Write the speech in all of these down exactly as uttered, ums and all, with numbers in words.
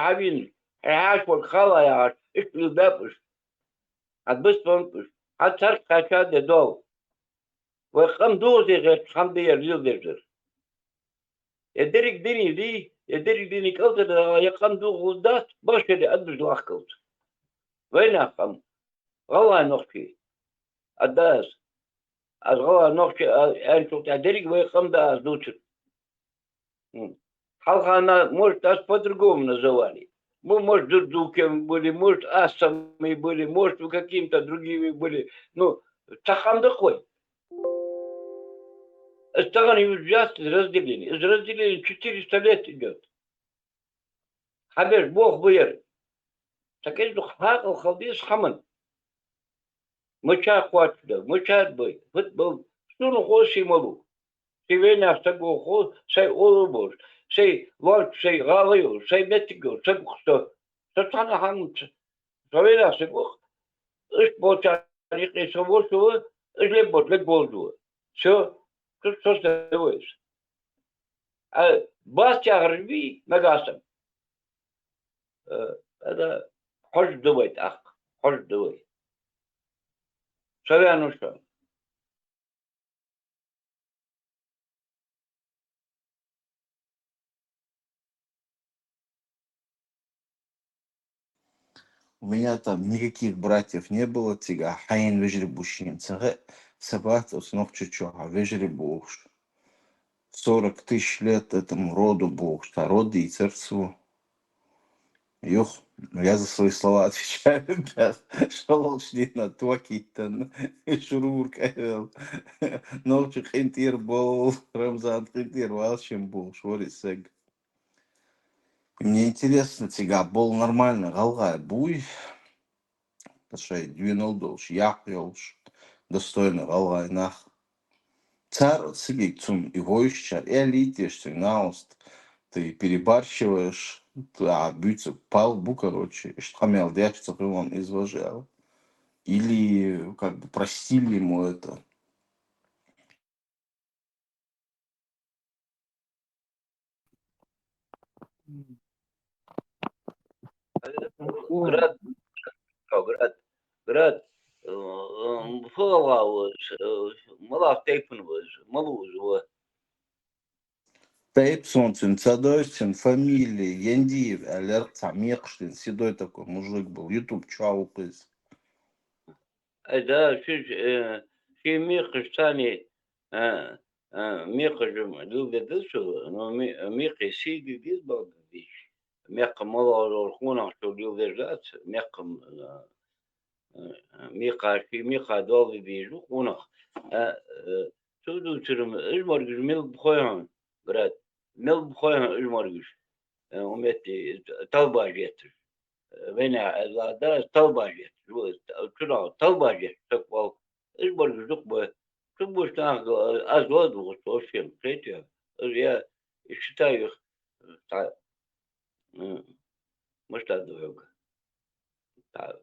хьавина, хьо хьаьша волга хала яхаш, иштта лелабаьб уж. Хьан бус бан уж. Хьан царга кхаьча де дол. Вай къам духазе гӀерта хӀама дияр леладер дар. Я дерриг дини дий, я дерриг дини кӀалтӀа да, я къам духалуш дац, бахшаре адбуж лахкалц. Вайнах къам. ГӀалгӀай нохчий. Адда аз. Аз гӀалгӀай нохчий, а, аьнначул тӀехьа дерриг вай къам да аз дувцар. М. Хьалхана, может, нас по-другому называли. Мы, может, дурдуками были, может, асами были, может, мы какими-то другими были. Ну, цхьа къам да-кх вай. Из тахан южжаст из разделение. Из разделение четыреста лет идёт. Хьабеш боху бу яра. Ца кӀезиг дукха хьакъал хила деза хӀаман. Мача кхоачаш дар, мача бай, фуд бал, суна хо си малу. Си вайнах саг воху, сай олу болуш, сай лоч, сай гӀала йолуш, сай меттиг йолуш, саг ву со. Со цхьана хӀамаца. Со вайнах саг ву, иштта болчарна юкъе со вошо, уж леббош лег болзо. Всё, цу со сай вайса. А бас тяхар вий, нагахь санна. Э, ада, хьожа ду вай тӀаккха, хьожа ду вай. Со веана шу. У меня там никаких братьев не было, цига хьайна вежарий бу шена ца хаьа, са бац оцу Нохчийчохь вежарий бохуш. Сорок тысяч лет этому роду бохуш, цхьа род дийцар цо. Юха, ну, я за свои слова отвечаю, да, шолгӀачу дийнахь ток йиттина, шурура кӀайвелла. Нохчийн къинтӀера болу, Рамзан къинтӀера вала шен бохуш, вара и саг. И мне интересно, цига болу нормально гӀалгӀай буй? Ткъа шайн доьналла долуш, яккха йолуш, достойный гӀалгӀай нах. Цара оцу сигиг цунна и войшучара аьллий теша цуьнга: «Нагахь санна ты перебарщиваешь, ты, а, буьйцург пал бу, короче, иштта къамел деш ца хуьлу иза важа», аьлла. Или как бы простили ему это? Град, Град, Град, э, э, фу гӀалгӀа ву иза, э, малав тайпана ву иза, мала ву иза ву? Тайпа суна цуьнан ца дойзу, цуьнан фамилия Яндиев аьлла, цхьа мекхаш дина, седой такой мужик был, YouTube чохь ву-кх иза. Ай, да, шуьш, э, шен мекхаш царний, э, э, мекхаш лилдедаза шу, но ме-, мекхий сий дидиза бакъдийш. Мекха малгӀа йолу къонах шу лилдеш дац, мекха, э, э, мекха, шен мекха долу дидийш ду къонах. Э, э, цу дуьйцурма, уьш моргаш мел бу хой хьуна, брат? Мел бу хой хьуна уьш моргаш? Э, у метте талбаш етташ. Вайнех аьлла, да, талбаш етташ ву, чуьра талбаш етташ стаг ву. Уьш моргаш дукха бу. Цу бу нах, аз ло а духу, со шен кхетий. Аз я, я считаю их, цхьа, м, муш ду хьоьга. Цхьа.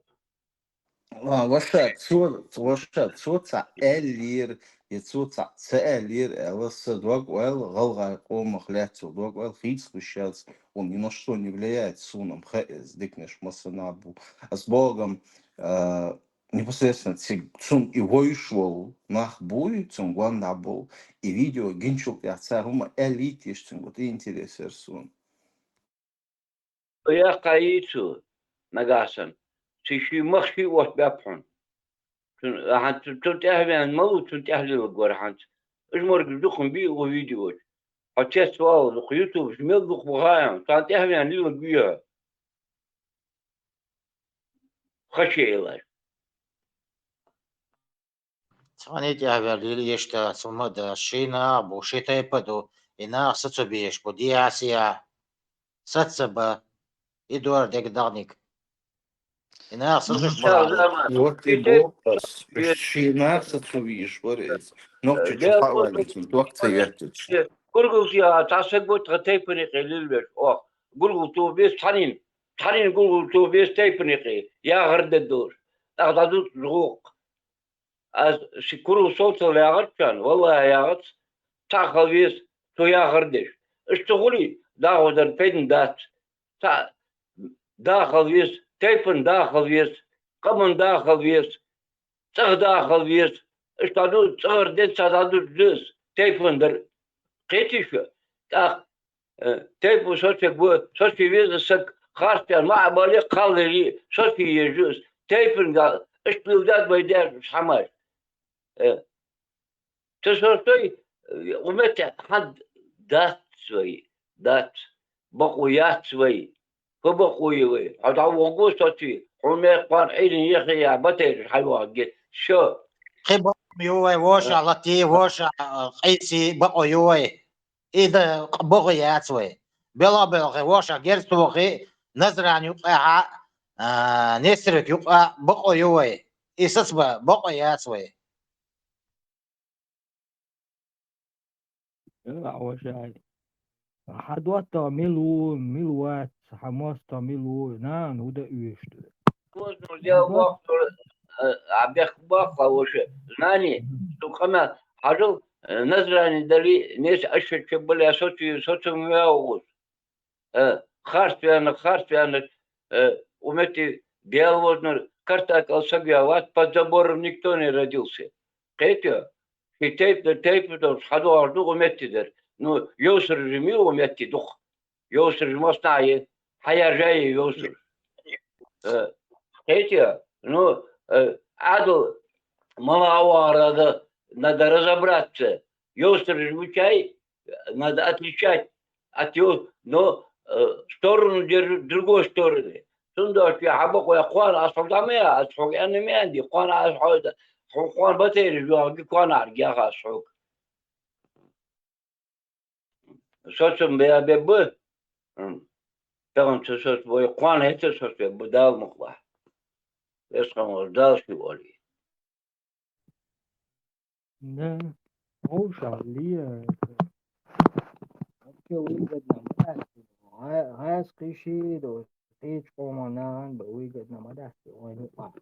А, ваша, цо, ваша, цо цхьа аьллера, я цо цхьа ца аьллера аьлла, сан дог-ойла, гӀалгӀай къомах лаьцна дог-ойла хийцалуш яц, он ни на что не влияет, суна-м хаьа иза, диканаш массанхьа бу. Ас боху-м, а, непосредственно цига цунна и вовзаш волу нах буй, цунна гондӀа болу, и видео гинчул тӀаьхьа цара хӀума аьллий теша цуьнга, вот и интерес яра суна. Яккхий цо, нагахь санна, ши-, ши мах ши отта баьпхьун. Цун, ахьа, цу-, цунна тӀаьхьа веана ма ву, цунна тӀаьхьа лелаг вара хьанца. Уьш моргаш дукха ма бий оха видеочу. Хьо цец вала, дукха ютубаш мел дукха бу хаьа, царна тӀаьхьа веана лелаг вий хьо? Хача елаш. Цхьаьна тӀехь вер лила ешта, цу ма да, ши наха бу, ши тайпа ду, и наха сацо беш бу, диаси а, саца ба, и дора дег дагниг. И наха сацуш бу. Вот и боху ас, ши наха сацо вийш вара иза. Нохчийчу хааваллица, док ца еттачу. Гургултия, цхьа саг бу тхан тайпане къе лила веш, ох, гургулто бес цхьанин, цхьанин гургулто бес тайпане къе, яхар де долуш. ТӀаккха дӀадуц гӀуккха. Ас ши курал совцал яхарчарна, валлахӀи, яхац, цхьаъ хила веза, цо яхар деш. Иштта хуьлий, дагӀо дар пайдана дац. Цхьаъ дахал веза, тайпан дахал веза, къаман дахал веза, цӀагӀа дахал веза. Иштта ду цӀагӀара денца дӀадуз деза, тайпан дар. Кхетий шо? ТӀаккха, э, тайпа соцаг бу, соци веза саг, харц ваьнна, маӀа бале, кхаллале, соци еза из. Тайпан га, иштта лилдад вай деш хӀамаш. Э, Цу сортой, э, умет хьан дац вай, дац. Бакъо яц вай. Фу бакъо я вай? Хьо дӀавоагӀа соци, хьо мел кхоана Ӏуйрийна яхе я батайраш хьайоагӀаргья. Шо. Кхы бакъо ю вай, воша лати, воша, а, къийси бакъо ю вай. И да бакъо яц вай. Бела-белхи, воша герз тохи, Назран юкъахьа, а, Нестеровка юкъа бакъо ю вай. И саца ба-, бакъо яц вай. Э, а, воша. Хьа доттагӀа мила ву, мила вац, хьа моастагӀа мила ву, нана ву да уьйш ду. Козну дел вахтур, э, а бехк баккха воша. Знани, мгм, су къамаьл, хьажал, э, Назрани дали, нес ашшача бале, соци, соци муя угус. Э, харц ваьнна, харц ваьнна, э, умети Дела вознар, картакал саг ваьвац, под забором никто не родился. Кхетий? Ши тайп да, тайп да, хьадоагӀаш ду умети дар. Ну, йовсар жими умети дух. Йовсар жи масна е, хьаяжа е йовсар. Э, кхетий? Ну, э, Ӏадал мала авара да, надо разобраться. Йовсар жими чай, надо отличать от его, но, э, сторону держит другой стороны. Цундош я хьабакъо я кхоана аз хьога дӀа ма я, аз хьога аьнна ма аьнди, кхоана аз хьога, хьо кхоана батайраш йоагӀаргья, кхоана аргья аз хьога. Соцам бе, бе бу. М. Тахан цу соц бой кхоана хӀета соц бе бу, Дала мукъалахь. Вес ханвар Дала ши оли. Да, воша лия. Вообще выгодно ма дац. Гьа-, гьас кхиши до, кхич къоман нагӀан ба выгодно ма дац. Вай нукъа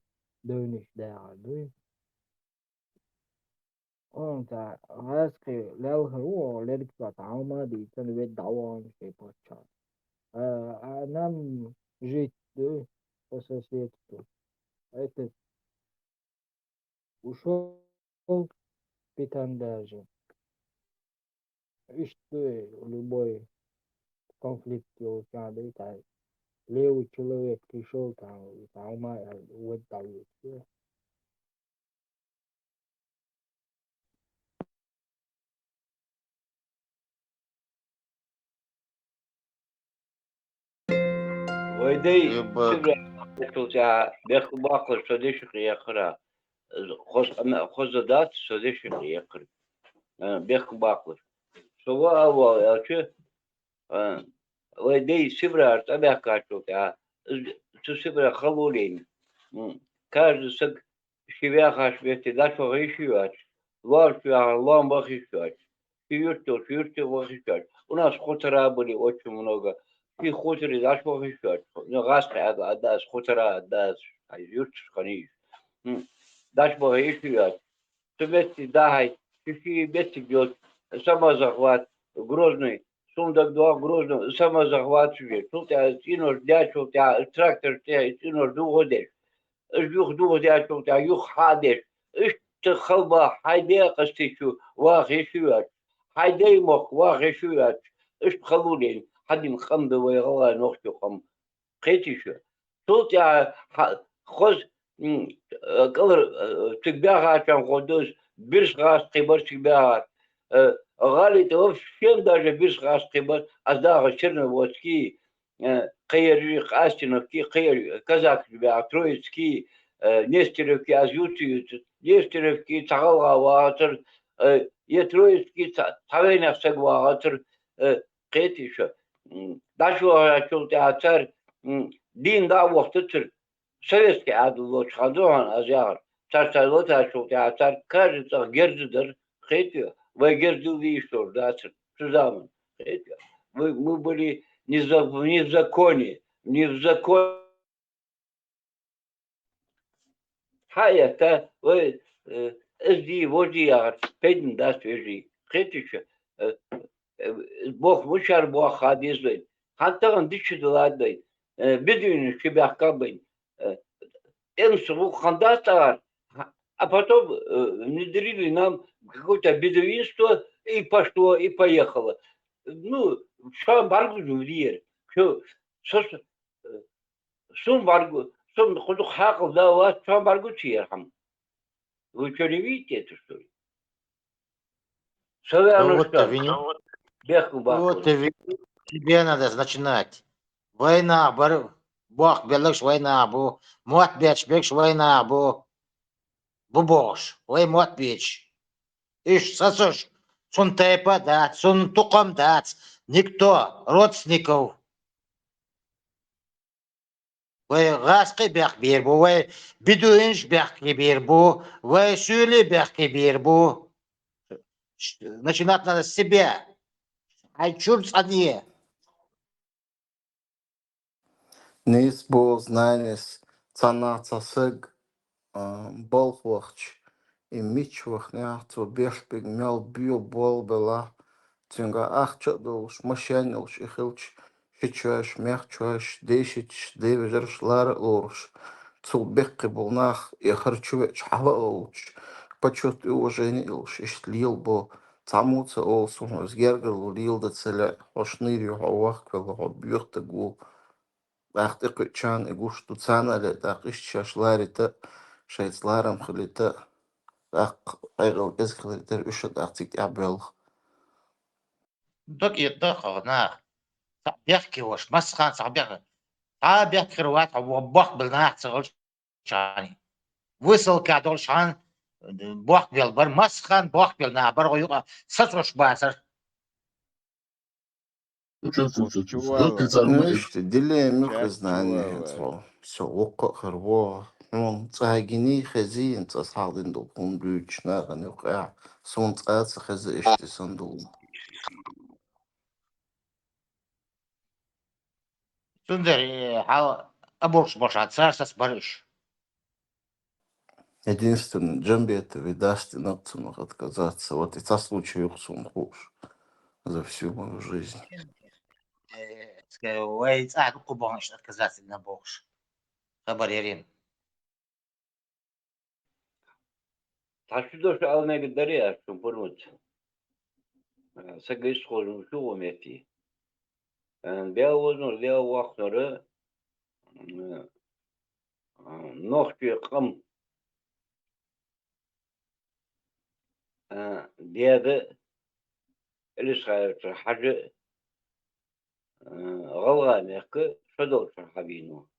дойниш дагӀа дуй. Он та гӀаскхи лелхар ву, лерг цо тӀама дийцан вед дӀаван шей паччахь. А, а нам жить ду по соседству. Это ушёл питан даже. Иштта любой конфликт йолча да, и та левый человек пришёл, там, там, а, вот там вот. Вай дай, э, ба- сибра, бехк баккхалаш, со дешах яхара. Хоза, хоза дац, со дешах яхара. Э, бехк баккхалаш. Со ва авал, элча, э, вай дай Сибрера тӀабаьхкачул тӀехьа, из, цу Сибре халулейна. М, каждый саг ши вяхаш бетте дӀачуваха йиш йоач, лоарчу вяхар лоам баха йиш йоач, ши юрт йолча юрте ваха йиш йоач. У нас хутора были очень много. Ши хуторе дӀачуваха йиш йоач. Ну, гӀаскхи адла, адда аз хутора, адда аз, ай, юрташ ханийш. М, дӀачуваха йиш йоач. Цу метте дахьай, ши-ши меттиг йолча, самозахват, Грозный, сундаг дуа Грозный, самозахват шуьже. Цул тӀехьа цӀенош дечул тӀехьа, трактор тӀехьа цӀенош дугӀа деш. Уж юха дугӀа дечул тӀехьа, юха хьа деш. Иштта халба хьай декъастичу ваха йиш йоач. Хьай дай мохк ваха йиш йоач. Иштта халулен, хьадин къам да вай гӀалгӀай нохчо къам. Кхетий шо? Цул тӀехьа хьа-, хоза, м, э, кӀалар, э, цига баьхача хӀама ховш да из, бирса гӀазкхий бар цига баьхар. Э, гӀалий тӀа вообще даже бирса гӀазкхий бар, аз даха Черноводский, э, кхыяржи, Къастиновки, кхыяр-, казакаш баьхар, Троицкий, э, Нестеровки, аз ювца ювцац. Нестеровки цхьа гӀалгӀа вагӀацар, э, е Троицкий цхьа, цхьа вайнах саг вагӀацар, э, кхетий шо. М, дӀачуваьлчул тӀехьа цар, м, дийна дӀа а вахийтацар, советский Ӏаьдал лоацаш хиннад хьона аз яхар. Цар, цар латачул тӀехьа цар каждый цӀагӀа герз дар, кхетий, вай герз дилла йиш йолаш дацар цу заман, кхетий. Мы, мы были не за-, не в законе, не в законе. Хьаэтта, вай, э, из дий, вож дий яхар, пайдана дац вежарий. Кхетий шо, э, э, бохам мичара боахха деза вайна. Хьан тахан дича далад вайна. э, бедуинаш чубаьхкаб вайна. Э, тӀемсаг ву хиннадац тӀаккха, а потом, э, внедрили нам какое-то бедуинство, и пошло, и поехало. Ну, шоана бӀаргагуш ма дий ер. Чу, со, со, э, сона бӀаргагу, сона кху дукха хьаькъал да а вац, шоана бӀаргагуча ер хӀама. Вы чё, не видите это, что ли? Со ваьннав Вот ты шоана. Вини. Бехк ма баккхалаш. Вот ты ви-, тебе надо начинать. Вай нах бар, бохк беллараш вай нах бу, мотт бетташ бераш вай нах бу. Бу бохуш, вай мотт бетташ. Уьш сацош, цун тайпа а дац, цун тукхам а дац, никто, родственников. Вай гӀазкхий бехке бийр бу, вай бедуинаш бехке бийр бу, вай суьйли бехке бийр бу. Ш-, начинать надо с себя. Хьай чура цӀанъе. Нийса боху, знанис, цхьаннахьа цхьа саг, а, балха вахча, и мича вахнехь, цо беш берг мел боьха болх белахь, цуьнгахь ахча а долуш, машен а йолуш и хилча, шичоьш, маьхчоьш, дешичаш, ден вежарш лара а лоруш, цул бехке болу нах и хӀара чу веача хьала а волуш, почёт и уважение а йолуш, иштта лелабо. Цхьаммо а ца олу суна, хьо иза гергарло леладан ца лаьа, хьо шнийр ю, хьо вахкавелла, хьо боьха стаг ву. ТӀаккха тӀекхуьучарна и гуш ду, царна а лаьа, тӀаккха иштта шаьш ларита а, шайца ларам хилийта а, тӀаккха къайгӀа кӀезиг хилар дара, уьш а тӀаккха цига тӀехь боьлху. Дог а, дог а хьо наха. Цхьаъ бехке волуш, массанхьа цхьаъ бехке. Цхьа а бехке хир вац хьо, бохк белла нах ца хилча. Шани. Высылка долуш хьан бохк белла бара, массанхьа бохк белла нах бара, гӀо юкъа сацош бацара. Ну, иштта, дилемма ю хӀара знание хӀинца хьо. Со воккха а хир вогӀу, хьуна цкъа гиний, хезий, хӀинца аса хьахдина долу хӀума дуьйцуш нахана юкъахь, суна цкъа а ца хеза иштта санна долу. Цундела, э, хьал а бохуш бохуш, цара саца бара уьш. Единственное, Джамбетов и дац, и наб цунах отказаться. Вот и цхьа случай ю-кх суна хууш за всю мою жизнь. Э, вай цӀахь дуккха бахьанаш отказаться дина бохуш. Хабар ярина. Цхьа ши дош ала мегар дарий ас шун пурмаца? Са гайс хозуш шу гӀо метте. Э, Дела возунара, Дела воккхунара, э, нохчий къам, э, деда Элисхаевцара Хьажа, э, гӀалгӀай мехка шо долчуьра хьавийна ву.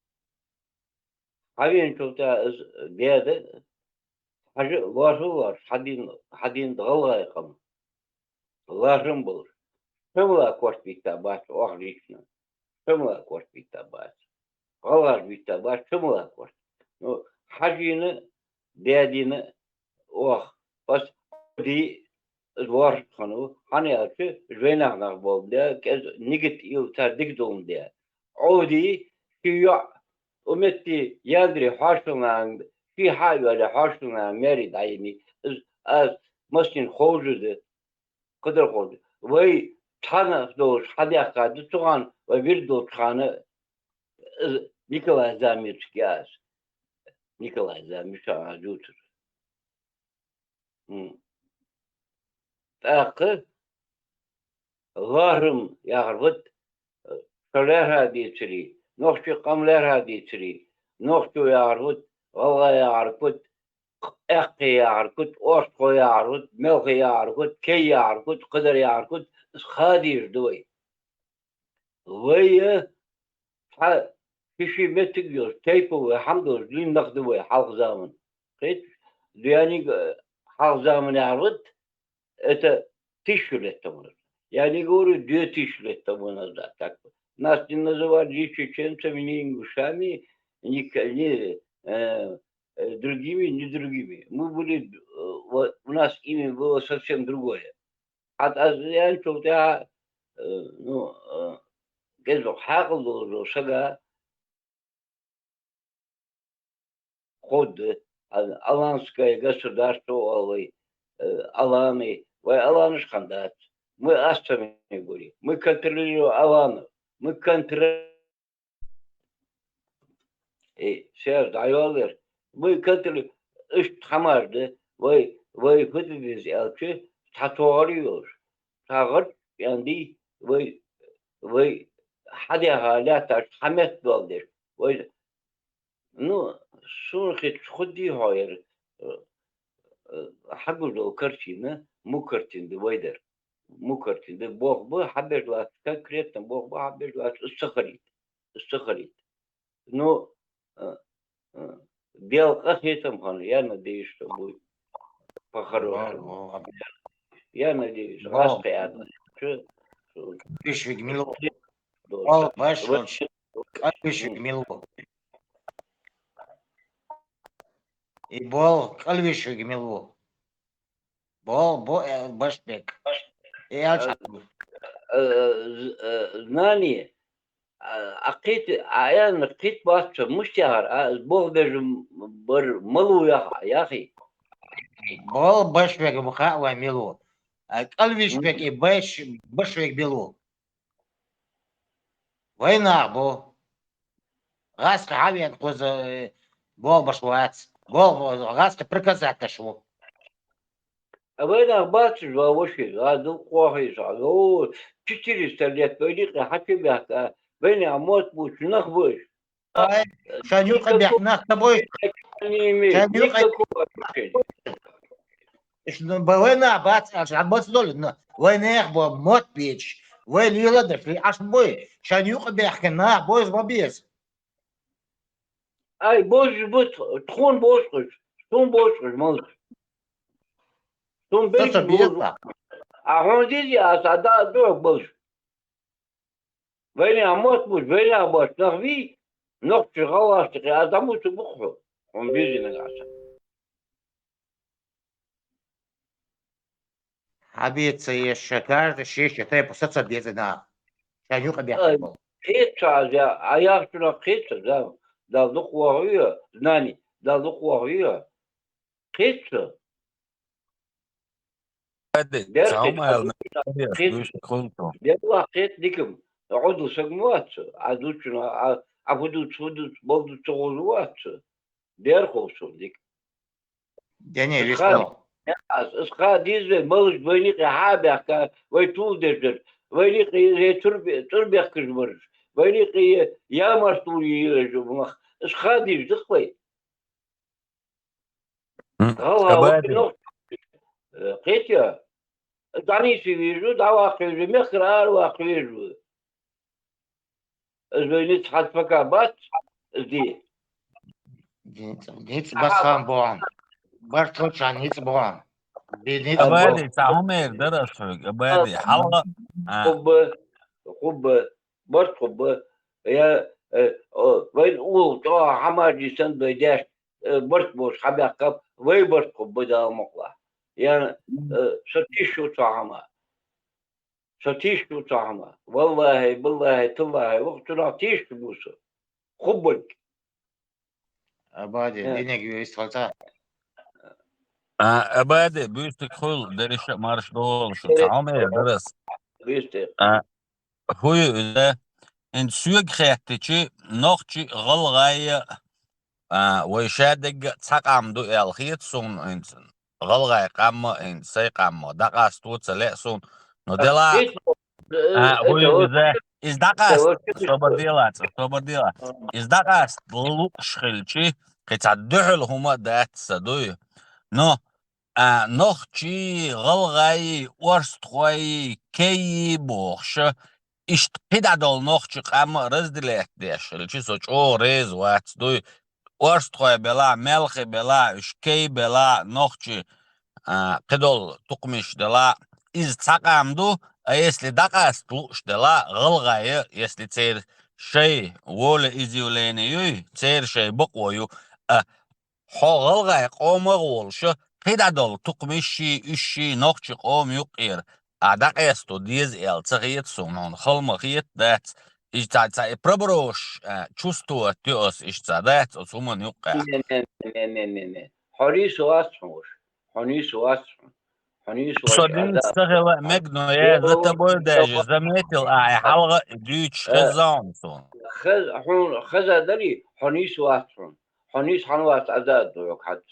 Хьавеанчул тӀаьхьа иза деда Хьажа лоруш а лоруш, хьадийна, хьадийна гӀалгӀай къам. Ларам болуш. Шамала корта битта бац оха лично. Шамала корта битта бац. ГӀалгӀаша битта бац шамала корта. Ну, Хьажина, дедина, оха. Бас ди, иза ворхӀ хана ву, хьан аьлча, жайнах нах болу де, кӀеза нигат ил цара дика долу де. Ӏовди, ши йоӀ, у метте яндаре хьоьшалла нахана, ши хьа а йоьлле хьоьшалла нахана маьре дӀайина, иза аз массанхьа ховжа ду, кхидара ховжа ду. Вай цхьаьна долуш хьадаьхка ду цу хана, вай вирд долчу хана, иза Николай Замирчик яц. Николай Замирчик а зуцур. М. ТӀаккха ларам яхар ват, ша лаьрхӀа дийцаре, нохчий къам лаьрхӀа дийцаре, нохчо яхар ват, гӀалгӀа яхар ват, аьккхий яхар ват, орстхо яхар ват, мелхий яхар ват, кей яхар ват, кхидар яхар ват, иза хадийр ду вай. Вай, э, цхьа ши-ши меттиг йолуш, тайпа вай, хьамдолуш, дуьйна нах ду вай хьалха заман. Кхеташ, дуьйниг, э, хьалха заман яхар ват, это тысячу лет тому назад. Я не говорю две тысячи лет тому назад. Так вот. Нас не называли ни чеченцами, ни ингушами, ни, к-, ни, э, э, другими, ни другими. Мы были, э, вот, у нас имя было совсем другое. Хьан аз яьллачул тӀаьхьа, э, ну, э, кӀезиг хьаькъал долу сага хӀуд, а, аланское государство олу вай, э, аланы, вай аланаш хан дац. Мы асцами были. Мы контролируем аланов. Мы контр- Э, шаьш дӀайоаллар. Вай катали иштта хӀамаш да, вай, вай фу де деза аьлча, цхьа тогари йолуш. Цхьа гӀарч пӀенди, вай, вай хьадеха лаьтташ хьа метта дола деш. Вай, ну, суна хеташ хӀу дий хьо яра, э, э, хьагуш долу картина, муха картина да вай дара. Муха картина да, болх ба, хьабеш лац, конкретно болх ба, хьабеш лац, аса ца хилийта. Аса ца хилийта. Ну, э, э, Дела къахетам хьуна, я надеюсь, что будет по-хорошему. Во, во. Я надеюсь, во. Раз кхиадна. Чё? Калвиш вега мила ву? О, баш, вот. Калвиш вега мила ву? И бол, калвиш вега мила ву? Бо, бо, э, баш бек. Э, аьлча, э, э, з-, э, знание, а, а кхит, а аьлла кхит бац цо, муш тяхар, а, болх бежа м-, бар малу яха, яхи? Бол баш бек ма хаьа вай мила ву. А, калвиш бек и баш, баш бек мила ву? Вай нах бу. ГӀаскхи хьавеана кхуза, э, болх беш вац. Болх бо-, гӀаскхи приказать деш ву. А вай нах бац уж, ва ваши, а дукха вахийша, о, четыреста лет вайна юкъе хьачу баьхка, вайна мотт бучу нах бу уж. Ай, шайн юкъа бехк нах ца бойш? Шайн юкъа... Никакого отношения. Иш, ну, ба-, вай нах бац аьлча, хьан бац долу, ну, вай нех бо мотт бечаш, вай лела даш, вай Ӏаш бой, шайн юкъа бехкан нах бойза ма беза. Ай, бозуш бу, тхуна бозуш, тхуна бозуш, малаш. Тхуна бейча беза. А хьуна дизи аса, а да, а дог балаш. Вайнех мотт бу, вайнех боцу нах вий, нохчий гӀалгӀашна тӀе адам ву ца бу хьо, хьуна безина нагахь санна. Хьан беца еш, каждый шесть тайпа саца безина. Шайн юкъа бехк болу. Кхетта ца аз, а яхчунах кхетта ца, Дала дукха вохуьйту, знани, Дала дукха вохуьйту. Кхетта ца. Дер хетта, дер хетта дикам. Ӏодал саг ма вац цо. Ӏа дучуна, Ӏа, Ӏа фу дуц, фу дуц, бал дуц ца гӀозу вац цо. Дер хов цо дика. Дене виштал. Ас, ас ха диза вай, малаш вайна юкъе хьа а баьхка, вай тул деш дерг. Вайна юкъе цӀур бе-, цӀур бехкаш бараш. Вайна юкъе ямарт ву йийраш ю мах. Ас ха диза дакх вай. ГӀалгӀа вахино, э, кхетий, дӀанийса везаш ву, дӀаваккха везаш ву, мехкара ара ваккха везаш ву. Из вай ницкъ хьаца пока бац, из де. Ницкъ, ницкъ басхан бохьан. Барт лучан ницкъ бохьан. Де ницкъ бохьан. Абади, цхьа хӀума эр дара ас хьоьга, Абади, хьалха, а. Хубба, хубба, барт хубба. Я, э, о, вайн уллу чӀогӀа хьамажи санна вай деш, э, барт болуш хьабаьккхаб, вай барт хӀу ба Дала мукъалахь. Ян, э, со тийша ву цу хӀама. Со тийша ву цу хӀама. Валлахьи, биллахьи, таллахьи, вахчунах тийша ву со. Хуббаниг. Абади, э, динег вист хьалца. А, Абади, буьйстиг хуьлу, дерриша а марш долуш, цхьа хӀума эр дара ас. Буьйстиг. А, ХӀу ю иза? ХӀинца соьга хаьттичи, нохчи, гӀалгӀайя, а, вай шадерг а цхьа къам ду аьлла хета суна хӀинца. ГӀалгӀай къам а, хӀинца сай къам а дӀакъасто ца лаьа суна. Но делахь, а, хӀу ю иза? Иза дӀакъаста, собар дела, цӀа, собар дела. Иза дӀакъаста лууш хилчи, кхин цхьа дуьхьал хӀума а дац сан дуй. Но а, нохчий, гӀалгӀай, орстхой, кей бохуш, иштта кхидӀа долу нохчи къам а разделять деш хилчи, со чӀогӀа реза вац дуй. Орстхой белахь, мелхи белахь, уьш кей белахь, нохчи, а, кхидолу тукхамаш делахь, иза цхьа къам ду, а если дӀакъаста лууш делахь, гӀалгӀай, если церан шай волеизъявление юй, церан шай бакъо ю, а, Хьо гӀалгӀай къомах а волуш, кхидӀа долу тукхамашший, уьшший нохчи къома юккъера, а, дӀакъесто деза аьлла ца хета суна, хьуна хала ма хета дац. Иштта цхьа, цхьа и проброш, а, чувствовать ю ас, иштта цхьа дац оцу хӀуманна юккъехь. Не, не, не, не, не, не. Хьо нийса вац хьуна уьш. Хьо нийса вац хьуна. Хьо нийса вац. Со динца ца хила мега, но я за тобой даже заметил, а, хьалха а дуьйцуш хезна хьуна суна. Хеза, хьуна хеза дарий, хьо нийса вац хьуна. Хьо нийса хьан вац, аз а ду хьоьга хьац.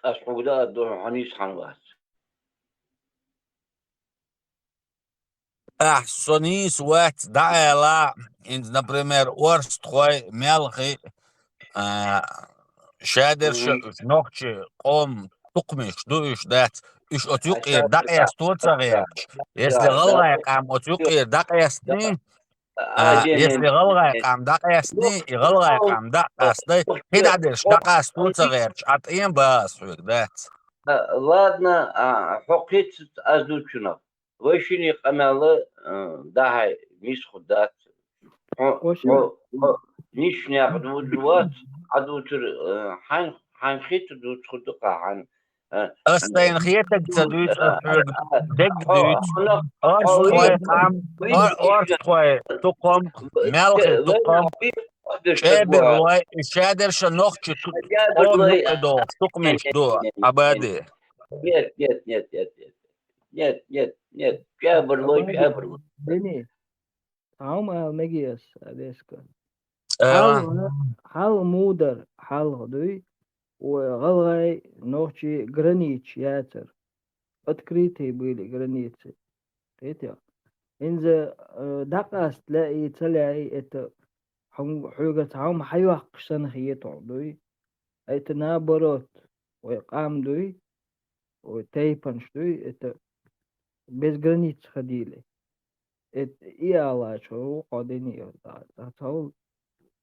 Аз хьоьга да а ду хьуна, хьо нийса хьан вац. Ахь со нийса вац дӀаала, инза, например, орстхой, мелхи, а, шадерша, уж нохчи къом тукхмеш ду, уж дац. Уж оцу юкъера дӀакъесто ца гӀерташ. Если гӀалгӀай къам оцу юкъера дӀакъестний, а, если гӀалгӀай къам дӀакъестний, и гӀалгӀай къам дӀакъастай, хи дӀадерш дӀакъасто ца гӀерташ, а тӀем бац хьоьга, дац. Ладно, а, хьо кхетац аз дучунах. Вай шинне къамел, э, дахьай нийса хӀуд дац. Хьо, хьо, хьо нийсача наькъа дувцаш вац, Ӏа дувцар, э, хьан, хьан хетар дувцаш хӀуд ду-кх хьан, э, ас тайна хетарг ца дуьйцу, ас хьоьга дерг дуьйцу. Орстхой къам, ор-, орстхой тукхам, мелхи тукхам, чӀебарлой, шадерша нохчи ту-, тукхам юкъе догӀуш тукхамеш ду, Ӏабади. Нет, нет, нет, нет, нет. Нет, нет, нет. ЧӀебарлой, чӀебарлой. Дени, хьо ма ала мегаш, Абеска. Хьалха, хьалха мудар, хьалха дуй, вай гӀалгӀай, нохчи границаш яцар. Открытые были границы. Кхетий хьо? Инза, э, дӀакъаста лаьий, ца лаьий, это хьо-, хьоьга цхьа хӀума хьайоаккхаш санна хеташ дуй. Это наоборот, вай къам дуй, вай тайпанаш дуй, это без границ ходили. Это и алачо, хьо дени, а, а, а, цхьа хӀума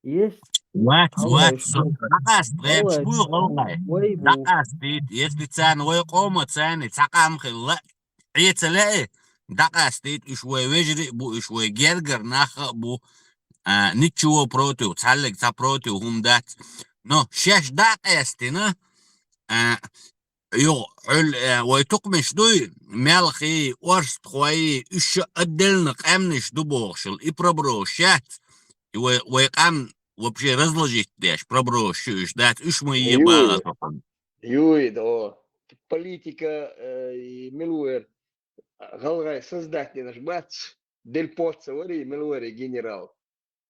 есть. Вац, вац, со дӀакъаста гӀерташ бу гӀалгӀай. Вай бу. ДӀакъастийта, если царна вай къомо царна цхьа къам хилла, Ӏе ца лаьий, дӀакъастийта, уж вай вежарий а бу, уж вай гергара нах а бу, а, ничего против, цхьаллиг цхьа против хӀума дац. Но шаьш дӀакъаьстина, а, юха, хьуьл, а, вай тукхамаш дуй, мелхий, орстхой, уж шо отдельно къаьмнаш ду бохуш, и проброс яц, и вай, вай къам вообще разложить деш, проброс ю уж дац, уж ма е бала тукхам. Юй, да, политика, э, и мила вар, гӀалгӀай создать динарш бац, Дель Поцца варий, мила варий генерал.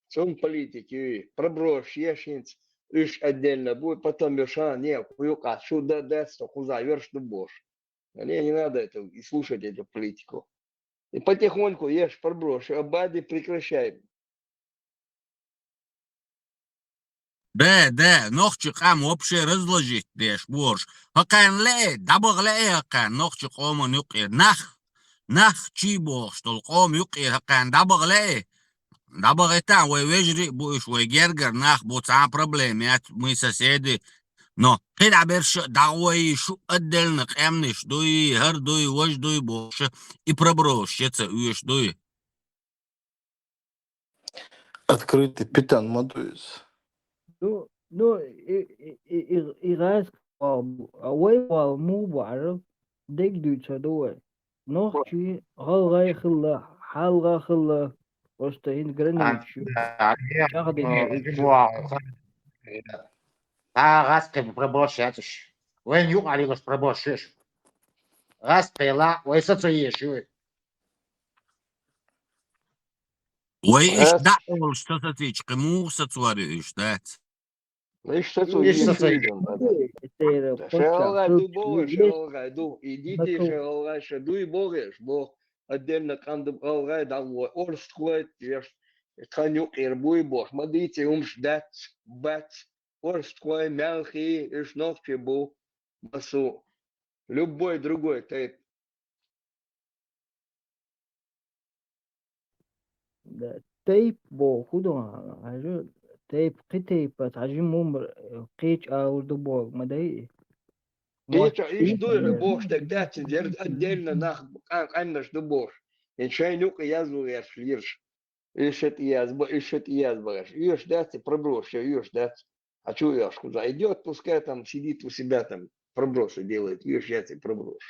Цунна политика юй, проброс еш хӀинца, уж отдельно бу, потом йо ша, не, кху юкъа шу да, дац, со кхузахь йоьрш ду бохуш. Мне не надо это, и слушать эту политику. И потихоньку еш проброс, Абади, прекращай. Да, да, нохчи къам вообще разложить деш борш. ХӀокхарна лаьий, дӀабаха лаьий хӀокхарна нохчи къоман юкъера нах, нах чий бохуш долу къоман юкъера хӀокхарна дӀабаха лаьий. ДӀабахийтахь, вай вежарий а бу уьш, вай гергара нах бу, цхьа а проблема яц, мы соседи. Но кхидӀа берш а дӀагӀой, шу отдельно къаьмнаш дуй, хӀара дуй, важа дуй бохуш, и проброс ша ца оьшу дуй. Открытый питан ма ду иза. Ну, ну, и, и, и, и, и гӀазкхий вал бу, а вай вал муха бу аьлча, дерг дуьйцур ду вай. Нохчий, гӀалгӀай хилла, хьалха хилла, просто хӀинца границаш ю. ЧӀагӀдина. ДӀа гӀазкхий проброс яц уьш. Вайна юкъахь лелаш проброс ю уьш. ГӀазкхий ла, вай сацо езаш ю. Вай иштта дӀа а олуш ца сацийча, кхин муха сацор ю уьш, дац? Иштта сацо езаш ю. Шайн гӀалгӀай ду боху, шайн гӀалгӀай ду. Идите, шайн гӀалгӀай ша дуй боху, еш боху. Отдельно къам ду гӀалгӀай, дӀагӀо, орстхой, еш, тхан юкъера буй боху. Ма дийций хӀумаш дац, бац. Орстхой, мелхий, уьш нохчий бу. Массо. Любой другой тайпа. Да, тайп боху хӀун ду, хьажа, тайп, кхин тайпа, хьажа, мумар, кхечу агӀор ду боху, ма дай и? Кхечу, иш ду, бохуш дерг дац, иза ерг отдельно нах, къан-, къаьмнаш ду бохуш. Ин шайна юкъа язло гӀерташ лираш. Уьш ша тӀеязба, уьш ша тӀеязба гӀерташ. Оьшуш дац и проброс, ша оьшуш дац. А чё оьшуш? Куда идёт, пускай там сидит у себя, там пробросы делает, оьшуш яц и проброс.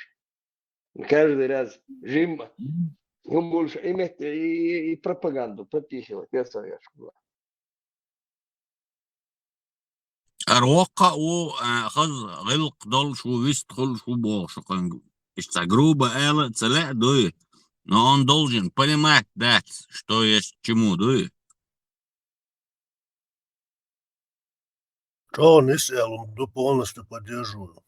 Каждый раз жим, хӀун болуш, и мет-, и, и, и пропаганду пропихивать, я советскую. Ара воккха а ву, а, хаза гӀиллакх долуш ву, вистхуьлуш ву бохуш, кхуьнга иштта грубо ала а ца лаьа дуй, но он должен понимать дац, что есть к чему дуй. ЧӀогӀа нисъялум ду, полностью поддерживаю.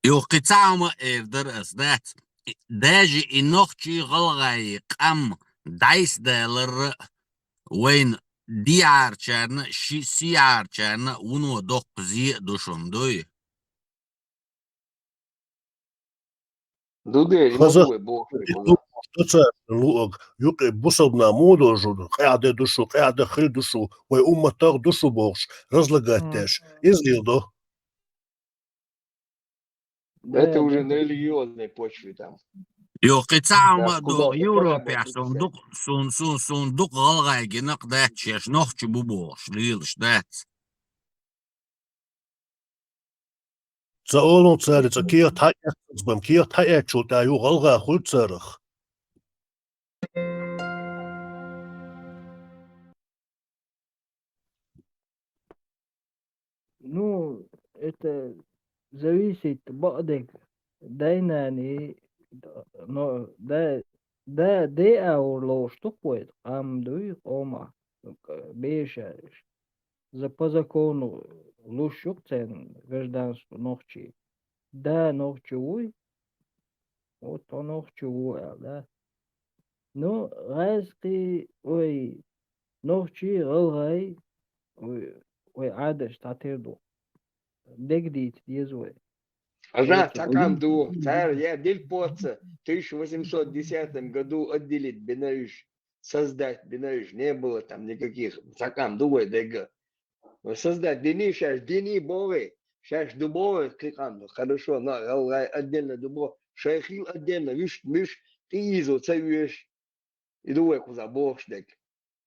Юха кхин цхьа хӀума эр дара ас, дац. Даже и нохчий, гӀалгӀай къам дӀайсадалар а вайна дехьарчарна, ши сехьарчарна вуно доккха зе а ду шуна, дуй? Ду дера, и Хаза, ма ду вай бохург, и ма ду, ду царна луъаг, юкъе бусалба нах мо дожу ду, къаьхьа де ду шу, къаьхьа де хила ду шу, вай умматах ду шу бохуш, разлагать деш. Иза леладо. Это уже на религиозной почве там. Йо, кхин цхьа хӀума а догӀу, Европехь суна дукха, суна, суна, суна дукха гӀалгӀай гина-кх дац, шаьш нохчий бу бохуш, лелаш дац. Ца олу цара, ца кехат хьаэццаза бан, кехат хьаэцчул тӀаьхьа юха гӀалгӀа хуьлу царах. Ну, это зависит бакъдерг. Дай-наний, но, дай, дай, дай а вур ловш ду-кх вай, къам дуй, къомах, беша, за, по закону луш ю-кх царна гражданство нохчий. Да нохчи вуй, вот тхо нохчи ву аьлла, да. Ну, гӀаьзкхий, ой, нохчий, гӀалгӀай, ой, ой, Ӏадаташ дӀатер ду. Дегдийца деза вай. Хьажа, цхьа къам ду, цара я дилпоца, тысяча восемьсот десятом году отделить бина уьш, создать бина уьш, не было там никаких, цхьа къам ду вай дега. Создать дини шаьш, дини богӀи, шаьш ду богӀи кхин къам ду. Хорошо, но гӀалгӀай отдельно ду бо, шайхил отдельно, вуьш, муьш, кхин изо ца веш. И ду вай кхуза бохуш дерг.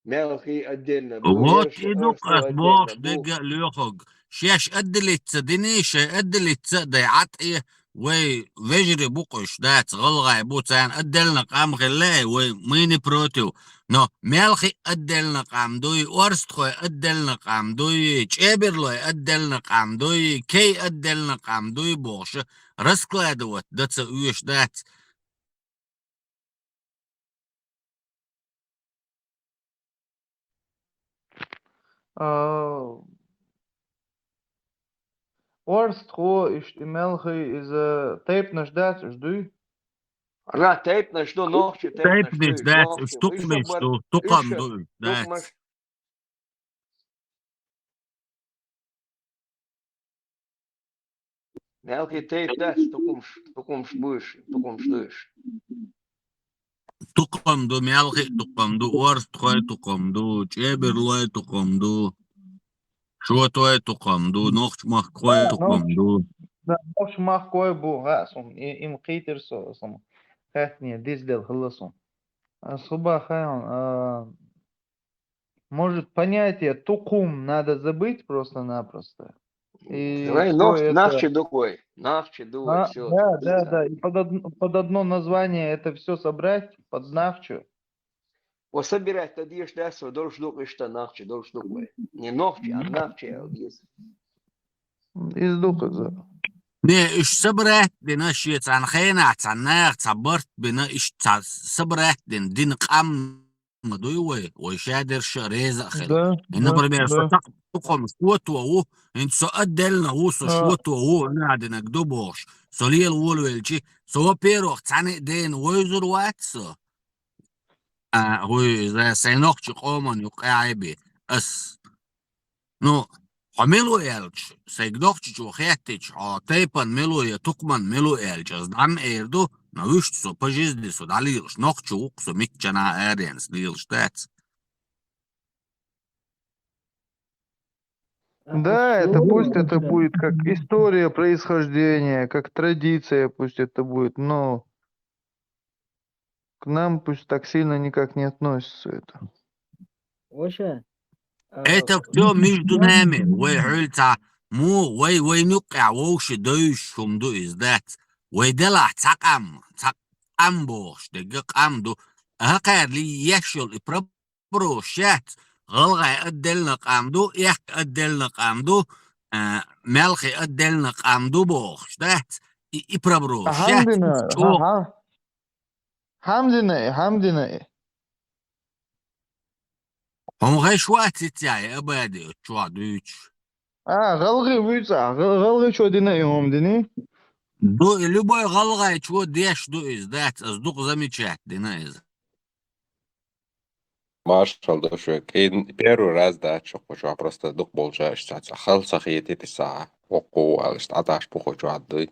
Мелхий отдельно бу, вот и ду-кх ас бохуш дерг а лоьхург. Шаьш отделиться дини, шай отделиться а дай Ӏад и, вай вежарий бу-кх уьш, дац, гӀалгӀай бу, царна отдельно къам хилла, вай, мы не против. Но мелхий отдельно къам дуй, орстхой отдельно къам дуй, чӀеберлой отдельно къам дуй, кей отдельно къам дуй бохуш, раскладывать дан ца оьшу дац. А, орстхо, иштта мелхий, иза тайпанаш дац уьш, дуй? Ра, тайпанаш ду, нохчий тайпанаш ду, тайпанаш дац уьш, тукхамаш ду, тукхам ду уьш, дац. Мелхий тайпа дац, тукхамаш, тукхамаш бу уьш, тукхамаш ду уьш. Тукхам ду, мелхий тукхам ду, орстхой тукхам ду, чӀеберлой тукхам ду, шотой тукхам ду, нохч-махкахой тукхам ду. Да, нохч-махкахой бу, гӀа, сум, и, им кхийтира со, сум, хаьттина дизделла хилла сум. А, суба хайон, а, Может, понятие тукхум надо забыть просто-напросто? И давай, что нах-, это? Нахчи ду вай, нахчи ду вай, всё. Да, да, да. И под од-, под одно название это всё собрать, под нахчу. Вот собирать-то деш, да, всё, долуш ду-кх иштта нахчи, долуш ду-кх вай. Не нохчи, а нахчи, а вот если. Из ду-кх иза. Не, уьш собрать дина, шен цхьана хенахь, цхьана наха цхьа барт бина, иштта цхьа собрать дина, дина къам ма дуй вай, вай шадерш а реза а хила. Да, и, да, например, со да. Тукхам шото ву, хӀинца со отдельно ву, со шото ву, ана динарг ду бохуш. Со лела волавелчи, со, во-первых, цхьана а дена вевзар вац со. А, вуй, за сайн нохчи къоман юкъа Ӏайби. Ас. Ну, хьо мила ву аьлча, сайга нохчичо хаьттича, хьо тайпан мила ву я тукхаман мила ву аьлча, ас дӀа ма эр ду, но вуьшта со по жизни со дӀалелаш, нохчо ву-кх со, миччанхьа аренца лелаш дац. Да, это пусть это будет как история происхождения, как традиция, пусть это будет, но к нам пусть так сильно никак не относится это. Вообще, а, это всё между нами. Вай хьуьлца, му, вай, вайна юккъехь вовши девзаш хӀума ду иза, дац. Вай делахь цхьа къам, цхьа къам бохуш дерг а къам ду. ХӀокхара ле еш йолу и проброш яц. ГӀалгӀай отдельно къам ду, эхк отдельно къам ду, а, мелхи отдельно къам ду бохуш дац. И, и проброш яц. ХӀан бина, чӀогӀа. ХӀан, Хьамдина и, хьамдина и. Хьуна гӀайш вац иццяй, Абади, чохь дуьйцуш. А, гӀалгӀи вуьйцу ахь, гӀал-, гӀалгӀичо дина и хӀума дини? Ду, и любой гӀалгӀайчо деш ду иза, дац, аса дукха замечать дина иза. Маршалла ду шуьга. И первый раз дац шух кху чохь, просто дукха болча иштта ца хала ца хетийта сахьа. Воккху ву аьлла, иштта Ӏаташ пуху чохь дуй.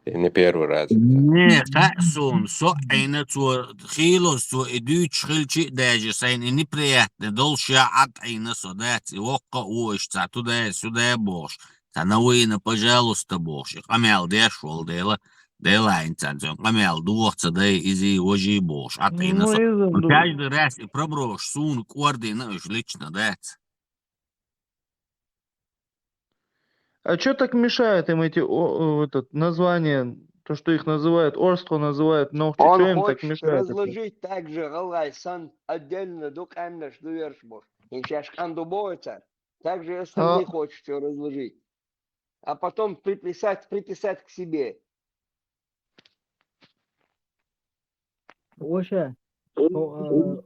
И не первый раз. Не, хаьа суна, со а Ӏийна цо, хийлаза цо и дуьйцуш хилчи а даьжа, сайна и неприятный долуш я Ӏад Ӏийна со, дац, и воккха а ву, иштта цхьа туда, сюда бохуш. Цхьа навина, пожалуйста, бохуш, и къамел деш волу дела, Делахь царна къамел доху ца дай, изий, важий бохуш, Ӏатийна со. Ну, иза ду. Каждый раз и проброш суна кӀордийна уьш лично дац. А чё так мешает им эти, о, о, этот, названия, то, что их называют, орстхо называют ногти, чё им так мешает это? Он хочет разложить так же гӀалгӀай санна отдельно ду къаьмнаш ду верш бохуш. ХӀинца шаьш къам ду боху цара. Так же и остальные хочет всё разложить. А потом приписать, приписать к себе. Ваша, хьо, а,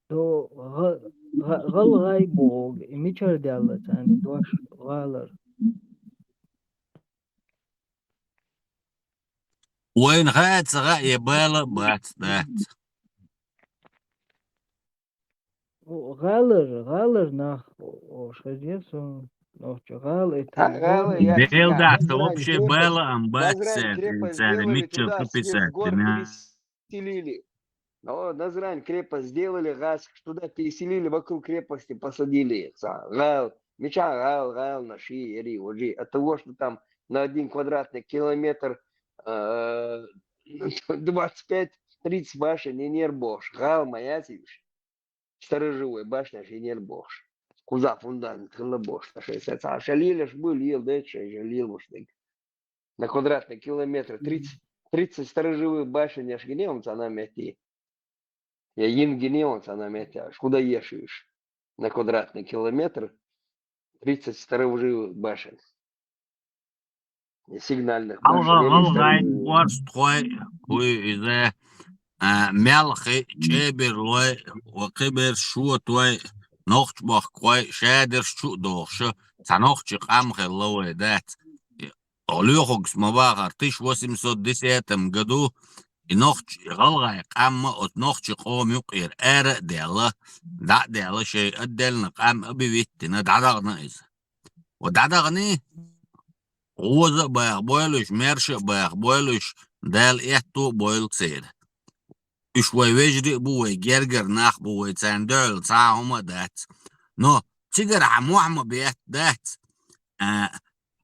до гӀа-, гӀа-, гӀалгӀай боху, и мичара даьлла царна дош гӀалара? Вайна хаьа ца хаьа, я бала а бац, дац. О, гӀалар, гӀалар нах, о, о, шаьш деза суна, нохча гӀала и тайпа. ГӀала яц. Дел дац, вообще бала а бац, Назрань цаьрца, крепость цаьрца сделали, мичча туда все в приписать город дина. Переселили. Но Назрань крепость сделали, гӀазкхаша туда переселили, вокруг крепости посадили их. Ца, гӀала, мичахь гӀала, гӀала, наши, яри, вожи. От того, что там на один квадратный километр, э, двадцать пять, тридцать башен, и нер бохуш. ГӀала ма яц уьш. Сторожевой башня шинер бохуш. Кхузахь фундамент хилла бохуш, ткъа шайн саьца. Ша лелаш бу, леладайта шайн, ша лелалуш дерг. На квадратный километр тридцать, тридцать сторожевых башен еш гине он цхьана метте. Я йина гине он цхьана метте, аш куда еш уьш? На квадратный километр тридцать сторожевых башен. Сигнальных башен. ГӀалгӀа-, гӀалгӀай, орстхой, хуй иза, а, мелхи, чӀебарлой, ва кхиберш шотой, нохчмахкахой, шадерш чу а дохуш, цхьа нохчи къам хилла вай, дац. Лоьхугас ма бахара, тысяча восемьсот десятом году и нохчи, и гӀалгӀай къам а оцу нохчи къоман юкъера ара а даьлла, дӀа а даьлла, шайн отдельно къам а бевиттина, дӀадахана иза. Ва дӀадаханий, гӀоза а баха бойла уьш, маьрша а баха бойла уьш, Дала аьтто а бойла церан. Уьш вай вежарий а бу, вай гергара нах а бу, вай царна дуьхьал цхьа а хӀума а дац. Но цигара хьан мохь ма бетта дац. А,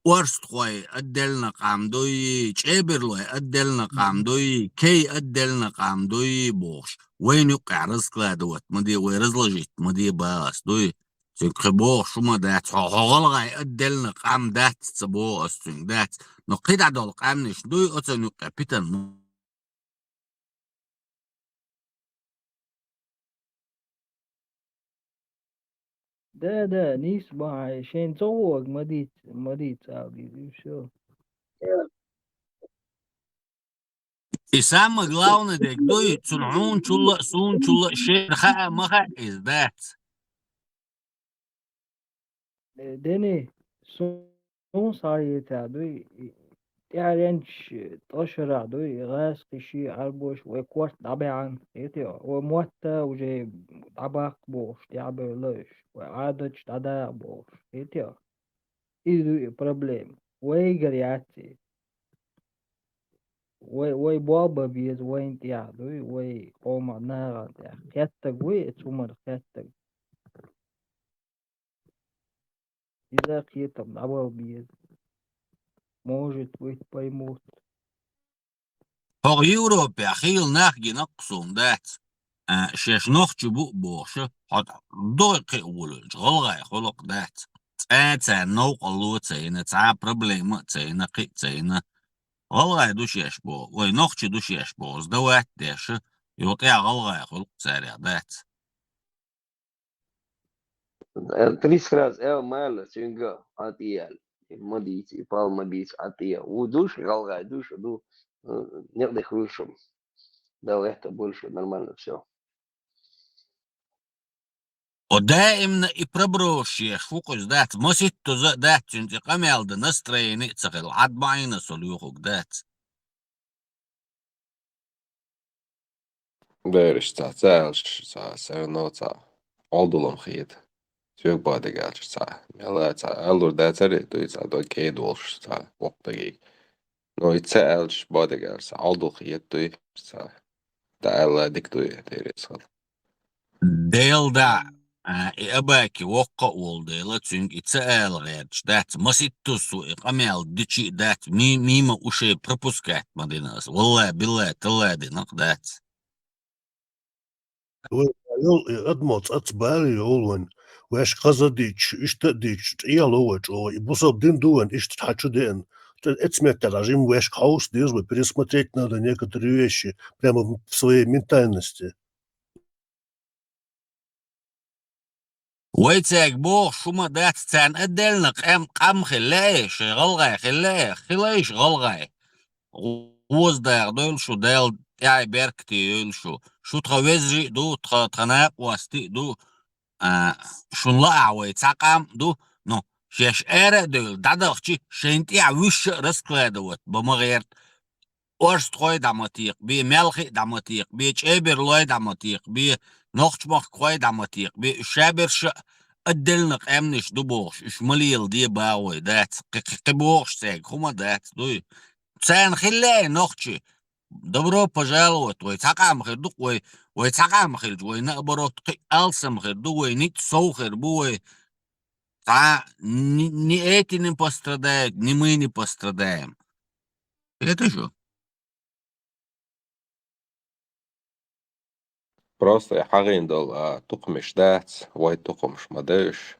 орстхой отдельно къам дуй, чӀебарлой отдельно къам дуй, кей отдельно къам дуй бохуш. Вайна юккъехь раскладывать ма де, вай разложить ма де бахас дуй. Цуьнга кхин бохуш хӀума дац, хьо, хьо гӀалгӀай отдельно къам дац ца боху ас цуьнга, дац. Но кхидӀа долу къаьмнаш дуй, оцунна юккъе питана ма Да, да, нийса бахьа, шайн цӀогӀога ма дийца, ма дийца ала дийца, и всё. И самое главное дерг дуй, цунна хьуначул а, суначул а шена хаа ма хаьа иза, дац. Э, Дени, су-, схьаетта дуй, и тӀаьхьаренчу тӀашарахь дуй, и гӀазкхий ши Ӏарбош вай корта дӀабаьхьна, хетий хьо? Вай мотта уже дӀабаккха бохуш, тӀаьхьабевлла уьш, вай Ӏадаташ дӀадаха бохуш, хетий хьо? Иза ду и проблема. Вайгара яц и. Вай, вай болх бан беза вайна тӀехь дуй, вай къоман нахана тӀехь. Хеттарг вуй, оцу хӀуманах хеттарг. Иза кхетам дӀабала беза. Может быть, поймут. ХӀокху Европехь хийла нах гина-кх суна, дац. А, шаьш нохчий бу а бохуш, хьо догӀий кхин а волуьйтуш, гӀалгӀай хуьлу-кх, дац. Цкъа а царна новкъарло а ца йина, цхьа а проблема а ца йина, кхин а ца йина. ГӀалгӀай ду шаьш боху, вай нохчий ду шаьш боху, сдавать а деш, юха тӀехь гӀалгӀай хуьлу-кх царех, дац. Э, тридцать раз эл мала, цуьнга Ӏатия аьлла. Ма дийца, и пал ма бийца Ӏатия. Ву душ, гӀалгӀай душ, ду, э, некъ де хуьлуш. Дала лаьтта больше нормально всё. О, даимна и проброшьеш ву кхуьз дац, маситтуза а дац цуьнца и къамел дан настроение а ца хилла, Ӏад ма Ӏийна со лоьхург дац. Бераш цхьа, ца аьлча, цхьа, всё равно цхьа Ӏалдулам хета. Соьга бадига аьлча цхьа, мела цхьа, аьллур дацаре дуй, цхьа дог кӀеда волуш цхьа воккха дагийга. Но и ца аьлча бадига аьлча цхьа, Ӏалдул хета дуй, цхьа, дан аьлла дика дуй, терес хала. Делда, а, и Абаки воккха а волу дела, цуьнга и ца ала гӀерташ дац, маситтуза цо и къамел дичи а дац, ми-, мимо ушей пропускать ма дина аса. Валлай, биллай, таллай дина-кх дац. Вай, йол, и адамо цӀац бали йолу вайн. Ваьшка хаза а дийцаш, иштта а дийцаш, тӀехьа ло вай чӀогӀа. И бусалба дин ду вайн, иштта хьан чу деана. Эцметтехь жима ваьшка хьовса деза вай, пересмотреть надо некоторые вещи прямо в своей ментальности. Вай цаьрга бохуш хӀума дац, царна отдельно къам, къам хила лаьа, шайн гӀалгӀай хила лаьа, хилайша гӀалгӀай. ГӀоза дагӀа дойла шу, Дала тӀаьхье беркате йойла шу. Шу тхан вежарий а ду, тхан, тхан накъостий а ду, а, шуна лаахь вай цхьа къам а ду, ну, шаьш ара а девлла, дӀадахчи, шайна тӀехь вуьшша а раскладывать бан ма гӀерта. Орстхой дӀа ма текхабе, мелхий а дӀа ма текхабе, чӀеберлой дӀа ма текхабе, нохчмахкахой дӀа ма текхабе, уьш шаберша а отдельно къаьмнаш ду бохуш, уьш ма леладе багӀой дац, кхи-, кхи-, кхин бохуш цаьрга хӀума дац, дуй. Царна хила лаьа нохчий, добро пожаловать, вай цхьа къам хир ду-кх вай, вай цхьа къам хилча, вай наоборот кхин а алсам хир ду, вай ницкъ сов хир бу, вай цхьа ни, ни эти не пострадают, ни мы не пострадаем. Хеташ ду? Просто и хьагӀийна долу, а, тукхамаш дац, вай тукхамаш ма ду уьш.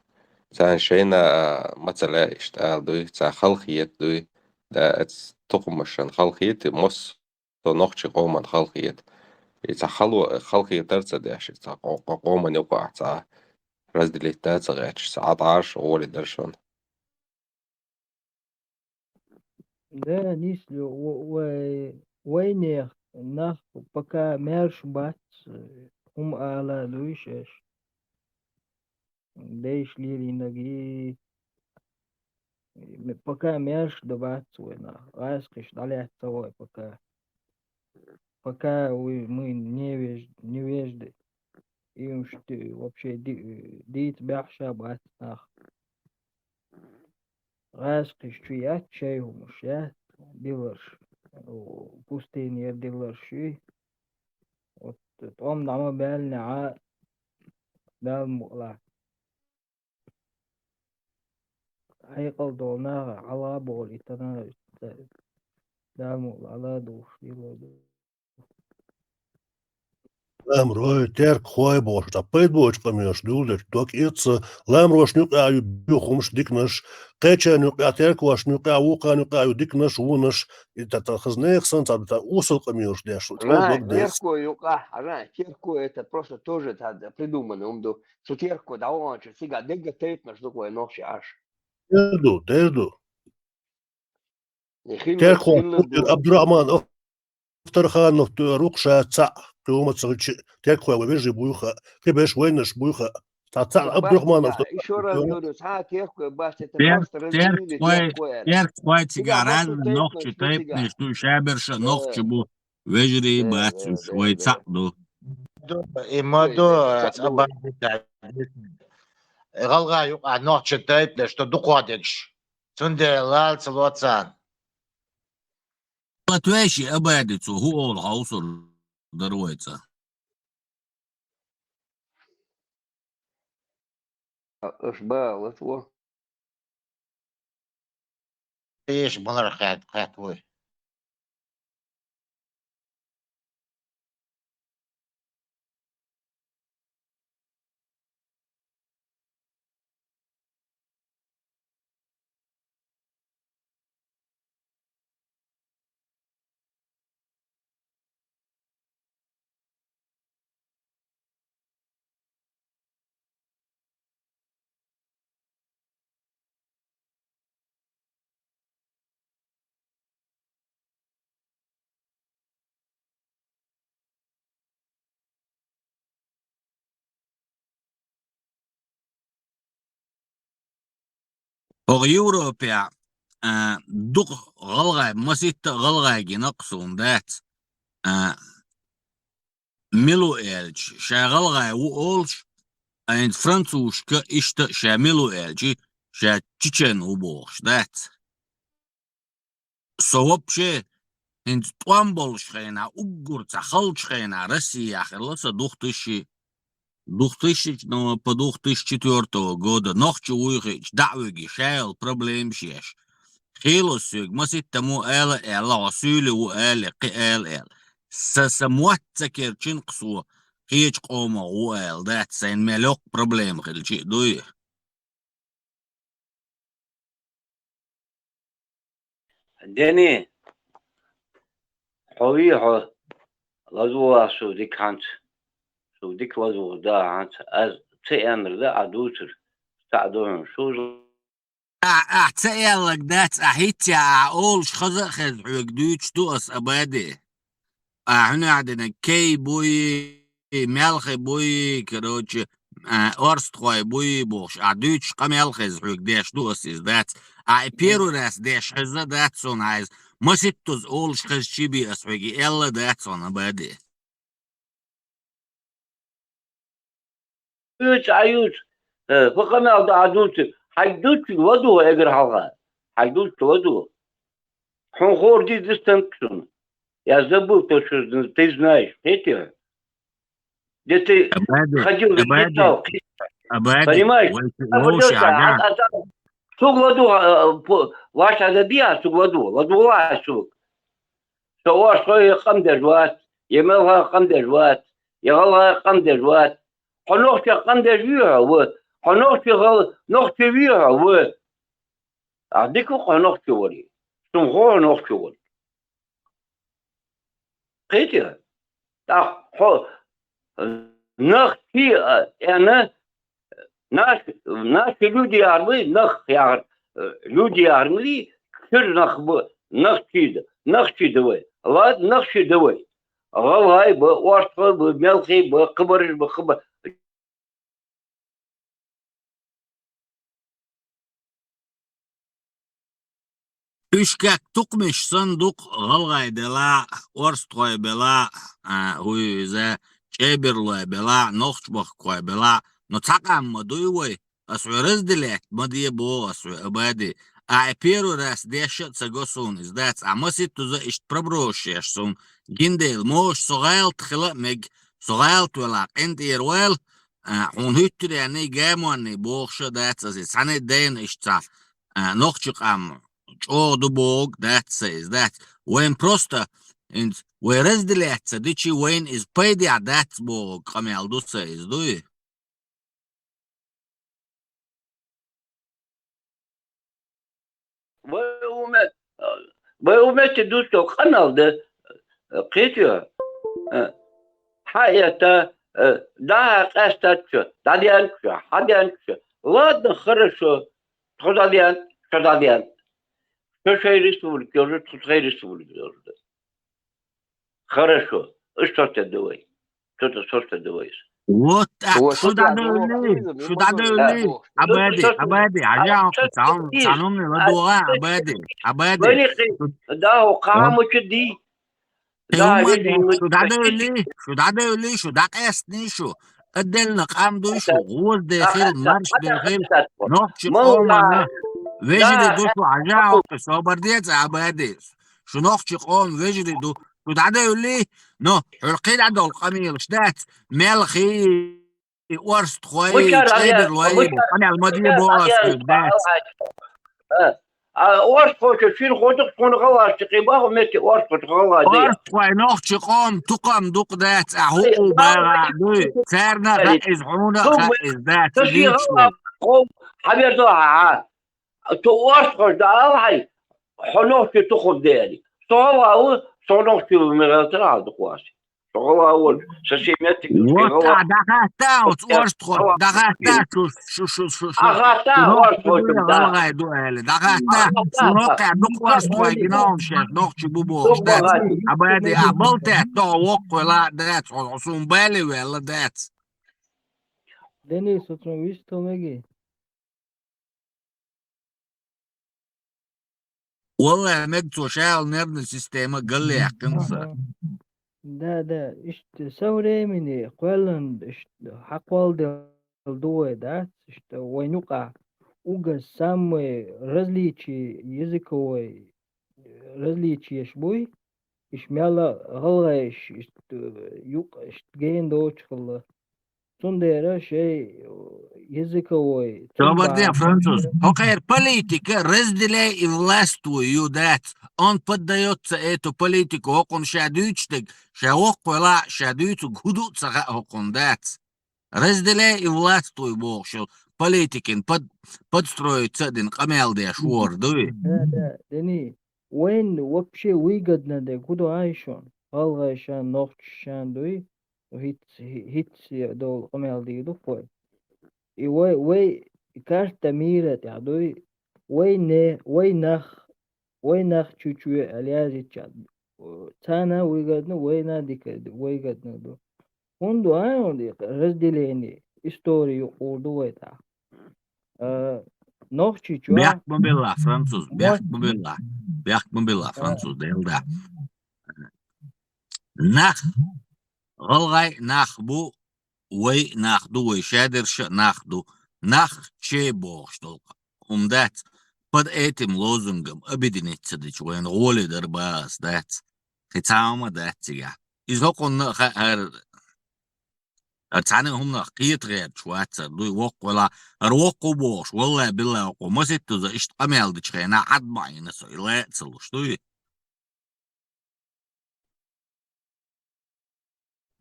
Царна шайна, а, ма ца лаьа иштта ала дуй, царна хала хета дуй. Да, эц-, тукхамашна хала хета, массо а нохчийн къоман хала хета. И цхьа хало-, хала хетар а ца деш, и цхьа къо-, къо-, къоман юкъахь цхьа разделить да ца гӀерташ, цхьа Ӏа тӀарш гӀоли дара шуна. Да, нийсло, в-, вай, вайнех нах пока маьрша бац, хӀума ала дуй шаьш. Дайша лелийнарг и, м-, пока маьрша дан бац вай нах. ГӀазкхиш дӀалаьцна ца гӀой пока. Пока уй мы не веж-, не вежды. И уьш ди-, вообще ди-, дийца баьхьаш а бац нах. ГӀазкхиш чу яц шайн хӀумаш, яц диларш, у, пустынера диларш юй. Вот тӀом дӀа ма баьллинехь а, Дала мукъалахь. Хьекъал долу наха хьалха а бохуш, и тана Дала мукъалахь ала а духуш дилла ду. Ламрой, теркахой бохуш, цхьа пайда боцу къамелаш дуьйладелча, дог эца, ламрошна юкъахь ю хӀумаш диканаш, кхечарна юкъахь, теркахошна юкъахь, вукхарна юкъахь ю диканаш, вонаш, и та, та хаза нехан санна цхьа, та осал къамелаш деш, чӀогӀа дог деза. Терко юкъахь, хьажа, терко это просто тоже та придуманный хӀума ду. Цу терко дӀаваханчу цигахь дерриг а тайпанаш ду-кх вай нохчий Ӏаш. Дер ду, дер ду. Теркахой Абдурахман Авторханов, рукъ ша цхьаъ, кхин хӀума ца хилча, теркахой вай вежарий буй хаьа, кхин берш вайнаш буй хаьа. Цхьа цхьаъ Абдурахман Авторханов. Теркахой, теркахой цигахь разный нохчий тайпанаш ду, шаберш а нохчий бу, вежарий а бац уьш, вай цхьаъ ду. И ма ду, цхьаъ ду. ГӀалгӀай юкъахь нохчий тайпанаш ду дукхох дерш. Цундела лала ца ло царна. Латвеши Абади цо хӀун олу хьовсур дара вай цӀа? Аша бала лац во. Эша малар хаьт-, хаьттавой. ХӀокху Европехь, а, дукха гӀалгӀай, маситта а гӀалгӀай гина-кх суна, дац, а, мила ву аьлча, ша гӀалгӀай ву олуш, а хӀинца французашка иштта ша мила ву аьлча, ша чечен ву бохуш, дац. Со вообще хӀинца тӀом болуш хенахь, уггар цхьа халчу хенахь Россия хилла со духтуьшши, духтуьшшичу, но по двух тысячи четвёртого года нохчо вуй хиъча, дӀа а вуьгий, ша йолу проблемаш еш. Хийла соьга маситтамо ала а аьлла, хьо суьйле ву ала, кхин ала а аьлла. Сан, сан мотт ца керчина-кх со, кхечу къомах ву ала, дац, сайна мел йоккха проблема хилча а дуй. Дени, хьо вий хьо, лазавала со дика хьанца, со дика лазавала да хьанца, ас ца аьннар да Ӏа дуцур, цхьаъ ду хьуна, шу Ахь, ахь ца аьлларг дац, ахь хӀинцца а олуш хаза а хеза хьоьга дуьйцуш ду ас, Абади. Ахь хӀун аьлла дина, кей буй, мелхи буй, короче, а, орстхой буй бохуш, ахь дуьйцуш къамел хеза хьоьга деш ду ас иза, дац. Ахь и первый раз деш хеза, дац суна хьайза. Маситтаза олуш хеза чиби ас хьоьга и аьлла, дац суна, Абади. Юьйцу, Ӏа юьйцу. Э, хӀокху къамел ду Ӏа дуьйцу. Хьайга дуьйцург ладугӀу эгара хьалха. Хьайга дуьйцург ладугӀу. Хьуна хуур ду дистант шуна. Я забыл то, что ты знаешь. Кхетий хьуна? Где ты Абади, ходил, где Абади, читал. Абади, понимаешь? Вовши, а вот Вовши, это, ага. А, а, а, цуг ладугӀу, а, по-, ваш а забей, а цуг ладугӀу. ЛадугӀу а цуг. Со орстхойн къам деш вац, я мелхойн къам деш вац, я гӀалгӀайн къам деш вац. Хьо нохчийн къам деш вуй хьо, ву? Хьо нохчи гӀал-, нохчи вуй хьо, ву? Ахь дика ву хьо нохчи варий. Суна хо хьо нохчи варий. Кхетий хьуна? ТӀаккха хьо нах чи а, аьнна, наш, наши люди яхар ма лий, нах яхар, э, люди яхар ма лий, чуьра нах бу, нах чийда, нах чийда вай. Ладно, нах чийда вай. ГӀалгӀай бу, орстхой бу, мелхий бу, кхабараш бу, кхаба-, Уьш кек тукхамаш санна ду-кх гӀалгӀай делахь, орстхой белахь, а, хӀу иза, чӀебарлой белахь, нохчмахкахой белахь, но цхьа къам ма дуй вай, ас хьоьга разделять ма де боху ас хьоьга, Абади. Ахь и первый раз деш а ца го суна иза, дац, ахь маситтаза иштта пробовать еш суна гина дела, можа со гӀалат хила а мега, со гӀалат велахь къинтӀера вайл, а, хьуна хӀуьттаренний, гамонний бохуш а дац ас иза, цхьаьна а дайна иштта цхьа, а, нохчийн къам чӀогӀа ду бохург дац сан иза, дац. Вайн просто, хӀинца, вай разделять ца дичи, вайна иза пайдехь дац бохург къамел ду сан иза, дуй? Вай у ме-, вай у метте ду со къамел дан, кхетий хьо? Э, хьан этта, э, дӀа къаьстад шу, дӀаденча шу, хьаденча шу. Ладно, хорошо. Тхо дӀаденча, шу дӀаденча. Шу шайн республика йолуш, тхо тхайн республика йолуш ду. Хорошо. Уьш сотта ду вай. Что-то сотта ду вай. Вот так, вот шу дӀадевлли, шу дӀадевлли. Абади, Абади, хьажа хьо, цхьа хӀума, цхьа хӀума ладогӀа, Абади, Абади. Вайна кхин, да, хӀо кхаа муча дий. Шу дӀадевлли, шу дӀадевлли, шу дӀакъаьстина шу. Отдельно къам дуй шу, гӀоза дехила, марша дехила, нохчийн къомана вежарий ду шу, хьажа хьо, собар де цкъа, Абади. Шу нохчийн къоман вежарий ду, шу дӀадевлли, но хьуьра кхин дӀадолу къамелаш дац, мелхий, орстхой, чӀебарлой, къамел ма де боху ас хьоьга, дац. А, орстхочо шина хӀотта тхуна гӀалгӀашца кхин баху метте орстхочо гӀалгӀай де. Орстхой нохчийн къоман тукхам ду-кх, дац, ахь хӀуъу багӀа а дуй, царна а хаьа иза, хьуна а хаьа иза, дац, дийцаш ву. Хьан верзо хьан? Цу орстхочо дан ала хьай, хьо нохчийн тукхам де аьлла. Со гӀалгӀа ву, со нохчи ву, мегӀалтара хьан дукха вац. Со гӀалгӀа волу, со шен меттиг ду, шен гӀалгӀа. Вот, а, дӀахатта оцу орстхочо, дӀахатта шу, шу, шу, шу, шу. ДӀахатта орстхочо, да. ГӀалгӀай ду аьлла, дӀахатта. ДӀахатта. Шу нохчий дукха орстхой гина хьуна шаьш, нохчий бу бохуш, дац. Абади, а, балтаьтта, воккхавелла, дац, хьо, хьо суна бале ваьлла, дац. Денис, оцунах вистал мегий? Валлахь, мега цо шала нервная система галле яьккхина са. Да, да, иштта со времени кхоьллина, иштта хьакхолладелла ду вай, дац, иштта вайн юкъахь уггар самый различий языковой, э, различиеш буй, иш мел гӀалгӀайш, иштта, э, юкъ, иштта гена доцуш хилла. Цундела шайн, э, языковой, Тобарде цундела француз. ХӀокхара политика разделяй и властвуй ю, дац. Он поддаётся эту политику, хӀокхунна ша дуьйцуш дерг, ша воккхавелахь а, ша дуьйцург хӀун ду а ца хаьа хӀокхунна, дац. Разделяй и властвуй бохуш йолу политикин под-, подстроиться а дина къамел деш вор дуй? Да, да, дини. Вайн вообще выгодно дерг хӀун ду, ай шуна? ГӀалгӀайшан, нохчашан дуй? ХӀинца, хӀинца долу къамел дийр ду вай. И вай, вай карта мира тӀехь дуй? Вай не, вай нах, вай нах чу-чу аьлла яздича, царна выгодно, вайна дика выгодно ду. ХӀунда ду, а, хӀунда и разделение, история юкъур ду вай тӀехь? А, Нохчийчохь Бехк ма белла, француз, бехк ма белла. Бехк ма белла, француз, делда. Нах, гӀалгӀай нах бу, вай нах ду, вай шадерша а нах ду. Нах чей бохуш долу хӀума дац. Под этим лозунгом объединиться дича вайна гӀоле дар бахас дац. Кхин цхьа хӀума дац цигахь. Иза хӀокхунна а хаьа, хӀара, хӀара цхьана а хӀуманах кхета гӀерташ вац хӀара дуй, воккхавелахь, хӀара воккхаву бохуш, валлай, биллай, воккхаву. Маситтаза иштта къамел дечу хенахь Ӏад ма Ӏийна со, и лаьа ца луш дуй?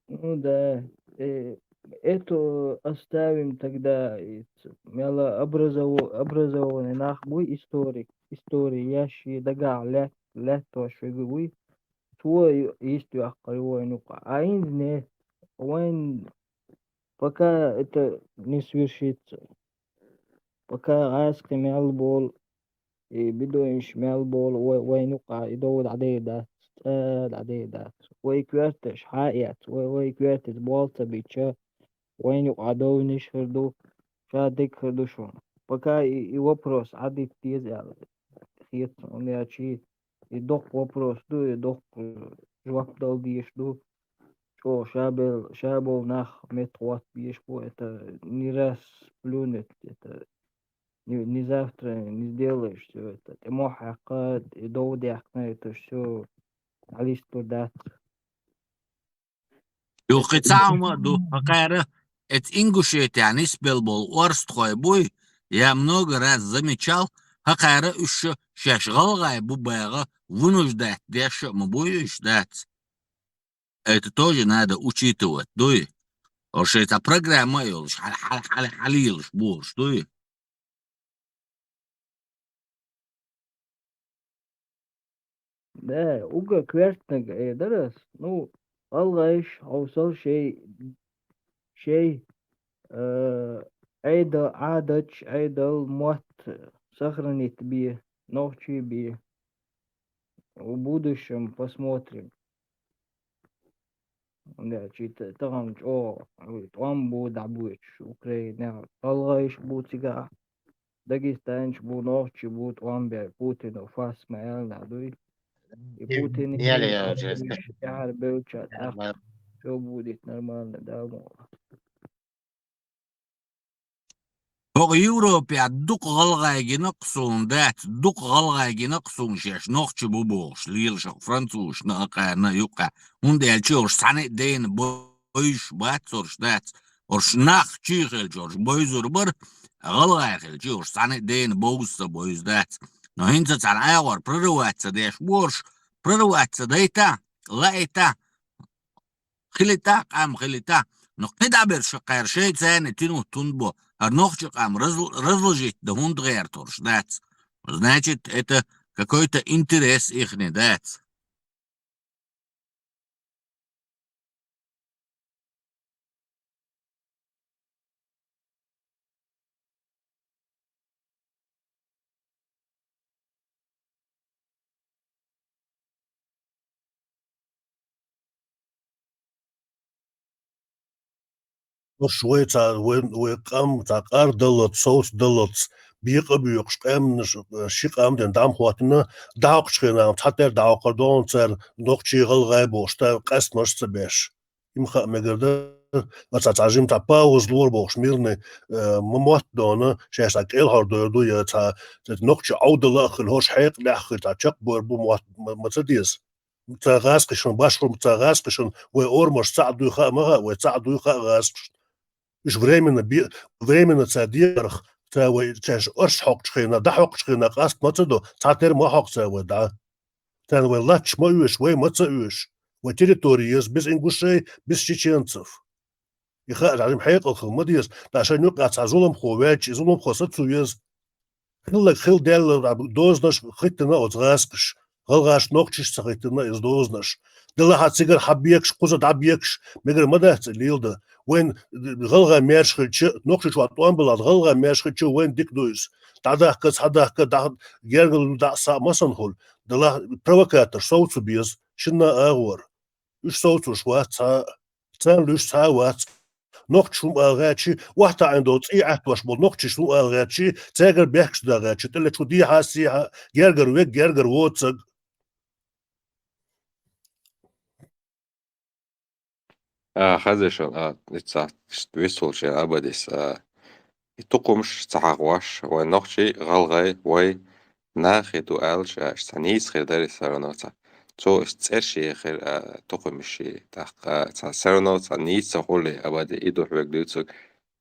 Ну да, э, это оставим тогда, и ц-, мела образово-, образованный нах буй, историк, история еш и дагахь лаьт-, лаьттош верг буй, цо ю-, йист йоккхур ю вайн юкъахь. А хӀинца не, вайн пока это не свершится. Пока гӀазкхи мел болу, и бедуинаш мел болу вай, вайн юкъахь и дов дӀадер дац, цкъа а дӀадер дац. Вай коьрташ хьа а эцна, вай, вай коьртаца болх ца бича, вайн юкъахь довнаш хир ду, ша дерг хир ду шуна. Пока и, и вопрос Ӏадитта деза аьлла хета суна, хӀунда аьлча и доккха вопрос ду, и доккха жоп дала дезаш ду. ЧӀогӀа ша бел-, ша болу нах меттахӀотта безаш бу, это не раз плюнуть, это не, не завтра не сделаешь всё это. ТӀе мохь хьаькхна, и дов даьккхина, это всё дӀалистур дац. Юха кхин цхьа хӀума а ду, хӀокхара, эца Ингушетехь нисбелла болу орстхой буй, я много раз замечал, хӀокхара уьш шаьш гӀалгӀай бу баха вынуждать деш а ма буй уьш, дац. Это тоже надо учитывать, дуй? Ош шайн цхьа программа а йолуш, хьал-, хьал-, хьал-, хьалийлаш болуш, дуй? Да, уггар коьртаниг эр дара ас. Ну, гӀалгӀайша хьовсал шайн, шайн, э, Ӏеда-, Ӏадаташ, Ӏедал, мотт сохранить бе, нохчий бе. В будущем посмотрим. Да, чи та-, тахана чӀогӀа, ой, тӀом бу дӀабоьдуш Украинехь, гӀалгӀайша бу цигахь, дагестанцаш бу, нохчий бу тӀом бер, Путина фас ма аьлла дуй. И Путин тӀаьхьара бевлча тӀаккха всё будет нормально, да, мо. ХӀокху Европехь дукха гӀалгӀай гина-кх суна, дац, дукха гӀалгӀай гина-кх суна шаьш нохчий бу бохуш, лелаш хӀокху французашна а, кхарна а юккъехь. ХӀунда аьлча уьш цхьаьна а дена бойзуш бац уьш, дац. Уьш нах чий хилча уьш бойзур бара, гӀалгӀай хилча уьш цхьаьна а дена бовза ца бойзу, дац. Но хӀинца цхьана агӀор прорываться деш бу уьш, прорываться дайта, лаита, хилита, къам хилита. Но кхидӀа берш кхара шайца царна тинут хӀунда бо, хӀара нохча къам разл-, разложить дан хӀунда гӀертарш дац. Значит, это какой-то интерес ихний дац. Уьш вай цхьа, вай, вай къам цхьа къардаллалц, совцадаллалц, бекъа а боькъуш, къаьмнаш, э, ши къам ден дӀа ма хӀоттийна, дӀахьокхача хенахь цхьатера дӀахьокхар догӀу цара нохчий, гӀалгӀай бохуш, тӀаккха къаьстамаш а ца беш. Има хаа мегар дара, ма цхьа, цхьа жима цхьа пауза лора бохуш, мирный, э, ма мотт дона, шаьш цхьа кӀелхьардойр ду, я цхьа, цхьа нохчий Ӏовдала а хила, хӀорш хьекъалехь а хила, цхьа чекхбойр бу мотт, ма, ма ца деза. Ца гӀазкхишна, башхо ца гӀазкхишна, вай орамаш цхьаъ дуй хаа ма хаьа, вай цхьаъ дуй хаа гӀазкхишна. Уьш временно бе-, временно ца дехарх, ца вай, цаьш орш хьокхучу хенахь, дӀахьокхучу хенахь къаст ма ца до, цхьатера ма хьокху ца вай дӀа. Царна вай латташ ма оьшу, вай ма ца оьшу. Вай территори еза без ингушей, без чеченцев. И хаа, жима хьекъал хила ма деза. ТӀаккха шайна юкъахь цхьа зуламхо ваьлча, и зуламхо саца веза. Хилларг хилла даьлла, дозанаш хӀиттина оцу гӀазкхаша. ГӀалгӀаша нохчашца хӀиттина иза дозанаш. Делахь а цигара хьабекаш, кхуза дӀабекаш, мегар ма дац и леладан. Вайн гӀалгӀай маьрша хилча, нохчий чохь тӀом белахь, гӀалгӀай маьрша хилча, вайн дика ду иза. ДӀадахка, цхьадахка, дӀа-, гергарло дӀа а, схьа а ма санна хуьлу. Делахь провокатор сов ца беза, шинна а агӀор. Уьш совцуш вац цхьа а, царна луьйш цхьа а вац. Нохчаша хӀума ала гӀертачи, охьатаӀийна долу цӀий Ӏаттош болу нохчаша хӀума ала гӀертачи, цаьргара бехкаш дан гӀертачи, тӀе лечу дехьа а, сехьа а, гергара верг, гергара воцург. А, хаза шуна, а, иццахь висволчеран Абадис, а, и тукхумаш ца хьахош, вай нохчий, гӀалгӀай, вай нахе ду аьлча, а, цхьа нийса хир дара, все равно цхьа. Цо ас цӀерш ехира, а, тукхумаш, тӀаккха, а, цхьа все равно цхьа нийса ца хуьлий, Абади, и ду хьоьга дуьйцург.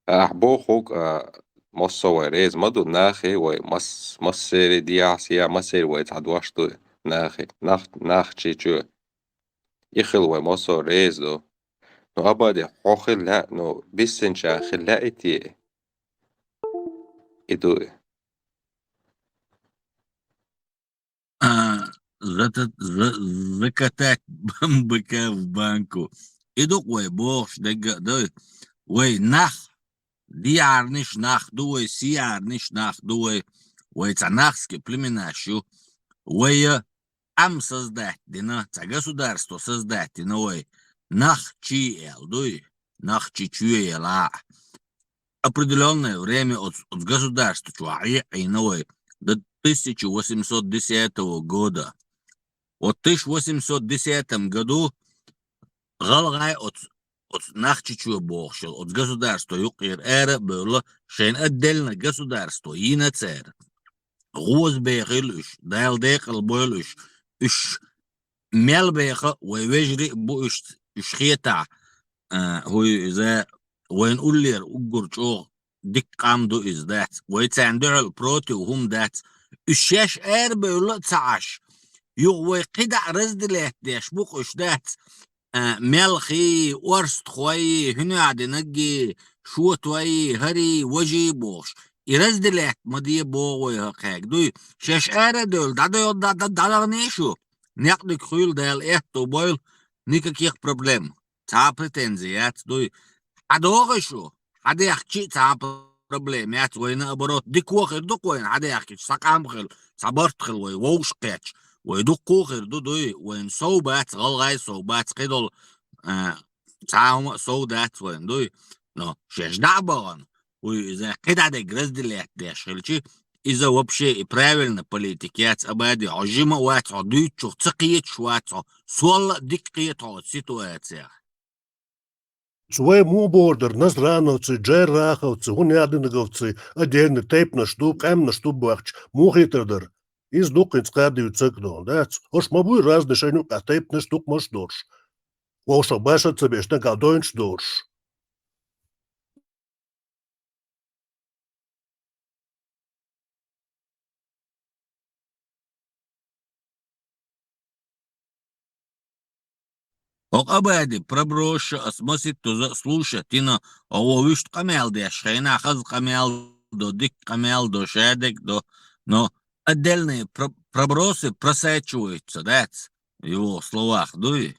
А, ахь бохург, а, массо а вай реза ма ду, нахе вай мас-, массерий дехьа, сехьа, массерий вай цхьа дош ду, нахе, нах-, нахчий чу. И хила вай массо а реза ду. Ну, Абади, хьо хила лаьа, ну, биссинчарна хила лаьий те? И ду и. А, зата-, за-, закатать быка в банку. И ду-кх вай бохуш дерг а ду. Вай нах, дехьарниш нах ду вай, сехьарниш нах ду вай. Вай цхьа нахски племенаш ю. Вай а Ӏам создать дина, цхьа государство создать дина вай. Нахчий аьлла дуй, нахчий чоь елахь. Определённое время оц-, оцу государство чохь Ӏе-, Ӏийна вай до тысяча восемьсот десятого года. Вот тысяча восемьсот десятом году гӀалгӀай оцу, оцу Нахчичой бохуш йолу оцу государство юккъера ара а бевлла, шайна отдельно государство йина цара. ГӀоза бехийла уьш, Дала декъал бойла уьш. Уьш мел беха вай вежарий а бу уьш, уьш хетахь, а, хӀуй иза, вайна уллера уггар чӀогӀа дика къам ду иза, дац. Вай царна дуьхьал против хӀума дац. Уьш шаьш арабевлла а ца Ӏаш, юха вай кхидӀа разделять деш бу-кх уьш, дац. А, мелхий, орстхой, хӀуьнехь динаргий, шотой, хӀарий, важий бохуш. И разделять ма де боху вай хӀокхаьрга дуй. Шаьш ара а девлла, дӀадевлла, дӀа-, дӀа-, дӀадахний шу? Некъ дика хуьйла, Дала аьтто бойла, никаких проблем. Цхьа а претензи яц дуй. ДӀадохий шу? ДӀадехкича а цхьа а проблема яц, вай наоборот, дика хир ду-кх вайна дӀадехкича, цхьа къам хила, цхьа барт хила вай вовшахкхетча. Вай дуккха а хир ду дуй, вайна сов бац, гӀалгӀай сов бац, кхидолу, а, цхьа а хӀума а сов дац вайна дуй. Но шаьш дӀа а бахана, хӀуй иза кхидӀа дерг разделять деш хилча, иза вообще и правильно политика яц, Абади, хьо жима а вац, хьо дуьйцучух ца кхеташ вац хьо, сол а дика кхета хьо оцу ситуациях. Цу вай муха бохур дара, назрановцы, джерраховцы, хунядиноговцы, отдельный тайпанаш ду, къаьмнаш ду бохча, муха хетар дара? Иза дуккха хӀинца кхаьрдийца ца догӀу, дац? ХӀорш ма буй разный шайна юкъахь тайпанаш, тукхамаш а долуш. Вовшах баша а ца беш, нагахь дойнаш а долуш. ХӀокху Абади пробросша ас маситтаза а слушать йина, хӀо вуьшта къамел деш хенахь, хаза къамел до, дика къамел до, шадерг до, но отдельные про-, пробросы просачиваются, дац? В его словах дуй?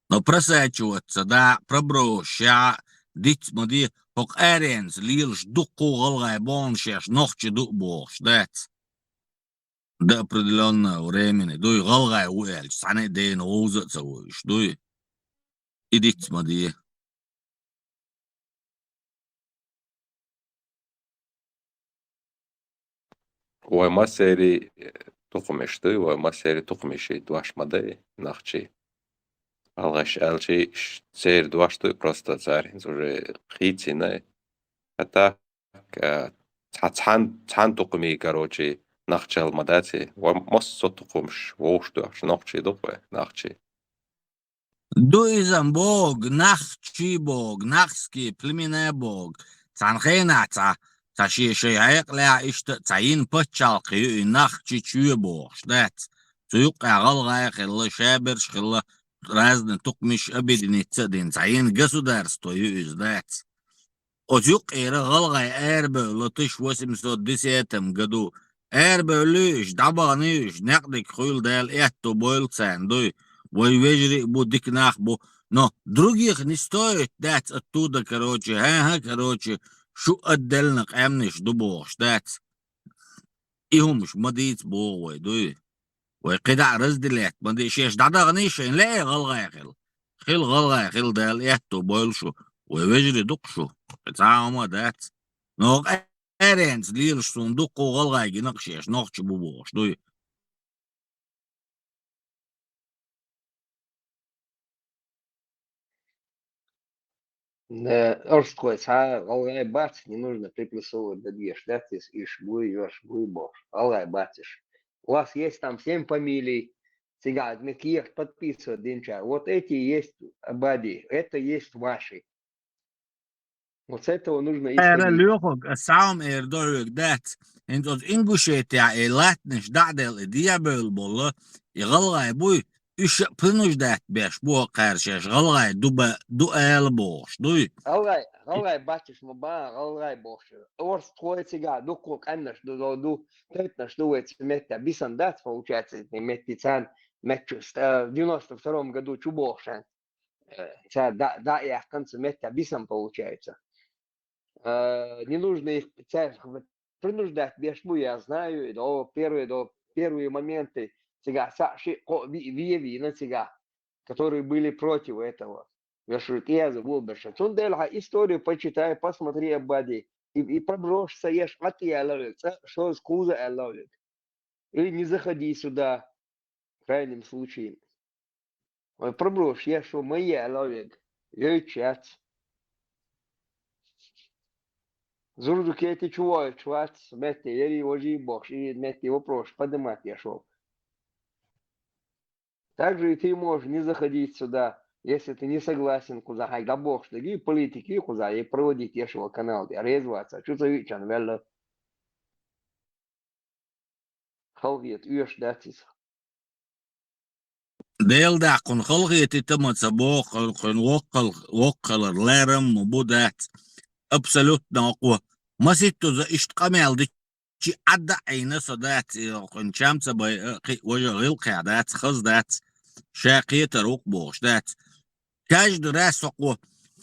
Но просачиваться, да, пробросча, диц ма де, хӀокху аренца лелаш дуккха а гӀалгӀай бахана шаьш нохчий ду а бохуш, дац? До определённого времени, дуй, гӀалгӀай ву аьлча, цхьана а дена вовза а ца вуьйш, дуй? И диц ма де. Вай массерий, э, тукхамаш ду, вай массерий тукхамаший дош ма дай нохчий. ГӀалгӀаша аьлча, ш-, церан дош ду, просто цара хӀинца уже хийцина. А так, э, цхьа-, цхьан-, цхьана тукхамий, короче, нохчалла ма дац и. Вай массо а тукхамаш вовшах ду ахча, нохчий ду вай, нохчий. Ду иза боху, нахчий боху, нахские племена боху. Цхьана хенахь цхьа, цхьа шен шайн хьекъалехь иштта цхьа йина пачхьалкх ю и, нахчий чоь бохуш, дац? Цу юккъехь гӀалгӀай а хилла, шаберш а хилла, разный тукхамаш объединиться а дина, цхьа йина государство ю иза, дац? Оцу юккъера гӀалгӀай арабевлла тысяча восемьсот десятом году. Арабевлла уьш, дӀабахана уьш, некъ дика хуьлда, Дала аьтто бойла царна, дуй. Вай вежарий а бу, дика нах а бу. Но других не стоит, дац, оттуда, короче, хӀан-хӀа, короче, шу отдельно къаьмнаш ду бохуш, дац? И хӀумаш ма дийца боху вай, дуй. Вай кхидӀа а разделять ма де, шаьш дӀадахана шайна лаьа гӀалгӀай хила. Хила гӀалгӀай хила, Дала аьтто бойла шу. Вай вежарий ду-кх шу. Цхьа а хӀума дац. Но аренца лелаш суна дуккха а гӀалгӀай гина-кх шаьш нохчий бу бохуш, дуй. Э, орстхой цхьа а гӀалгӀай бац, не нужно приплюсовывать да деш, да, тес иш буй, йош буй бохуш. ГӀалгӀай бац иш. У вас есть там семь фамилий, цигахь ме кехат подписывать динчара. Вот эти есть абади, это есть ваши. Вот с этого нужно Ара исходить. Лоьхург, ас схьа-м эр до хьоьга, дац. ХӀинца оцу Ингушетехь и латтанаш дӀа а делла, и дӀа а бевлла болу, и гӀалгӀай буй, уьш а принуждать беш бу хӀокхара шаьш гӀалгӀай ду ба-, ду ала бохуш, дуй? ГӀалгӀай, гӀалгӀай бац уьш, ма бан гӀалгӀай бохуш. Орстхой цигахь дуккха къаьмнаш ду, ду, ду, тойтанаш ду вай цу меттехь. Бисана дац, получается, и метте царна меттачу, э, в девяносто втором году чу бохуш хьан. Э, цара дӀа, дӀа а яьккхина цу меттехь, бисана получается. Э, не нужно их, цаьрших принуждать беш бу, я знаю, и до первые, до первые моменты цигахь цхьаъ шиъ кхоъ виъ ве вийна цигахь, которые были против этого. Я шуьга кӀеза вон берш. Цундела хьан историю почитай, посмотри, Абади. И, и проброш ца еш, Ӏад яьлла вега, цкъа шозза кхузза аьлла вега. Или не заходи сюда, в крайнем случае. Ой, проброш еш, ма яьлла вега. Йойтуш яц. Зурдукети чу войтуш вац, метте яри важи бохуш, и метте вопрос поднимать еш волу. Также и ты можешь не заходить сюда, если ты не согласен, кхуза хьайга дӀабохуш дерг политики, кхуза и проводить еш волу канал, я реза вац, чу ца виъчан велла. Халахета оьшуш дац иза. Дела даккхун халахетийтамца боху, кхуьнан воккхал-, воккхалар ларам ма бу дац. Абсолютно окхо. Маситтуза иштта къамел дичи Ӏадда а Ӏийна со дац, и кхуьнан чам ца бай, а, кхин а важа гӀилкхехь дац, хаза дац, ша кхетар ву-кх бохуш дац. Каждый раз со кхо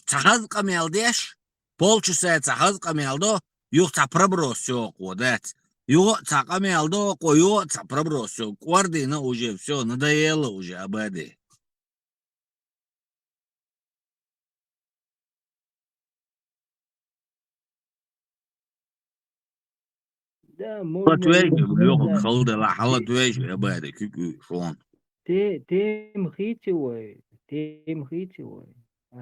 цхьа хаза къамел деш, полчаса цхьа хаза къамел до, юха цхьа проброс йоккхо дац. Юха а цхьа къамел до, кхо юха а цхьа проброс йо. КӀордийна уже, всё, надоело уже, Абади. Да, можно. Хала твежа, и Лёха, да. Хала дела, хала твежа, я баьри, куьг шон. Те-, тема хийци вай, тема хийци вай.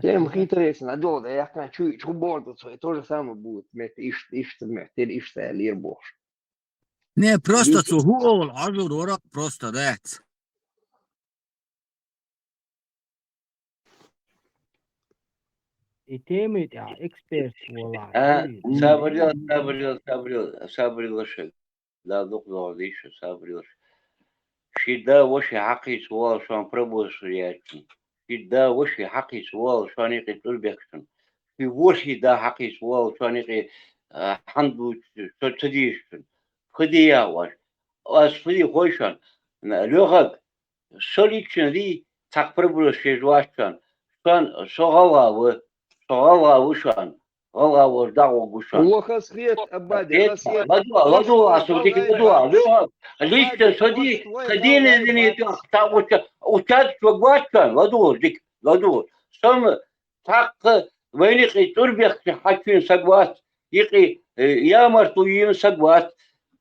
Тема хийци рейсна, а долда, я кан чу, чу борду, то, то же самое будет, мет, иш, иш, мет, или иш, лир бохуш. Не, просто цу хӀу олу, Ӏожур вара, просто дац. И тема тӀехь эксперт волахь. А, сабрил, сабрил, сабрил, сабрил ши. Да, дукха догӀу дийша, сабрил ши. Ши да ваши хьакхийца волу шон пробуш яьчун. Ши да ваши хьакхийца волу шон икъи тӀурбекшун. Ши ваши да хьакхийца волу шон икъи, а, хьан дуч, со ца дийшчун. Фу дия ваш? Ас фу ди хой шон? Лёхак, со лично ди, цхьа пробуш шеш ваш шон. Шон, со гӀалгӀа ва. со гӀалгӀа ву шоана, гӀалгӀа волча дӀагӀоргва шоана. Вахас хет, Абади, хас хет. ЛадугӀа, ладугӀа, аса дика ладугӀа. Лоьхьа, лично со ди, ха дийна дини тӀехь, цхьа уча-, участок вац шоана, ладугӀа, дика, ладугӀа. Со-м цхьаккха вайна юкъе цӀур бехке хьачуйна саг вац, юкъе, э, ямартло йина саг вац.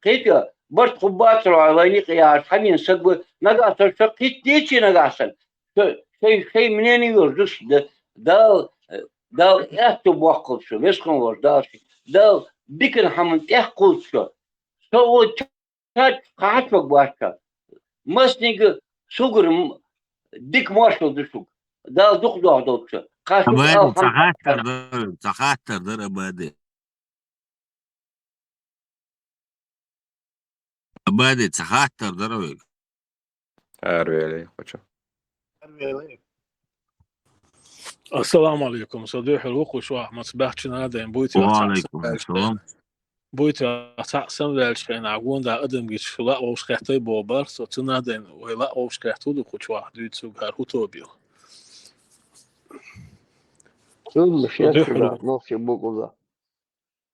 Кхетий, барт хургбацар вайна юкъе яхаш хьавена саг ва, нагахь санна шо кхетадеча нагахь санна. Шо-, шоай, шоай мнение йолаш ду шо, да-, Дала, э, Дала аьттув боаккхалба шо, веза хинна волча Дала шо. Дала дикача хӀаман тӀехкхувлалда шо. Со вон ча-, кхахьача ваг вац шо. Массанега сугара м-, дика моаршал ду шуга. Дала дукха дохадолда шо. Кхача Абади, алхам цхьа хаттар дар, цхьа хаттар дар, Абади. Абади, цхьа хаттар дар вайга. Арвели, хочу. Ассаламу алейкум. Со дуьхьал ву, кху чу ваха, маца баьхча надайн буйте. Ва алейкум ассалам. Буйте цхьаъ санна ваьлча хенахь, гонда адам гича лаъ вовш хеттай боху бара со, цу надайн вай лаъ вовш хетта ду кху чу ваха, дуьйцу хӀара хӀу тобел. Цунна шех дуьхьал. Нохчий букъа.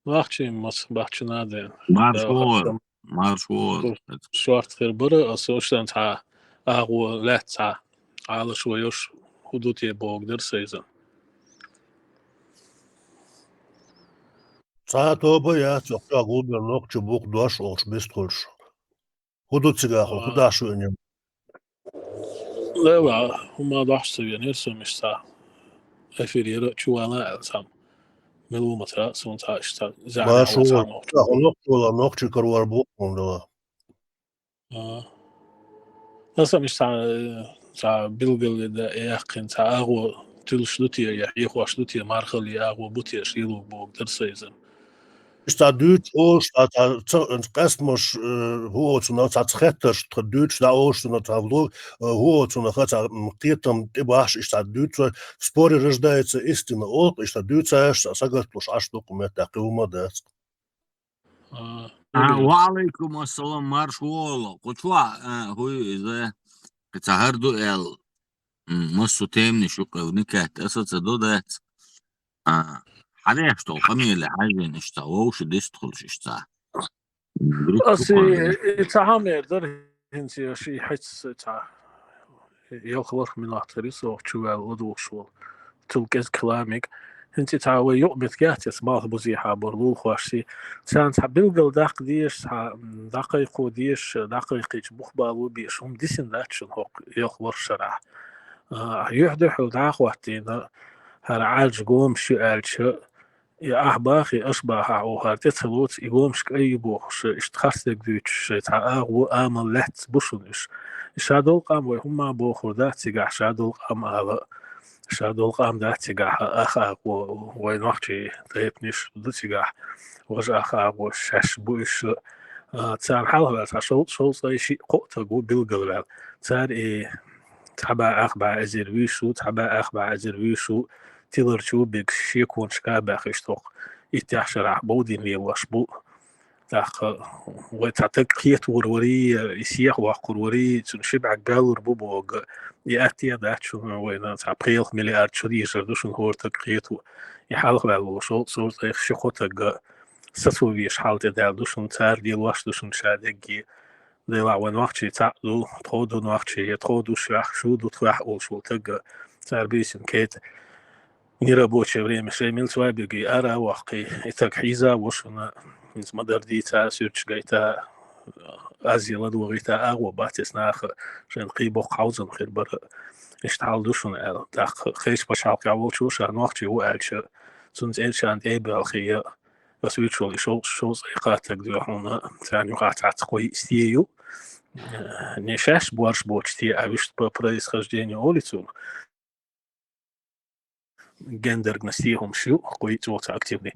Вахча маца баьхча надайн. Марш вогӀал, марш вогӀал. Шорта хир бара, аса ош сан цхьа агӀо лаьтта цхьа Ӏалаш вайош хӀу ду те бохург дара сайзан. Цхьа а тоба яц, йоккха гулбер нохча букъа дош олуш бистхуьлуш. ХӀу ду цигахь, хӀу даш ву и ним? Лела, хӀума дохьуш ца венера со, мишта эфир яра чувала аьлла цхьамма. Мила ву ма тара, суна цхьа иштта зӀе Марш вогӀал, цхьа хӀу нохча вала, нохчий каравар бу хьуна дала. А. Аса мишта, э, цхьа билгал да, э, яьккхина, цхьа агӀо туьлуш ду те, я хьехош ду те, мархалли агӀо бу те, шелуг бохург дара сайзан. Иштта дуьйцуш олуш, цхьа, цхьа, ца-, къаьстамаш, э, хӀу оцунах, цхьа, цхьа хеттарш тха дуьйцуш дӀа олуш цунах, цхьа влог, э, хӀу оцунах, цхьа, м, кхетам тӀебахьаш, иштта дуьйцу, в споре рождается истина, олу, иштта дуьйцаш, цхьа, сагартлуш Ӏаш дукха меттехь, кхин хӀума дац. А, а, ва алейкум ассалам, марш вогӀал. Кху чу ваха, а, хӀу ю иза, кхин цхьа хӀара ду аьлла, м, массо теманаш юкъа никет аса ца до дац. А, хьадеш тхо къамеле хьаьжжина иштта, вовшах дистхуьлуш иштта. Аса и, и цхьа хьамер дара, хӀинца я ши хьаьца цхьа ялх-ворхӀ минот хир ю со чу ваьлла ладугӀуш волу. Цул кӀезиг хила мега. ХӀинца и цхьа вай юкъаметтиг яц, эс малх бузехьа бара лулахошций. Царна цхьа билггал даккха дезаш, цхьа, м, дӀакхайкхо дезаш, дӀакхайкхийча бух бало безаш хӀума дисина дац шуна хӀокху ялх-ворхӀ шарахь. А, юьхь-дуьхьал дӀа а хӀоттийна, хӀара Ӏаьржа гомаш ю аьлча, и ахь бахахь, и аша бахахь, оха хӀара тӀе ца лоцу, и гомаш кӀай ю бохуш, иштта харцдерг дуьйцуш, шайн цхьа агӀо, амал лаьцна бу шуна уьш. И шадолу къам вай хӀумма бохур дац цигахь, шадолу къам ала, шадолу къам дац цигахь, ах агӀо, вай нохчий тайпанаш ду цигахь, важа ах агӀо, шаьш бу уьш. А, царна хьалха ваьлла цхьа шовзткъа, шовзткъе шиъ, кхоъ таг ву билггал ваьлла. Цара и цхьа бӀе ах бӀе эзар вуьйш ву, цхьа бӀе ах бӀе эзар вуьйш ву, тиларчу бегаш шеконаш кабаьхиш тоху. Иттех шарахь бовдийна лелош бу. ТӀаккха вай цхьа таг кхетавор варий, и сехьа воккхур варий, цуьнан ши бӀаьрг баьллур бу боху, и атте а дац шуна, вайна цхьа пхи-ялх миллиард чу дийшар ду шуна хӀора таг кхето. И хьалха ваьлла волу шовзткъа, шовзткъе ши-кхо таг сацо везаш хьал тӀе даьлла ду шуна, цара лелош ду шуна ша дегге. Делахь вайн нохчий цхьаъ ду, тхо ду нохчий, я тхо ду шуьх, шу ду тхоьх олуш волу таг, цара бийсина кхета. Нерабочее время шайн милцвай бегий ара а ваккхий, и таг хьийза а во шуна, хӀинца ма-дарра дийца а, суьрташ гайта а, Ази ладогӀийта а агӀо бац эс наха, шайна кхин боккха хьовзам хир бара. Иштта хьал ду шуна аьлла. ТӀаккха кхечу пачхьалкхехь волчо ша нохчий ву аьлча, цунна цӀерачарна тӀе а боьлхий, я ас вуьйцуш волу и шовзткъа, шовзткъе кхаа таг дуьхьа хьуна, царна юкъахь цхьацца кхо-йиъ сте ю. Э, не шаьш борш боцуш сте, а вуьшта по происхождению олий цунах. Гендерно сте хӀумаш ю, кхо-йиъ цо ца активный.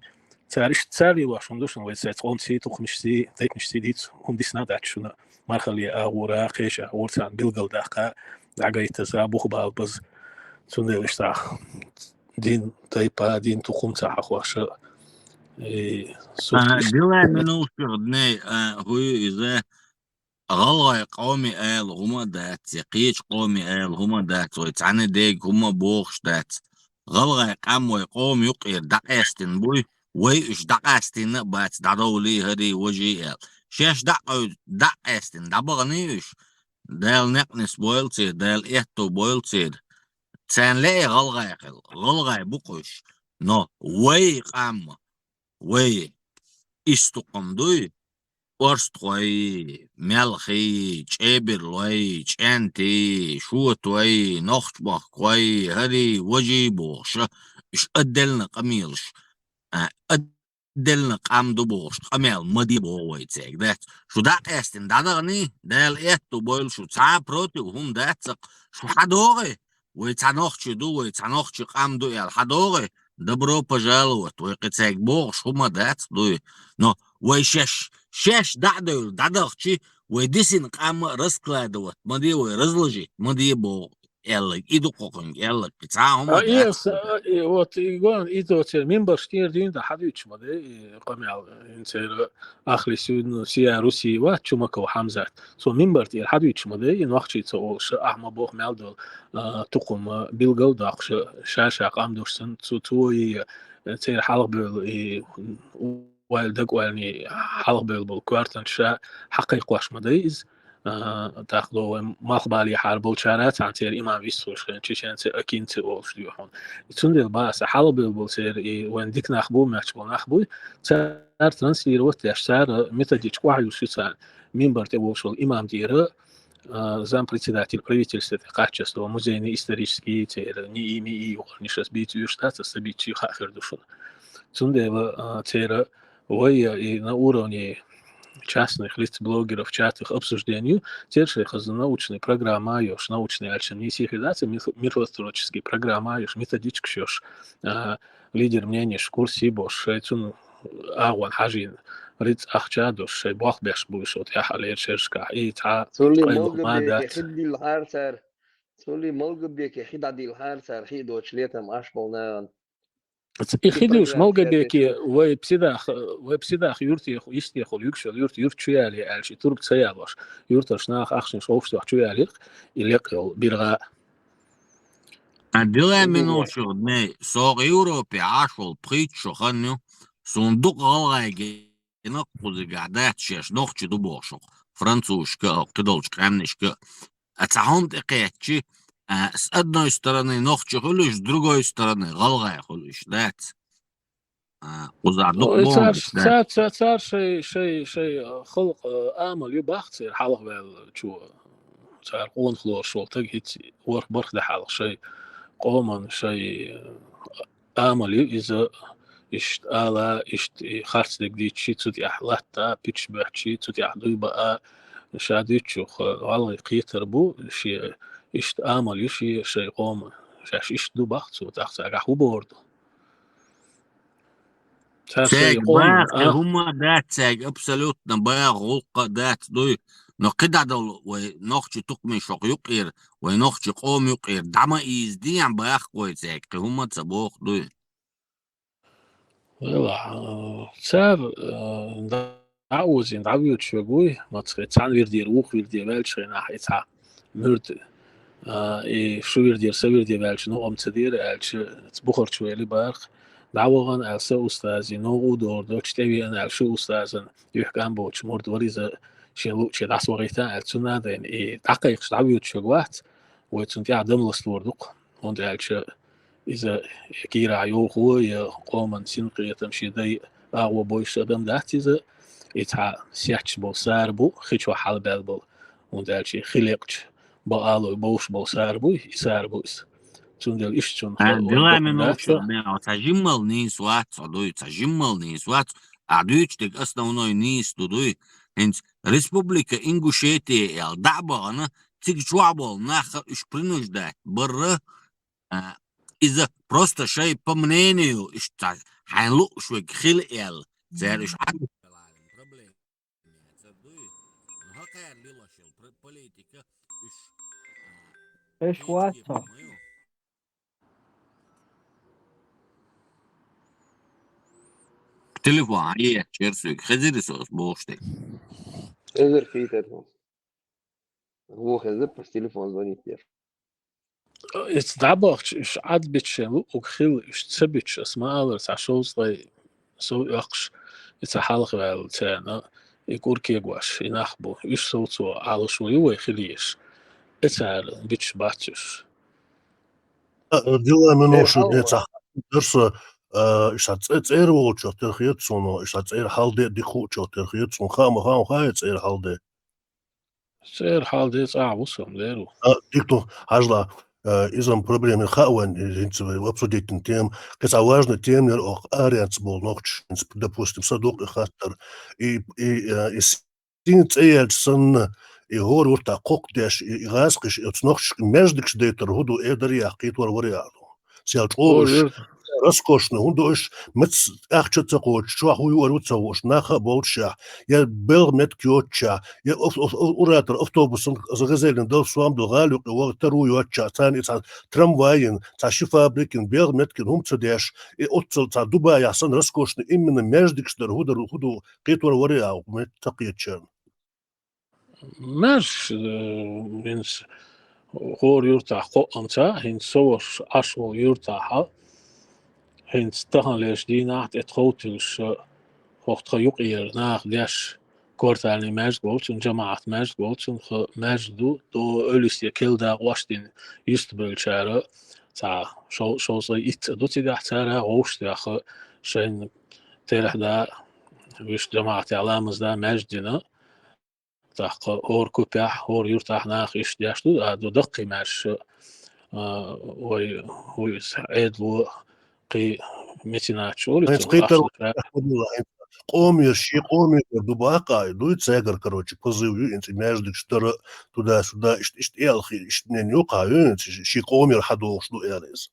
Цара иштта цара лелош хӀума ду шуна, вай сайца къомсий, тухумашций, тайпанашций дийца хӀума дисна а дац шуна. Мархалле агӀора, кхеча агӀора царна билггал даккха, дӀагайтаза, бух балбаза. Цундела иштта дин, тайпа, дин, тухум ца хьахош. И, а, сутка иштта. Дилай минув шуьга, динай, а, хӀу ю иза, гӀалгӀай къоми ала хӀума а дац, я кхечу къоми ала хӀума а дац, вай цхьаьна дега хӀума а бохуш дац. гӀалгӀай къам вай къома юкъера дӀакъаьстина буй, вай уьш дӀакъаьстина а бац, дӀадовлий, хӀарий, важий аьлла. Шаьш дӀакъевд-, дӀакъаьстина дӀабаханий уьш, Дала некъ нисбойла церан, Дала аьттув бойла церан. Царна лаьий гӀалгӀай хила, гӀалгӀай бу-кх уьш. Но вай къам, вай исс тукхам дуй, орстхой, маьлхий, чӀеберлой, чӀентий, шотой, нохчмахкхой, хӀарий, важий бохуш, уьш отдельно къамелаш, а, отдельно къам ду бохуш, къамел ма де боху вай цаьрга, дац. Шу дӀакъаьстина дӀадаханий, Дала аьттув бойла шу, цхьа а против хӀума дац-кх, шу хьадогӀий, вай цхьа нохчий ду, вай цхьа нохчий къам ду аьлла хьадогӀий, добро пожаловать, вай кхин цаьрга бохуш хӀума дац дуй. Но вай шаьш, шаьш дӀа а девлла дӀадахчи, вай дисина къам а раскладывать ма де вай, разложить ма де боху аьлларг, и ду кхокхуьнга аьлларг, кхин цхьа а хӀума А, дац. Ес, а, и, вот, и гон, и то цер мимбарш тӀера дуьйна да хьадуьйцуш ма де, и къамел, ин цер ахли сюдну сия Руси вац, Чумаков Хьамзат. Цо мимбар тӀера хьадуьйцуш ма де, и нохчий ца олуш, ахьа ма боху мел долу, а, тукхум, а, билгал а доккхуш, ша-ша къам долуш санна, цу, цо и, э, цер хьалхабевлла, и, ойла дага ойла, хьалхабевлла болу коьртанча ша хьакхайкхош ма дай иза. А, тӀаккха вай малхбалехьара болчара цхьаьна церан имам вистхуьлуш хилла, чеченцы, акинцы олуш дуьйхьа хьуна. И цундела бан аса хьалхабевлла болу церан и вайн дика нах бу, моьттуш болу нах буй, цара транслировать деш, цара методичка охьаюьллуш ю царна. Мимбар тӀе волуш волу имам тӀера, а, зампредседатель правительства тӀе кхаччалц, музейный, исторический, церан ниъий-миъий юкъарниш аса бийца оьшуш дац, аса ца бийцича хаа хир ду шуна. Цундела, а, церан вай, а, и на уровне частных лиц, блогеров, чатах обсуждение ю, церан шайн хазна научная программа а йолуш, научная аьлча нийса хир дац, миф-, мифологический программа а йолуш, методичкаш йолуш, а, лидер мненеш курсе а болуш, шайн цунна агӀон хьажийна, рицкъ ахча а долуш, шайн болх беш буй шо тӀехьа лерча шерашкахь. И цхьа Цуьллий къайлаха ма Малгобеке дац. Хи диллахьара цара. Цуьллий Малгобеке хи дӀадиллахьара цара, хи а доцуш летам Ӏаш болу нахана. И хи дуьйш Малгобеке вай псидах, вай псидах юртехула, йистехула юьгуш йолу юрт, юрт чу яле аьлча, и турба ца ялош, юртарчу наха ахчанаш вовшах чу ялира, и лекъ йолу биргӀа. А дилла минутчух дней, со Европе Ӏаш волу пхийтта шо хан ю, суна дукха гӀалгӀай гина кхузигахь дац шаьш нохчий ду бохуш, французашка а, кхидолчу къаьмнашка а. А цхьа хӀума тӀе кхаьччи, а, с одной стороны нохчий хуьлуш, с другой стороны гӀалгӀай хуьлуш, дац. А, кхузахь дукха Ну, и боху цар, дац. Цар, цар, цар шай, шай, шай, а, халкъ, а, амал ю бах церан хьалха ваьлла чу. Цар къонах лоруш волу таг хӀинца ворхӀ барх де хьалха шай къоман, шай, а, амал ю иза, иштта ала, иштта и харц дерг дийцчи, цу тӀехь латта, пуьташ боьттичи, цу тӀехь дуй баа, ша дуьйцучух, а, гӀалгӀай кхетар бу, шен иштта амал ю шен, шай къоман. Шаьш иштта ду бах цо, тӀаккха цаьргахь хӀун бор ду? Цаьрга баха и хӀума дац, цаьрга абсолютно баха гӀуллакх а дац дуй. Но кхидӀа долу вай нохчий тукхамаш хӀокху юкъера, вай нохчий къома юкъера дӀа ма ийзадехьа баха вай цаьрга, кхин хӀума ца боху дуй. Вела, а, цара, а, дӀаозийна, дӀавоьдуш верг вуй, маца хи цхьана вирдера, вукху вирде ваьлча хенахь и цхьа муьрда, а, и шу вирдера, са вирде ваьлча, ногӀам ца дера аьлча, бухарчу вели барх, дӀавахана аьлла са устазе, ногӀу дор доцуш тӀевеана аьлла шу устазан, юьхькӀам боцуш мурд вара иза шен луъче дӀасавахийта аьлла, цунна а дайна, и дӀакхайкхаш дӀавоьдуш верг вац, вай цунна тӀехь дамласт лур ду-кх, хӀунда аьлча иза я кийрахь йовхо, я къоман синкхетам шен дай агӀо бойуш адам дац иза, и цхьа сетташ болу сара бу, хи чохь хьалабаьлла болу, хӀунда аьлча и хи лекъча бакъалой бовш болу сара буй, и сара бу иза. Цундела иштта цунна А, хала дила ван бакъ минут дац. Чу бен, цхьа жиммал нийса вац, цхьа дуй, цхьа жиммал нийса вац, а дуьйцу дерг основной нийса ду дуй. ХӀинца Республика Ингушетия аьлла дӀа а бахана, цига чохь болу нах уьш принуждать барра, а, иза просто шай по мнению, уьш ца хьайн лууш верг хила аьлла, цара уьш Ӏадвелла проблема ца дуй. Ну, хӀокхара лелаш йолу пр-, политика, уьш, а, Эш вац цо. Телефон, а, е, черсуьйга, хезири со, бохуш тӀе. Хезир хийтар. Вон хезир, по телефон звонить деш. Ица дӀабахча, уьш Ӏадбича шен луъуг хилла, уьш ца бича, ас ма аллара, цхьа шовзткъе сов оьхуш, и цхьа хьалха ваьлла царна, и кӀур кегош, и нах бу, уьш совцо Ӏалашо ю вай хила езаш. И цара бича бац уьш. Дила минуша де ца дарса, а, уьш цӀе-, цӀера волчох тера хета суна, уьш цӀера хьалде дика хуучох тера хета суна, хаа ма хаам хаа цӀера хьалде. ЦӀера хьалде цӀагӀа ву со, леру. А, дика ду, хьажала, а, иза-м проблема хаа вайн, хӀинца вай обсудить тема. Кхин цхьа важная тема яр оха аренца болу нохчаш, хӀинца, допустим, са дукха и хаттар. И, и, а, и син цӀе яьлча санна, и хӀора юртахь кхоккхадеш, и, и гӀазкхиш, и оцу нохчашка маьждигаш дайтар хӀун ду, э, дарьяхь кхетор варе ахьа. Сел чӀогӀа уьш, роскошно, хӀунда уьш, меца ахча ца кхочуш, чохь хӀун юар ву ца хууш, нах а болчушехь, я белхан меттиг йоцчехь, я ав-, ав-, ав-, уратор автобусан, газелин дала сом дала гӀала юкъе ваха таро йоцчехь, царна и цхьа трамвайин, цхьа ши фабрикин, белхан меттигин хӀума ца деш, и оццул цхьа Дубаях санна роскошно именно маьждигаш дар, хӀун дар, хӀун ду, кхетор варе а, мет ца кхетачарна. Маьрша, э, хӀинца хӀора юртахь кхоъам ца, хӀинца со волуш Ӏаш волу юртахь, хӀинца таханлерчу дийнахь тӀе тхов туьллуш, хӀокху тхан юкъера наха деш, квартальный маьждиг волчун, жамаӀат маьждиг волчун, хӀа, маьждиг ду, до Элисте келла дакъош дина, юьстабевллачара, цхьа шов-, шовзткъе итт цӀа ду цигахь, цара вовшахтоьхна шайна терахь да, вуьш жамаӀатехь ламаз да маьждиг дина. ТӀаккха хӀора купехь, хӀора юртахь наха иштта деш ду, а, ду даккхий маьрша, а, вай, вуй иза, Ӏедало, кхин меценаташ олу, хӀинца кхетар, къомера, шен къомера ду бакъа, дуй цаьгара, короче, позыв ю, хӀинца и маьждигаш тара, туда-сюда, иштта, иштта элхи, иштта нен ю кхаъ ю, хӀинца ши-, шен къомера хьадогӀуш ду аьлла иза.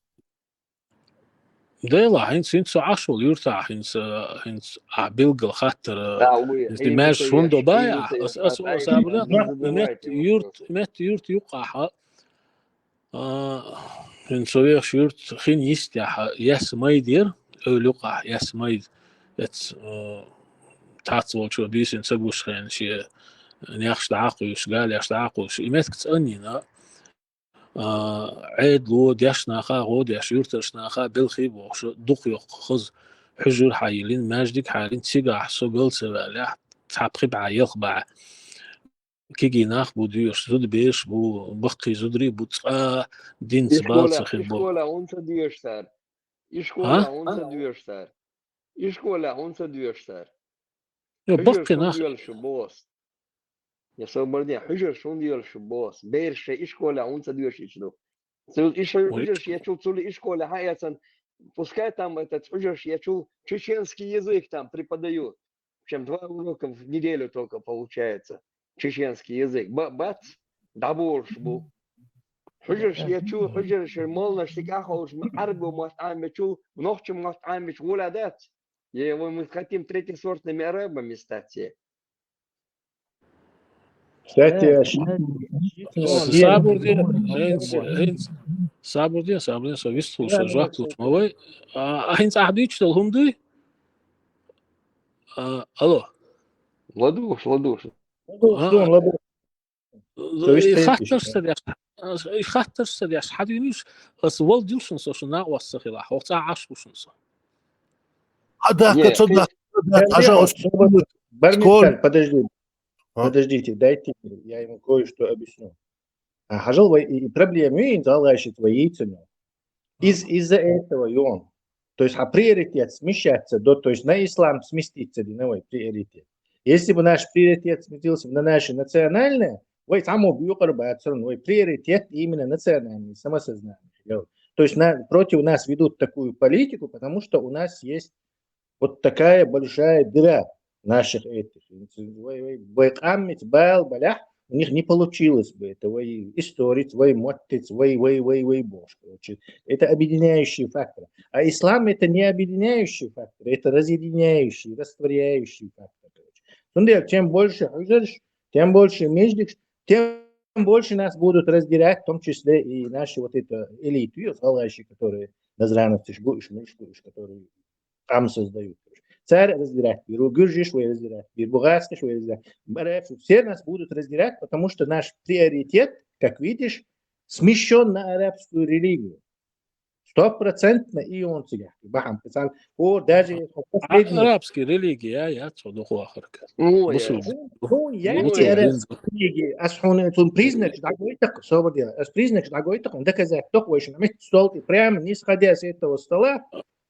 Делахь, хӀинца, хӀинца со Ӏаш волу юртахь, хӀинца, хӀинца ахь билггал хаттар, хӀинца маьрша хӀунда бай ахь, ас, ас, ас, ас, мет-, юрт, мет-, юрт юккъахь, а, хӀинца со вехаш юрт хин йистехь, Яс-Майда яра, эвла юккъахь Яс-Майда, эц, а, тац волчо буьйсина ца гуш хенахь, шен нехаш дӀа а кхуьйсуш, галеш дӀа а кхуьйсуш, и меттиг цӀанйина, а, Ӏедало дешнаха, гӀо деш, юьртарчу наха белхий а бохуш, дукха йоккха хаза хьуьжар хьайиллина, маьждиг хьайиллина, цигахь со гал ца ваьллехь, цхьа пхи бӀе, ялх бӀе кегий нах бу доьшуш, зудабераш бу, баккхий зударий бу, цкъа динца бала ца хир болу. Ишколехь хӀунда ца доьшу цара? Ишколехь хӀунда ца доьшу цара? Ишколехь хӀунда ца доьшу цара? Йо, баккхий нах. Хьуьжарш хӀунда йоьллуш ю боху ас? Я собар де, хьуьжарш хӀунда йоьллуш ю боху ас? Бераш шайн ишколехь хӀунда ца доьшуьйтуш ду? Цул и шайн хьуьжарш ечул, цул ишколе хьаэцан, пускай там этот хьуьжарш ечул чеченский язык там преподают. Чем два урока в неделю только получается. Чеченский язык. Ба-, бац, дӀаболуш бу. Хьуьжарш ечу, хьуьжарш молланаш дика а ховш, Ӏарбо мотт Ӏамбечул, нохча мотт Ӏамбечу гӀола дац. Е, вай мы хотим третьесортными арабами стать, е. Кстати, а ши-, ши-, Сабур де, хӀинца, хӀинца, сабур де, сабур де, со вистхула, со жоп луш ма вай. А, а хӀинца ахь дуьйцуш долу хӀума дуй? А, алло. ЛадугӀуш, ладугӀуш. ЛадугӀуш, ладугӀуш. И хаттарш ца деш, и хаттарш ца деш, хьан дуьйна уьш, ас вала дилшна со шун накъост ца хилахь, хӀокху цӀа Ӏаш хӀушна со. Хьан дахка, ца дахка, ца дахка, хьажа, ас Бармиталь, подожди. А? Подождите, дайте, я ему кое-что объясню. А, хьажал, вай и, и проблема ю, и гӀалгӀайшица вай йийцина. Из-, из-за этого и он. То есть, а приоритет смещаться до, то есть на ислам сместиться, дина вай приоритет. Если бы наш приоритет сместился бы на наше национальное, вай цхьаммо бу юкъара бацаран, вай приоритет именно национальный, самосознание. То есть на, против нас ведут такую политику, потому что у нас есть вот такая большая дыра наших этих. Вай, вай, вай къаммица бала балахь, у них не получилось бы это. Вай историца, вай моттица, вай, вай, вай, вай бохуш, короче. Это объединяющий фактор. А ислам — это не объединяющий фактор, это разъединяющий, растворяющий фактор, короче. Цундела чем больше хьуьжарш, тем больше междигаш, тем больше нас будут разделять, в том числе и наши вот это элиты, гӀалгӀайши, которые назрановцы бу уьш, муьш бу уьш, которые къам создают. Цара раздирать бийр бу, гуьржаш вай раздирать бийр бу, гӀазкхаш вай раздирать бийр бу, арабаш, все нас будут раздирать, потому что наш приоритет, как видишь, смещён на арабскую религию. Стопроцентно и он цигахь. Бахьан писал. О, даже если последний Арабский религия, я цо духу ахарка. Ну, Мусул. я- Ну, я Ну, эти я- арабские религии, ас хьуна цун признак дагой так, собар дела. Ас признак дагой так, он доказать только вышел. Метт столти прямо не сходя с этого стола.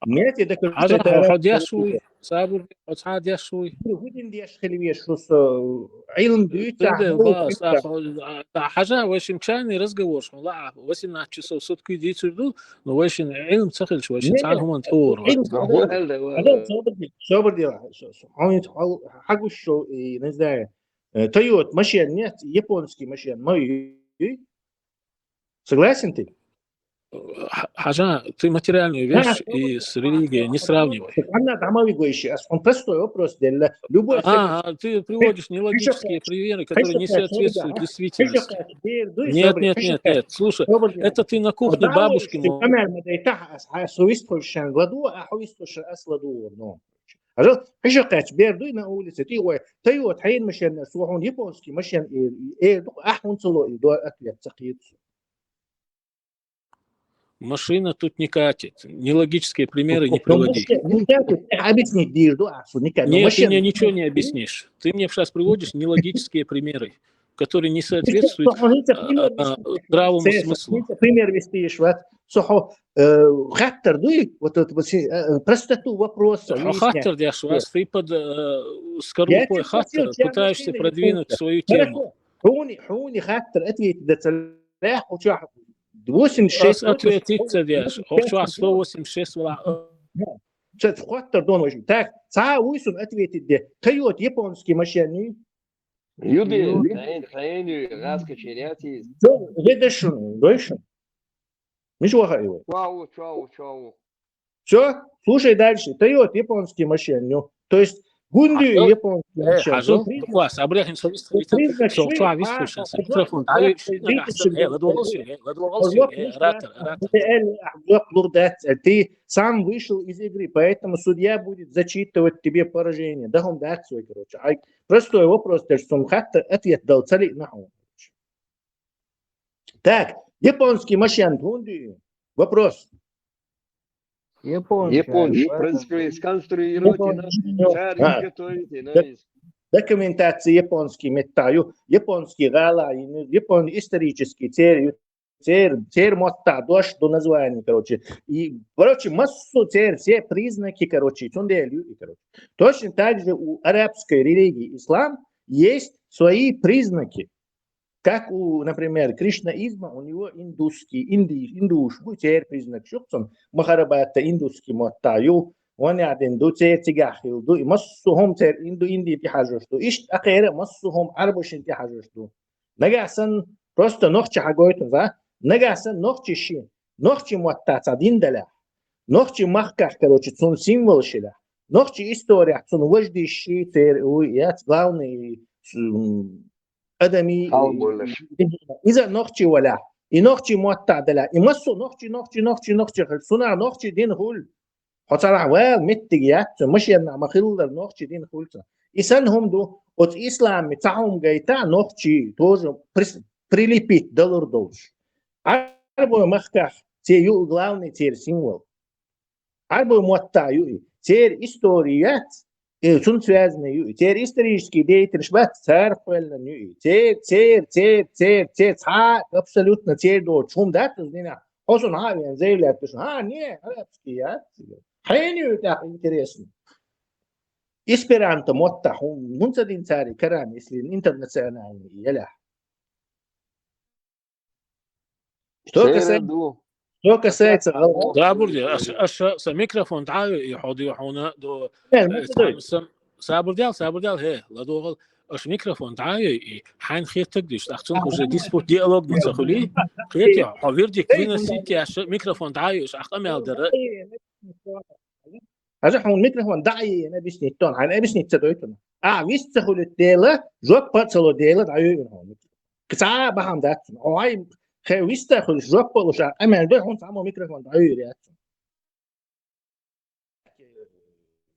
Нет, это как Хьажа, это хьо арабский деш вуй, сабур, оцхьа деш вуй. Гудин деш хилвеш, что с, э, Ӏилм дуьйца, Тыдел ну, ба, как-то. Хьажа, вешин чайный разговор, шу ла, восемнадцать часов в сутки дицур ду, но вешин Ӏилм цахилш, вешин Не, цан не, хуман тур. Ӏилм Ага, да, да, Ага, да. собар де-, собар дела. Хьуна хьуна хьагуш шо, и, не знаю, э, Toyota машин нет, японский машин, мой. Согласен ты? Х- Хьажа, ты материальную вещь и с религией не сравнивай. Она домовой гойши, ас он простой вопрос дела. Любой А, а, ты приводишь нелогические примеры, которые не соответствуют действительности. Нет, нет, нет, нет. Слушай, это ты на кухне бабушки мол- Камер мадайтах, ас хьа сувист хулшан ладу, а хьуист хулшан ас ладу, ну. Ажал, хьиша кач бердуй на улице, ты ой, Toyota хьайн машин, со хьуна японский машин, и, и, и, а хьун цало, и до ответ цахит. Машина тут не катит. Нелогические примеры не Ну, приводи. машин, ну, как это объяснить, дирду, а, что никак, ну, Нет, ты машин- мне ничего не объяснишь. Ты мне сейчас приводишь нелогические примеры, которые не соответствуют Слушай, он это а, пример а, вести. здравому Сэ- смыслу. сэ пример вести, ишват. Сохо, э, хаттар дуй, вот это вот, э, простоту вопроса. Хо выяснять. Хаттар деш вас, ты под э, Я скорлупой тебе хаттара спросил, чё пытаешься ты продвинуть ответил? свою тему. Хорошо. Хуни, хуни хаттар ответить да целях, у чё, восемьдесят шесть Сейчас ответить вопросов. деш. Хо чё сто восемьдесят шесть вала. Чё, хаттар дон очень. Так, ца уйсун ответить де. Toyota японский машины. Юди, Ну. Тайни, Тайни, Раска Черятис. Чё, ведешун, дойшун. Миш ваха его. Чуау, чуау, чуау. Все, слушай дальше. Toyota японский машин, ну. То есть, гунду А, японский Э, машин. Хажу, Признак- класс, обрехин со вист признак со шли, чё а, вист а, слушай, а, микрофон. а, А, а, видишь, а, э, ладу а, голоси, э, ладу а, голоси, вот э, видишь, оратор, да, оратор. Ты, Эль, а, вот, Лурдец, э, ты сам вышел из игры, поэтому судья будет зачитывать тебе поражение. Да, он даст свой, короче. Ай, простой вопрос, ты что, хатта ответ дал, цали нахуй. Так, японский машин, гунду. Вопрос. Японский. Японский, Правильно. Принципе, сконструировать и на Японский. шар А. Готовить и на Док- Документация японский меттаю, японский гала, япон исторический цер, цер, цер мотта, дош до названия, короче. И, короче, массу цер, все признаки, короче, цунделю, и, короче. Точно так же у арабской религии ислам есть свои признаки. Как у, например, кришнаизма, у него индусский, инди, индуш, бу цер признак шукцун, махарабата индусский моттаю, он яден ду, цер цигахил ду, и массу хом цер инду, инди тихажуш ду. Ишт акера массу хом арбушин тихажуш ду. Нагасан просто нохчи хагойтун, за? Нагасан нохчи ши, нохчи мотта ца дин даля. Нохчи махках, короче, цун символ шиля. Нохчи история, цун вожди ши, цер, у, яц, главный, м, адами, Халбулаш. иза нохчи валя. И нохчи мотта даля. И массу нохчи, нохчи, нохчи, нохчи, хэл. Суна нохчи дин хул. Хоцара вал, меттиг яц, машина махиллар нохчи дин хулца. И сан хум ду, от ислам ми цахум гайта нохчи тоже прис-, прилепить далур долш. Арбо махках, це ю главный цер символ. Арбо мотта ю и цер история, э, цун связанный ю и цер исторический деятельность бат цар хуэллан ю и цер, цер, цер, цер, цер, ца абсолютно цер до чум дат, знина. Хосун ха вен заявлять, ха, не, арабский я. Хай не так интересно. Эсперанто мотта хун, хун ца дин цари каран, если интернациональный, яля. Что касается, что касается, Да, бурди, аш, аш, са микрофон даю, и ходи хона до, Э, ну, подожди. Сабурдял, сабурдял, хе, ладогал, аш микрофон даю, и хайн хетак диш, ах цун уже диспут диалог на цахули, хети, хо вердикт выносите, аш микрофон даю, аш ах амял дара. Аж хун микрофон даю, я объяснить тон, хан объяснить ца дойтун. А, вист ца хулит дела, жоп па цало дела даю, я хун. Кца бахам дат. Ой, хе вист ца хулит жоп па луша, амял да хун само микрофон даю, я.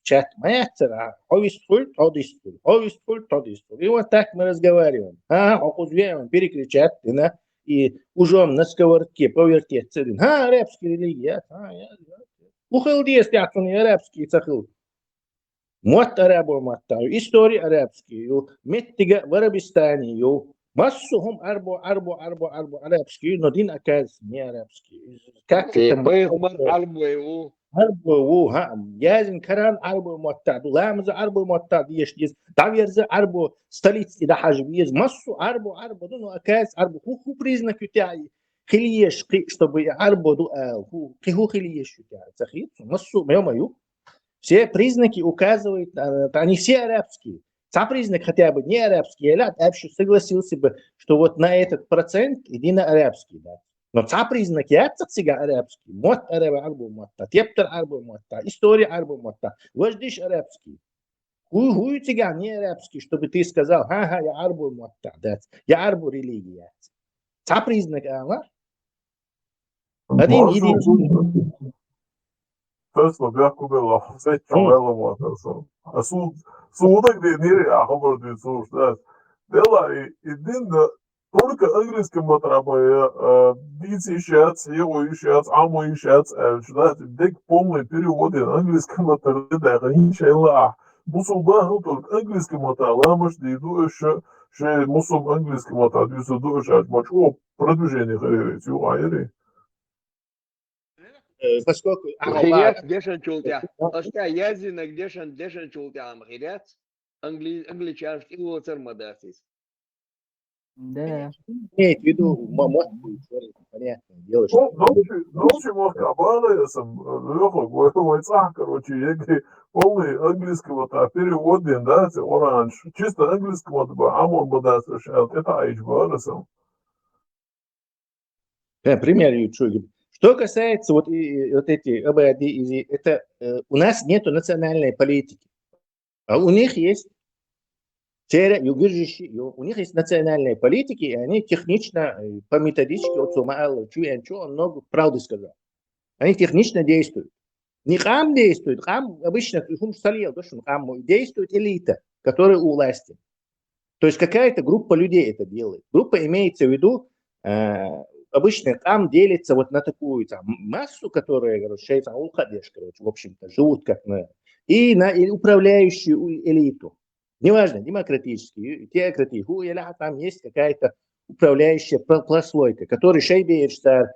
Чат маяцера, хо вист хулит, хо дист хулит, хо вист хулит, хо дист хулит. И вот так мы разговариваем. А, хо кузвеем, перекричать, и на, и ужом на сковородке повертеться. Ха, арабский религия, ха, я, я. Ухыл дес, я, арабский цахыл. Мотт арабо мотта, истори арабский ю, меттига в Арабистане ю. Массу хӀума арбо, арбо, арбо, арбо арабский, но дин оказывается не арабский. Как это мо-, Пайхамар арбо ю. Арбо ву, ха, язин Коран арбо мотта ду, ламаза арбо мотта деш дез, даверза арбо столица и дахаж вез, массу арбо, арбо ду, но оказывается арбо ху, ху признак ю тя хилиеш, хи, чтобы арбо ду, а, ху, хи ху хилиеш ю тя, цахит, массу, ё-моё. Все признаки указывают, а, они все арабские. Ца признак хотя бы не арабский, я ля, вообще согласился бы, что вот на этот процент иди на арабский, да. Но ца признак я цацига арабский. Мот араба арбу мотта, тептер арбу мотта, история арбу мотта. Вождиш арабский. Хуй, хуй циган не арабский, чтобы ты сказал, ха-ха, я арбу мотта, да. Я арбу религия. Ца признак, а, ва? Один единственный. Тесла бяхку бела, сетчо Мгм. вела мотаса. А суд, судак де нири, а хабар дюй суш, да. Дела и, и дин да, только английский матраба, э, дици шац, его и шац, амо и шац, э, да, дек полный перевод, и английский матраба, да, и шайла, а. Мусул баху только английский матраба, ламаш ди ду, ше, ше мусул английский матраба, дюсу ду, ше, мач, о, продвижение харери, тю, айри. Э, поскольку Мхирият дешан чултя. Оста язинак дешан, дешан чултя мхирият. Англи-, англичанский лоцер мадасис. Да. Имеет в виду, мо-, может быть, понятное дело, что Ну, ночи, ночи мог обалая сам, Лёха, гой, гой, цах, короче, я говорю, полный английского, та, перевод, да, это оранж. Чисто английского, да, амор, да, это айч, барасам. Э, пример ючуги. Что касается вот, и, и вот эти ОБД, и это, э, у нас нету национальной политики. А у них есть. Церя, ю-, гюржиши, ю-, у них есть национальные политики, и они технично, э, по методичке, вот Сумаал, Чуянчу, он много правды сказал. Они технично действуют. Не хам действует, хам обычно, хум салиел, то, что хам действует элита, которая у власти. То есть какая-то группа людей это делает. Группа имеется в виду, э, обычно там делится вот на такую там массу, которая, короче, шайтан улхадеш, короче, в общем-то, живут как на, и на, и управляющую элиту. Неважно, демократический, теократический, ху, или там есть какая-то управляющая про-, прослойка, которая шайбеерштар,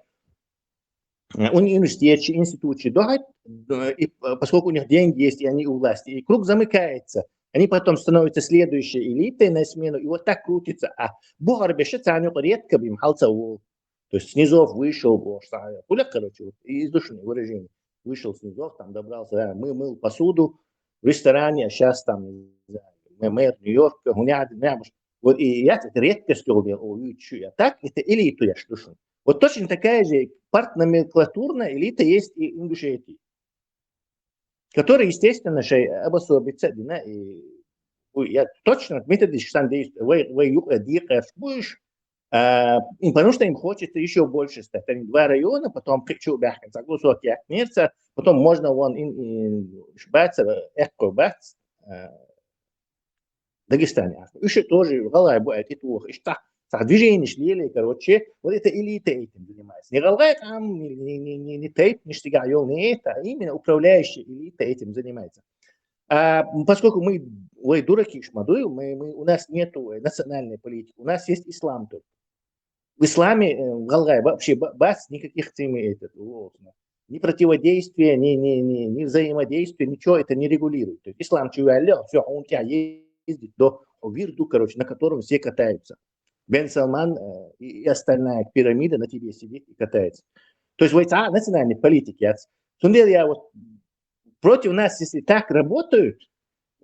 э, уни-, университетчи, институтчи дохать, э, и, э, поскольку у них деньги есть, и они у власти, и круг замыкается, они потом становятся следующей элитой на смену, и вот так крутится. А бухар беша цаню редко бим халца вол. То есть снизов вышел, бо-, что, пуля, короче, вот, и из души выражение. Вышел снизов, там добрался, да, мы-, мыл посуду в ресторане, а щас там, не знаю, мэ-, мэр Нью-Йорка, гуня, гуня, вот, и я это редко сказал, о, ю-, чу-, а так это элита, я что. Вот точно такая же партноменклатурная элита есть и в Ингушетии, которая, естественно, шей обособится, да, и, ой, я точно, методички сам действует, вы, вы, ю-, э, дикая вспыш, а, им, потому что им хочется ещё больше стать. Они два района, потом причу бяхкан, за кусок я мерца, потом можно вон им, им шбаца, э, эко бац, э, Дагестане. Ещё тоже галай бу эти тух, ишта, са движение шлили, короче, вот это элита этим занимается. Не галай там, не, не, не, не, не тейп, не штига, ё, не это, а именно управляющая элита этим занимается. А, м, поскольку мы, ой, дураки, шмадуй, мы, мы, у нас нету, э, национальной политики, у нас есть ислам только. В исламе, э, галгай, вообще ба-, бац никаких цими этот, вот, ну, ни противодействия, ни, ни, ни, ни взаимодействия, ничего это не регулирует. То есть ислам чувалле, всё, он тебя ездит до вирду, короче, на котором все катаются. Бен Салман, э, и, и остальная пирамида на тебе сидит и катается. То есть вот, а, национальный политик, я ц-, Сундел я вот против нас, если так работают,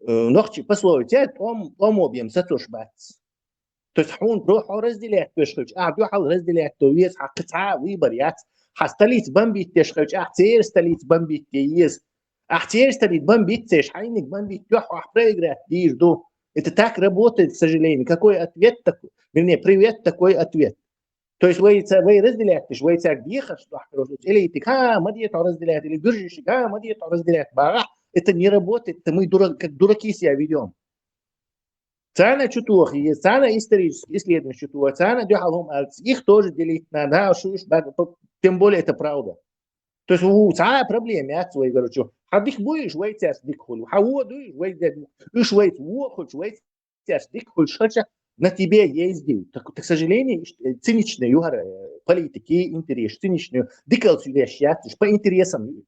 э, нохчи пословица, я ом, ом объем, сатош бац. То есть хун бро хо разделять пешхуч, а бро хал разделять то вес, ха кыца выбор яц. Ха столиц бомбить пешхуч, а цер столиц бомбить те ес. А цер столиц бомбить цеш, хайник бомбить тё, ха проиграть дир ду. Это так работает, к сожалению. Какой ответ такой? Вернее, привет, такой ответ. То есть вы ца-, вы разделять, то есть вы цак дихаш, что, короче, или ты, ха, мадье то разделять, или гюржиши, ха, мадье то разделять, бара. Это не работает, это мы дура-, как дураки себя ведём. Царна чу тоха еза, царна исторический исследование чу тоха, царна дуьхьал хӀума аьлла, их тоже делить надо, а, шу уж бага-, тем более это правда. То есть у цхьа а проблема яц вай, короче, хьан дика буй уж, вай цаьрца дика хуьлу, хьан вон дуй уж, вай де-, уж вайца вон хуьлуш, вай цаьрца дика хуьлуш хилча, на тебе ездил. Так, так, к сожалению, иш-, э, циничный ю хӀара, э, политики интерес, циничный, дикалца веш яц уж, по интересам.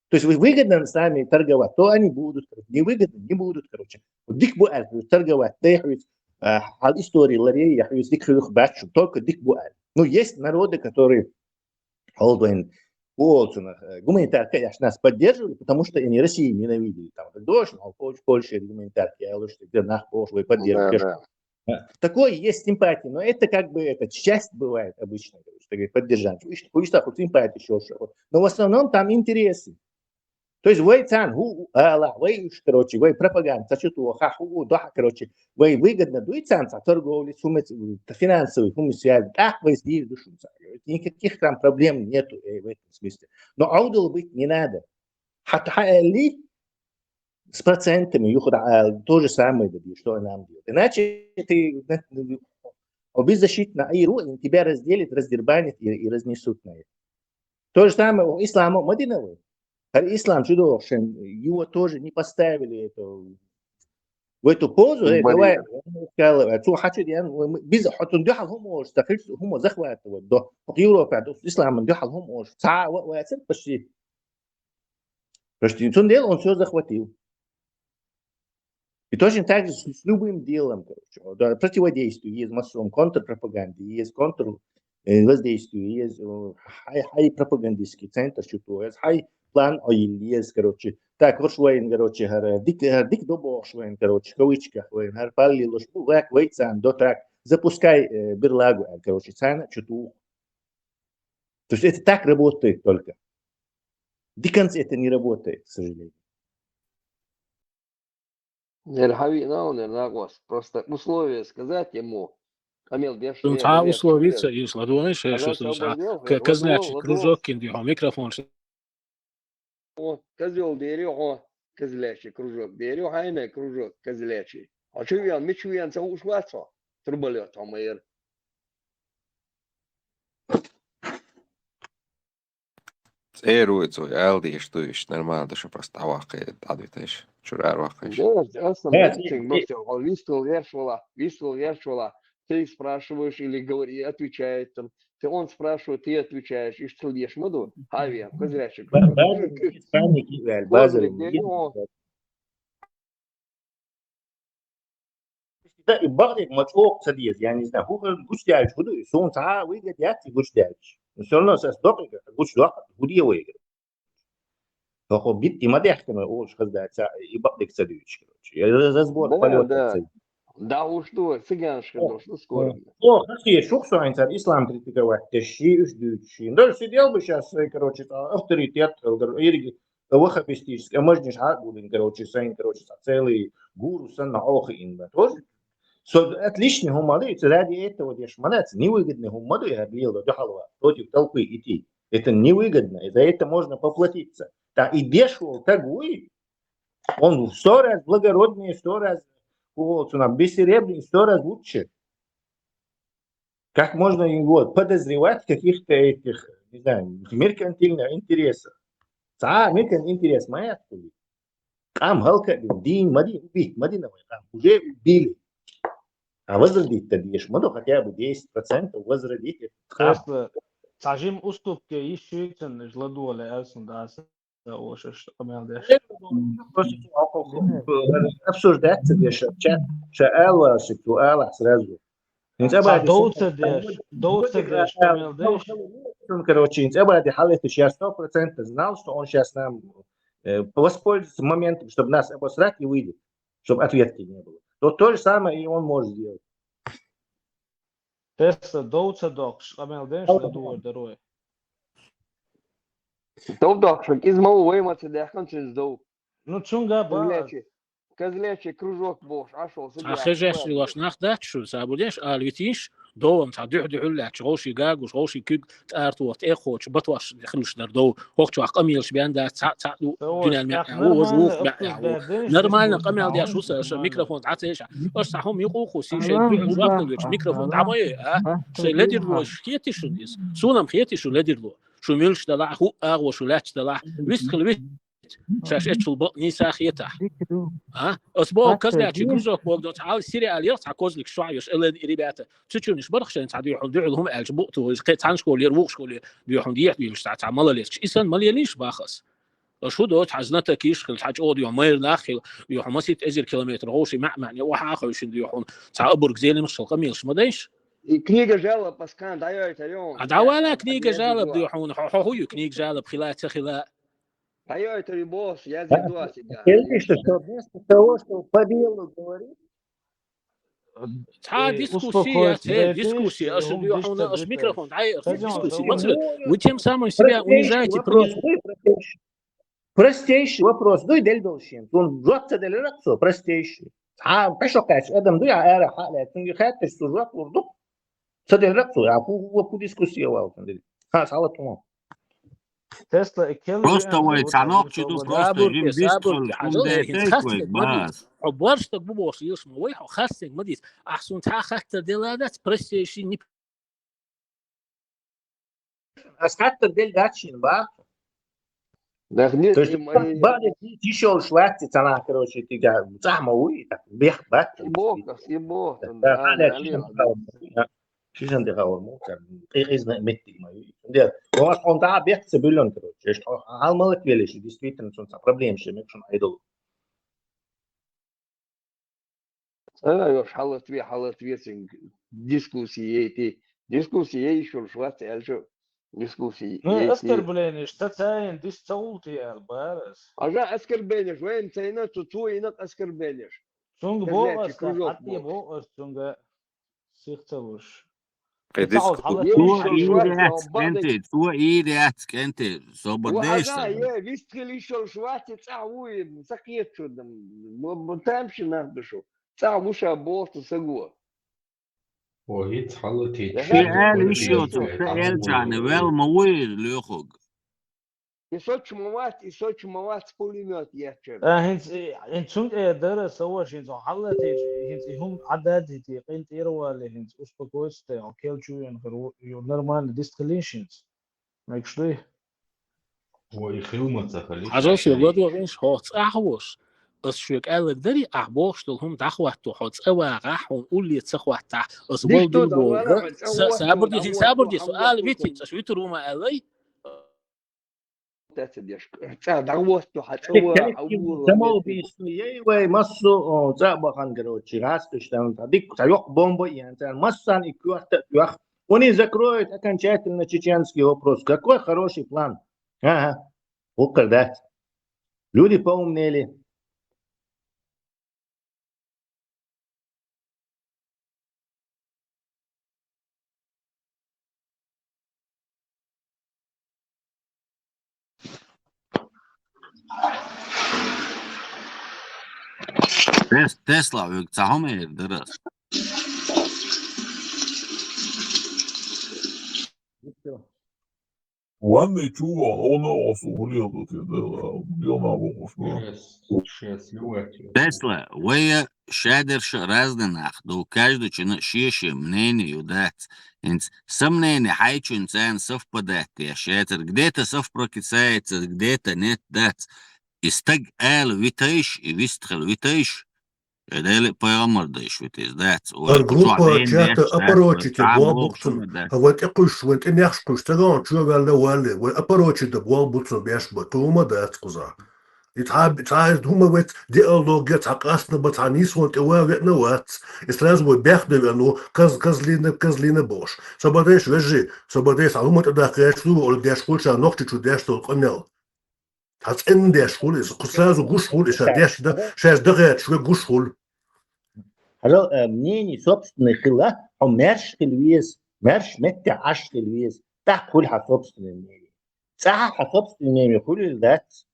То есть вы выгодно с нами торговать, то они будут, короче, невыгодно, не будут, короче. Вот дика бу аьлла, торговать, дай хьуьца, а, хьал история ларе, я хьуьца дика хьуьх бачу, только дика бу аьлла. Ну, есть народы, которые, хьол вайн, олцунах, э, гуманитарка яш нас поддерживали, потому что они Россию ненавидели. Там, как дождь, мол, Польша, Польша, гуманитарка, я лучше, где нах, Польша, вы поддерживаете. Да, да. Да. Такое есть симпатия, но это как бы это часть бывает обычно, короче, так сказать, поддержание. Уж, уж так вот симпатия ещё, вот. Но в основном там интересы. То есть вай цан, ху, ала, вай уж, короче, вай пропаганда, сачу ту, ха, ху, да, короче, вай выгодно дуй цан, ца торговли, сумме, ц-, финансовый, сумме связи, так вай здесь душу, ца. Никаких там проблем нету, э, в этом смысле. Но аудал быть не надо. Хата ха ли, с процентами, юхуда, а, то же самое, да, что нам делать. Иначе ты, э, беззащитно, а и ру-, тебя разделит, раздербанит и, и разнесут на это. То же самое у ислама Мадиновой. А ислам чудо, его тоже не поставили это, в эту позу, э, давай, сказал, э, цу хачу диан, мы, мы, без, хоть он дюхал хумош, захватывать, до, Европа, до ислама дюхал хумош, ца, ва, ва, почти. Почти. Цундел он всё захватил. И точно так же с, с любым делом, короче. Вот, да, противодействие есть массовым, контрпропаганде есть, контр, э, воздействие есть, э, хай, хай пропагандистский центр, что то есть, хай план оил есть, короче. Так, вот швейн, короче, хара, дик, э, дик добох швейн, короче, в кавычках швейн, хар палли луш, ну, вак, вейцан, до так, запускай, э, берлагу, э, короче, цана, что то. То есть это так работает только. До конца это не работает, к сожалению. Нер хьавиъна, нер накъос. Просто условия сказать ему. Амел деш, цхьа условия ца еш ладонаш, еш усту ца, к-, казлячий кружок кин ди хьо микрофон ш-. О, козёл дери хьо, казлячий кружок дери, хьайна кружок казлячий. А чу вен, ми чу вен, ца уш вац хьо. Труболёт хьо, майр. ЦӀе руй цо, аьлла дийш дуй, иштта нормально, даша просто дӀаваккхий, дӀадитайш, чура ара ваккхийш. Да, аса Да, мальчик, ты, ты Максим, он вистул верш вала, вистул верш вала. Ты спрашиваешь или говори, отвечает там. Ты он спрашивает, ты отвечаешь. Иштта еш ма ду. Хьави, козрячик. Ба-, базар, Испании кивер, базар. Добрый день, о. Да, и бахрик ма чӀоагӀа ца деза, я не знаю, хӀу гучдаьлча хӀу ду, суна цхьа а выгода яц и гучдаьлча. Всё равно сас докъига, гучдокъа, хӀу де вайга. Хохо битти ма дехкана, олуш хаздаца, и бакъдик ца дуьйчу, короче. Я за-, за сбор Да, полёта да. ца. Да уж ду, цыганшка О, дошло скоро. о, о, хасие шух со айн цар ислам критиковать, те ши уж дуьйчу шин. Даже сидел бы щас, э, короче, та авторитет, э, гар-, ирги, э, ваххабистический, а можно ж хьагулин, короче, сайн, короче, та целый гуру санна охи ин, да, тоже. Со-, отличный хӀума ду, и ради этого деш ма дац, невыгодный хӀума ду, я лела духалва, против толпы идти. Это невыгодно, и за это можно поплатиться. Да, и дешево, как вы, он в сто раз благороднее, сто раз, о, цена, бессеребреннее, сто раз лучше. Как можно его подозревать в каких-то этих, не знаю, меркантильных интересах? Ца меркантильный интерес моя откуда? Къам хӀаллакбина, дийна ма дийна, убить ма дина вай къам. Уже убили. А возродить-то деш ма ду, хотя бы десять процентов возродить этот храм. Просто цхьа жима уступка йиш йоцург ладогӀа лаьа сунна даса, ошаш къамел деш. Просто обсуждать ца деш, чат, ша ала, шу ала сразу. ХӀинца Ца абади дов сан-, ца деш, дов ца деш, къамел деш. Он, короче, хӀинца абади хьалеташ, я сто процентов знал, что он щас нам, э, воспользуется моментом, чтобы нас обосрать и выйдет, чтобы ответки не было. То, то же самое и он может сделать. Тесса дов ца доккхуш, къамел деш, ладугӀар дарой. Дов доккхуш, иза ма ву вай ма ца даьхкан, цуьнца дов. Ну, цунга ба. Козлячий, козлячий кружок бохуш, Ӏаш волу Цхьа хезаш йолуш нах дац шу, цхьа бу деш, ала витийш, Довам цхьа дуьхьа-дуьхьал лаьтташ, гӀовший гагуш, гӀовший куьг тӀара тохаш, тӀекхочуш, батош хилуш дар дов. ХӀокху чохь къамелаш бен дац, цхьаъ, цхьаъ ду, дуьненна маьӀӀехь ву, важа вукху маьӀӀехь ву. Нормально къамел деш ву сан, аша микрофон дӀа ца йиша. Аша цхьа хӀума юкъу-кху сий, шайн дуьхьал жоп луьйтуш микрофон дӀа ма йой, а? Шайн ледирло хетий шуна иза? Суна-м хетий шуна ледирло? Шу муьлш делахь, хӀуъа агӀо шу лаьтташ делахь, вист хила вист. Шаьш эчул бакъ нийса хетахь. А? Ас боху, Казлячий кружок боху, доцу хьал сериал яра цхьа козлик шоьш, элен и ребята. Цу чуьнаш барх шайн цхьа дуьхьал, дуьхьал хӀума аьлча, букъ тухуш, кхе цхьана школера, вукху школера дуьхьал дехьа дуьйлуш цхьа, цхьа малалецкаш. И санна малалийша бахас. Аша хӀу доцу хьан знатокиш хила, хьан чӀогӀа дуьхьал майра нах хила, дуьхьал маситта эзар километр гӀовший маьӀ-маьӀне охьа а хевшина дуьхьал. Цхьа обург зелимаш хила къамелаш ма дайша. И книга жалоб паскан дӀайойтар ю. А дӀавала книга жалоб дуьхьал, хьо, хьо хӀу ю книга жалоб хила, ца хила. Понимаете, любовь, я зайду от тебя. Видишь, что вместо того, что по делу говорить, Цхьа дискуссия яц, э, дискуссия, аша дуьхьал, аша микрофон, ай, аша дискуссия. Вы тем самым себя унижаете. Простейший вопрос, простейший. Простейший вопрос, дуй делдолшин. Цун жоп ца делира цо, простейший. Цхьа пешо кхаьчча адам дуй, а ара хьалаьцна, цунга хаьтташ цу жоп лур ду. Ца делира цо, а хӀу, хӀу, хӀу дискуссия валла, ца делира. Ха, сала туман. Просто вай цхьа нохчи ду, просто жим бистхуьлуш, хӀума дайтайкх вай, бас. Хьо борштаг бу бохуш йилаш ма вай, хьо хастенг ма дийца. Ахь суна цхьа хаттар делла дац, простейший нип. Ас хаттар делла дац шин, ба? Нах нет, то есть, и мои ба-, ба-, йиш йолуш вац и цхьа нах, короче, тига цхьа ма вуй, так, бех бац. И боху, и боху, да, да, да, хьалаьцна, да, ши жан де хавар ма ву цара, къи-, къизна меттиг ма ю. Де, вон ас хьуна дӀа а бехк ца буьллан, короче. Эшта хьо хьалмалат велаш, действительно, цунца проблема ши мекшун айдолу. Ца йош хьалат ве, хьалат ве цин дискуссия яйти. Дискуссия яйиш йолуш вац аьлча, дискуссия. Ну, яйти. Оскорбление, ца цайна дис ца гӀулти аьлла бара ас. Ажа оскорбление, вайн цайна, цу, цу инак оскорбление. Цунга боху ас, хьатте боху ас цунга. Сих ца луш. Кхе диск хьо-, цо ийр яц, кӀентий, цо ийр яц, кӀентий, собар деш сан. Е, вист хила йиш йолуш вац, цӀахь ву и, ца кхетачу, м, м, тамашийна нах ду шу. ЦӀахь ву ша боху ца го. О, хӀинца хьалатийча. Ши аьлла йиш йоцург ца элчахьана, вел ма вуй лоьхург. И сочу ма вац, и сочу ма вац пулемёт ечча. А, хӀинца, хӀинца цуьнга э дара, сан ваша, хӀинца хьо хьаллатийча, хӀинца и хӀума Ӏададите, къинтӀера вале, хӀинца успокоиться тӀе, хьо кел чу веана хир ву, ю-, нормально дистхилийша хӀинца. Мегаш дуй? Вай хила ма ца хилийша. Хьажал шуьга ладогӀийша, хьо цӀахь вош. Ас шуьга аьлларг дарий, ахь бохуш долу хӀума дӀахӀотто, хьо цӀа вагӀахь, хьуна улле ца хӀоттахь, ас вала дуй бохург. Са-, сабар де, сабар де, со ала витина, ас витур ву ма аьллай. Ца деш, цӀа дӀахӀотто, хьан цӀа вагӀа, хьан вула. Самоубийство, ей, вай, массо, о, цӀа а бахана, короче, гӀаскхаш тан, цхьа дикка, цхьа йоккха бомба а йен, царна массарна и коьрта а тоьхна. Они закроют окончательно чеченский вопрос. Какой хороший план. Ага. Вукхар дац. Люди поумнели. Тес-, Тесла, вуьга ца хӀума эр дара ас. Ванный чу вахана, оцу хӀуле а ду те, да, да, Тесла, вай шадерш а разный нах ду, каждачунна шен-шен мнение ю дац. ХӀинца сан мнение хьайчуьнца совпадать деш яцара, где-то совпрекасается, где-то нет дац. И стаг ала витайш, и вистхила витайш, Э, Дели пайхамар дайш витийс дац. Ой, ар группа чата апорочите боху букцун. Ха вай тӀе кхуьш, вай тӀе нехаш кхуьш, ца гаун чу ваьлла валле, вай апорочи да боху букцун беш ба, тума дац кхуза. И цхьа, цхьа хӀума вай диалоге, цхьа къастна ба, цхьа нийсван тӀе ва веъна вац. И сразу вай бех де веъну, каз-, козлина, козлина бохуш. Собадеш вежи, собадеш, хӀума тӀе дахкаеш лу, ола деш кхуьлча нохчи чу деш дол къамел. Цхьа цӀена деш хуьлу иза, кху сразу гуш хуьлу иза, ша деш дан, шаьш дан гӀерташ ве гуш хуьлу. Хьажал, э, мнение собственный хила, хьо маьрша хила веза, маьрша меттехь Ӏаш хила веза, тӀаккха хуьлу хьан собственный мнение. ЦӀахь хьан собственный мнение хуьлийла дац.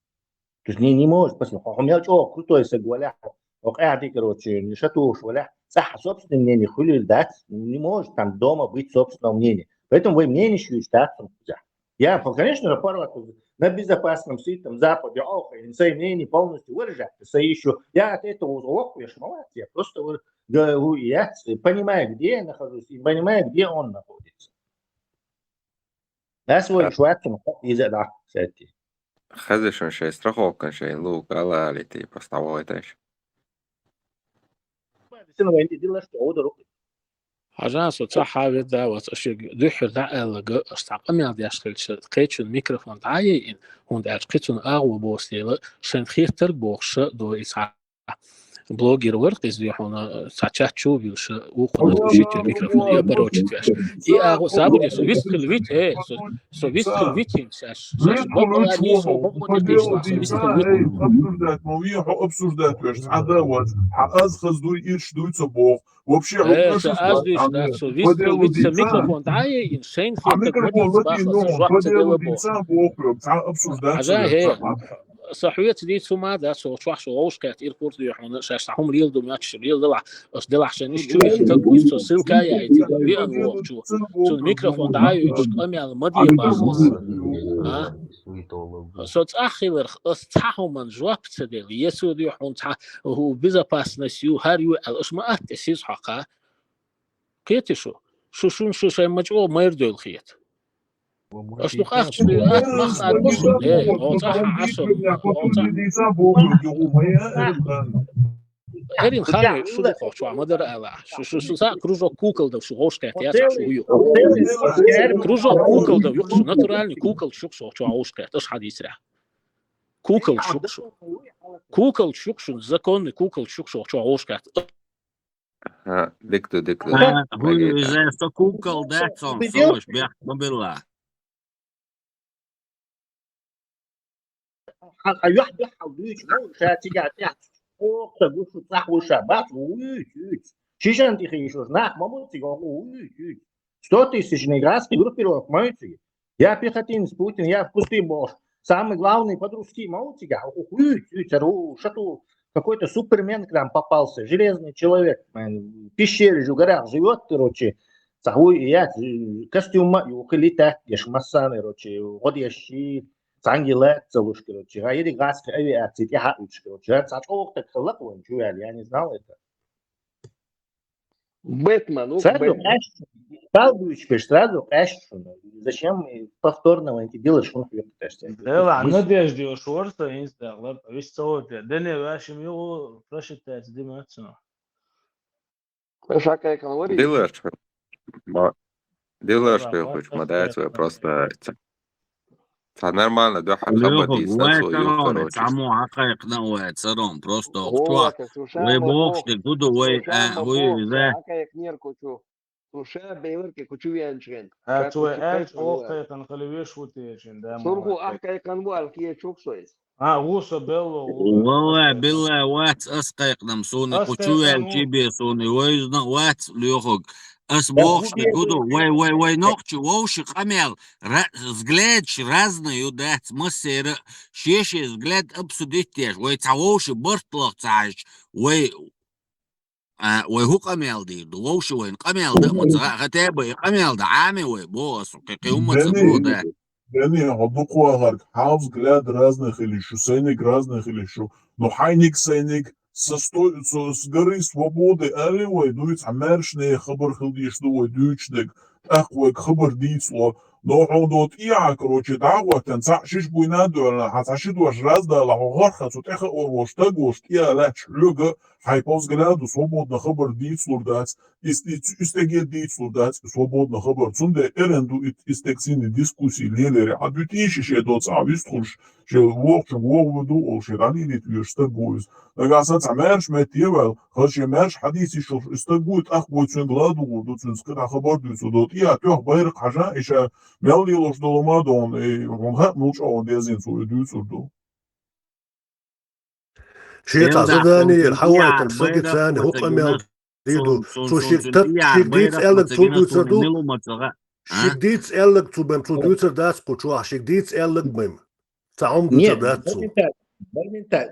То есть не, не может, посмотри, хьо, хьо мел чӀогӀа крутой саг валахь, хьо къаьхьа дика, короче, шатухуш валахь, цӀаьхха собственное мнение хуьлийла дац, не может там дома быть собственного мнения. Поэтому вай мнение шуьйш дац цунах кхузахь. Я, конечно, порвать на безопасном сытом Западе, ох, и свои мнения полностью выражать, свои еще. Я от этого охуешь, молодец, я просто вы- г- у- я понимаю, где я нахожусь, и понимаю, где он находится. Нас вай шварцем из да, кстати. Хаза шун шай страховкан шай лук алали, типа, ставой таш. Сина вай дилаш то одо руки. Хьажа, со цхьа хьавир да вац, аш дуьххьара дӀа аьллага, аш цхьа къамел деш хилча, кхечун микрофон дӀаяйин, хӀунда аьлча кхицун агӀо босдела, шайн хеттарг бохуша до и цхьа блогер вар, къизви хьуна, цхьа чат чу вилша, ухуна шитер микрофон, я парочит веш. И агӀо сабуди, со вистхил вит, э, со, со вистхил вит хин, шаш, шаш, боккъала дийшо, боккъала дийшо, со вистхил вит. Обсуждать, ну, я хо обсуждать веш, цхьа да вац, хьа аз хаз дуй, ирш дуй, ца бох. Вообще, Э, со аз дуйш, да, со вистхил вит, со микрофон дӀаяйин, шайн хеттарг мадиц бахла, со жоп ца дела бо. Цхьа обсуждать. Хьажа, хе, со хьоьца дийцу ма, да, со чохь шо вовшкхет, ир курс дуй хьуна, шаш хьум рил ду, мачш рил делахь, аш делахь шайн иш чу, так пусть со ссылка я эти, виан вохчу. Цун микрофон дӀаяйуш, къамел мадиц бахла. А? Со цӀахиларх, ас цхьа хьуман жоп ца дела, есу дуй хьун цхьа, хӀу безопасность ю, хӀар ю, ал аш ма атте сиз хьакха. Кхетий шу? Шу шун шу шайн мачӀо майр дойл хета. Аш ду къахча ду, ат мах ат ду шу. Э, о цӀа хьа Ӏашам. О цӀа. Эрин хана шу ду хох чуа, ма дара ала. Шу шу шу са кружок кукол да шу гош кет, я ца шу ю. Кружок кукол да юк шу, натуральный кукол шук шу чуа гош кет, аш хадисра. Кукол шук шу. Кукол шук шу, законный кукол шук шу чуа гош кет. Ха, дик ду, дик ду. А, хӀун иза со кукол да цун, сош бех мобила. Хьал юхь беххьал дуьйцу, ша цига тӀехь. Охта гушу цӀахь вуша бац, уьйц, уьйц. Шишан тихи шуш, нах ма бу цига, уьйц, уьйц. Сто тысячный градский группировка, ма ю цига. Я пехотинец Путин, я в кусты бохуш. Самый главный под русский ма ю цига, уьйц, уьйц, ару, шату, какой-то супермен к нам попался, железный человек, в пещере же в горах живет, короче. Цахуй, я, костюм ма ю, хили так, еш массаны, короче, год еши, цанги лэт, целуш, короче. Га ири газ авиации, тяха уч, короче. Ца чох так лак вон чуял, я не знал это. Бэтмен, ну, Сразу Бэтмен. Стал дуйчпеш, сразу кэшшуна. Зачем повторно эти делаешь, он хуйня. Дела, надежда шорса инстаграм, весь целый. Дэнэ вашим его просчитать, Димацу. Шакай конвори. Дилаш. Дилаш хуч ма дац вай просто. Ца нормально, да, хьан хабар дийца, со ю, короче. Цамо хьакхайкхна вай, царом, просто охчох. Вай бохш де гуду, вай, а, вай, да. Хьакхайкхнер кучу. Слушай, бейлер ке кучу вянчген. А, цу вай ач охкайкхан хали веш вутечин, да. Сурху ахкайкхан вал кие чуксойс. А, вуса белло. Валла, билла, вац ас кайкнам суни, кучу вял чибе суни, вайзна вац лёхуг. Ас бохш де гуду, вай, вай, вай, нохчи, вовши къамел, ра-, взглядш разный ю дац, массера, шеше взгляд обсудить деш, вай ца вовши бартлах цааш, вай, а, вай ху къамел дир ду, вовши вайн къамел да, ма ца хотя бы и къамел да, ами вай, бо ас, кхи-, кхи умма ца бо да. Дани, хьо дукхвахарг, хьа взгляд разный хили шу, сайниг разный хили шу, но хьайниг сайниг, со сто-, со с горы свободы али вай дуйц, хьа маьршне хабар хил дийш ду вай дуйчниг, тӀаккха вайг хабар дийцло, но хьо до тӀехьа, короче, дӀагӀоттан, цхьа шиш буйна доьлна, хьа цхьа ши дош раздала, хьо гӀарха цу тӀеха орвош, тагош, тӀе лаьч хьоьга, хьай по взгляду свободно хабар дийцлур дац, Ис-, ис-, истеге дийцлур дац, свободно хабар. Цунде эрен ду ит-, истек цини дискуссии лелере. Хьан дуьтийши ше доцӀа вистхуш, ше вокху вогӀу ду, ол ше дӀалилит веш стаг вуйз. Нагахь санна цхьа маьрша метте ваьл, хаза ше маьрша хьадийс йиш йолуш и стаг вуй, тӀаккха вай цуьнга ладугӀур ду, цуьнца кхидӀа хабар дуьйцур ду. ТӀе а тоьхна байракх хьажа, и ша мел лелош долу ма дон, и хьуна хаьа мулчӀа вон дезина цо и дуьйцур ду. Шен цхьа задание яр, хьан вайтан сагица царна хӀу къамел дийр ду. Цо шиъ тат, шиъ дийца аьлларг цо дуьйцур ду. Шиъ дийца аьлларг цо бен, цо дуьйцур дац кху чохь, шиъ дийца аьлларг бен. Цхьа хӀума дуьйцур дац цо.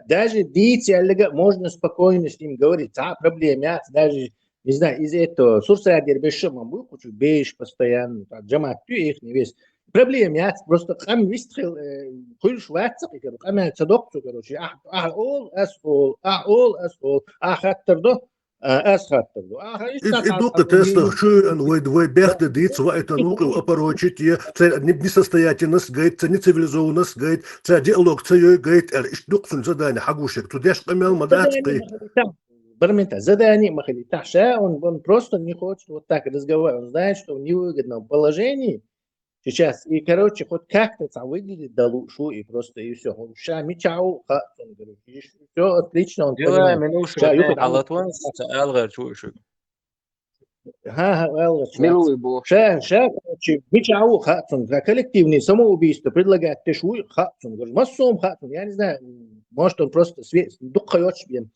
Даже дийца аьлларга можно спокойно с ним говорить. Цхьа проблема яц, даже Не знаю, из этого Сурсадер бешшаман буй кучу беш постоянно, так, жамаат тю их не весь. Проблема яц, просто къам вист хил, э, хуйш вац, как, короче, къам ца док, короче, а, а, ол, ас, ол, а, ол, ас, ол, а, хаттар до, а, ас, хаттар до. А, ха, иш И, и дукха тесна, шу ан вай, вай бехта диц, ва это нукы, опорочить, е, ца не, несостоятельность, говорит, ца нецивилизованность, говорит, ца диалог, ца ё, говорит, эр, иш дукха сун задание, хагушек, ту деш къамел, мадац, Задание къы. Махалита. Бир минута. Задание махалита. Ша он, он просто не хочет вот так разговаривать. Он знает, что в невыгодном положении сейчас. И, короче, хоть как-то там выглядит да лучше, и просто, и все. Он ша мичау, ха, он говорит, и все отлично, он Дела понимает. Минуша Ша, юха, халат ван, ца алгар чу ишук. Ха, ха, алгар чу. Милуй бу. Ша, ша, короче, мичау, ха, он, коллективное самоубийство предлагает, ты шуй, ха, он говорит, массом, ха, он, я не знаю, может, он просто све-, дукха йоч бен.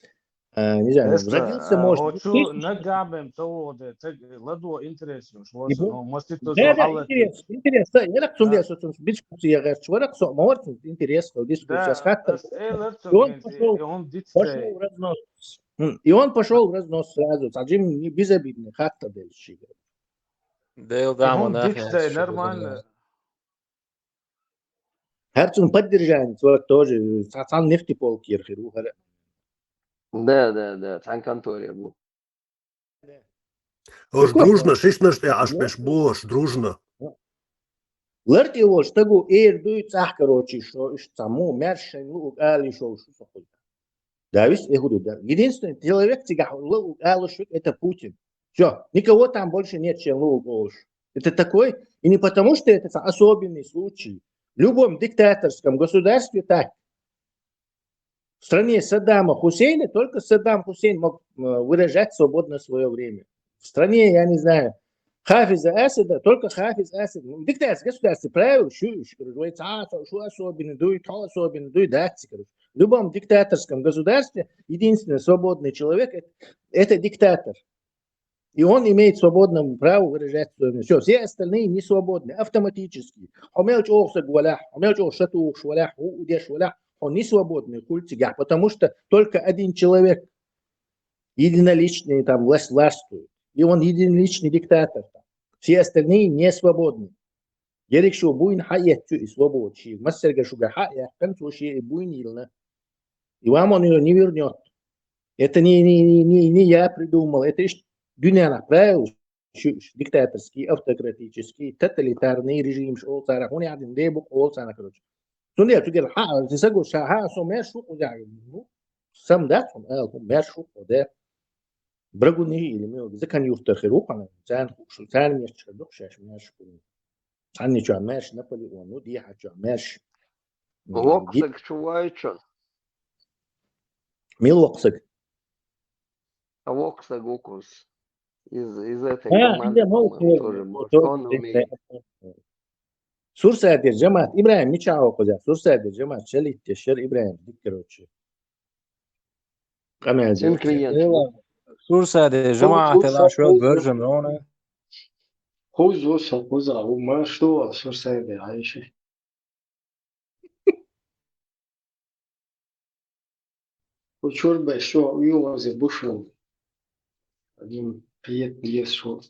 Э, не знаю, Просто, родился, э, может, хочу нагабем того, да, так, ладу интересно, что Не вот, бу-, ну, может, это Да, да, халат. Интерес, интерес, да, я так сунде, Да. Что тут дискуссия, говорит, что так, что, может, интерес, что дискуссия Да, с хаттом. Ас элэр И он цугэнти, пошёл, и он дитсэй. Пошёл в разнос. М, и он пошёл в разнос сразу. Саджим не безобидный, хатта дальше. Дэл И он дама нахер дитсэй, шугу нормально. Хар цун поддержанец, вот тоже, са-, сан нефтеполк ерхиру, хара. Да, да, да, сан конторе был. Ош Шуко. Дружно, шишнаш, э, аш Да. Беш бош, дружно. Ларти волш, тагу эр дуй цах, короче, шо, иш цаму, мэршен лук, али шо, шо, шо, хуй. Да, весь, э, худу, да. Единственный человек, цигах лук, али шо, это Путин. Все, никого там больше нет, чем лук, олш. Это такой, и не потому, что это са-, особенный случай. В любом диктаторском государстве так. В стране Саддама Хусейна только Саддам Хусейн мог, э, выражать свободно свое время. В стране, я не знаю, Хафиза Асада, только Хафиз Асад. Ну, диктатор государстве правил, шу, шу, короче, вай ца, ца, шу особенно дуй, то особенно дуй, да, ца, короче. В любом диктаторском государстве единственный свободный человек — это, это диктатор. И он имеет свободное право выражать свое мнение. Все, все остальные не свободны автоматически. Хомелч охсаг валях, хомелч охшатух валях, удеш валях, он не свободный культигах, потому что только один человек единоличный там власть властвует. И он единоличный диктатор. Все остальные не свободны. Герек шу буйн хьаэтту и свобод ши. Массерга шуга хьаэттан цу ши и буйн илна. И вам он её не вернёт. Это не, не, не, не, не я придумал. Это иш дунянах правил, шу, ш-, диктаторский, автократический, тоталитарный режим, ш-, ол цара, хуни адин дебук, ол цара, короче. Сунде, тугер, ха, ты сагу, ша, ха, со мэр шу, куда, ну, сам да, сон, э, мэр шу, куда. Брагуни или мел, закон юртар хиру, хана, цан, шу, цан мэр шу, дух, шаш, мэр шу. Цан ничего, мэр шу, Наполеон, ну, ди, ха, чё, мэр шу. М, Воксаг ди- чувайчо. Мил воксаг. А воксаг укус. Из, из этой А, команды, да, ну, по-моему, тоже, тоже, может, тоже, он да, умеет. Да. Сурсадир жамаат, Ибраим, мичао кузя. Сурсадир жамаат, шалит, шер Ибраим, дик, короче. Камен Сен жамаат. Клиент. Эва, Сурсадир жамаат, хуй, эла шо хуй, бержен, хуй. Рона. Хуй, зо, со, хуй, за, у, ма, что, Сурсадир, а ещё. Учёрба ещё уёлазе бушел. Один приятный лес шёл.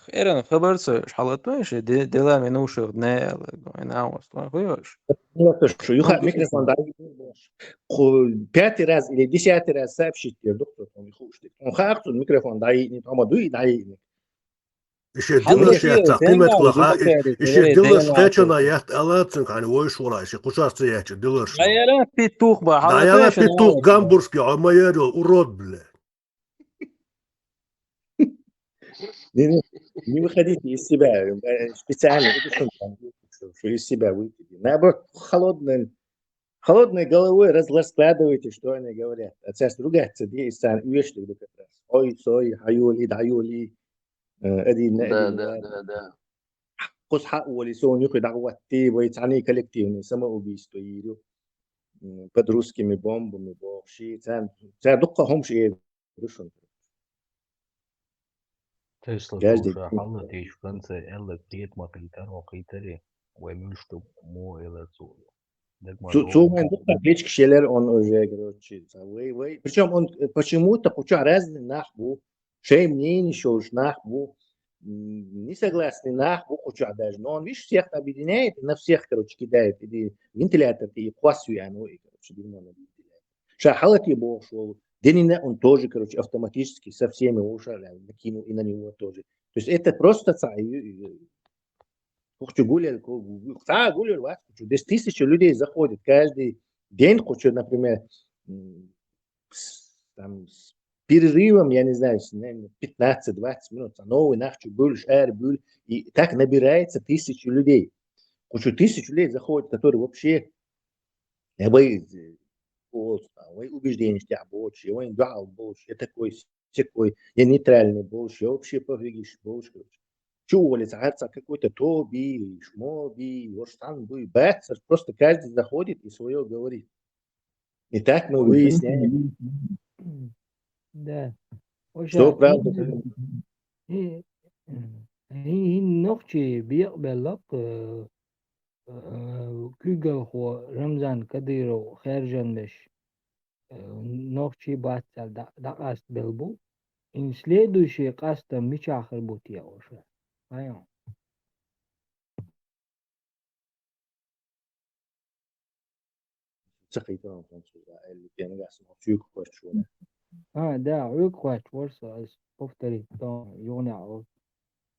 Эрен хабарца шалатмаш, де-, дела минушев не, не, хуёш. Ну, то, что юха микрофон дай. Ху-, пятый раз или десятый раз сообщить, я доктор, он хуштик. Он хахтун микрофон дай, не, там, дуй, дай. Ише Хьалла дилаш шиэ, яц, сен къимат гал, къулаха, зубакари, ише зубакари, дилаш зубакари. Къечана яц, алацин хани войш вала, ише кушарца яч, дилаш. Даяла петух ба, хьалла Даяла петух, гамбургский, а майор, урод, бля. Не, не, не выходите из себя, э, специально, это что там, что из себя выйдите. Наоборот, холодным, холодной головой раз-, раскладывайте, что они говорят. А сейчас ругаться, где и сам, и вежливо как раз. Ой, сой, хаюли, даюли. Э, один на Да, один, да, да. Да, да. Кус хьа уоли, со у них и дагватти, вай цани коллективный самоубийство ирю. М, под русскими бомбами, вообще. Цан, цан дукха хомши е душун. Тесла Каждый туша день. Халла тейш франция элла приет ма питар, ма питари, вай мюльшту мо элла цу. Цу, цу вайн дукха печкаш елар он уже, короче, ца вай, вай. Причём он, э, почему-то кху чу разный нах бу, шей мнение шош нах бу, м, несогласный нах бу кху чу даже. Но он, видишь, всех объединяет и на всех, короче, кидает. Или вентилятор, и кхоссаю, и, короче, дерьмо на вентилятор. Ша халати бохуш вол, Денина он тоже, короче, автоматически со всеми ушами накинул и на него тоже. То есть это просто ца, и, и, Кху чу гулъяр, кху, кху, цхьа а гулъяр вац кху чу. Здесь тысячи людей заходит каждый день кху чу, например, м, с, там, с перерывом, я не знаю, с, наверное, пятнадцать-двадцать минут, а новый нах чу буьллуш, ара буьллу, и так набирается тысячи людей. Кху чу тысячи людей заходит, которые вообще, я боюсь, э, вот, а, вай убежденеш тӀехь боцуш, я вайн дуьхьал болуш, я такой, сякой, я нейтральный болуш, я вообще пофигист болуш, короче. Чу уволиться, а ца какой-то тоби, шмоби, ворсан буй, бац, просто каждый заходит и своё говорит. И так мы выясняем. Да. Что правда, и, и, и нохчий бекъ беллакх, э, э, куьйгалхо Рамзан Кадыров хаьржина беш, э, нохчий бац аьлла дӀа-, дӀакъастабелла бу. Ин следующий къастам мичахь хир бу те оша? Хайон. Ца кхийтаран француза, аьлла, пенгас ма чуьйка кхоьттуш вара. А, да, чуьйка кхоьттуш вара со, ас повторить, то, югӀнехь вара.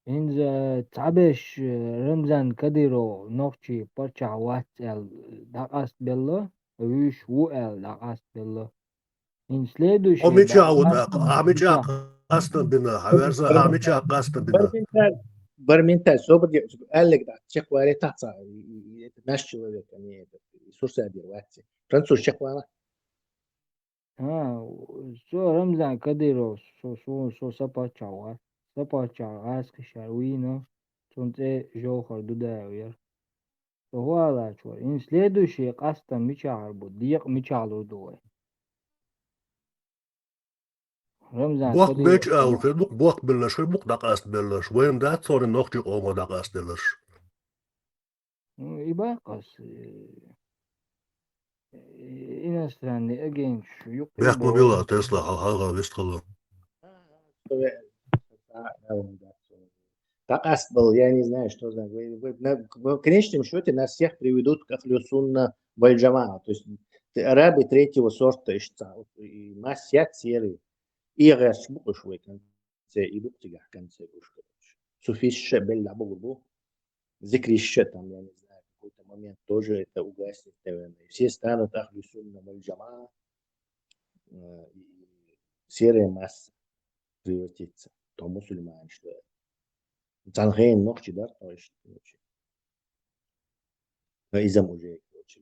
ХӀинца цхьаберш, э, Рамзан Кадыров нохчий паччахь вац аьлла дӀакъастабелла, вуьйш ву аьлла дӀакъастабелла. ХӀинца следующий хьо мичахь ву тӀаккха? Хьо мичахь къастам бина? Хьан верза, хьо мичахь къастам бина? Барменталь, барменталь, собар де, аьлларг дӀа, чекхвалийтахь цхьа, и, и, и, это наш человек, а не этот, и сурсадер вац. Француз чекхвала. А, со Рамзан Кадыров, со, со, со сан паччахь вац. Сан паччахь гӀазкхи шаьра вийна, цунна цӀе Жовхар Дудаев яра. Со хӀун алача вара? Ин следующий къастам мичахь хир бу? Декъа мичахь лур ду вай? Рамзан Кадыров. Боккха бечу агӀор хир бу-кх, боккха белларш хир бу-кх дӀакъастабелларш. Вайна дац хӀора нохчийн къомах дӀакъастаделларш. Ну, и бакъ ас, э, иностранный агенташ юккъе бехк ма билла, Тесла, хьал-, хьалха вистхила. ДӀакъастабелла, я не знаю, что значит. Вы, вы, на, в конечном счёте нас всех приведут к Ахлю Сунна валь Джамаа. То есть арабы третьего сорта, иштта, и массаьрца серые. И гӀерташ бу-кх уьш вай конце, и бу-кх цигахь конце уьш, короче. Суфисташ белла дӀабугур бу. Зикристаш там, я не знаю, в какой-то момент тоже это угаснет, наверное. И все станут Ахлю Сунна валь Джамаа, э, и серая масса превратится. То мусульмане, что цхьана хенахь нохчий дара тхо иштта, короче. Но иза-м уже, короче,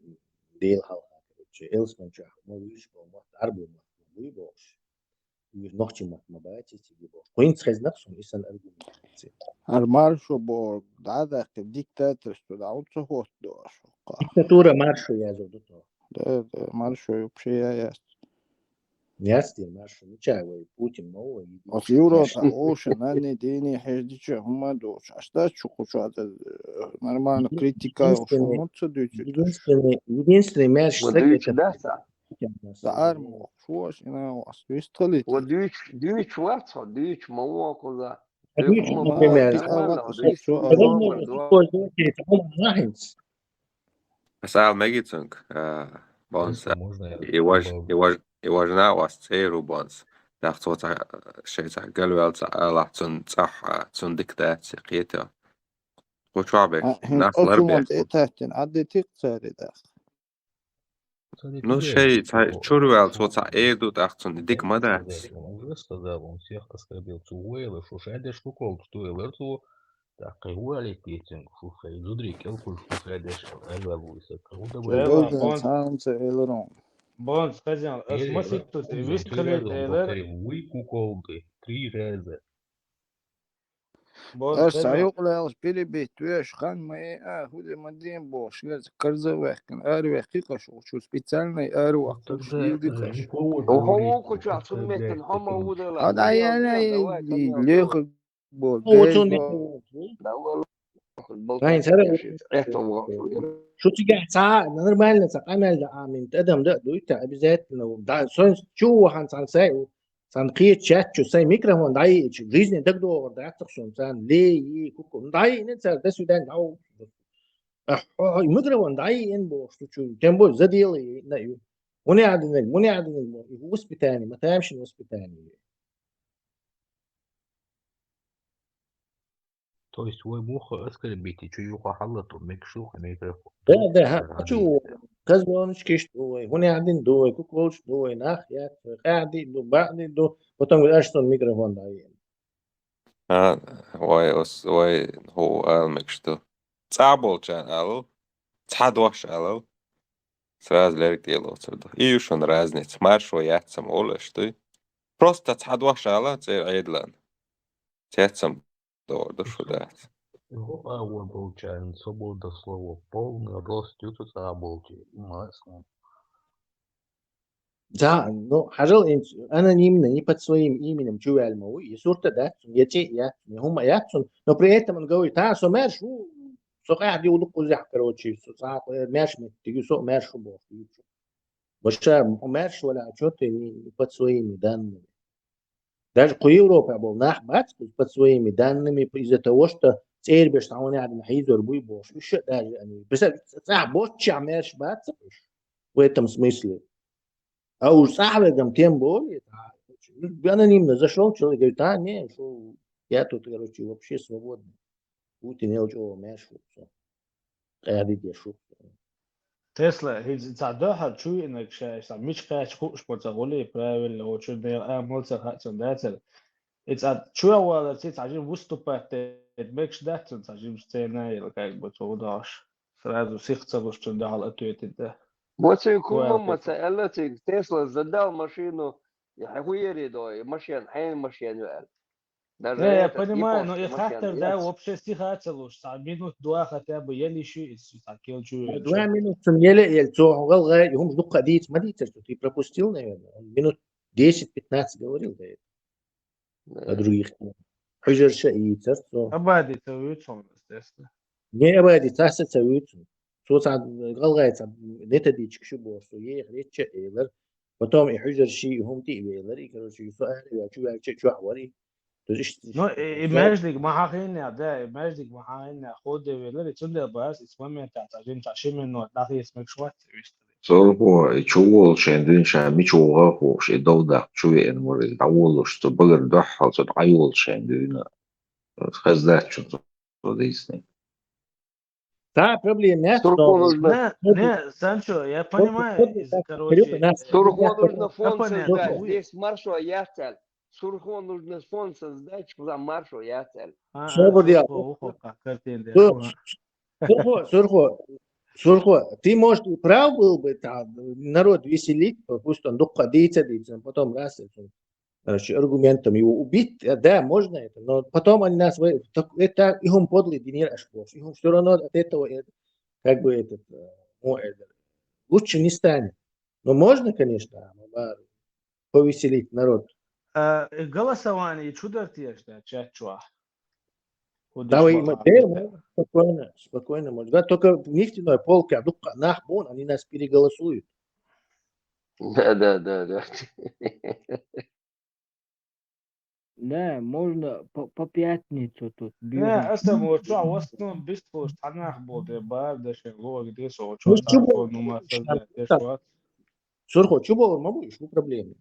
Дела хьалха, короче, Элстон чохь ма вуьйш бо мотт, Ӏарбойн мотт ма буй бохуш. Уьш нохчийн мотт ма бац цига бохуш. ХӀинца хезна-кх суна и санна аргументация. ХӀара маршо бохург дӀа а даьккхина, диктаторство дӀа хӀунда ца хӀоттадо аша хӀокхахь? Диктатура маршо язо ду тхо. Да, да, маршо вообще я яц. Яц те маршо, мичахь вай, Путин ма ву вай. Оцу Европа оша нанни дийне хьеждича хӀума доцу. Аш дац шу кху чохь, э, нормально критика йолуш хӀума ца дуьйцуьйту. Единственный, единственный маьрша стаг это дац. За арма вахуш ву аш, ина вахуш, вистхилийта. Ва дуьйцу, дуьйцу вац хьо, дуьйцу ма ву кхуза. Дуьйцу, например. Аса ал мегий цунга, а, Бонса. И важ-, и важ-, и важна вас цӀер ву Бонс. Дахь цо цхьа, шайн цхьа галвел цхьа алахь цунна цӀахь, а, цунна диктаци кхета. Кху чохь беш, а, хӀинца нах оцу ларбеш. ТӀе таьттина, Ӏадда тикъ цаьрий дахь. Ну, шай, цхьа чур ваьлла, цо цхьа эр ду, тӀаккха цунна дика ма дац. Он уже сказал, он всех оскорбил. Цо вуйла, шу шадеш куколдуш ду, элар цо, тӀаккха вуалик пецинг, шу шай зудрий кӀелхуш, шу шадеш, эр ваьлла вуйса. Бонс, цхьа хӀума ца элар он. Бонс, хазян, ас маситту тӀе вист хилийта элар. Вуй куколды, три раза. Аш схьа юкъ лаьллаш перебить веш хан ма е а, хӀуде ма ден бохуш, леза карза ваьккхина, ара ваьккхи кхаш, шу специальный ара ваккхуш, йилди кхаш. Оха вукху чохь цу меттан хьо ма ву дала. Ада яна лехар бо, деза бо. Вайн цара Шу цигахь цхьа нормально цхьа къамел да амин адам да дуйта обязательно. Да, сон чу вахан цан сай у. Сан кхечу чу сай микрофон дай в жизни дагдогъар да цхьа сон сан ле и куку. Дай не цар до свидания дау. Микрофон дай ин бо шу чу. Тем более заделай на ю. Уни адинек, уни адинек бо. Воспитание, матамшин воспитание. То есть вай муха оскорбить, чу юха хьаллату, мекшу, микрофон. Да, да, ха, чу, каз вон чкиш ду вай, гуни адин ду вай, куколч ду вай, нах, я, къади ду, баъди ду, потом говорит, аш сон микрофон да. А, вай, ос, вай, ху, ал мекшу. Цаболчан алу, цадваш алу, сразу лерик дело царду. И юшон разница, маршо яцам олаш, туй. Просто цадваш ала, цер айдлан. Цецам догӀур ду шу дац. Гьу, агӀо болчарна свобода слова, полный рост ю цу цӀа болчи, масалан. Да, ну, хьажал ин анонимно, не под своим именем чу ваьлма ву, и сурта дац, я цӀи яц, я хӀума яц, но при этом он говорит, а, со мэр шу, со къаьхьа ди удукъ узяхь, короче, со цӀа, э, мэр шу меттиг ю, со мэр шу боху, ю чу. Баша, мэр шу валя, а чё ты не, не под своими данными? Даже кху Европа болу нах бац под своими данными, из-за того, что цӀербеш цхьа ванна адам хьийзор буй бохуш. Уьш а даже они. Представь, цӀахь бочча мерш бац уьш в этом смысле. А уж цӀахь вегам тем более, анонимно зашёл человек, говорит, а, не, что я тут, короче, вообще свободный. Путин ел чӀогӀа меш ву со. Къаьхьа деш ву. Тесла, хӀинца цхьа дуьхьал чу виънарг ша, цхьа мича кхаьчча хууш бо ца гӀулий, правильно, очу дела амал ца хаьа цун дацара. И цхьа чу валарца цхьа жим выступать дайта мегаш дац цун цхьа жим сцена, или как бы цо удош. Сразу сих ца луш цун дуьхьал ответить да. Боцуьнга хӀумма ца аьлла цига, Тесла задал машину, хьан хуьери дой, машен, хьайн машен ю аьлла. Даже Не, я этот, понимаю, но японский и машина хаттар да, яц. Вообще сиха ца луш, цхьа минут два хотя бы ели шу, и цхьа кел чу Ну, вели два шу. Минут цун еле ел, цо гӀалгӀай, хӀумаш дукха дийца ма дийцар, что ты пропустил, наверное. Он минут десять-пятнадцать говорил до этого. Да. О других. Хьуьжарша ийцар цо. Абади ца вуьйцу хьуна, естественно. Не абади, цаса ца вуьйцу. Цо цхьа гӀалгӀай цхьа методичка шу боху, со еха речча а элар. Потом и хьуьжар ший хӀума тӀе а велар, и, короче, со аьлла, чу ваьлча чохь вар и. То есть, Ну, и, и маьждиг ма хьахийнехь, да, и маьждиг ма хьахийнехь, ходе велар, и цундела бац, и моментахь цхьа жим цхьа ши минот дӀахийса мегаш вац, и вистхилира. Сурхо, и чу волу шайн дуьйна ша мича вогӀа а хууш, и дов даккха чу веана вара, и дӀаволуш, цу багара дуьхьал цу дӀайолу шайн дуьйна. Хаза дац чун цо дийцинарг. Да, проблема яц, Сурхо но нужно. Не, не, Санчо, я понимаю, из-за, короче, Кирилл, нас Сурхо нужно фон создать. Здесь маршо яц аьлла. Сурхо нужно фон создать, куда маршо яц аьлла. А, Что а, вы Сурхо, делаете? Ухо, как картина, да, Сур-, Сурхо. Сурхо, Сурхо, Сурхо, ты, может, и прав был бы, там, народ веселить, пусть он дукха дийца, дийца, потом раз, это, короче, аргументом его убить, э, да, можно это, но потом они нас, вы-, так, это и хӀума подлый динер аш боху, и хӀума всё равно от этого, э, как бы, этот, э, ну, э, лучше не станет. Но можно, конечно, а, повеселить народ. А, э, голосование чу дара теша, да, чат чохь? Давай, мы, э, спокойно, спокойно, можно. Да, только нефтяной полка, дукха нах бу, они нас переголосуют. Да, да, да, да. Да, можно по, по пятницу тут. Не, бегать. Аса мо чохь в основном бистхуш цхьа нах болу де бара, да шен логи де со Ну, чохь чу телефон бу-, нумар создать деш вац. Сурхо, чу бовр ма бу, шу проблема.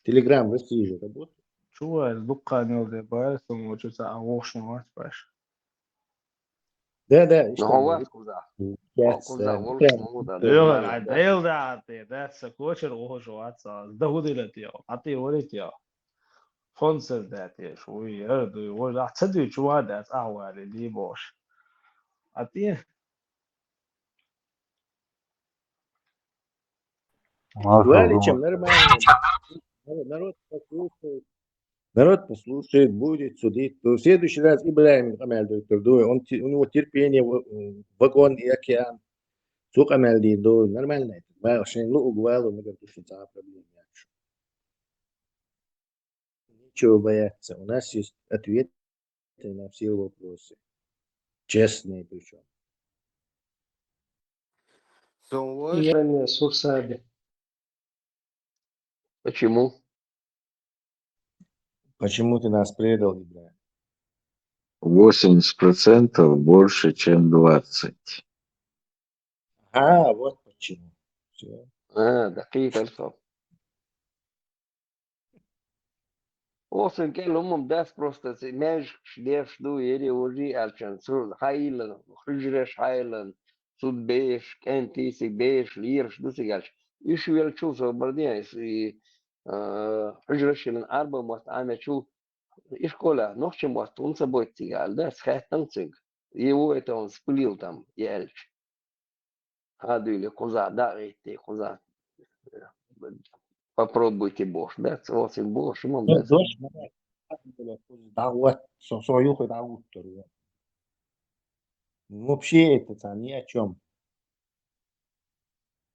Телеграм в России же работает. Чу ваьлла дуккха нел де бара, со мо чу цхьа а вохуш ма вац баш. Да, да, Ну, что хьо вы? Вац кхузахь. Хьо кхузахь волуш ма ву, да, Дела, да, ай, да. Дела да, ай, те, да, са кочар ухуш вац, а, да хӀу дила те, а те вари те. Фон сер да те, шу, уй, яр, дуй, вой, а, ца дуй, чу ва да, а, вали, ли бош. А те? Валичем, нормально. Народ послушает. Народ послушает, будет судить. То в следующий раз Ибрагим къамел дойтур ду. Он те-, у него терпение в-, вагон и океан. Цу къамел дийр ду. Нормально это. Ма шайн луъуг валу, мегар ду шун цхьа проблема яц. Нечего бояться. У нас есть ответы на все вопросы. Честные причём. Сон вож? Я не Сурсаби. Почему? Почему ты нас предал, Ибрагим? Восемьдесят процентов больше, чем двадцать. А, вот почему. Всё. А, дакъикъа ца. Оцун кӀел хӀумам дац просто, ца маьждигаш деш ду, ери-ужи аьлча, цу хьайилла, хьужараш хьайилла, цу беш, кӀентий цига беш, лераш ду цига аьлча. Уьш велчул собар де, и, а, хьужараш хилла Ӏарбой мотт Ӏамечул, и школа, нохчий мотт хӀунда ца бойту цига аьлла, дац хаьттам цига. И ву это он спылил там, и аьлча. Хьадуьйли кхузахь, дӀагӀитти кхузахь. Попробуйте бохуш дац, оцин бохуш ма Ну, дац. Дош ма дац. ДӀагӀот, со, со юххе дӀагӀуттур ву. Ну, вообще это там ни о чём.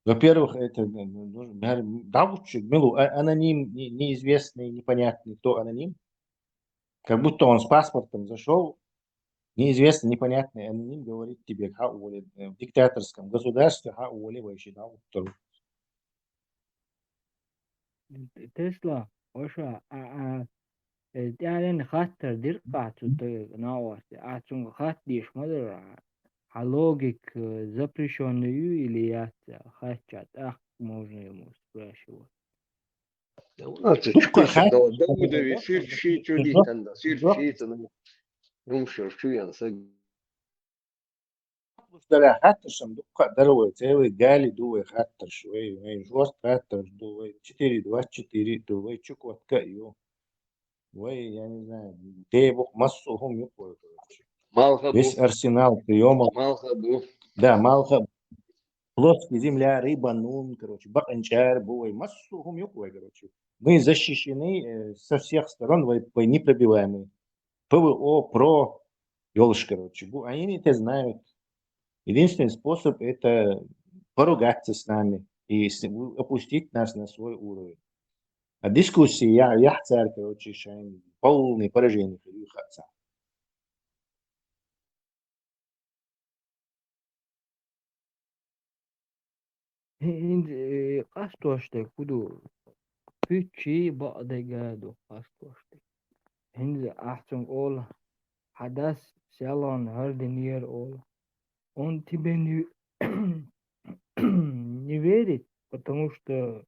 Во-первых, это, ну, ну, ну, дӀагӀуттуш мила ву, а-, аноним, не-, неизвестный, непонятный, кто аноним. Как будто он с паспортом зашёл, неизвестный, непонятный аноним говорит тебе: «Хьа уволи, э, в диктаторском государстве хьа уволи вайши дӀагӀуттур». Тесла, оша, а, а, э, тӀаьхьенна хаттар дира-кх ахь цу тайга, накъостий. Ахь цуьнга хатта дезаш ма дара, хьан логика, э, запрещённый ю или яц, хаьттича, тӀаккха можно ему спрашивать. Да у нас Дуккха чукуьйса хаттар да, да, у да, ви, сир ши чу дихтан да, сир ши цу, ну, хӀумшал чу ян са. Дара хаттарш сан дуккха а дара вай, целый гали ду вай хаттарш, вай, вай жёст хаттарш ду, вай четыре двадцать четыре ду, вай Чукотка а ю. Вай, я не знаю, де бу массо а хӀума ю вай, короче. Малха бу. Весь арсенал приёмов. Малха бу. Да, малха. Плоская земля, рыба, нун, короче, бакъанчар бу вай, массо а хӀума ю вай, короче. Мы защищены, э, со всех сторон, вай, вай непробиваемые. П В О, про, ёлуш, короче, бу. Они это знают. Единственный способ — это поругаться с нами и с-, опустить нас на свой уровень. А дискуссии я, я царь, короче, шайн полный поражение хилла хаца. ХӀи-, хӀинца, э, къастош дерг хӀун ду? Пуьччий бакъдерг а ду къастош дерг. ХӀинца ахь цуьнга олу, хьан дас селхана хӀара динера олу. Он тебе не, не верит, потому что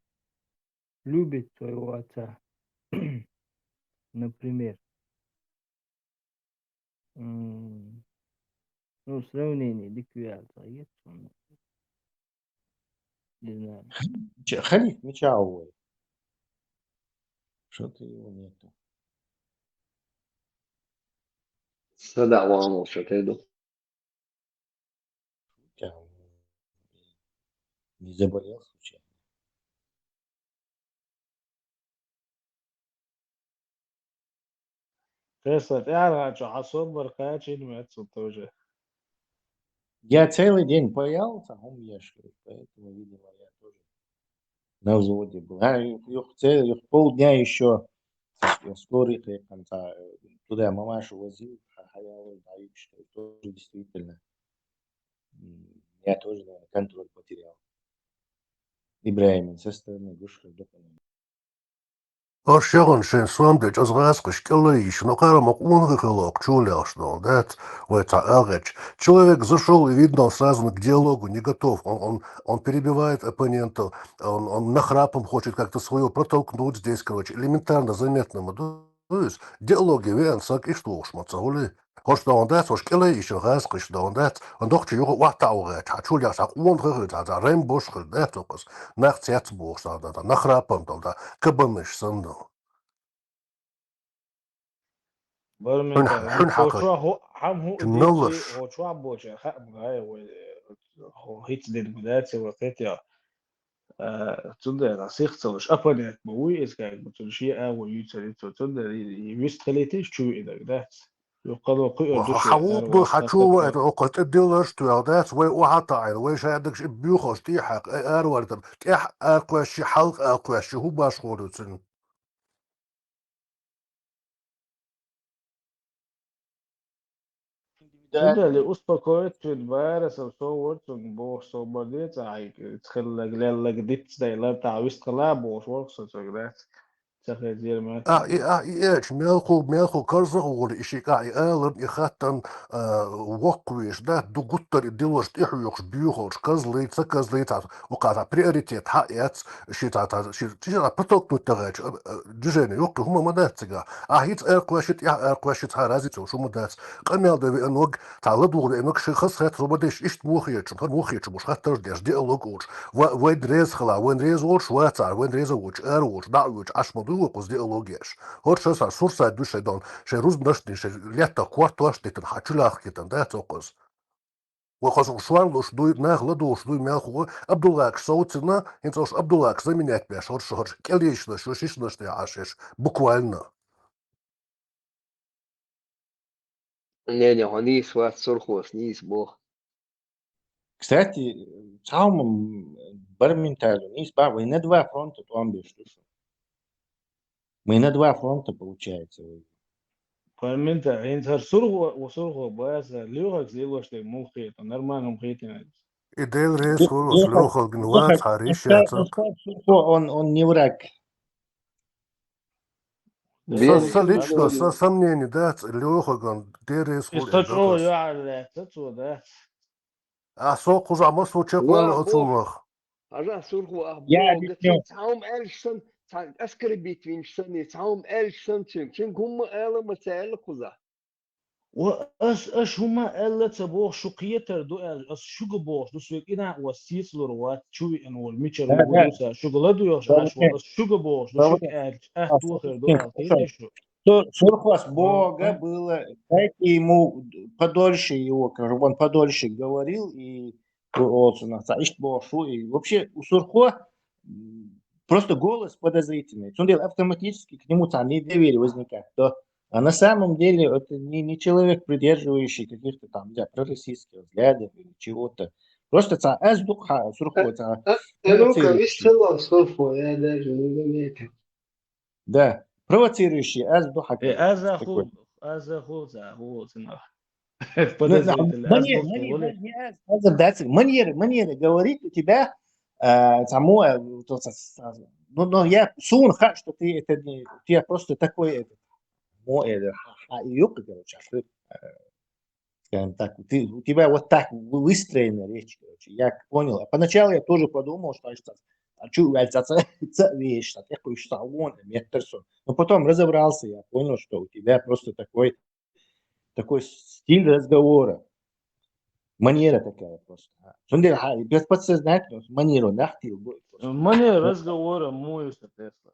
любит своего отца. Например. М, ну, сравнение дика веана ца еза суна. Не знаю. Ч-, Халиф мича ву вай? Что-то его нету. Сада вамо, что ты иду. Не заболел случайно? Тесса, тӀаьхьара хьан чохь хьан собар кхачийна меца тоже. Я целый день паял, там, у меня же, поэтому, видимо, я тоже на взводе был. А, юх, юх, целый, юх полдня ещё я скорый кхайкхина, э, туда мамашу возил, ха-, хьаял, да, и что, тоже действительно. М, я тоже, наверное, контроль потерял. Ибрагиман со стороны гуш хир ду-кх. Аш ягӀан шайн сом де чӀозгӀаскъаш кӀелла йиш, но кхара ма къонах хила оха чулехаш дол, дац, вай цхьа агӀеча. Человек зашёл, и видно, он сразу к диалогу не готов. Он, он, он перебивает оппонента, он, он нахрапом хочет как-то своё протолкнуть здесь, короче, элементарно заметно ма ду. Дуьйцу, диалоге веана саг иштта вохуш ма ца хуьлий. ХӀорш догӀун дац, хӀорш кӀелай ишин гӀазкхаш догӀун дац, хӀун дохчу юха вахтаӀу гӀертахьа, чул яхьа хьан къонах хир ца, ца рем бош хир дац хӀокхуьнца, нах цец бохуш ца, ца, ца, нахрапам дол, ца, кабанаш санна дол. Бармин Хьуьн ха-, хьуьн хьакхаш. Хьо чохь хӀу-, хьан хӀу Чу дийци, наллаш. Хьо чохь боча хаам гай вай, хӀо хӀиц дерг дац, вай кхетя. А, цундела сих ца луш, оппонент ма вуй иза, как бы, цунна шен агӀо юьйцур ю цо, цундела и, и вист хилийта иза чу виънарг дац. Юккъало кхуьур ду шен, хьан вукху ду, хьан чу ваита, хӀокхо тӀедилларш тоьхна дац, вай охьа таӀийна, вай шадагаш и буьйхуш тӀехьакха, ай аравардам, тӀехь аркхоьш ши, хьалха аркхоьш ши, хӀун баш хӀора ю цуьнан? Да. Цудали успокоить вид бара со, со варцун боху, со бар де цӀа хьайга, хиллаг, леллаг диц дайла, та вист хала боху, варх со цуьнга дац. Ца хезира ма. А, и, а, и, эч, мелхо, мелхо карзахугӀур, и ши кӀа, и алар, и хаттан, а, воккхавеш, да, ду гуттар и дилош, тӀехьоьхуш, боьхалш, козлы, ца козлы, ца, укхаза приоритет хьаэц, ши ца, ца, ши, ши ца подтолкнуть тагӀач, а, а, движение, йоккхи хӀума ма дац цига. А хӀинца аьркхвеш, ши тӀехь аьркхвеш, ши ца разница, хӀума дац. Къамел да веанваг, цхьа ладугӀу веанваг, ши хазахетта хӀума деш, иштта мохечун, хӀара мохечун буш хаттарш деш, диалог олуш. Ва-, вайн реза хила, вайн реза волуш вацара, вайн реза волуш, ара волуш, дӀа а воьлуш, Ӏаш ма дуй вай кхуза диалог еш. ХӀорш аса сурсат ду шайн дон, шайн рузбанашна, шайн леттах кортош а дитина, хьан чулахкитан, да, цо кхуза. Вай кхуза шорлуш дуй, нах ладугӀуш дуй, мелхо, Абдуллакаш совцина, хӀинца уж Абдуллакаш заменять беш, хӀорш, хӀорш, кӀелйишнаш, шу шишнаш тӀе Ӏаш еш, буквально. Не, не, хьо нийса вац, Сурхос нийса боху. Кстати, цхьа хӀума, м, Барменталю нийса боху, вай на два фронта тӀом беш ду шу. Мы на два фронта, получается, вай. Барменталь, хӀинца хӀара Сурхо, ва Сурхо баьса, лоьхарг зилош дерг муха хетар, нормально хӀума хетина. И Дела реза хуьлуш, лоьхалгна вац, хьан риш яцар. Сурхо, он, он не враг. Са, са лично, са сомнение дац, лоьхаган деррис. И хула со чӀогӀа юьхьӀаьржа лаьцна цо, дац. А со кхузахь массо чекхвалла оцунах. Хьажа, Сурхо, ах, я боху, объясню. Цхьа хӀума аьлча сан, цхьа оскорбить винчу санна, цхьа хӀума аьлча сан цуьнга. Цуьнга хӀумма ала ма ца аьлла кхузахь. Ва ас, аш хӀума аьлла ца боху, шу кхетар ду аьлла, ас шуьга бохуш ду, соьга инан ос сецалур вац, чу веана волу, мичара ву гур ду ца, шуьга ладоьгӀуш Ӏаш волу, ас шуьга бохуш ду, шуьга аьлча, атта тохар ду аьлла, кхетий шу? Сурхос бога было, дайте ему подольше его, как он подольше говорил, и оцунах цхьа иштта бохуш ву, и вообще у Сурхо, м, просто голос подозрительный. Цундела автоматически к нему цхьа недоверие возникает. То, а на самом деле это не, не человек, придерживающий каких-то там, не знаю, пророссийских взглядов или чего-то. Просто цхьа аз дукха, Сурхо цхьа. А, а ну-ка, провоцирующий. Вист хилла Сурхо, я даже не заметил. Да, провоцирующий аз ду хьан. Э, аз а хул, аз а хул, за, хул, цунах. Подозрительно, аз манера, ду манера, хул. Не, аз, аз дац, манера, манера говорить у тебя, а, само, а, то, са, са, ну, но я, суна хаьа, что ты это не, у тебя просто такой, это, мо, это, ха, ха, и юбка, короче, а ты, э, скажем так, ты, у тебя вот так вы-, выстроена речь, короче. Я понял. А поначалу я тоже подумал, что, что, а чё, а ца, ца, ца, вещь, ца, такой, что он, метр сорок. Но потом разобрался, я понял, что у тебя просто такой, такой стиль разговора. Манера такая просто. А, цундела, ха, без подсознательно, манера, нахтил будет просто. Манера разговора мой, соответственно.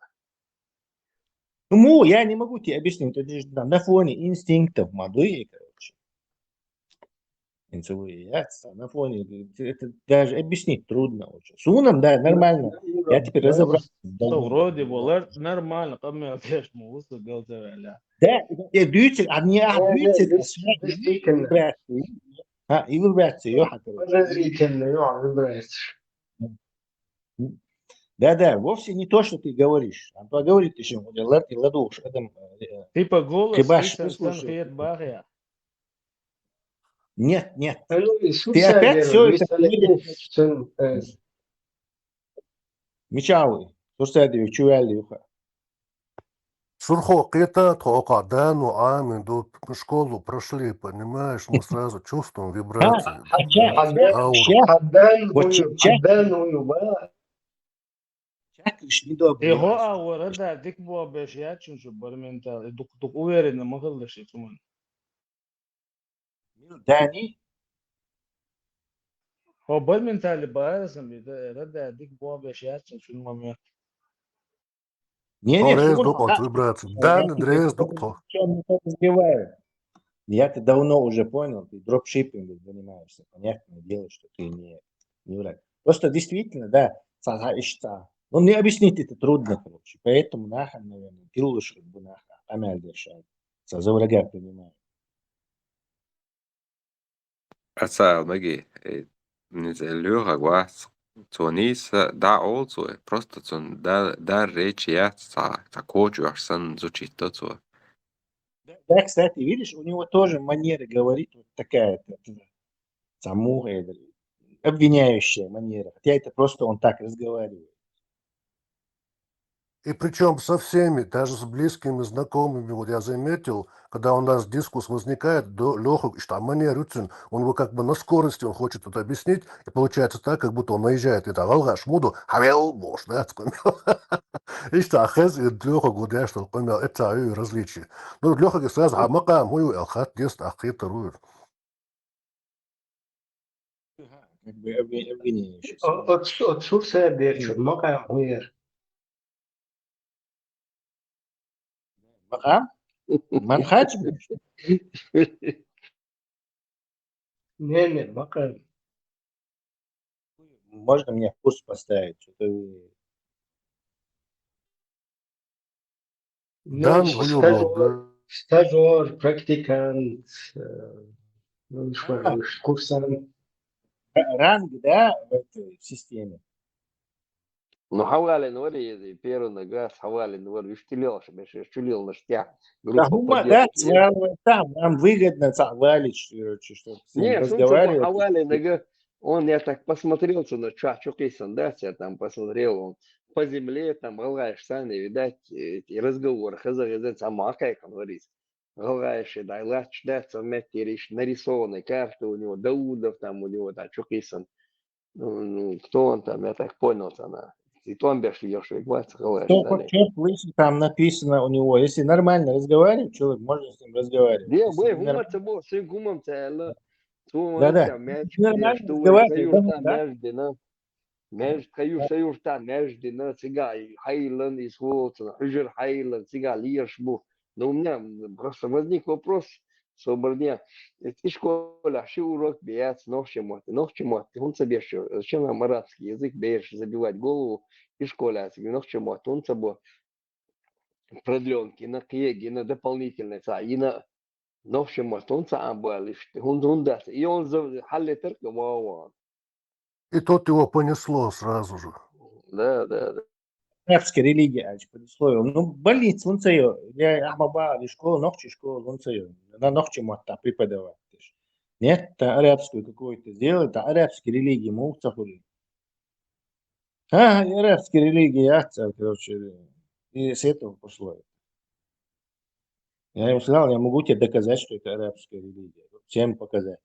Ну, я не могу тебе объяснить, это же на, на фоне инстинктов ма дуй, короче. Инсулиация, на фоне, это даже объяснить трудно очень. Сунам, да, нормально. Я теперь разобрался. Ну, вроде бы, лар-, нормально, къамел деш ма ву со, галдеваьлла. Да, э, дуьйцу, а не, а, э, дуьйцу, э, действительно. А, и вибрация, ё, подозрительно, ё, вибрация. Да-да, вовсе не то, что ты говоришь. А то говорит ещё, вот, лар-, ладугӀуш адам, э, типа голос, хиба и что сан слушаю? Хет бахьа. Нет, нет. А ну, и ты опять всё это, э, Мича ву? Сурсаде чу ваьлла юха. Сурхо кхета тхо, окху Дану Ӏамин ду, школу прошли, понимаешь, мы сразу чувствуем вибрации. Хьан Дан, вот хьан Дан, хьан Дан, ба. Чакиш не добрый. Э, хӀо а вара, да, дика боху беш яц шуна шу Барменталь, э, дукха, дукха уверенно ма хилла шу цу ман. Мил Дани? Хьо Барменталь бара сан, би, да, да, дика боху беш яц шуна цу момент. Не, не, реза ду кхо, вибрация. Да, реза ду кхо. Причём не подозреваю. Я-то давно уже понял, ты дропшиппингом занимаешься. Понятное дело, что ты не, не враг. Просто действительно, да, ца, ца, иш ца. Ну, мне объяснить это трудно, короче. Поэтому нахер, наверное, тилуш, как бы, нахер, амал дешай. Ца за врага принимаю. Аса, Маги, э, не знаю, лоьхарг вац. Цо нийса дӀа олу цо, просто цунна да-, дар речи яц, цхьа, цхьа коча оьхуш санна звучит до цо. Да, да, кстати, видишь, у него тоже манера говорить вот такая-то, это, самуха, это, обвиняющая манера. Хотя это просто он так разговаривает. И причем со всеми, даже с близкими, знакомыми, вот я заметил, когда у нас дискус возникает, Леха, что манера, он его как бы на скорости, он хочет это объяснить, и получается так, как будто он наезжает, это алга шмуду, хавел бош, да, и что, хез, и Леха, вот я что, понял, это различие. Ну, Леха сразу, а макам, хуй, алхат, дес, ахит, руй. Как бы обвинение сейчас. От Сурса берчу, макам, хуй. Макам? Манхач? Не, не, макам. Можно мне в курс поставить? Что-то вы... Дан хуёво, да. Стажёр, практикант, э, ну, курсант. Ранг, да, в этой системе? Ну, хавалин вари, первый нагас, хавалин вари, уж тилел, шебеш, чулил на штя. Да, хума, да, связывает там, нам выгодно, цавалич, короче, чтобы с ним Не, разговаривать. Хавалин нага, он, я так посмотрел, что на ча, чукисан, да, я там посмотрел, он по земле, там, галгаеш сани, видать, эти разговоры, хаза, хаза, сама, как он говорит. Галгаеш, да, лач, да, сам, нарисованная карта у него, Даудов там у него, да, чукисан. Ну, кто он там, я так понял, она. И там бешли, я швейк, вац, галгаеш, Кто, кто слышит, там написано у него. Если нормально разговаривает человек, можно с ним разговаривать. Не, Если вы, не норм- гумат, собой, сын гумам, цело. Да, да. Нормально разговаривает, да, да. Между, между, между, цига, хайлан, из волцена, хужер хайлан, цига, лиеш бу. Но у меня просто возник вопрос, соборне. И школа, ши урок бияц, нохчемот, нохчемот, он себе что, зачем нам арабский язык, беешь забивать голову, и школа, нохчемот, он собой продленки, на кеги, на дополнительные, ца, и на нохчемот, он ца, амбалиш, он, он даст, и он за, халле терка, вау, И тут его понесло сразу же. Да, да, да. Арабская религия, аж предисловие. Ну, больница, он цеё, я ахмаба, или школа, нохчи школа, он цеё. Она нохчемот там преподавать. Нет, это арабскую какую-то сделай, это арабские религии, мух цахури. А, и арабские религии, я, короче, и с этого пошло. Я ему сказал, я могу тебе доказать, что это арабская религия. Всем показать.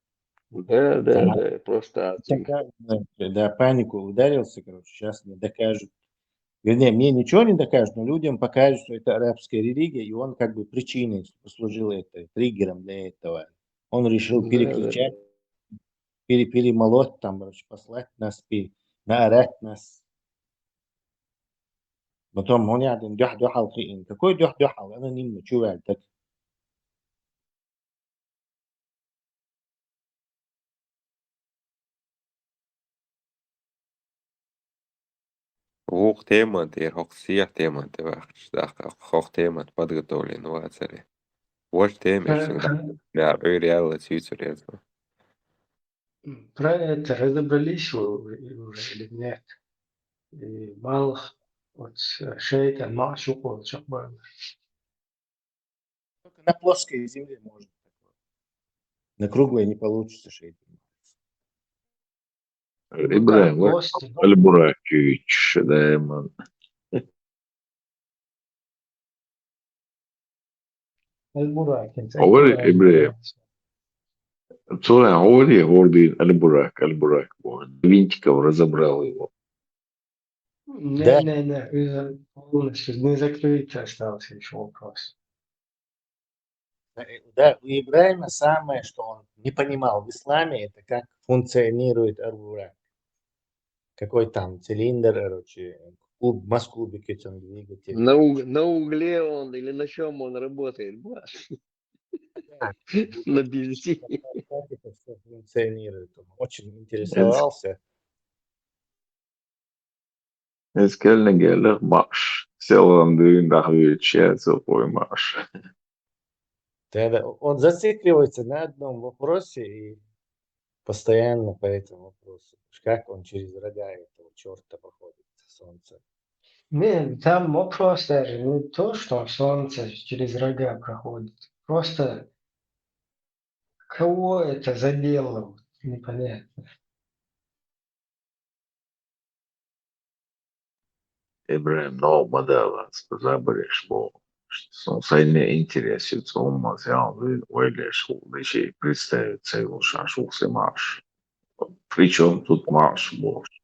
Да, да, Да. да, просто Такая, да, панику ударился, короче, сейчас мне докажут. Вернее, мне ничего не докажут, но людям покажут, что это арабская религия, и он как бы причиной послужил это, триггером для этого. Он решил Да, переключать, пере- перемолоть, там, короче, послать нас, пе- наорать нас. Потом он я дюх дюхал хиин. Какой дюх дюхал? Анонимный, чувак, так. Вух тема, тер хох сиях тема, те вахч, да, хох тема подготовлен вацаре. Вот тема, всегда. Я реально цицу резал. Про это разобрались вы уже или нет? И мало вот шейтан, мало шукол, чакбар. Только на плоской земле можно такое. На круглой не получится шейтан. Ибрагим, Просто, Аль-Буракевич, да, иман. Аль-Буракин. Говори, Ибрагим. Цура, говори, Гордин, Аль-Бурак, Аль-Бурак. Вот. Винтиков разобрал его. Не, Да. Не, не, э, полностью не закрыт остался еще вопрос. Да, у Ибрагима самое, что он не понимал в исламе, это как функционирует Аль-Бурак. Какой там цилиндр, короче, куб, масс кубики, там двигатель. На, уг- на угле он или на чем он работает? Ба? На бензине. Как это всё функционирует. Он очень интересовался. Эскел негелер маш. Селам дюйн дахвича сухой маш. Да, да, он зацикливается на одном вопросе и постоянно по этому вопросу. Как он через рога этого черта проходит, солнца. Не, там вопрос даже не то, что солнце через рога проходит. Просто кого это задело? Вот непонятно. Ибрагьим, ногӀ ма далац, забареш боху. Сон сайне интерес ю, цо хӀуманца ялх вуй, вай леш хӀума деши представить ца йолуш, аш ву сан марш. Причём тут марш бохуш?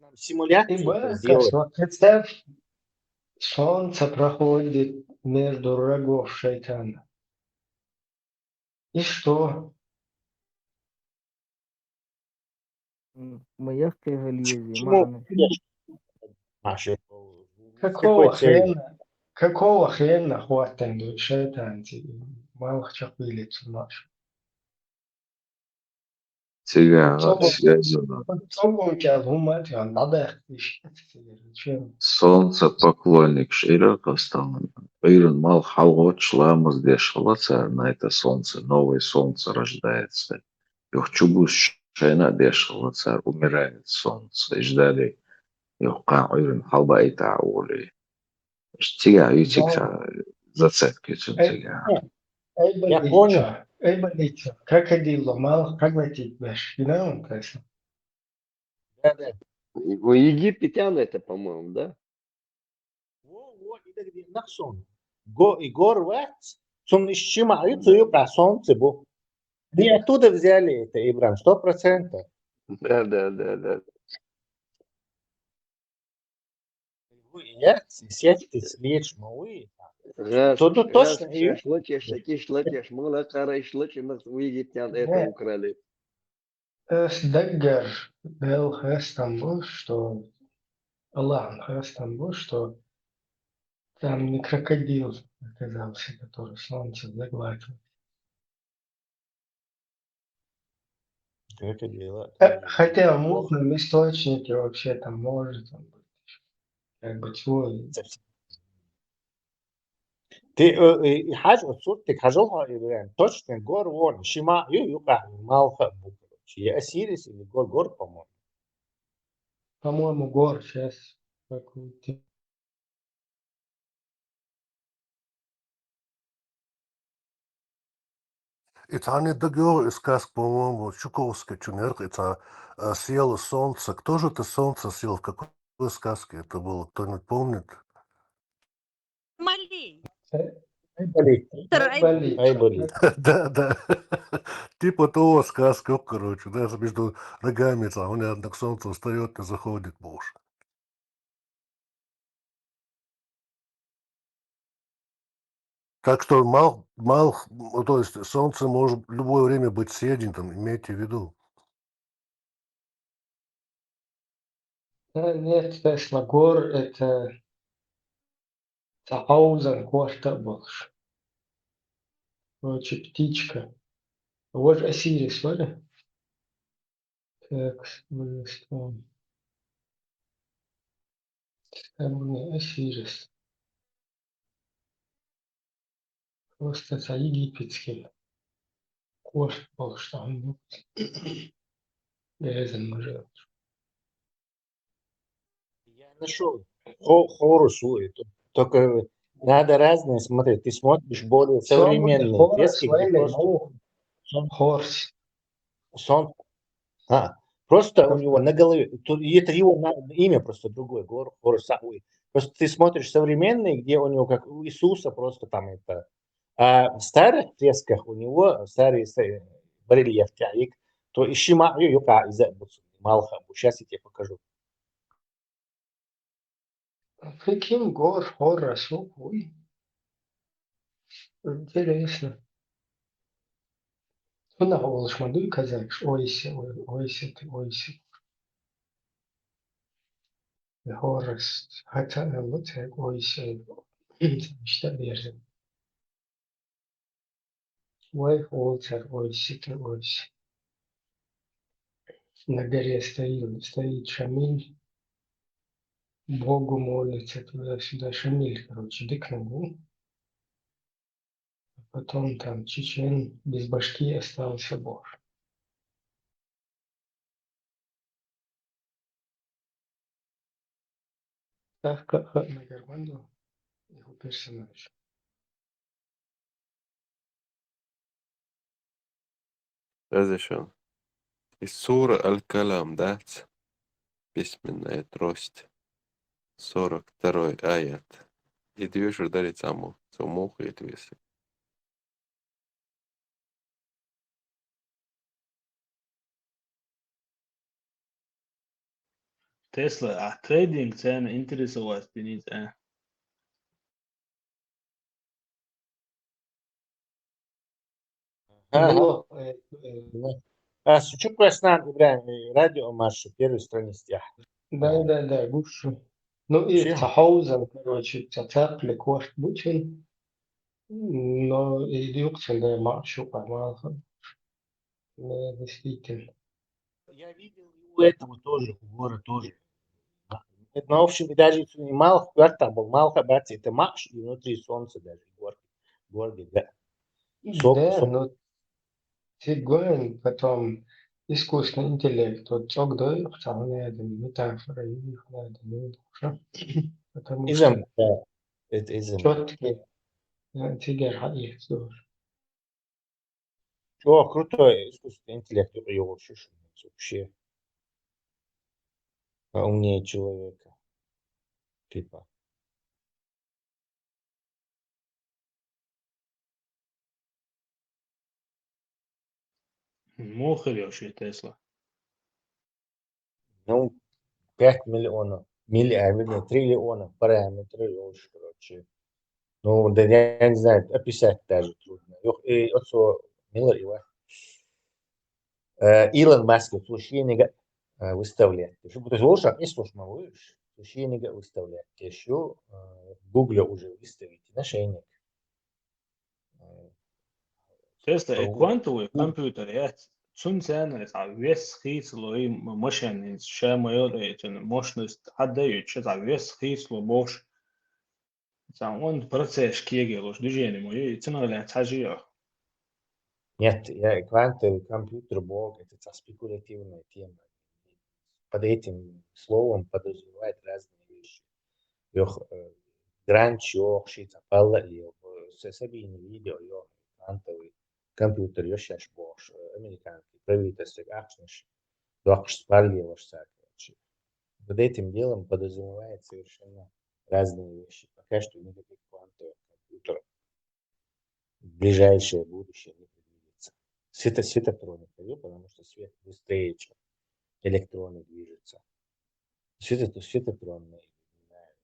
Нам симуляцию И это бывает, сделать. Что представь, солнце проходит между рогов шайтана. И что? М, Моя книга лезвие, Почему? маханы. Маш, Какого какой целью? хрена? Какого хрена хватит шайтан? Мало чё пилит, Маш. Цигара Цо бу- связано. Цо бу кел хӀума тиан, надо их иш. Чем? Солнце поклонник шира кастан. Иран мал халгъоч ламаз деш хала цар, на это солнце, новое солнце рождается. Юх чубус шайна деш хала цар, умирает солнце. Иждали юх кан иран халба ита ули. Цигара ю цигара зацепки цун Э, цигара. Эй, Я болит понял. чё? Эй, болит чё? Как один ломал, как войти в беш? You know, то есть. Да, да. У египтян это, по-моему, да? Во, во, и так где нахсон. Го, и гор вац, сон ищима, и цую по солнце бу. Они оттуда взяли это, Ибрам, сто процентов. Да, да, да, да. Я, сеть, свеч, мы. Раз, То тут раз точно и- шашлычеш, шакишлычеш, мала кара ишлычеш, у египтян это Да. украли. Э, с Даггар был хестом был, что Аллах хестом был, что там не крокодил оказался, который солнце заглатывает. Крокодила. Э, Хотя в мутном источнике вообще там может он быть. Как бы чего? Ты, э, э, и хаж, вот суд ты хажал, Ибрам, точно гор вон, шима, ю, ю, ка, малха, бу, короче. Я Осирис или гор, гор, по-моему. По-моему, гор сейчас какой-то. И цхьанне дагайогӀу и сказка, по-моему, Чуковскийчун яра-кх и цхьа, а, «Село солнце». Кто же это солнце съел? В какой сказке это было? Кто-нибудь помнит? Мали. Айболит. Виктор Ай- Айболит. Айболит. Да, да. Типа того сказка, короче, да, между рогами там, он, однако, солнце встаёт и заходит в буш. Так что мал, мал, ну, то есть солнце может в любое время быть съедено, имейте в виду. Да, нет, Тесла, гор это Сахаузан квартал болуш. Короче, птичка. Вот же Осирис, валя? Так, с-, с-, с-, Осирис. Просто за египетский квартал, что он был. Грязный мужик. Я нашел. Хо-, Хорус, ой, тут только надо разные смотреть. Ты смотришь более современные Хорус, фрески, где валя, просто ну, сон-, Хорс. сон-, а, просто у него на голове, тут, и это его на-, имя просто другое, Гор-, Хорус, а, ой. Просто ты смотришь современные, где у него как у Иисуса просто там это, а в старых фресках у него, старый с-, барельеф тяик, то и шима, ю-, юка, из-, малха, сейчас я тебе покажу. Прикинь, гор, гор росёк, ой. Интересно. Хьуна олуш ма дуй казакаш, ойсе, ой, ойсе, ты ойсе. Хорас, хата, вот, ойсе, иштта берза. Вай, олцар, ойсе, ты ойсе. На горе стоит, стоит Шамиль, Богу молится туда-сюда. Шамиль, короче, дык ногу. А потом там чечен, без башки остался Бог. Так, как, как на Гарманду, его персонаж. Хеза шуна. И сура Аль-Калам дац? Письменная трость. Сорок второй аят. И доьшур дарий цхьаммо, цо муха хетта веза. Тесла, а трейдинг цена интересовать диниза, а? Алло, э, э, Ас чу кхоьссина, Ибрахим, э, радио Маршо первый страница тӀехь. Да, да, да, гуш. Ну, и цхьа хьовзал, короче, цхьа цхьаькхале корта бу цуьнан. Но и дукха цхьа да, маӀа шу къа малхан. Да, действительно. Я видел и у этого тоже, у Гора тоже. Это, ну, в общем, и даже если не малх, квартал был, малха бац, это Макш и внутри солнца даже, Гор, Горги, да. Со-, да, со- но цигоин потом искусственный интеллект, вот цог дой, там надо метафора, их надо, ну, хорошо. Потому Изам, что да. Это изам. Чёткий, э, цигара их тоже. Чё, крутой искусственный интеллект, ё-, ё-, вообще, вообще. Поумнее человека. Типа. Муха хир ю шен Тесла? Ну, пять миллионов, миллиард, вернее, триллионов параметров, короче. Ну, да я не знаю, описать даже трудно. Юх-, и оцо мила его. Э, Илон Маск, цо шенигара, э, выставлять. Шу, то есть, лучше, если уж могу, цо шенигара выставлять. Ещё, э, в Гугле уже выставить на шеник. Э, Тесла, э, квантовый компьютер яц. Цуьнан царна, а, вес хийцало и м-, машен, ша ма йолу, э, цуьнан мощность хьаддаьлча, а, вес хийцало бохуш. Цхьа онда процесс кегий луш, движение ма ю, и цунах лаьцна хьажийо. Нет, я квантовый компьютер боху, это цхьа спекулятивная тема. Под этим словом подразумевает разные вещи. Йох, э, гранч йох, ши цхьа палла а лело, э, са-, Сабина видео йох, квантовый компьютер йо шаьш бохуш, э, американский правительство ахчанаш доккхуш спарлеваш цара, короче. Под этим делом подразумевает совершенно разные вещи. Пока что никаких квантовых компьютеров в ближайшее будущее не предвидится. Свето-, светотроника, ю, потому что свет быстрее, чем электроны движутся. Свето-, светотронные, не знаю.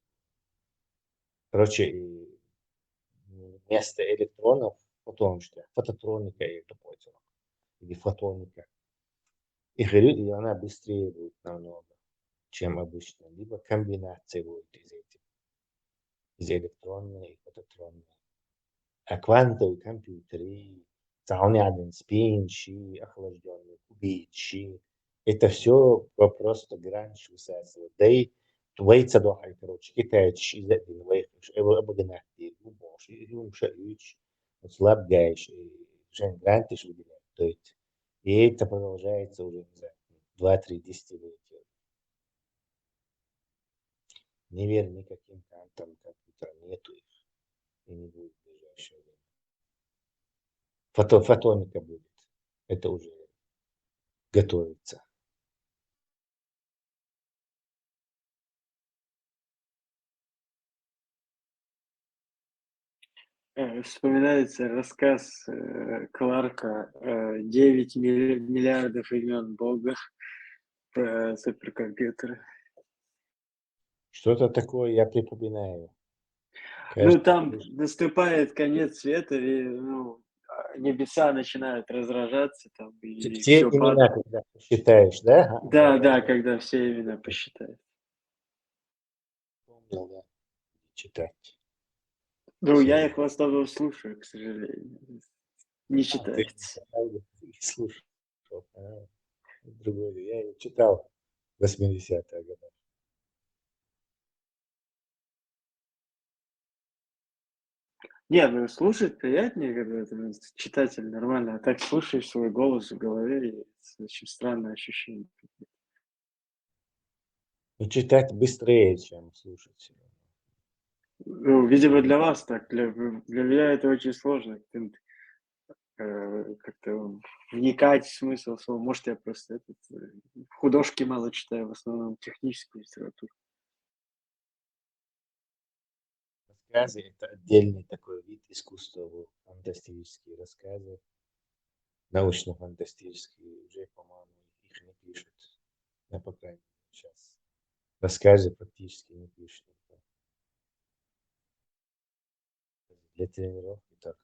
Короче, и вместо электронов фотон, что ли, фототроника или такое дело. Или фотоника. И говорю, и она быстрее будет намного, чем обычно. Либо комбинация будет из этих, из электронной и фототронной. А квантовый компьютер, и цхьа хӀума яьлла спинчи, охлаждённый кубичи, это всё про-, просто гранч высасывает. Да и вай ца дохьай, короче, китайцаш иза а дина вайх, уьш об-, обогнать дийр бу бохуш, и хӀума ша а юьйцуш, оцу лабгайша, и шайн гранташ выделять дойту. И это продолжается уже, не знаю, два-три десятилетия. Не верь никаким квантовым компьютерам, нету их. И не будет в ближайшее время. Фото-, фотоника будет. Это уже готовится. Э, вспоминается рассказ, э, Кларка, э, «Девять милли-, миллиардов имён Бога» про суперкомпьютеры. Что-то такое я припоминаю. Ну, кажется, там наступает конец света, и, ну, а, небеса начинают разражаться, там, и все имена, когда посчитаешь, да? Да, да, когда все имена посчитаешь. Помнил, да. Читать. Ну, я их в основном слушаю, к сожалению. Не читается. Слушаю. А, другой. Я его читал в восьмидесятых годах. Не, ну, слушать приятнее, когда это, ну, читатель нормально, а так слушаешь свой голос в голове, и это очень странное ощущение. Ну, читать быстрее, чем слушать. Ну, видимо, для вас так. Для, для меня это очень сложно. Ты э, как-то вникать в смысл слова. Может, я просто этот, э, художки мало читаю, в основном техническую литературу. Рассказы — это отдельный такой вид искусства, вот, фантастические рассказы, научно-фантастические, уже, по-моему, их не пишут. Ну, по крайней мере, сейчас рассказы практически не пишут. Для тренировки только.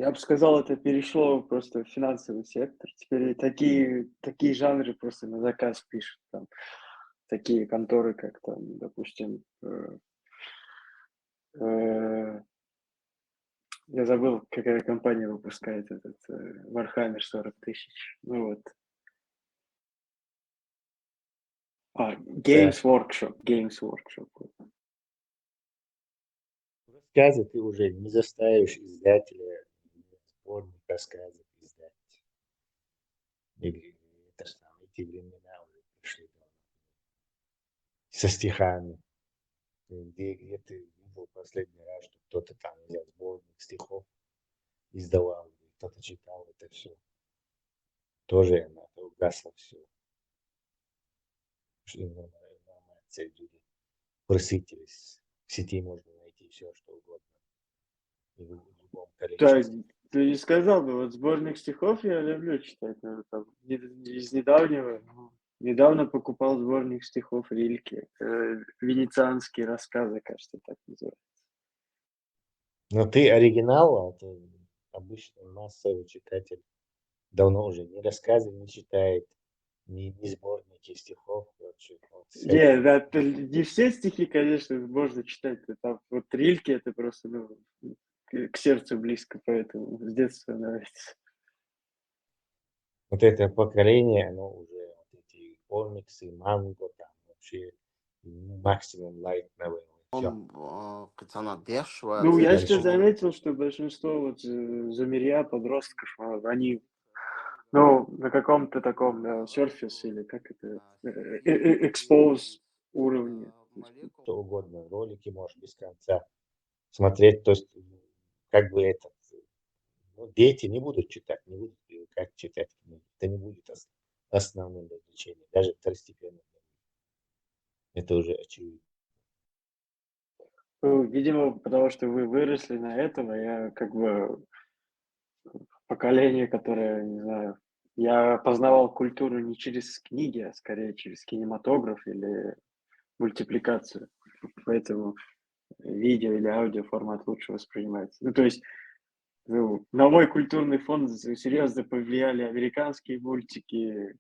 Я бы сказал, это перешло просто в финансовый сектор. Теперь такие, такие жанры просто на заказ пишут. Там, такие конторы, как там, допустим, э, э, я забыл, какая компания выпускает этот э, Warhammer сорок тысяч. Ну вот. А, Games Workshop, Games Workshop. Рассказы ты уже не заставишь издателя сборник рассказов издать. Или это же там, эти времена уже пришли давно. Со стихами. Где, где ты видел последний раз, что кто-то там, не знаю, сборник стихов издавал, или кто-то читал это все? Тоже это угасло все. Информация, люди просытились. В сети можно найти все, что угодно. И в любом Так, количестве. Ты не сказал бы, вот сборник стихов я люблю читать, наверное, там, не- из недавнего. Ну, недавно покупал сборник стихов Рильке. Э, Венецианские рассказы, кажется, так называется. Но ты оригинал, а ты обычный массовый читатель. Давно уже ни рассказы не читает, ни, ни сборники стихов. Короче, вот с Не, этим. Да, это не все стихи, конечно, можно читать. Там вот Рильке это просто ну, к к сердцу близко, поэтому с детства нравится. Вот это поколение, оно уже, вот эти комиксы, манго, там вообще максимум light novel. Всё. Ом, а, кыцана деш ва Ну, я Дальше. сейчас заметил, что большинство вот э, замеря подростков, а, они ну, на каком-то таком да, surface или как это, э, э, э, expose уровне. Что угодно, ролики можешь без конца смотреть, то есть как бы это, ну, дети не будут читать, не будут привыкать читать книги. Это не будет ос- основным развлечением, даже второстепенным. Это уже очевидно. Ну, видимо, потому что вы выросли на этом, а я как бы поколение, которое, не знаю, я познавал культуру не через книги, а скорее через кинематограф или мультипликацию. Поэтому видео или аудиоформат лучше воспринимается. Ну, то есть, ну, на мой культурный фон серьезно повлияли американские мультики,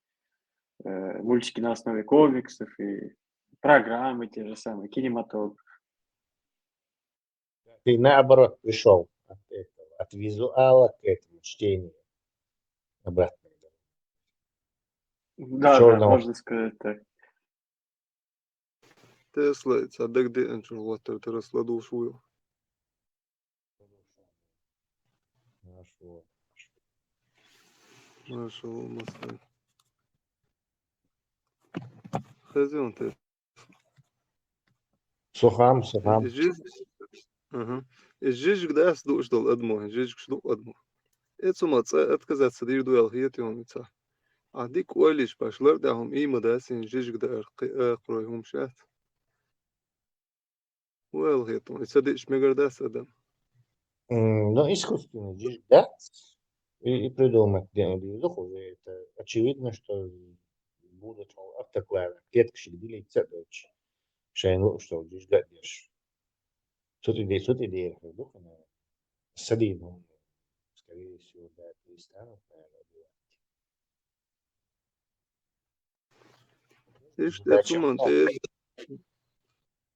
э, мультики на основе комиксов и программы те же самые, кинематограф. Ты наоборот пришел от этого, от визуала к этому чтению. Обратно. Да, да, Чёрного. Можно сказать так. Tesla, it's a big difference what the Tesla do for you. Хорошо. Нашел Мустанг. Хазион ты. Сухам, сухам. Жиж. Ага. Жижиг дас душ дол адмо, жижиг шу адмо. Эцума ца отказаться дир дуэл хиет ён ица. А дик ойлиш башлар да хум има дасин жижиг да аркы акрой хум шат. Уэл хиет он. Ица диш мегар дас адам. М, Ну, искусственный жижиг, да? И, и придумать, где он лежит, уже это очевидно, что будут автоклавы, клетки щегдили, цепочки. Шайн лук, что жижиг деш. Сути де, сути де, дух, садим, скорее всего, да, перестанут, наверное, убивать. Иш Да, эцуман те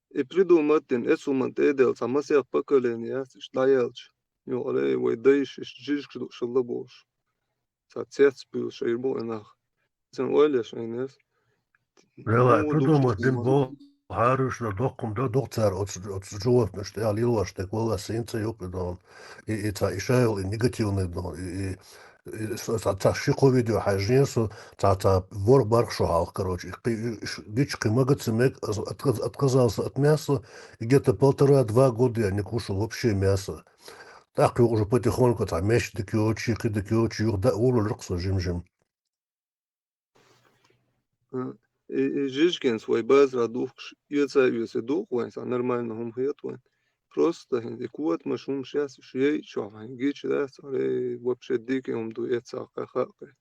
и придумать дин эцуман те дел сама всех поколения, иш таялч. Ё, аре, вай дайш, иш жижиг шу шалла бош. Са цец пил шайр бо энах. Сен ойлеш айнес. Рела, придумать дин бо, харушна докум да докцар от от животных, что я лилваш так вала синца ёк дон. И и ца и шайл и негативный дон. И и И с-, ца, ца ши-кхо видео хьажжа со, ца, ца ворхӀ-бархӀ шу хьалха, короче, и кхы-, и ш-, дича кхы мага ца мег, аз отказ-, отказался от мяса, и где-то полтора-два года я не кушал вообще мясо. ТӀаккха юха уже потихоньку ца меш дика йоцуш, кхы дика йоцуш, юха даа волалура-кх со жим-жим. А, и, и жижигенца вай базара духкуш, эца а оьций ду-кх вайн, цхьа нормально хӀума хета вайн. Просто хӀинца и котамаш хӀумаш яц, уьш яйчохь хьайн гича дац, ой, вообще дика хӀума ду эца кхаьхьа а кхаьхьа.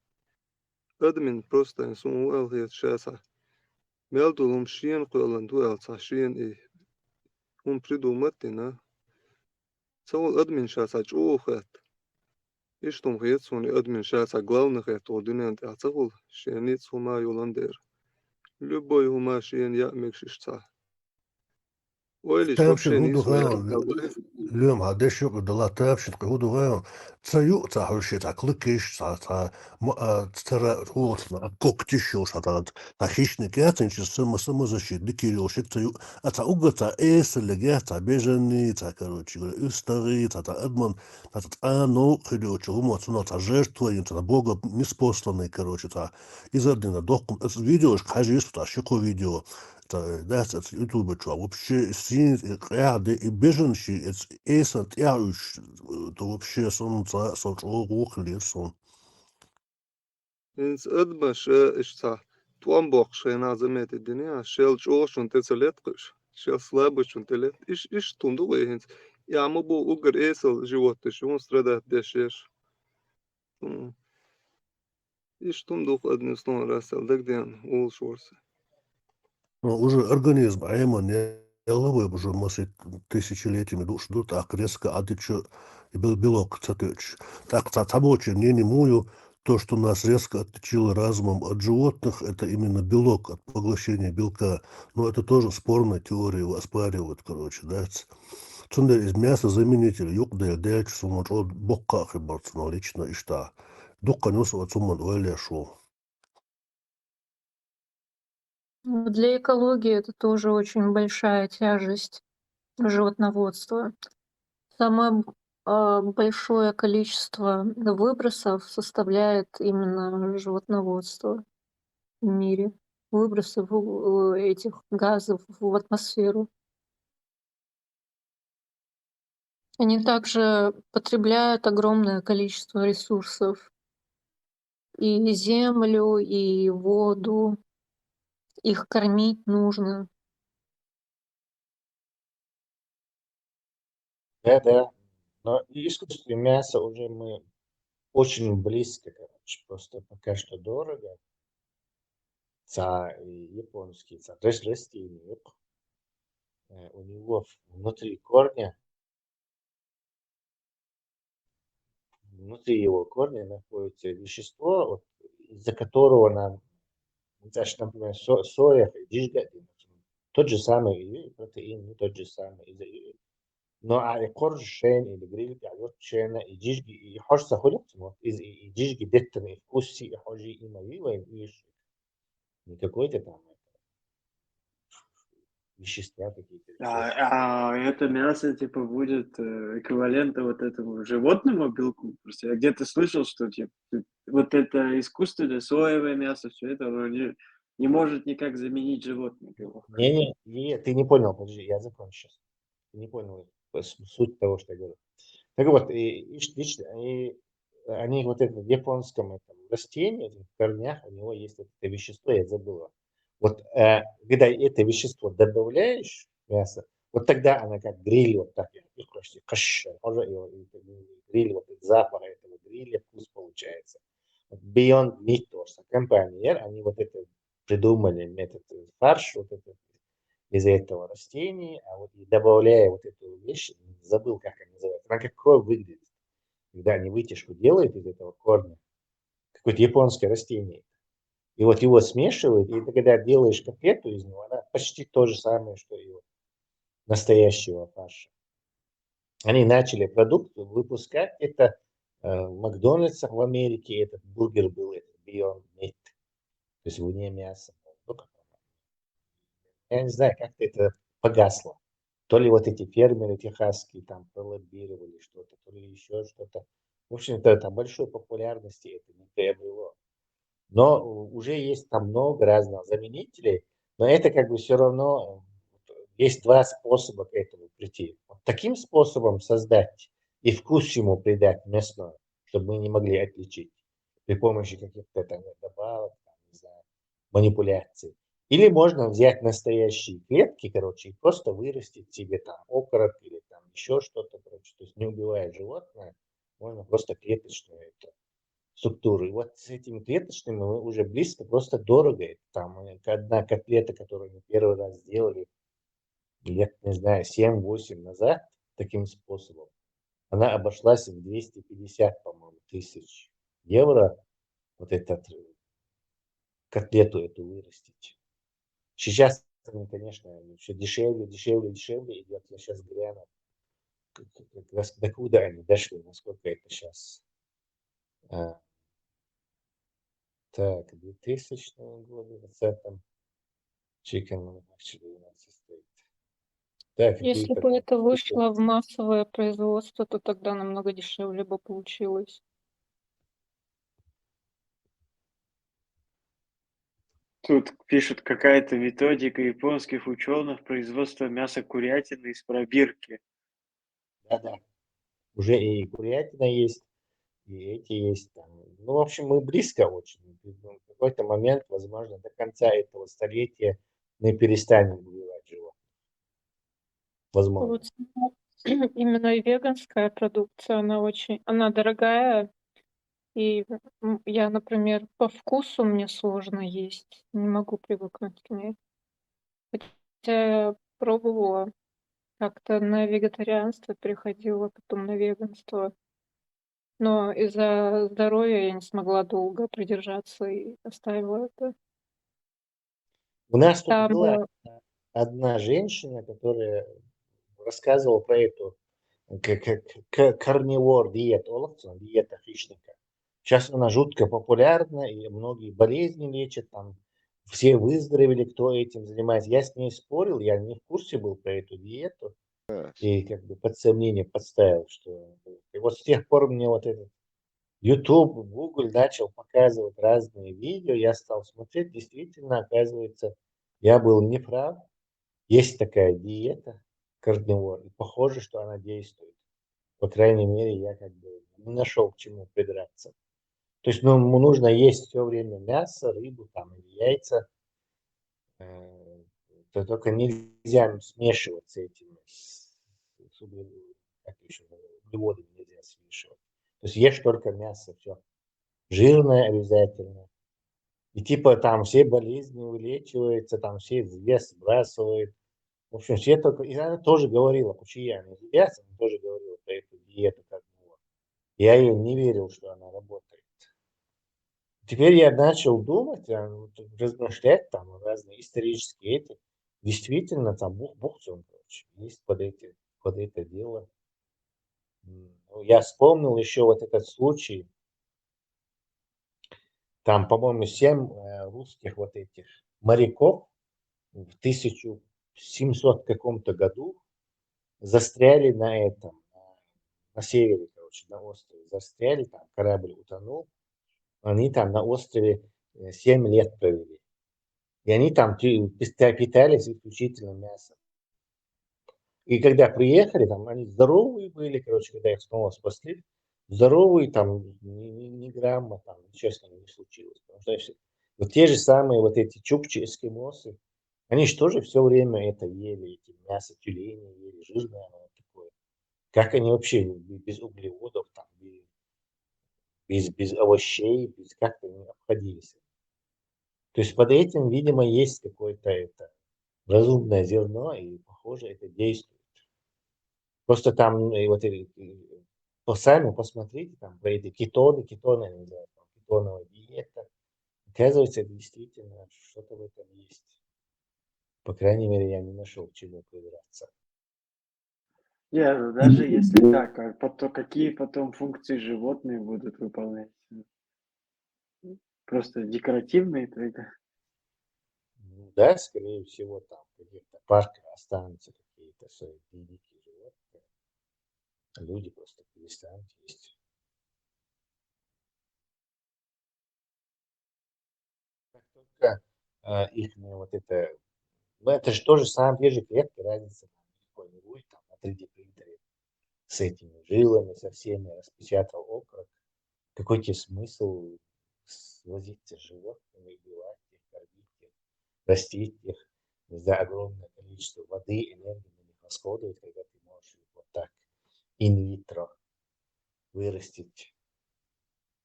Адамийн просто хӀинца суна ву аьлла хета ша цхьа. Мел долу хӀума шена кхоьллина ду аьлла цхьа шена и хӀума придумать дина. Ца хуьлу адамийн ша цхьа чӀогӀа хетта. Иштта хӀума хета суна и адамийн ша цхьа главный хетта волу дуьнен тӀехь ца хуьлу, шен ницкъ хӀума йолун дера. Любой хӀума шена яа мегаш иштта цхьа. Ойла йиш вообще хӀун ду ницкъ хаьа, хетта. Лоьма хьан деш юкъа дала тамашийна кхин хӀун ду хаьа, ца юкъа ца хьуьйший цхьа клыкиш, цхьа, цхьа ма-, а, цара хӀоцна, а, когтиш йолуш, цхьа, цхьа, цхьа хищник яц, хӀинца сама-, самозащита дикийр йолуш, ца ю-, а цхьа уггар цхьа эсаллиг яц, цхьа бежанный, цхьа, короче говоря, уьстагӀий, цхьа, цхьа адаман, цхьа, цхьа цкъа новкъа хир йолчу хӀума, цунах цхьа жертва йина, цхьа Бога ниспосланный, короче, цхьа иза дина доккхум. Аса видеошка хьажа йиш ю, цхьа ши-кхо видео. Ца, дац, аса ютубе чохь вообще сийна, и къаьхьа де, и бежанаш, и эс-, эсан тӀаьхьа уьш, то вообще сунна ца, со чӀогӀа вукху хилира суна. ХӀинца адамаш, э, иштта цхьа тӀом боккхуш хенахь заметить дина, шел чӀогӀачунна тӀе ца летта кхуьш, шел слабачунна тӀе летта. Иш-, иштта хӀума ду вай хӀинца. Я ма бу уггар эсал животныш, юн страдать деш еш. М. Иштта хӀума ду-кх адамийн слон расал дагадеана волуш ворса. Ну, уже организм Ӏеман елла вай уже, масийтта тысячелетиями дууш ду, тӀаккха резко Ӏадича и бел-, белок ца тоьуш. ТӀаккха цхьа цхьаболчийн мнение муха ю, то, что нас резко отличило разумом от животных, это именно белок, от поглощения белка. Но это тоже спорная теория, его оспаривают, короче, да. Цундела иза мясозаменитель юкъаделла даьлча, суна чӀогӀа боккха а хир бара цунах лично иштта. Дуккха нус оцу хӀуманна ойла еш ву. Ну, для экологии это тоже очень большая тяжесть животноводства. Самое, а, большое количество выбросов составляет именно животноводство в мире. Выбросов, э, этих газов в атмосферу. Они также потребляют огромное количество ресурсов. И землю, и воду. Их кормить нужно. Да, да. Но и искусственное мясо уже мы очень близко, короче, просто пока что дорого. Ца и японский, ца рас-, растение, э, у него внутри корня, внутри его корня находится вещество, вот, из-за которого нам, ну, даже, например, со-, соях и дижга, тот же самый и протеин, ну, тот же самый. Из-, и, но а и корж шен, или гриль, а вот шена, и дижги, и хож сахулик, вот, из, и, и дижги деттами, и вкуси, и хожи, и мои, и, и не какой-то там это, вещества какие-то. А, а это мясо, типа, будет, э, эквивалентом вот этому животному белку. Просто я где-то слышал, что, типа, вот это искусственное соевое мясо, все это, оно не, не может никак заменить животное белок. Не, не, не, ты не понял, подожди, я закончу сейчас. Ты не понял, э, с-, суть того, что я говорю. Так вот, и, и ш-, и ш-, и они вот это в японском этом растении, в корнях у него есть вот это вещество, я забыла. Вот, э, когда это вещество добавляешь в мясо, вот тогда она как гриль, вот так, и, и, каш-, каш-, уже и, и, и гриль, вот этот запах этого гриля, вкус получается. Вот Beyond Meat тоже, компания, они вот это придумали метод, э, фарш, вот это из этого растения, а вот и добавляя вот эту вещь, забыл, как она называется, она как кровь выглядит, когда они вытяжку делают из этого корня, какое-то японское растение. И вот его смешивают, и ты когда делаешь котлету из него, она почти то же самое, что и вот настоящего фарша. Они начали продукт выпускать, это, э, в Макдональдсах в Америке этот бургер был, этот Beyond Meat, то есть вне мяса. Ну, как, я не знаю, как-то это погасло. То ли вот эти фермеры техасские там пролоббировали что-то, то ли ещё что-то. В общем-то, там большой популярности это не приобрело. Но уже есть там много разных заменителей, но это как бы все равно э, есть два способа к этому прийти. Вот таким способом создать и вкус ему придать мясной, чтобы мы не могли отличить при помощи каких-то там добавок, там, не знаю, манипуляций. Или можно взять настоящие клетки, короче, и просто вырастить себе там окорок или там еще что-то, короче, то есть не убивая животное, можно просто клеточную эту структуру. И вот с этими клеточными мы уже близко, просто дорого. Это там э, одна котлета, которую мы первый раз сделали лет, не знаю, семь-восемь назад таким способом, она обошлась в двести пятьдесят, по-моему, тысяч евро. Вот этот э, котлету эту вырастить. Сейчас они, конечно, все дешевле, дешевле, дешевле идет. Я сейчас гляну, как, как раз докуда они дошли, насколько это сейчас. А, так, две тысячи года, двадцатом Chicken Manufacturing United States. Так, Если бы это вышло в массовое производство, то тогда намного дешевле бы получилось. Тут пишут, какая-то методика японских ученых производства мяса курятины из пробирки. Да-да. Уже и курятина есть, и эти есть. Там. Ну, в общем, мы близко очень. В какой-то момент, возможно, до конца этого столетия мы перестанем убивать животных. Возможно. Вот именно веганская продукция, она очень, она дорогая, и я, например, по вкусу мне сложно есть, не могу привыкнуть к ней. Хотя я пробовала как-то на вегетарианство переходила, потом на веганство. Но из-за здоровья я не смогла долго продержаться и оставила это. У нас тут Там была одна женщина, которая рассказывала про эту к- к- к- carnivore диету, олохтон, диета хищника. Сейчас она жутко популярна, и многие болезни лечат, там все выздоровели, кто этим занимается. Я с ней спорил, я не в курсе был про эту диету. И как бы под сомнение подставил, что и вот с тех пор мне вот этот YouTube, Google начал показывать разные видео, я стал смотреть, действительно, оказывается, я был неправ. Есть такая диета, carnivore, и похоже, что она действует. По крайней мере, я как бы не нашел к чему придраться. То есть, ну, ему нужно есть все время мясо, рыбу там или яйца. Э, то только нельзя смешивать с этими, с, с углеводами нельзя смешивать. То есть ешь только мясо, все. Жирное обязательно. И типа там все болезни вылечиваются, там все вес сбрасывают. В общем, все только... И она тоже говорила, Кучияна Ильяс, она тоже говорила про эту диету, как бы. Я ей не верил, что она работает. Теперь я начал думать, размышлять, там разные исторические эти. Действительно, там бух, бухтун, короче, есть под, эти, под это дело. Ну, я вспомнил еще вот этот случай. Там, по-моему, семь э, русских вот этих моряков в тысяча семьсот каком-то году застряли на этом, на севере, короче, на острове. Застряли, там корабль утонул. Они там на острове э, семь лет провели. И они там питались исключительно мясом. И когда приехали, там они здоровые были, короче, когда их снова спасли, здоровые, там ни, ни, ни грамма, там ничего с ними не случилось. Потому что все, вот те же самые вот эти чукчи, эскимосы, они же тоже все время это ели, эти мясо тюленя ели, жирное оно такое. Как они вообще без углеводов, там, без, без овощей, без как они обходились? То есть под этим, видимо, есть какое-то это разумное зерно, и, похоже, это действует. Просто там и вот и, и, по сами посмотрите, там про эти кетоны, кетоны они называют, там, кетоновая диета. Оказывается, это действительно что-то в этом есть. По крайней мере, я не нашел к чему придраться. Я даже если так, а потом, какие потом функции животные будут выполнять? Просто декоративные только? Ну да, скорее всего, там в каких-то парках останутся какие-то свои дикие животные. Люди просто перестанут есть. э, их вот это, ну, это же тоже самое, те же клетки, разница там никакой не будет, там на три D принтере с этими жилами, со всеми распечатал окорок. Какой тебе смысл возиться с животными, убивать их, кормить их, растить их, за огромное количество воды, энергии на них расходовать, когда ты можешь вот так in vitro вырастить?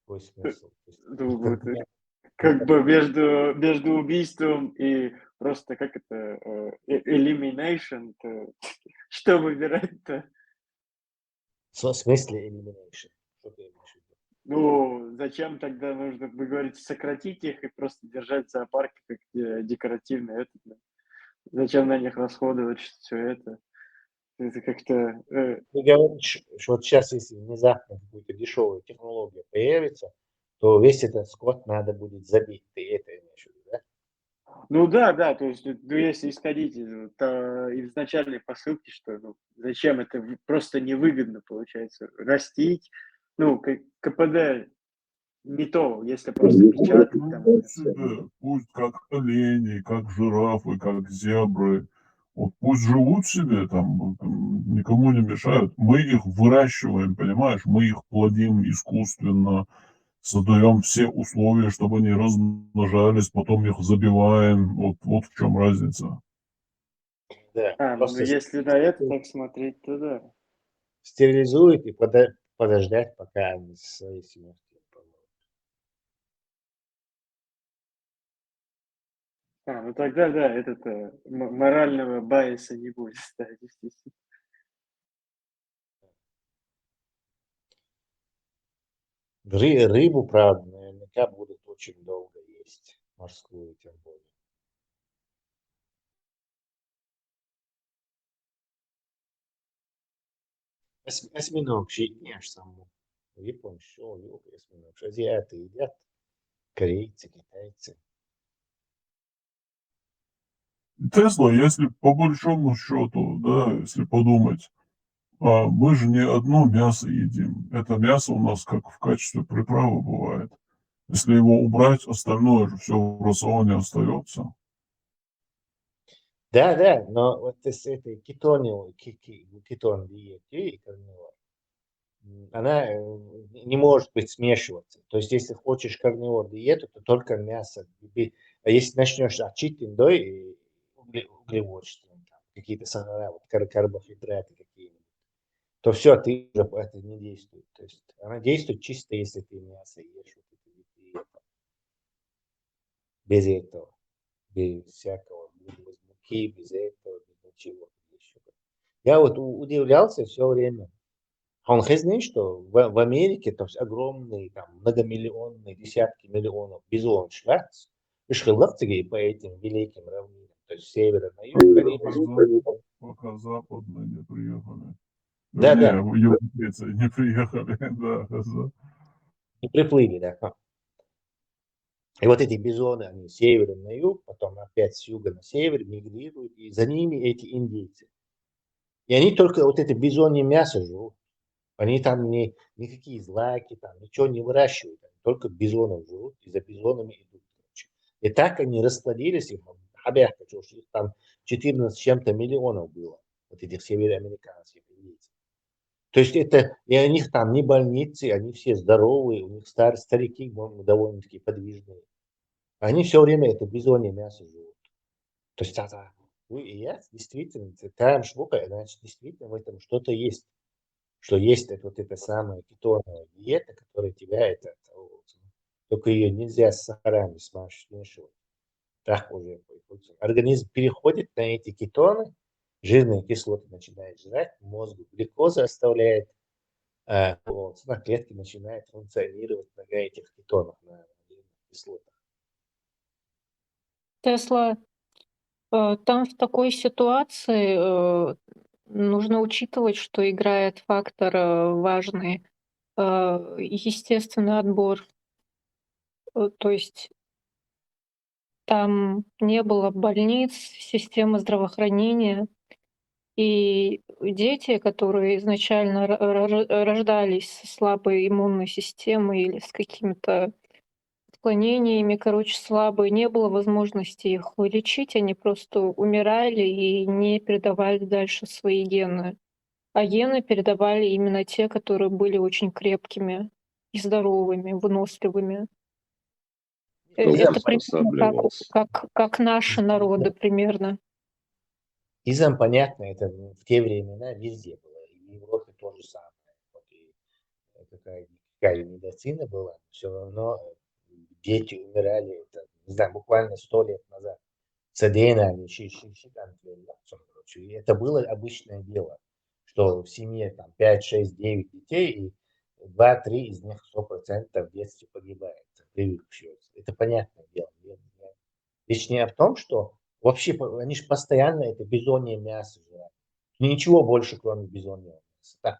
Какой смысл? То есть, Ну, вот, э, как бы между, между убийством и просто как это, э, э, elimination, то что выбирать-то? В смысле elimination? Что ты имеешь в виду? Ну, зачем тогда нужно, вы говорите, сократить их и просто держать в зоопарке как э, декоративный этот, да? Зачем на них расходовать все это? Это как-то... э, Ты говоришь, что вот сейчас, если внезапно какая-то дешевая технология появится, то весь этот скот надо будет забить. Ты это имеешь в виду, да? Ну да, да, то есть, ну, если исходить из вот, а, изначальной посылки, что ну, зачем это в- просто невыгодно получается растить, ну, к- КПД не то, если просто Ну, печатать ну, там. пусть себе, пусть как олени, как жирафы, как зебры. Вот пусть живут себе, там, там никому не мешают. Мы их выращиваем, понимаешь? Мы их плодим искусственно, создаем все условия, чтобы они размножались, потом их забиваем. Вот, вот в чем разница. Да, А, ну просто если на это так смотреть, то да. стерилизуют и подо- подождать, пока они своей смертью помрут. А, ну тогда да, этот э, м- морального байса не будет, да, естественно. Ры- рыбу, правда, наверняка будут очень долго есть, морскую тем более. Ос- Осьминог же не аж сам. Японцы, что, осьминог, азиаты едят, корейцы, китайцы. Тесла, если по большому счету, да, если подумать, а мы же не одно мясо едим. Это мясо у нас как в качестве приправы бывает. Если его убрать, остальное же все в рационе остается. Да, да, но вот с этой кетонил, ки- ки- кетон диеты и карнивор, м, она э, не может быть смешиваться. То есть, если хочешь карнивор диету, то только мясо. Бе- А если начнешь от читтин, да, и угле- углеводчество, там, какие-то сахара, вот кар- карбохидраты какие-нибудь, то все, ты уже это не действует. То есть она действует чисто, если ты мясо ешь, вот это, и это. Без этого, без всякого, без муки, без этого, без ничего. Я вот удивлялся все время. А он хезней, что в, в Америке там огромные, там многомиллионные, десятки миллионов бизон шварц, и шхыллакцыги по этим великим равнинам, то есть с севера на юг, они пока, пока западные не приехали. Да, да. Европейцы не приехали, да, да. Не приплыли, да. И вот эти бизоны, они с севера на юг, потом опять с юга на север мигрируют, и за ними эти индейцы. И они только вот это бизонье мясо жрут. Они там не, никакие злаки, там ничего не выращивают, они только бизонов жрут, и за бизонами идут. Короче. И так они расплодились, их, их там четырнадцать с чем-то миллионов было, вот этих североамериканских индейцев. То есть это, и у них там ни больницы, они все здоровые, у них стар, старики довольно-таки подвижные. Они все время это бизонье мясо жрут. То есть это, ну, и я действительно, это там штука, значит, действительно в этом что-то есть. Что есть это, вот эта самая кетоновая диета, которая тебя это, только ее нельзя с сахарами смешивать. Так уже организм переходит на эти кетоны, жирные кислоты начинает жрать, мозгу глюкоза оставляет, а, вот, на клетки начинает функционировать на этих кетонах, на жирных кислотах. Тесла, э, там в такой ситуации э, нужно учитывать, что играет фактор э, важный, э, естественный отбор. Э, То есть там не было больниц, системы здравоохранения, и дети, которые изначально ра- ра- рождались со слабой иммунной системой или с какими-то отклонениями, короче, слабые, не было возможности их вылечить, они просто умирали и не передавали дальше свои гены. А гены передавали именно те, которые были очень крепкими и здоровыми, выносливыми. Э, Изям Это примерно как, приспосабливался. как, как наши народы примерно. Изям, понятно, это в те времена везде было. И в Европе то же самое. Вот и какая, какая медицина была, все равно дети умирали, это, не знаю, буквально сто лет назад. Цедена, они щи- щи- щи там, короче. И это было обычное дело, что в семье там пять, шесть, девять детей, и два-три из них сто процентов в детстве погибает. Прививки. Это понятное дело. Речь не о том, что вообще по- они же постоянно это бизонье мясо жрали. Ничего больше, кроме бизоньего мяса. Так,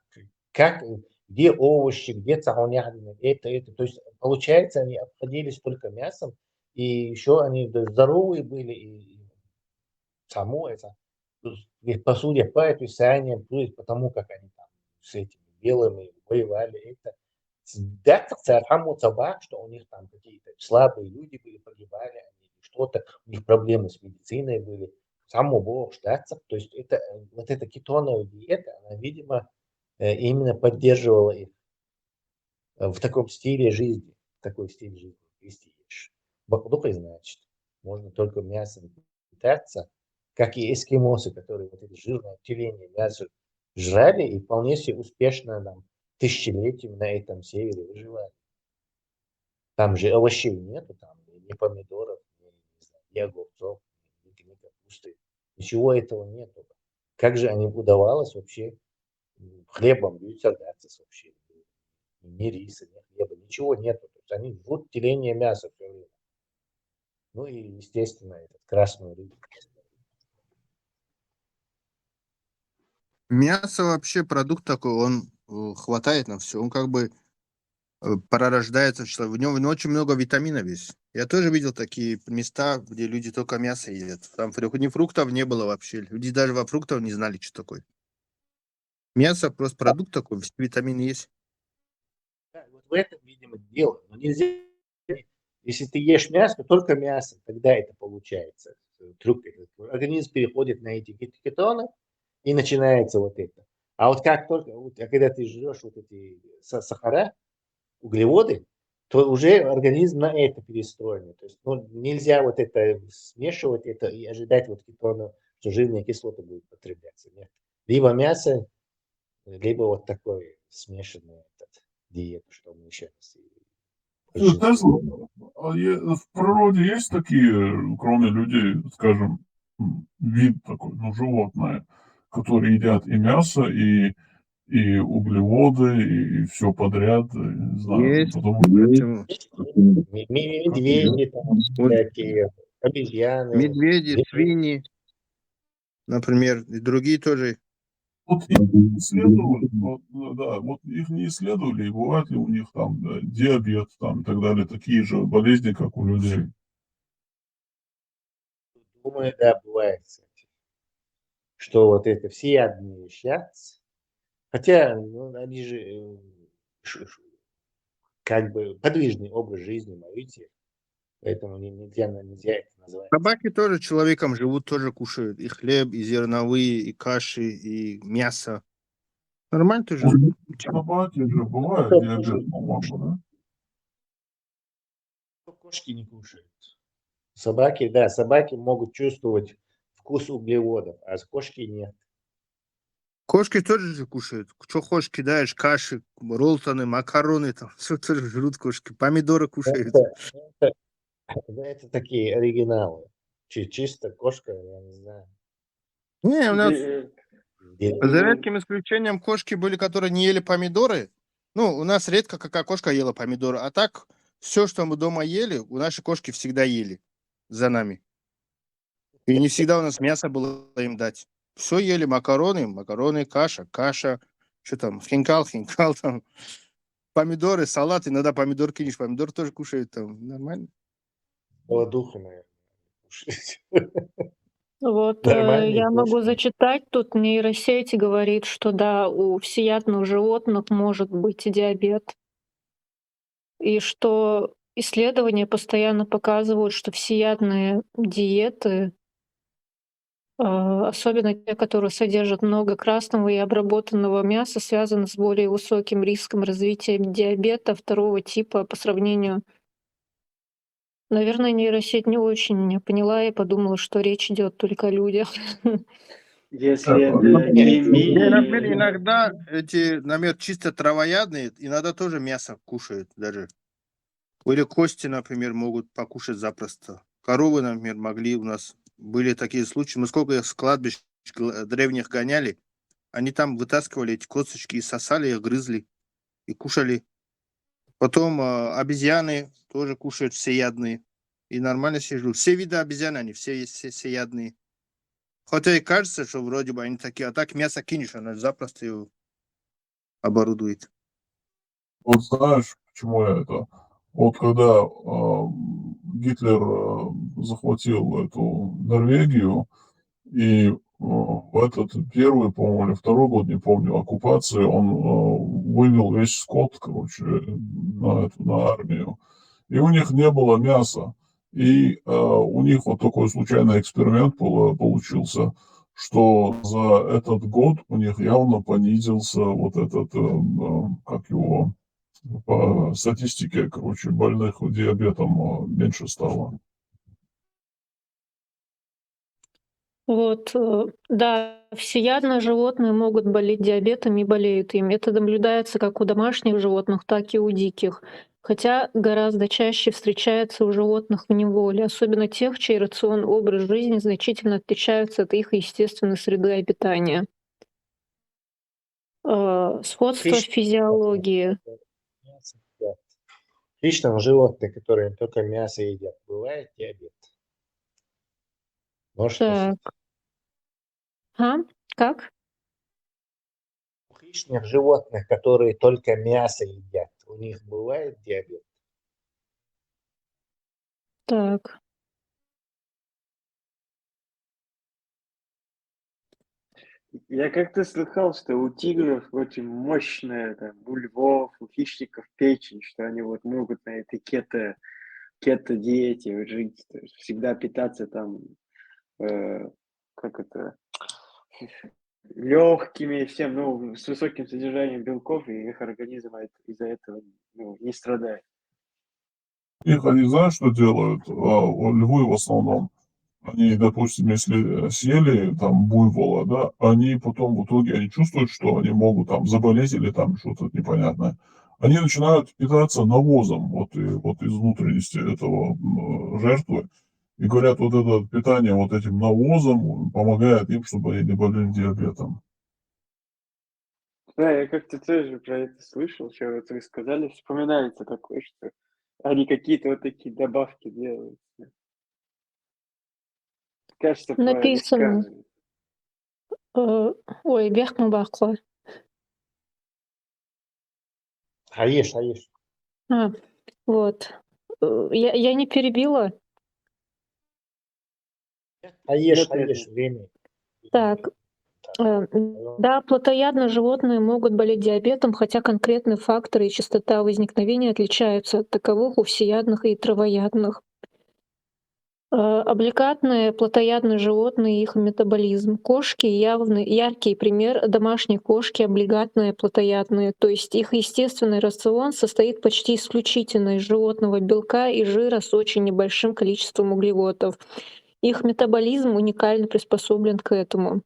как, где овощи, где цахоньяхрин, это, это. То есть, получается, они обходились только мясом, и еще они д- здоровые были, и, и само это, то есть, и по сути, по описаниям, то есть потому как они там с этими белыми воевали, это да, цахаму цаба, что у них там какие-то слабые люди были, погибали они, или что-то, у них проблемы с медициной были. Само Бог ждаться. То есть это, э, вот эта кетоновая диета, она, видимо, э, именно поддерживала их э, в таком стиле жизни, в такой стиль жизни вести ешь. Бакудука, значит, можно только мясом питаться, как и эскимосы, которые вот эти жирные тюлени мясо жрали и вполне себе успешно там тысячелетиями на этом севере выживали. Там же овощей нету, там ни помидоров, ни, не знаю, ни огурцов, ни, ни капусты. Ничего этого нету. Как же им удавалось вообще м, хлебом бьются, да, вообще? Ни риса, ни хлеба, ничего нету. То есть они жрут тюлени мясо все время. Ну и, естественно, этот красную рыбу. Мясо вообще продукт такой, он э, хватает на все. Он как бы э, пророждается в человеке. В нем, в нем очень много витаминов есть. Я тоже видел такие места, где люди только мясо едят. Там фру- ни фруктов не было вообще. Люди даже во фруктов не знали, что такое. Мясо просто продукт такой, все витамины есть. Да, вот в этом, видимо, дело. Но нельзя, если ты ешь мясо, только мясо, тогда это получается. Трюк этот. Организм переходит на эти кет- кетоны, и начинается вот это. А вот как только, вот, а когда ты жрешь вот эти са- сахара, углеводы, то уже организм на это перестроен. То есть ну, нельзя вот это смешивать это и ожидать вот кетоны, что жирные кислоты будут потребляться. Нет. Либо мясо, либо вот такой смешанный этот, диета, что мы сейчас. Слушай, знаешь, а е- в природе есть такие, кроме людей, скажем, м, вид такой, ну, животные, которые едят и мясо, и, и углеводы, и, все подряд, и не знаю, Есть. Потому что Почему? Ме- ме- Медведи, там, Вот всякие, обезьяны. Медведи, дельфины. Свиньи, например, и другие тоже. Вот их не исследовали, вот, ну да, вот их не исследовали, и бывает ли у них там э, диабет там, и так далее, такие же болезни, как у людей. Думаю, да, бывает, кстати. Что вот это все одни сейчас. Хотя ну, они же э, ш- ш- как бы подвижный образ жизни, видите? Поэтому не- нельзя, на- нельзя это назвать. Собаки тоже человеком живут, тоже кушают. И хлеб, и зерновые, и каши, и мясо. Нормально тоже. Собаки же бывает Кто диабет, кушает? По-моему, да? Кошки не кушают. Собаки, да, собаки могут чувствовать вкус углеводов, а кошки нет. Кошки тоже же кушают. Что хочешь, кидаешь, каши, роллтоны, макароны, там все тоже жрут кошки. Помидоры кушают. Это, это, да, это такие оригиналы. Чи- Чисто кошка, я не знаю. Не, у нас Э, Где- за редким исключением кошки были, которые не ели помидоры. Ну, у нас редко какая кошка ела помидоры. А так, все, что мы дома ели, у нашей кошки всегда ели за нами. И не всегда у нас мясо было им дать. Все ели макароны, макароны, каша, каша, что там, хинкал, хинкал там, помидоры, салат, иногда помидор кинешь, помидор тоже кушают там, нормально. Голодухи, наверное, кушают. Вот э, Нормальные я могу кошки. Зачитать, тут нейросеть говорит, что да, у всеядных животных может быть диабет. И что Исследования постоянно показывают, что всеядные диеты, а, особенно те, которые содержат много красного и обработанного мяса, связаны с более высоким риском развития диабета второго типа по сравнению. Наверное, нейросеть не очень поняла и подумала, что речь идёт только о людях. Если это Не, например, химия, иногда эти, например, чисто травоядные, иногда тоже мясо кушают даже. Или кости, например, могут покушать запросто. Коровы, например, могли, у нас были такие случаи. Мы сколько их с кладбищ гл- древних гоняли, они там вытаскивали эти косточки и сосали, их грызли, и кушали. Потом а, обезьяны тоже кушают всеядные. И нормально все живут. Все виды обезьян, они все, все всеядные. Хотя и кажется, что вроде бы они такие, а так мясо кинешь, оно запросто его оборудует. Вот знаешь, почему я это? Вот когда а, Гитлер а, захватил эту Норвегию, и а, в этот первый, по-моему, или второй год, не помню, оккупации, он а, вывел весь скот, короче, на эту, на армию. И у них не было мяса. И а, у них вот такой случайный эксперимент пол- получился, что за этот год у них явно понизился вот этот, э, э, как его, по статистике, короче, больных диабетом э, меньше стало. Вот, э, да, всеядные животные могут болеть диабетом и болеют им. Это наблюдается как у домашних животных, так и у диких. Хотя гораздо чаще встречается у животных в неволе, особенно тех, чей рацион, образ жизни значительно отличаются от их естественной среды обитания. Э, Сходство в Хищных физиологии. Мясо едят. Хищных животных, которые только мясо едят, бывает диабет? Можешь Так. спросить? А? Как? У хищных животных, которые только мясо едят, у них бывает диабет? Так. Я как-то слыхал, что у тигров очень мощная, там, у львов, у хищников печень, что они вот могут на этой кето, кето-диете жить, то есть всегда питаться там, э, как это, легкими и всем, ну, с высоким содержанием белков, и их организм от- из-за этого, ну, не страдает. Их они, знаешь, что делают? А, о, львы в основном. Они, допустим, если э, съели там буйвола, да, они потом в итоге они чувствуют, что они могут там заболеть или там что-то непонятное. Они начинают питаться навозом вот, и, вот из внутренности этого м, жертвы. И говорят, вот это питание вот этим навозом помогает им, чтобы они не болели диабетом. Да, я как-то тоже про это слышал, что вот вы сказали, вспоминается такое, что они какие-то вот такие добавки делают. Кажется, про Написано. Американию. Э, Ой, бяхма бахла. Аеш, аеш. А, вот. Э, Я, я не перебила. Аеш, Нет, нет, аеш, нет. Время. Так. Э, Да, плотоядные животные могут болеть диабетом, хотя конкретные факторы и частота возникновения отличаются от таковых у всеядных и травоядных. Э, Облигатные плотоядные животные и их метаболизм. Кошки явный, яркий пример. Домашние кошки облигатные, плотоядные. То есть их естественный рацион состоит почти исключительно из животного белка и жира с очень небольшим количеством углеводов. Их метаболизм уникально приспособлен к этому.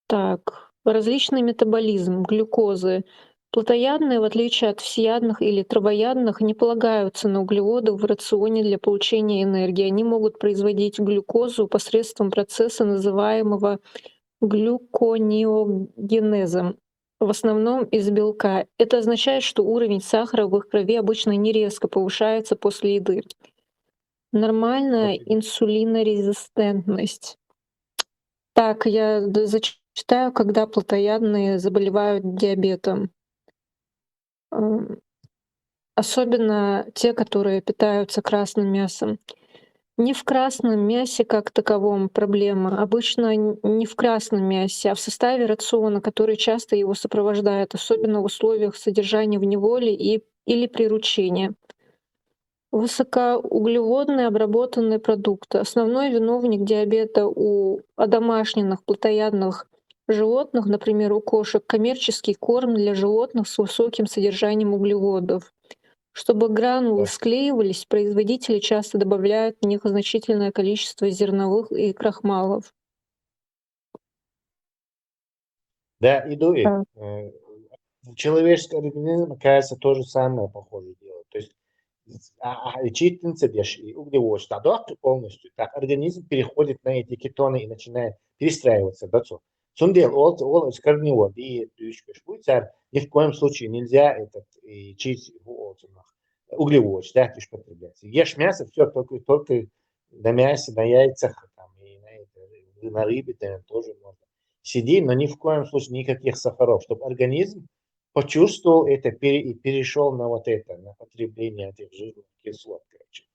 Так, различный метаболизм глюкозы. Плотоядные, в отличие от всеядных или травоядных, не полагаются на углеводы в рационе для получения энергии. Они могут производить глюкозу посредством процесса, называемого глюконеогенезом, в основном из белка. Это означает, что уровень сахара в их крови обычно не резко повышается после еды. Нормальная Окей. Инсулинорезистентность. Так, я д- зачитаю, когда плотоядные заболевают диабетом. М, Особенно те, которые питаются красным мясом. Не в красном мясе как таковом проблема. Обычно н- не в красном мясе, а в составе рациона, который часто его сопровождает, особенно в условиях содержания в неволе и или приручения. Высокоуглеводные обработанные продукты. Основной виновник диабета у одомашненных плотоядных животных, например, у кошек, коммерческий корм для животных с высоким содержанием углеводов. Чтобы гранулы Так. склеивались, производители часто добавляют в них значительное количество зерновых и крахмалов. Да, и дует. Так. Э, Человеческий организм, кажется, то же самое, похоже, делает. То есть а, а, и читинца деш, и углеводчик, да, полностью. Так, организм переходит на эти кетоны и начинает перестраиваться, да, цо. Цундел, ол, ол, корневой, и дышкаш, ни в коем случае нельзя этот, и чить, углеводчик, да, то есть потреблять. Ешь мясо, все, только, только на мясе, на яйцах, там, и на, это, на рыбе, наверное, тоже можно. Сиди, но ни в коем случае никаких сахаров, чтобы организм почувствовал это пере- и перешел на вот это, на потребление этих жирных кислот, короче.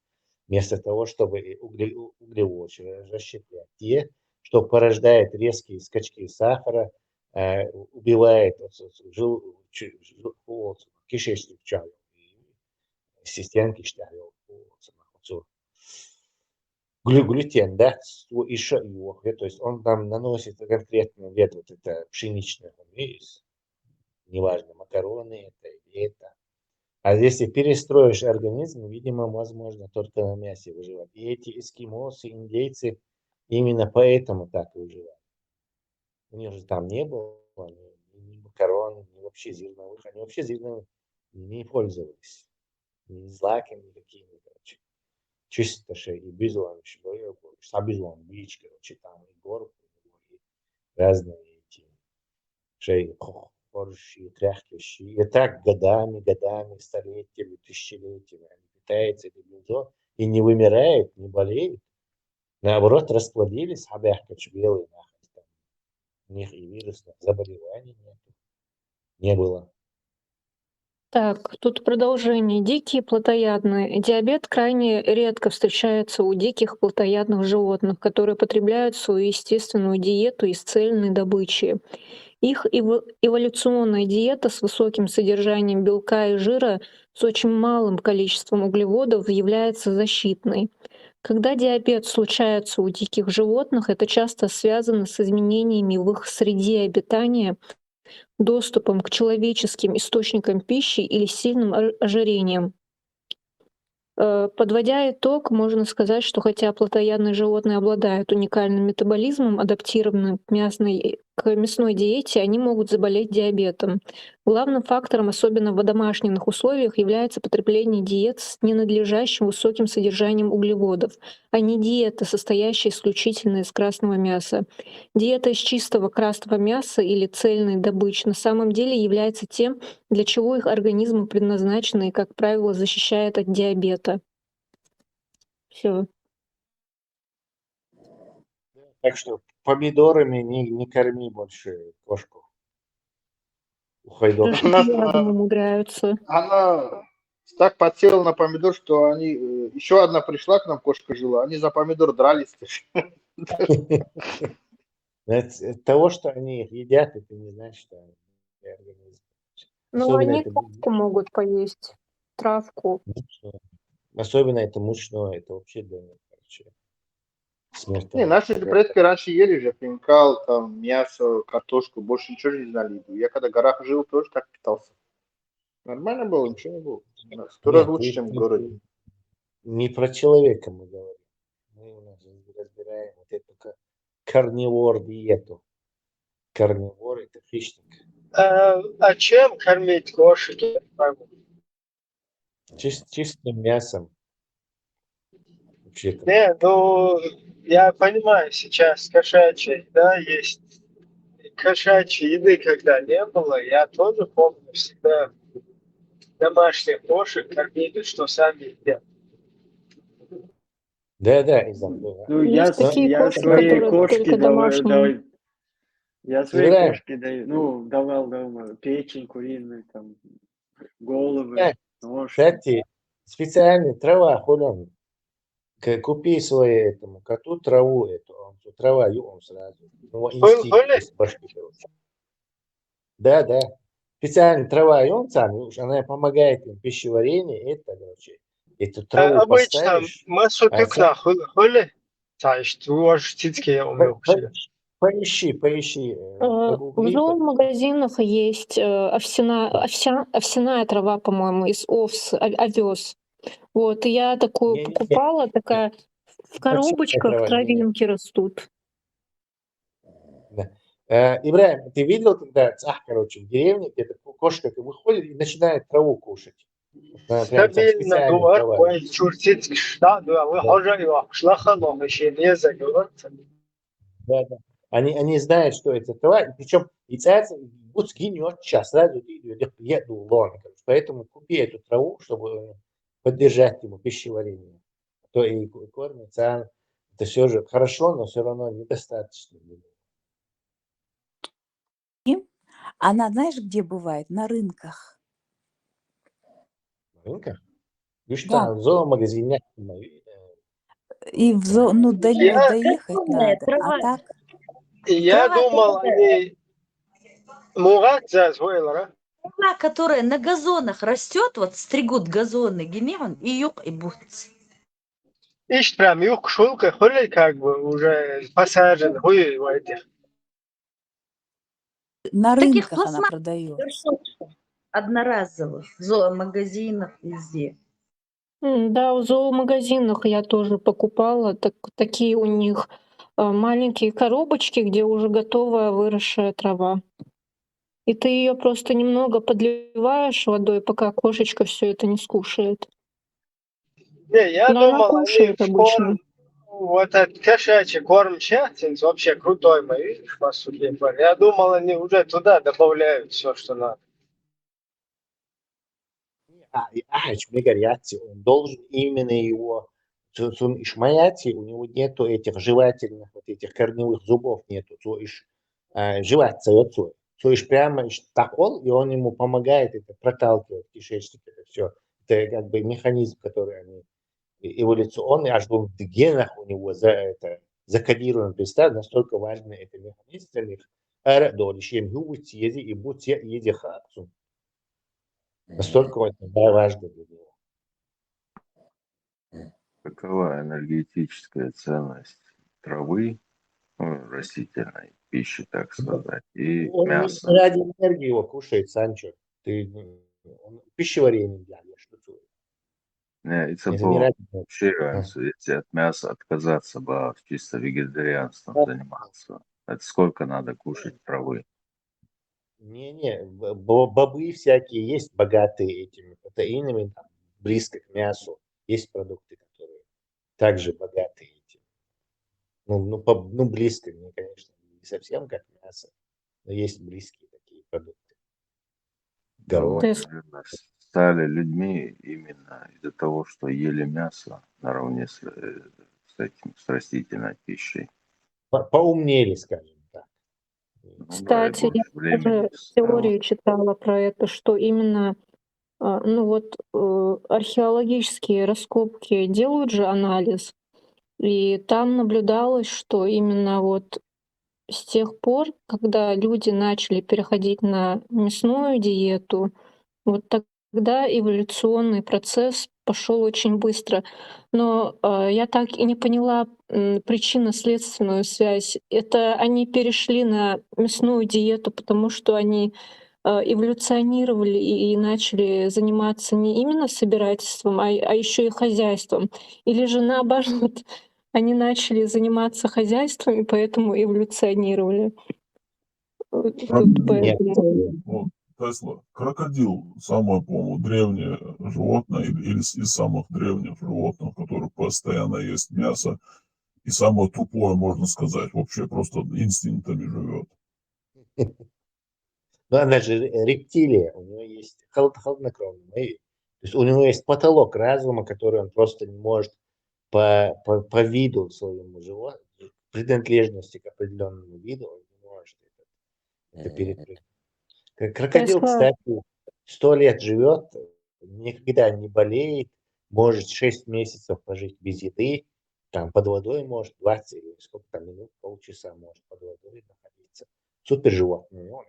Вместо того, чтобы и угле- у- углеводчик расщеплять. Те, что порождает резкие скачки сахара, э, убивает вот, вот, жил- чу- жил- вот, кишечник чая, системки чая, вот, вот, глю- глютен, да, еще и то есть он нам наносит конкретный вред, вот это пшеничное, видишь, неважно, макароны это или это. А если перестроишь организм, видимо, возможно только на мясе выживать. И эти эскимосы, индейцы именно поэтому так и выживают. У них же там не было ни, ни макарон, ни вообще зерновых. Они вообще зерновых не пользовались. Ни злаками никакими, короче. Чисто же и бизон, что я говорю, а бизон бич, короче, там и горб, и разные эти шей хорошие, кряхкие. И так годами, годами, столетиями, тысячелетиями они питаются этим бизон и не вымирают, не болеют. Наоборот, расплодились, а бяхкач белые нахуй. У них и вирусных заболеваний нет. Не было. Так, тут продолжение. Дикие плотоядные. Диабет крайне редко встречается у диких плотоядных животных, которые потребляют свою естественную диету из цельной добычи. Их эво- эволюционная диета с высоким содержанием белка и жира с очень малым количеством углеводов является защитной. Когда диабет случается у диких животных, это часто связано с изменениями в их среде обитания, доступом к человеческим источникам пищи или сильным о- ожирением. Э, Подводя итог, можно сказать, что хотя плотоядные животные обладают уникальным метаболизмом, адаптированным к мясной, к мясной диете, они могут заболеть диабетом. Главным фактором, особенно в домашних условиях, является потребление диет с ненадлежащим высоким содержанием углеводов, а не диета, состоящая исключительно из красного мяса. Диета из чистого красного мяса или цельной добычи на самом деле является тем, для чего их организмы предназначены и, как правило, защищает от диабета. Все. Так что помидорами не, не корми больше кошку. Ухайдок. Даже пиявом умудряются. Она так подсела на помидор, что они... Еще одна пришла к нам, кошка жила, они за помидор дрались. От того, что они их едят, это не значит, что они организм. Ну, они травку могут поесть. Травку. Особенно это мучное, это вообще для них вообще. Не, наши предки раньше ели же хинкал, там, мясо, картошку, больше ничего не знали. Я когда в горах жил, тоже так питался. Нормально было, ничего не было. Сто раз лучше, чем в городе. Не про человека мы говорим. Мы у нас разбираем вот эту карнивор диету. Карнивор — это хищник. А, а чем кормить кошек? Чист, чистым мясом. Не, ну, я понимаю, сейчас кошачья еда есть. Кошачьей еды когда не было, я тоже помню всегда домашних кошек кормили, что сами едят. Да, да, из-за Ну, я, я своей кошке давал, давал, я своей кошке даю, ну, давал, давал печень куриную, там, головы, ножки. Кстати, специальная трава, хулён. Купи своей этому коту траву эту, он, трава, и он сразу. Ну, инстинкт башки. Да, да. специально трава юнцан, она помогает им пищеварение, это, короче, эту траву Обычно поставишь, массу тыкна хули, хули, цаишт, уж цицке умел. Поищи, поищи. Э, В зоомагазинах есть э, овсяная, овся, овсяная трава, по-моему, из овс, овес. Вот, я такую покупала, такая в коробочках травинки растут. Да. Э, Ибрагим, ты видел, когда цах, короче, в деревне, где-то кошка выходит и начинает траву кушать? Стабильно дуар, кой чуртит кишта, дуар, хожа юах, шлаха лоха, шелеза, говорит. Да, да. Они, они знают, что это трава, и причем и цаца, и гуцгинь отча сразу еду лон. Поэтому купи эту траву, чтобы поддержать ему пищеварение. А то и кормится, это все же хорошо, но все равно недостаточно. Она, знаешь, где бывает? На рынках. На рынках? Видишь, там зоомагазин. И в зо... ну, до... доехать надо. А так... Я думал, они мугат за свой, Трава, которая на газонах растет, вот стригут газоны, гинеон, и юг, и бутс. Ишт прям юг шулка, хули как бы уже посажен, хуй в этих. На рынках она продается. Одноразовых, в зоомагазинах, везде. Да, в зоомагазинах я тоже покупала. Так, такие у них э, маленькие коробочки, где уже готовая выросшая трава. И ты ее просто немного подливаешь водой, пока кошечка все это не скушает. Не, я Но думал, она кушает они обычно. Вот этот кошачий корм сейчас вообще крутой, мои, по сути. Я думал, они уже туда добавляют все, что надо. А, и, а, Чмегарьяци, он должен именно его, Сун Ишмаяци, у него нету этих жевательных, вот этих корневых зубов нету. Цу иш, а, жевать цаёцу. Цу иш прямо иш такол, и он ему помогает это проталкивать, кишечник, это все. Это как бы механизм, который они эволюционный, аж был в генах у него за это закодирован. Представь, настолько важный это механизм для них. Ара долишем губу тиези и будь я еди хаксу. Настолько это важно для него. Какова энергетическая ценность травы, ну, растительной пищи, так сказать, и Он мяса? Ради энергии его кушает, Санчо. Ты, ну, он пищеварение для, я что-то. Не, и Это не цепо ради вообще, если от мяса отказаться бы, а чисто вегетарианством заниматься, это сколько надо кушать травы? Не-не, б- бо- бобы всякие есть, богатые этими протеинами, там, близко к мясу. Есть продукты, которые также богаты этим. Ну, ну, по- ну, близко, не, конечно, не совсем как мясо, но есть близкие такие продукты. Да, мы, То есть- наверное, стали людьми именно из-за того, что ели мясо наравне с, э, с этим, с растительной пищей. По- Поумнели, скажем так. Ну да, и Кстати, я больше времени тоже стало. теорию читала про это, что именно, а, ну вот, э, археологические раскопки делают же анализ, и там наблюдалось, что именно вот с тех пор, когда люди начали переходить на мясную диету, вот тогда эволюционный процесс пошел очень быстро. Но э, я так и не поняла м, причинно-следственную связь. Это они перешли на мясную диету, потому что они э, эволюционировали и, и начали заниматься не именно собирательством, а, а еще и хозяйством. Или же наоборот, они начали заниматься хозяйством и поэтому эволюционировали. Э, Как тут поэтому- Вот, Тесла. Крокодил самое, по-моему, древнее животное или, или с- из самых древних животных, который постоянно ест мясо и самое тупое, можно сказать, вообще просто инстинктами живет. Но она же ре- рептилия, у него есть холод, холоднокровный. И- То есть у него есть потолок разума, который он просто не может по, по, по виду своему животному, принадлежности к определенному виду, он не может это, это перепрыгнуть. Как крокодил, Тесла. Кстати, сто лет живет, никогда не болеет, может шесть месяцев пожить без еды, там под водой может двадцать или сколько там минут, полчаса может под водой находиться. Супер животное. Он,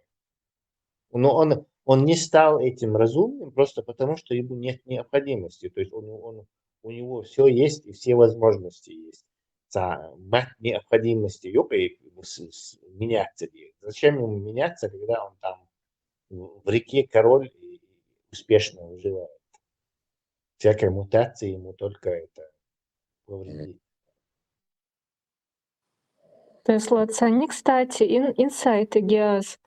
но он он не стал этим разумным просто потому, что ему нет необходимости. То есть он, он, у него все есть и все возможности есть. Ца мат необходимости, ёпа, и с- с- меняться. Зачем ему меняться, когда он там в в реке король и успешно выживает? Всякая мутация ему только это повредит. Tesla ценник, кстати, ин, инсайты гяз.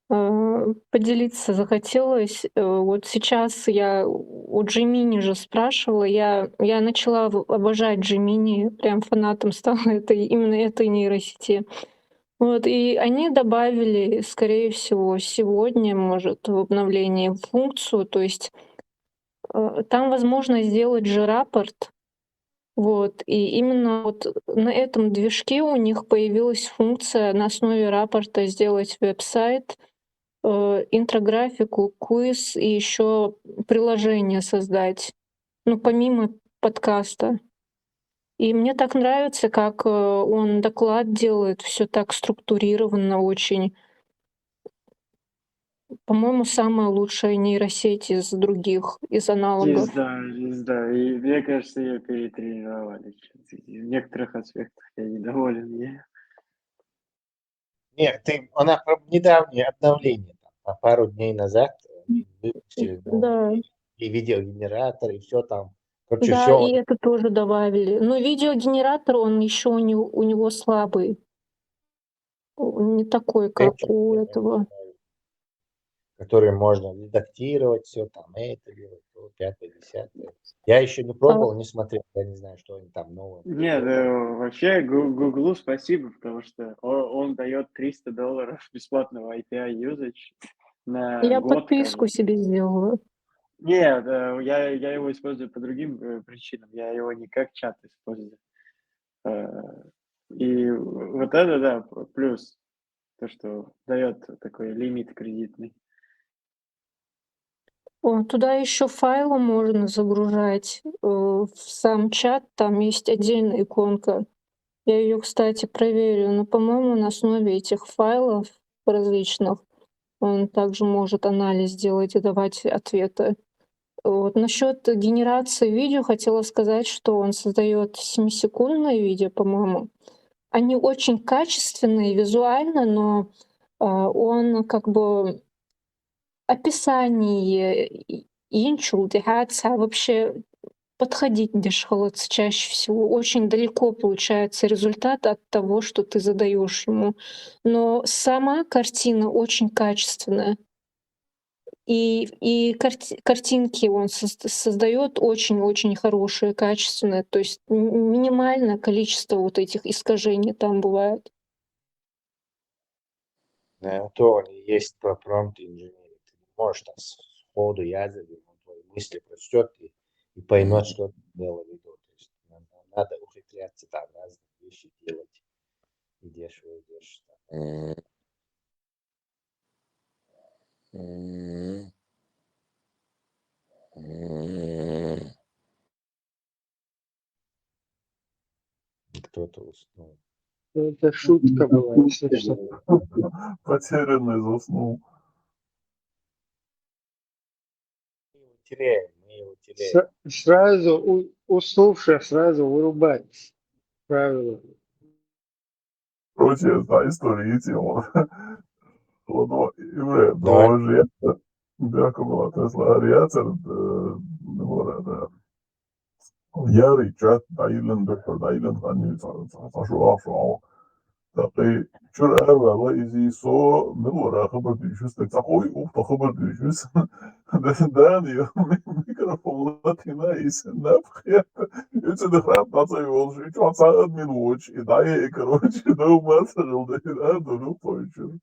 Э, Поделиться захотелось. Э, Вот сейчас я у Gemini же спрашивала, я, я начала в- обожать Gemini, прям фанатом стала этой, именно этой нейросети. Вот, и они добавили, скорее всего, сегодня, может, в обновлении функцию, то есть э, там возможно сделать же рапорт. Вот, и именно вот на этом движке у них появилась функция на основе рапорта сделать веб-сайт, э, инфографику, квиз и еще приложение создать. Ну, помимо подкаста. И мне так нравится, как э, он доклад делает, все так структурировано очень. По-моему, самая лучшая нейросеть из других, из аналогов. Есть, да, есть, да. И мне кажется, ее перетренировали. Чё-то в некоторых аспектах я недоволен ей. Нет, ты, она про недавнее обновление, там, а пару дней назад э, они выпустили новый Да. и видеогенератор, и все там. Короче, Да, все и это тоже добавили. Но видеогенератор, он еще у него, у него слабый. Он не такой, как у этого. Которые можно редактировать, все там, это делать, то, пятое, десятое. Я еще не пробовал, не смотрел, я не знаю, что они там нового. Нет, э, вообще Гу- Гуглу спасибо, потому что о- он дает триста долларов бесплатного A P I usage на Я год, подписку кажется. Себе сделала. Нет, э, я, я его использую по другим э, причинам, я его не как чат использую. Э, И вот это, да, п- плюс, то, что дает такой лимит кредитный. О, туда еще файлы можно загружать э, в сам чат, там есть отдельная иконка. Я ее, кстати, проверю, но, по-моему, на основе этих файлов различных он также может анализ делать и давать ответы. Вот. Насчет генерации видео хотела сказать, что он создает семисекундное видео, по-моему. Они очень качественные визуально, но а, он как бы описание и инчул, вообще подходить дешхолоц чаще всего. Очень далеко получается результат от того, что ты задаешь ему. Но сама картина очень качественная. И, и карти- картинки он создает очень-очень хорошие, качественные. То есть минимальное количество вот этих искажений там бывает. Э, То есть про prompt engineering. Ты не можешь там сходу язык, он твои мысли прочтет и, и поймет, что ты имела в виду. То есть надо ухитряться там разные вещи делать. И дешево, и дешево. Кто-то уснул. Это шутка была, если что. Потерянный заснул. Мы его теряем, мы его теряем. С- Сразу у- уснувших сразу вырубать. Правило. Короче, это история тема. Ладно, Ибраим, Давай. Давай же я. Бяка была Тесла реакция, э, ну, да. Ярый чат, дайлан, дохор, дайлан, хани, сашу, ашу, ау. Такой чур ава, ла изи со, ну, ра, хабар дишус, так такой, ух, хабар дишус. Да, да, не, микрофон, латина, и сенап, я. Это да, храм, да, цей волш, и чё, ца админ watch, и да, и, короче, да, ума сажал, да, и да, да, ну, точно.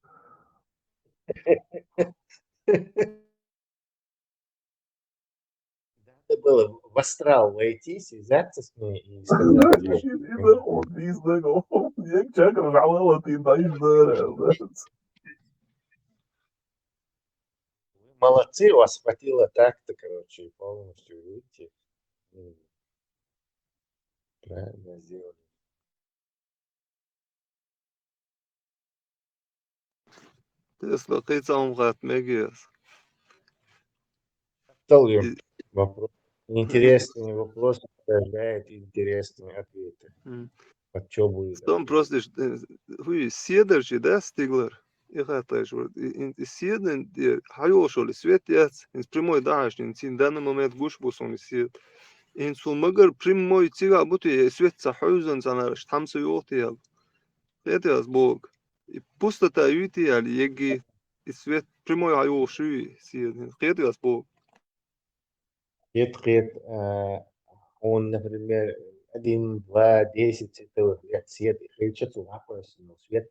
Надо было в астрал войти, связаться с ней и сказать, Значит, и доход, и знаком. Я чакра, жалала, ты, да, и да, да. Вы молодцы, у вас хватило так-то, короче, полностью выйти. М. Правильно сделали. Тесла кыйцамгат мегес. Талгын вопрос. Интересный вопрос порождает интересные ответы. М. Вот чё будет? Там просто, э, хӀу, седар чи, да, стиглар? И хатташ вот. И, и, и седан, э, хьайолаш оли свет яц, ин прямой дахьаш, ин цин данный момент гуш бу сона свет. Ин сул магар прямой цига бути, э, свет ца хьуйзан ца нараш, там са йолти ял. Хет яс Бог. И пустота юйти ял, еги, и свет прямой хьайолаш юй, седан. Хет яс Бог. Хет, хет, э, он, например, один, два, десять световых лет свет, и хилча цу вопроса, но свет,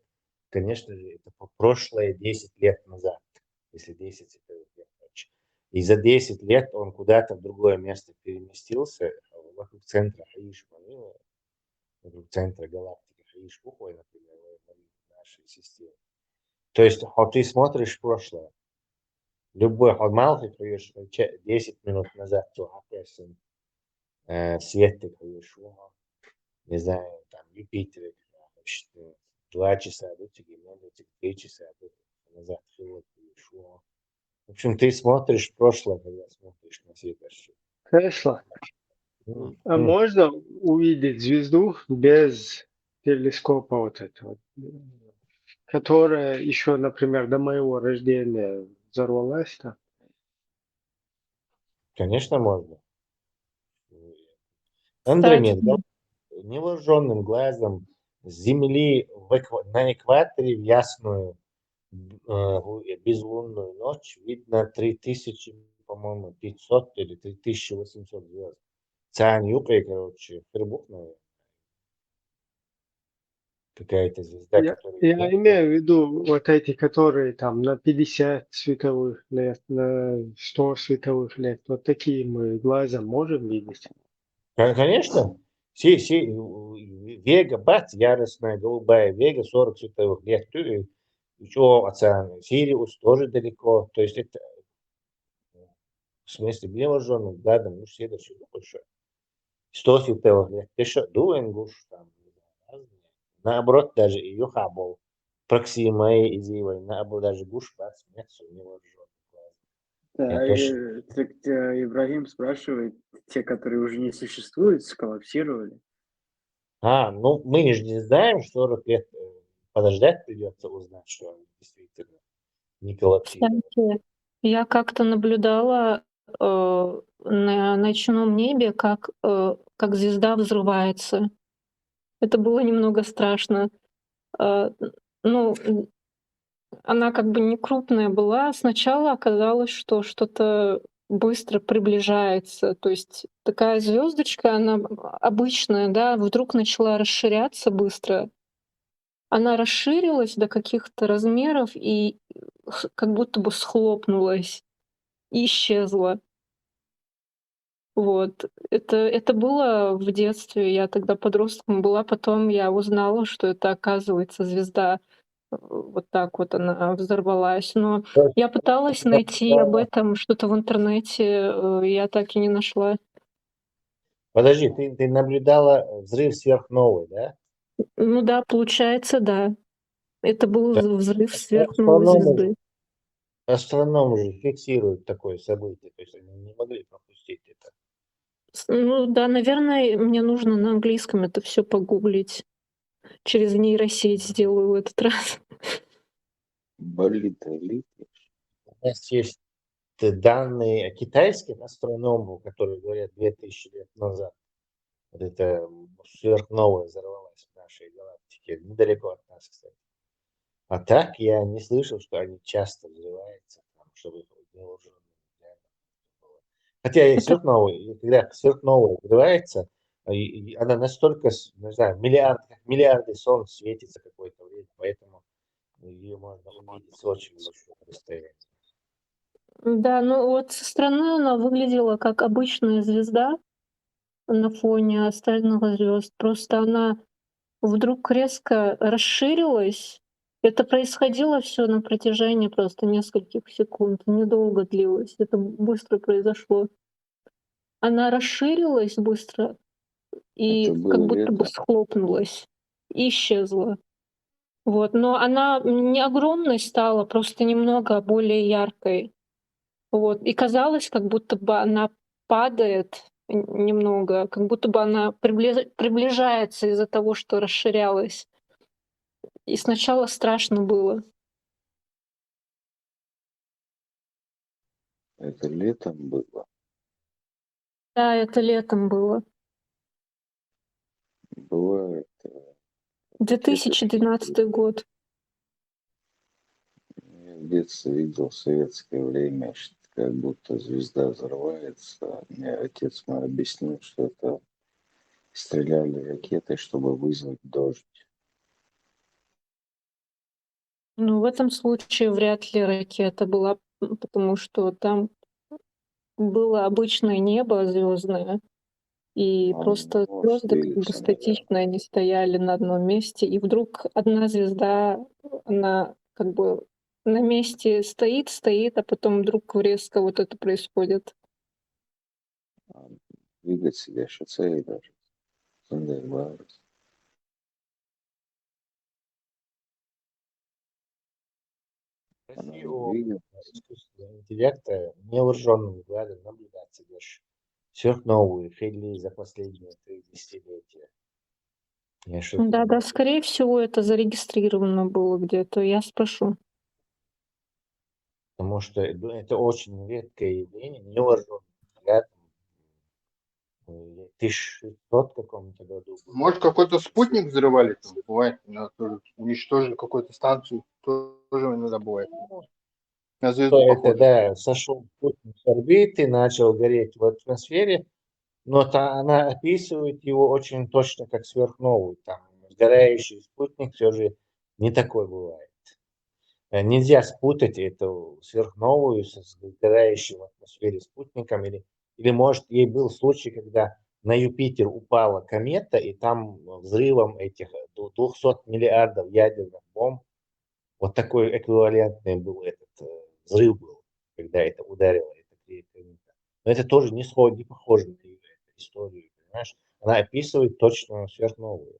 конечно же, это по-, прошлое десять лет назад, если десять световых лет, короче. И за десять лет он куда-то в другое место переместился, вокруг центра Хаиш Манила, вокруг центра галактики Хаиш Пухой, например, в нашей системе. То есть, вот ты смотришь в прошлое, любой хьо малхи хьоьш, че-, десять минут назад цо хьакхоьссина, э, сеттиг хьоьш ву хьо. Не знаю, там, Юпитере, значит, два часа, да, циги, может, циги три часа, да, назад хьоьш ву хьо. В общем, ты смотришь в прошлое, когда смотришь на свет. Хорошо. М, А м. можно увидеть звезду без телескопа вот этого, которая еще, например, до моего рождения взорвалась-то? Конечно, можно. Андромеда, да? Невооружённым глазом с Земли в эква-, на экваторе в ясную, б-, э, у-, безлунную ночь видно три тысячи, по-моему, пятьсот или три тысячи восемьсот звёзд. Царна юкъе, короче, хир бу-кх, наверное. Какая-то звезда, Я, которая я имею в виду вот эти, которые там на пятьдесят световых лет, на сто световых лет. Вот такие мы глазом можем видеть. Кон-, конечно. Си-, си-, Вега, бац, яростная голубая Вега, сорок световых лет, ту-, чё, оцан, Сириус тоже далеко. То есть это, в смысле, невооружённым глазом, ну, следующий такой шаг. Сто световых лет, ты шо, дуэн гуш там, разные. Наоборот, даже и юха был Проксимей, и Зивой, наоборот, даже гуш бац, нет, всё, невооружённым глазом. Да, Я точно. э, так, э, Ибрагим спрашивает, те, которые уже не существуют, сколлапсировали. А, ну, мы же не знаем, сорок лет, э, подождать придётся, узнать, что они действительно не коллапсировали. Кстати, я как-то наблюдала, э, на ночном небе, как, э, как звезда взрывается. Это было немного страшно. Э, ну, м, она как бы не крупная была. Сначала оказалось, что что-то быстро приближается. То есть такая звёздочка, она, м, обычная, да, вдруг начала расширяться быстро. Она расширилась до каких-то размеров и, э, х-, как будто бы схлопнулась и исчезла. Вот. Это, это было в детстве. Я тогда подростком была, потом я узнала, что это, оказывается, звезда, э, вот так вот она взорвалась. Но То есть я пыталась это найти об всё этом что-то в интернете, э, я так и не нашла. Подожди, ты, ты наблюдала взрыв сверхновой, да? Ну да, получается, да. Это был Да. вз-, взрыв сверхновой Астрономы звезды. Астрономы же фиксируют такое событие, то есть они не могли пропустить это. С-, ну да, наверное, мне нужно на английском это всё погуглить. Через нейросеть сделаю в этот раз. Блин, блин. У нас есть данные китайских астрономов, которые говорят две тысячи лет назад. Вот эта, м, сверхновая взорвалась в нашей галактике, недалеко от нас, кстати. А так я не слышал, что они часто взрываются, там, чтобы их невооружённым глазом было. Хотя и Это сверхновая, и когда сверхновая взрывается, а, и, и она настолько, с-, не знаю, миллиард, как миллиарды солнц светится какое-то время, поэтому её можно увидеть с очень большого расстояния. Да, ну вот со стороны она выглядела как обычная звезда на фоне остальных звёзд. Просто она вдруг резко расширилась. Это происходило всё на протяжении просто нескольких секунд. Недолго длилось. Это быстро произошло. Она расширилась быстро и Это как было будто бы лето. схлопнулась и исчезла. Вот, но она не огромной стала, просто немного более яркой. Вот. И казалось, как будто бы она падает н- немного, как будто бы она приближ- приближается из-за того, что расширялась. И сначала страшно было. Это летом было. Да, это летом было. Бывает. Две тысячи двенадцатый год. Я в детстве видел в советское время, что как будто звезда взрывается. Мне отец мой объяснил, что это стреляли ракеты, чтобы вызвать дождь. Ну, в этом случае вряд ли ракета была, м, потому что там было обычное небо звездное, и А, просто ну, звезды как шли бы самолёты. Статично, они стояли на одном месте, и вдруг одна звезда, она как бы на месте стоит, стоит, а потом вдруг резко вот это происходит. А, двигать себя еще целый даже. Sunday virus. России у искусственного интеллекта невооруженным взглядом наблюдать себе сверхновую фели за последние три десятилетия. Да, да, скорее всего, это зарегистрировано было где-то. Я спрошу. Потому что, ну, это очень редкое явление, невооруженный взгляд. Тысяча шестьсот каком-то году. Может, какой-то спутник взрывали там? Бывает, надо тоже уничтожили какую-то станцию, тоже иногда бывает. На звезду То это, похоже. Да, сошел спутник с орбиты, начал гореть в атмосфере, но та, она описывает его очень точно как сверхновую. Там сгорающий спутник все же не такой бывает. Э, Нельзя спутать эту сверхновую со сгорающим в атмосфере спутником. Или, или, может, ей был случай, когда на Юпитер упала комета, и там взрывом этих двухсот миллиардов ядерных бомб, вот такой эквивалентный был этот э, взрыв был, когда это ударило, эта кре- комета. Но это тоже не сходит, не похоже на её эту историю, понимаешь? Она описывает точно сверхновую.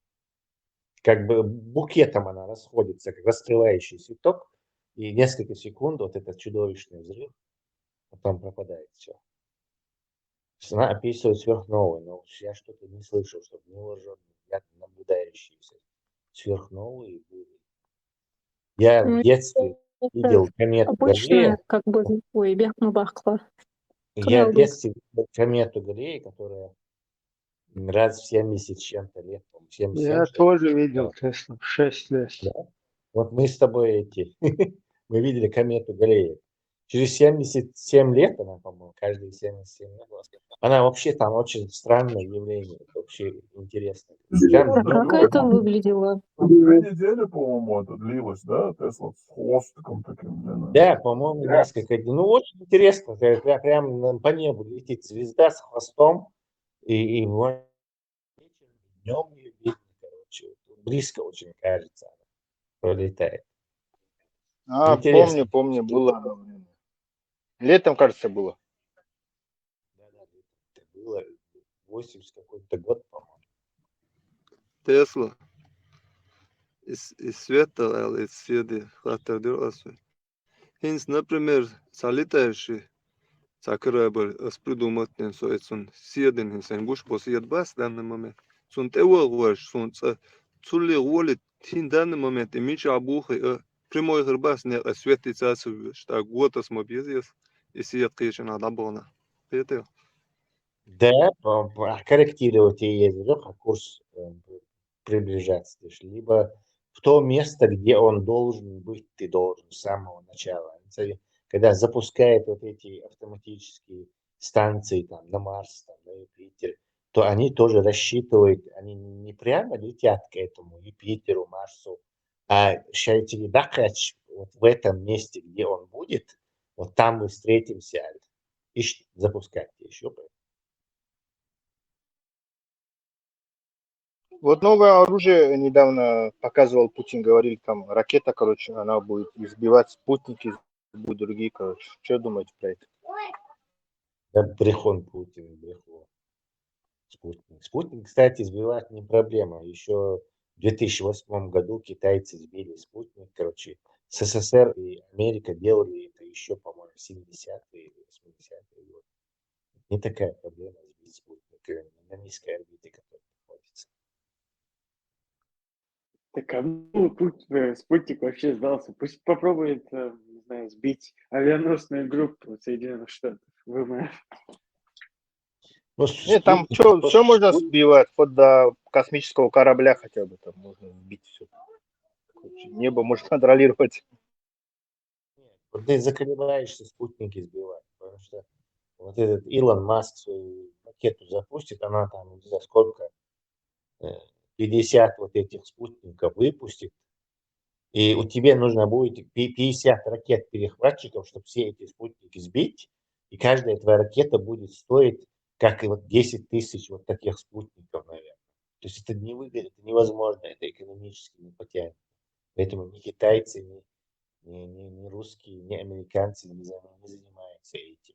Как бы букетом она расходится, как раскрывающий цветок, и несколько секунд вот этот чудовищный взрыв, потом пропадает все. Она описывает сверхновую, но я что-то не слышал, чтобы невооруженный взгляд наблюдающиеся сверхновые были. Я в Ну, детстве это видел комету Обычная, Галлея. Как бы, ой, бяхну бахла. Я в Канал детстве видел комету Галлея, которая м, раз в семьдесят с чем-то лет, по-моему, семьдесят Я семь. Тоже видел, Тесла, в шесть лет. Да. Вот мы с тобой эти, мы видели комету Галлея. Через семьдесят семь лет она, по-моему, каждые семьдесят семь лет. Она вообще там очень странное явление, это вообще интересно. Прям А как это выглядело? Две недели, по-моему, это длилось, да, Тесла с хвостиком таким длинным. Да, по-моему, несколько дней. Ну, очень интересно, прям, прям по небу летит звезда с хвостом, и, и днем ее видно, короче, близко очень кажется, она пролетает. А, Интересно. Помню, помню, было одно время. Летом, кажется, было. Да-да, это было восемьдесят какой-то год, по-моему. Tesla. Из, из света, из света, хатар дир асу. Хинс, например, салитайши, сакырайбар, ас придумать нен соецун, сиедин хинс, ангуш бо сиед бас данный момент. Сун тевал гуаш, сун ца, цули гуали, хин данный момент, и мича абухи, э, прямой хыр бас, не, а свет и цацу, что год ас мобьезес, и сиед кишен адабона. Это Да, по- по- корректировать и ездить, а курс э, приближаться, то есть либо в то место, где он должен быть, ты должен с самого начала. Они, кстати, когда запускают вот эти автоматические станции там на Марс, там, на Юпитер, то они тоже рассчитывают, они не прямо летят к этому Юпитеру, Марсу, а считайте, вот в этом месте, где он будет, вот там мы встретимся, и запускать еще. Вот новое оружие недавно показывал Путин, говорили, там ракета, короче, она будет избивать спутники, будут другие, короче. Что думаете про это? Да, брехун Путин, брехун. Спутник. Спутник, кстати, сбивать не проблема. Еще в две тысячи восьмом году китайцы сбили спутник. Короче, СССР и Америка делали это еще, по-моему, в семидесятые или Не такая проблема сбить спутник, э, на низкой орбите, который находится. Так кому путь, э, спутник вообще сдался? Пусть попробует, э, не знаю, сбить авианосную группу Соединенных Штатов, ВМФ. Ну, Не, там спутник что, просто все можно спутник. Сбивать, хоть до космического корабля хотя бы там можно сбить все. Небо может контролировать. Вот ты заколебаешься спутники сбивать, потому что вот этот Илон Маск свою ракету запустит, она там, не знаю, сколько, э, пятьдесят вот этих спутников выпустит, и у тебя нужно будет пи- пятьдесят ракет-перехватчиков, чтобы все эти спутники сбить, и каждая твоя ракета будет стоить, как и вот десять тысяч вот таких спутников, наверное. То есть это невыгодно, это невозможно, это экономически не потянет. Поэтому ни китайцы, ни, ни, ни, ни русские, ни американцы не, за- не занимаются этим.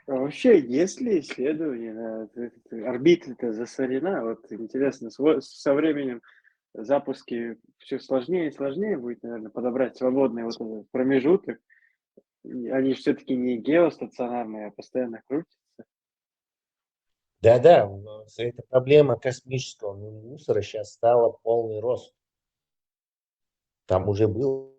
А вообще, есть ли исследования на т- т- орбита-то засорена? Вот интересно, сво- со временем запуски все сложнее и сложнее будет, наверное, подобрать свободный вот этот промежуток. И они все-таки не геостационарные, а постоянно крутятся. Да-да, у нас эта проблема космического мусора сейчас стала полный рост. Там уже был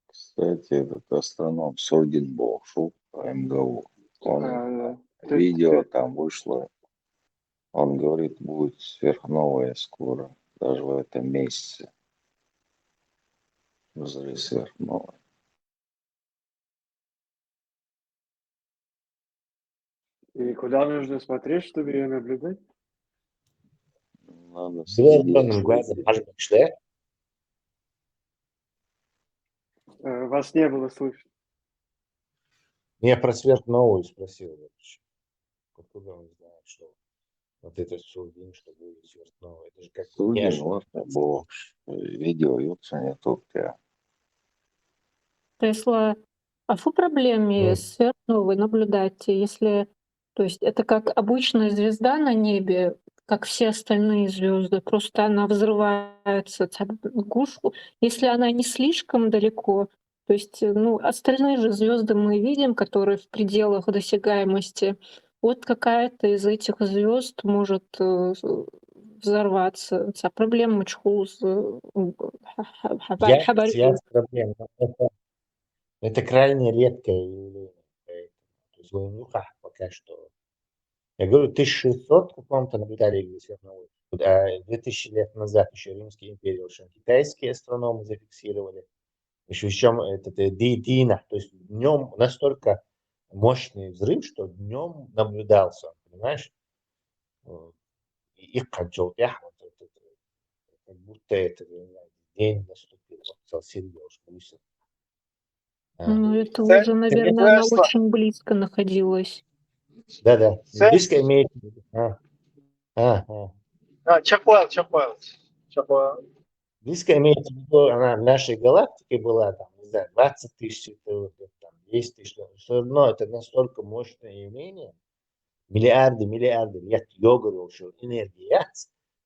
Кстати, этот астроном Соргин Бошев по МГУ, он А, да. видео там вышло, он говорит, будет сверхновая скоро, даже в этом месяце. Взрыв сверхновой. И куда нужно смотреть, чтобы ее наблюдать? Надо Невооруженным следить. глазом, может быть, да? Э, Вас не было слышно. Я про сверхновую спросил. Вообще. Откуда он знает, что вот этот Сургин, что будет сверхновая? Это же как Сургин, няш- вот, было видео, ёпта, не только. Тесла, а в проблеме Ну. Сверхновой наблюдать, если, то есть это как обычная звезда на небе, как все остальные звезды, просто она взрывается, ця-, гушку, если она не слишком далеко, то есть, ну, остальные же звезды мы видим, которые в пределах досягаемости. Вот какая-то из этих звезд может э, взорваться. Ця проблема чхуз Я, я с проблем. Но это, это крайне редкое явление. Поэтому, то есть в Усть-Лугах пока что. Я говорю, тысяча шестьсот в каком-то наблюдали сверхновой. А две тысячи лет назад еще Римская империя, в общем, китайские астрономы зафиксировали. Еще, еще этот э, Ди Дина. То есть днем настолько мощный взрыв, что днем наблюдался, понимаешь? Вот. И их кончал, вот это, как будто это, я не знаю, день наступил, вот, сказал Сергей, уж вышел. А, Ну, это Сэ- уже, наверное, она Тесла. Очень близко находилась. Да-да, Сэ- близко имеется в виду. А, а, а. А, чахуал, чахуал, чахуал. Близко имеется в виду, она в нашей галактике была, там, не знаю, двадцать тысяч световых лет, там, десять тысяч, но все равно это настолько мощное явление, миллиарды, миллиарды лет йогарил, что энергия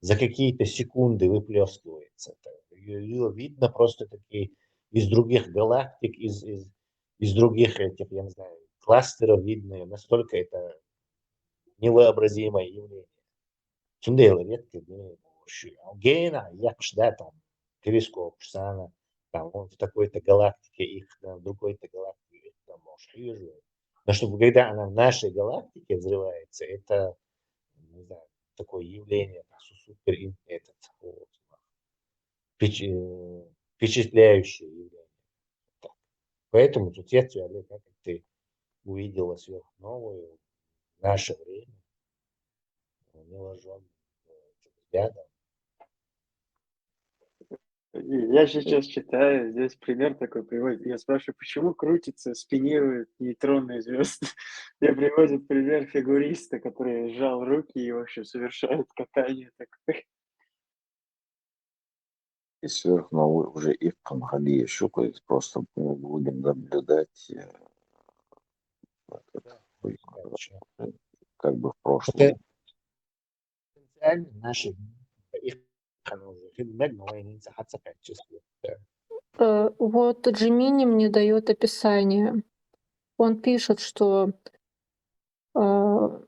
за какие-то секунды выплескивается. Ее видно просто такие из других галактик, из, из, из других этих, я не знаю, кластеров видно её. Настолько это невообразимое явление. Сундай редко, ну, вообще. Гена, я да, там, телескоп, Шсана, там, он в такой-то галактике, их там, в другой-то галактике, их там, может, вижу. Но чтобы когда она в нашей галактике взрывается, это, не знаю, такое явление, су- супер ин- этот, вот, впеч- э, впечатляющее явление. Так. Поэтому тут я тебе, как ты увидела сверхновую в наше время, невооружённым э, взглядом. И Я сейчас читаю, здесь пример такой приводит. Я спрашиваю, почему крутится, спинирует нейтронные звезды? Мне приводит пример фигуриста, который сжал руки и, в общем, совершает катание такое. И сверхновой уже их канхали еще, просто мы будем наблюдать, э, вот это, Да, точно. как бы в прошлом. Это потенциально наши Меган Лайнинца хацакачество. Э, Вот Gemini мне дает описание. Он пишет, что э,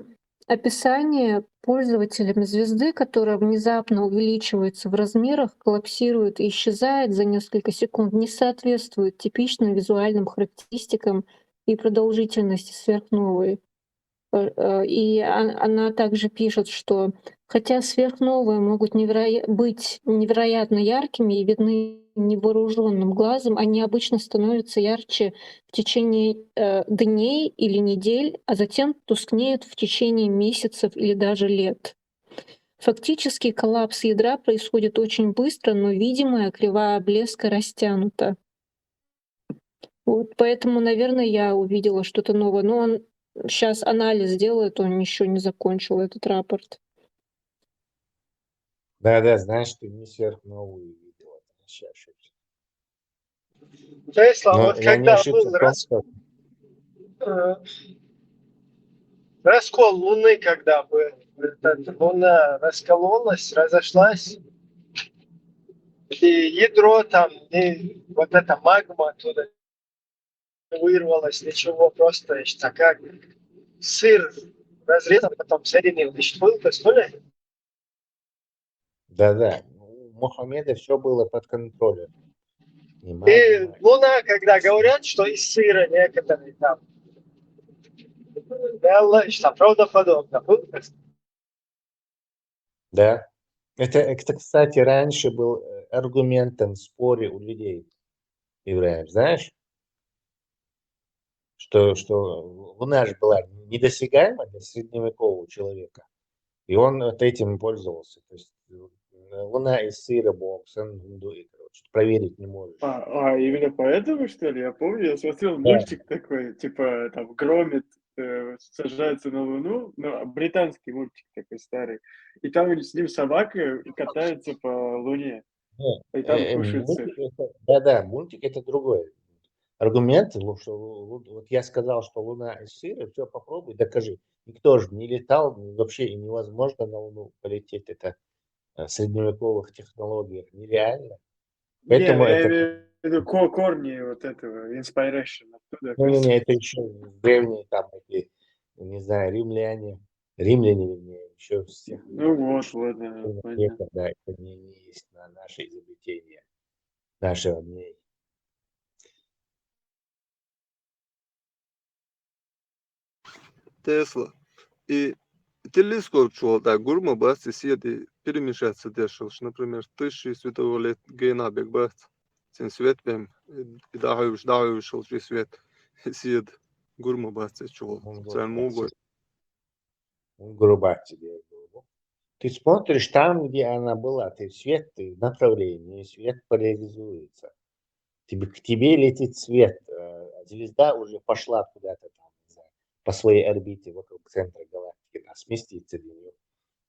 описание пользователями звезды, которая внезапно увеличивается в размерах, коллапсирует и исчезает за несколько секунд, не соответствует типичным визуальным характеристикам и продолжительности сверхновой. Э, э, И он- она также пишет, что хотя сверхновые могут невероя- быть невероятно яркими и видны невооруженным глазом, они обычно становятся ярче в течение э, дней или недель, а затем тускнеют в течение месяцев или даже лет. Фактически коллапс ядра происходит очень быстро, но видимая кривая блеска растянута. Вот поэтому, наверное, я увидела что-то новое. Но он сейчас анализ делает, он еще не закончил этот рапорт. Да, да, знаешь, ты не сверхновую видела. Сейчас ошибся. Тесла, Но вот я не когда ошибся был в том, раз- что э, раскол Луны, когда был, этот, Луна раскололась, разошлась, и ядро там, и вот эта магма оттуда вырвалась, ничего, просто ещё как сыр разрезал, потом соединил, значит, был, то что ли? Да-да, у Мухаммеда все было под контролем. И И магма, Луна, когда говорят, что из сыра некоторые там, да, что правдоподобно. Был? Да. Это, это, кстати, раньше был э, аргументом в споре у людей, Ибраим, знаешь? Что, что Луна же была недосягаема для средневекового человека. И он вот этим пользовался. То есть э, Луна из сыра боксан, короче, проверить не можешь. А, а, именно поэтому, что ли? Я помню, я смотрел Да. Мультик такой, типа, там, громит, э, сажается на Луну, ну, британский мультик такой старый. И там с ним собака катается по Луне. Не, И там э, э, кушает сыр. мультик это- Да-да, мультик это другое. Аргумент, лу- что лу- лу- вот я сказал, что Луна из сыра, все, попробуй, докажи. Никто же не летал, н- вообще и невозможно на Луну полететь, это э, в средневековых технологиях нереально. Не, Поэтому ну, я это... имею в виду ко- корни вот этого, inspiration оттуда. Не-не-не, это еще древние там эти, не знаю, римляне, римляне, вернее, еще с тех Ну вот, вот, да, среднего понятно. века, да, это не, не есть на наше изобретение, нашего дней. Тесла. И телескоп чуал, да, гурма басти седи перемешаться дешевш. Например, тысячи световых лет гейна бег баст. Цин свет бем, и дахуевш, дахуевш, шел свет. Сед гурма басти чуал. Он Цен мугой. Он грубо тебе говорю. Ты смотришь там, где она была, ты свет, ты направление, свет поляризуется. Тебе, к тебе летит свет. э, Звезда уже пошла куда-то там, не знаю, по своей орбите вокруг центра галактики, там сместится для нее.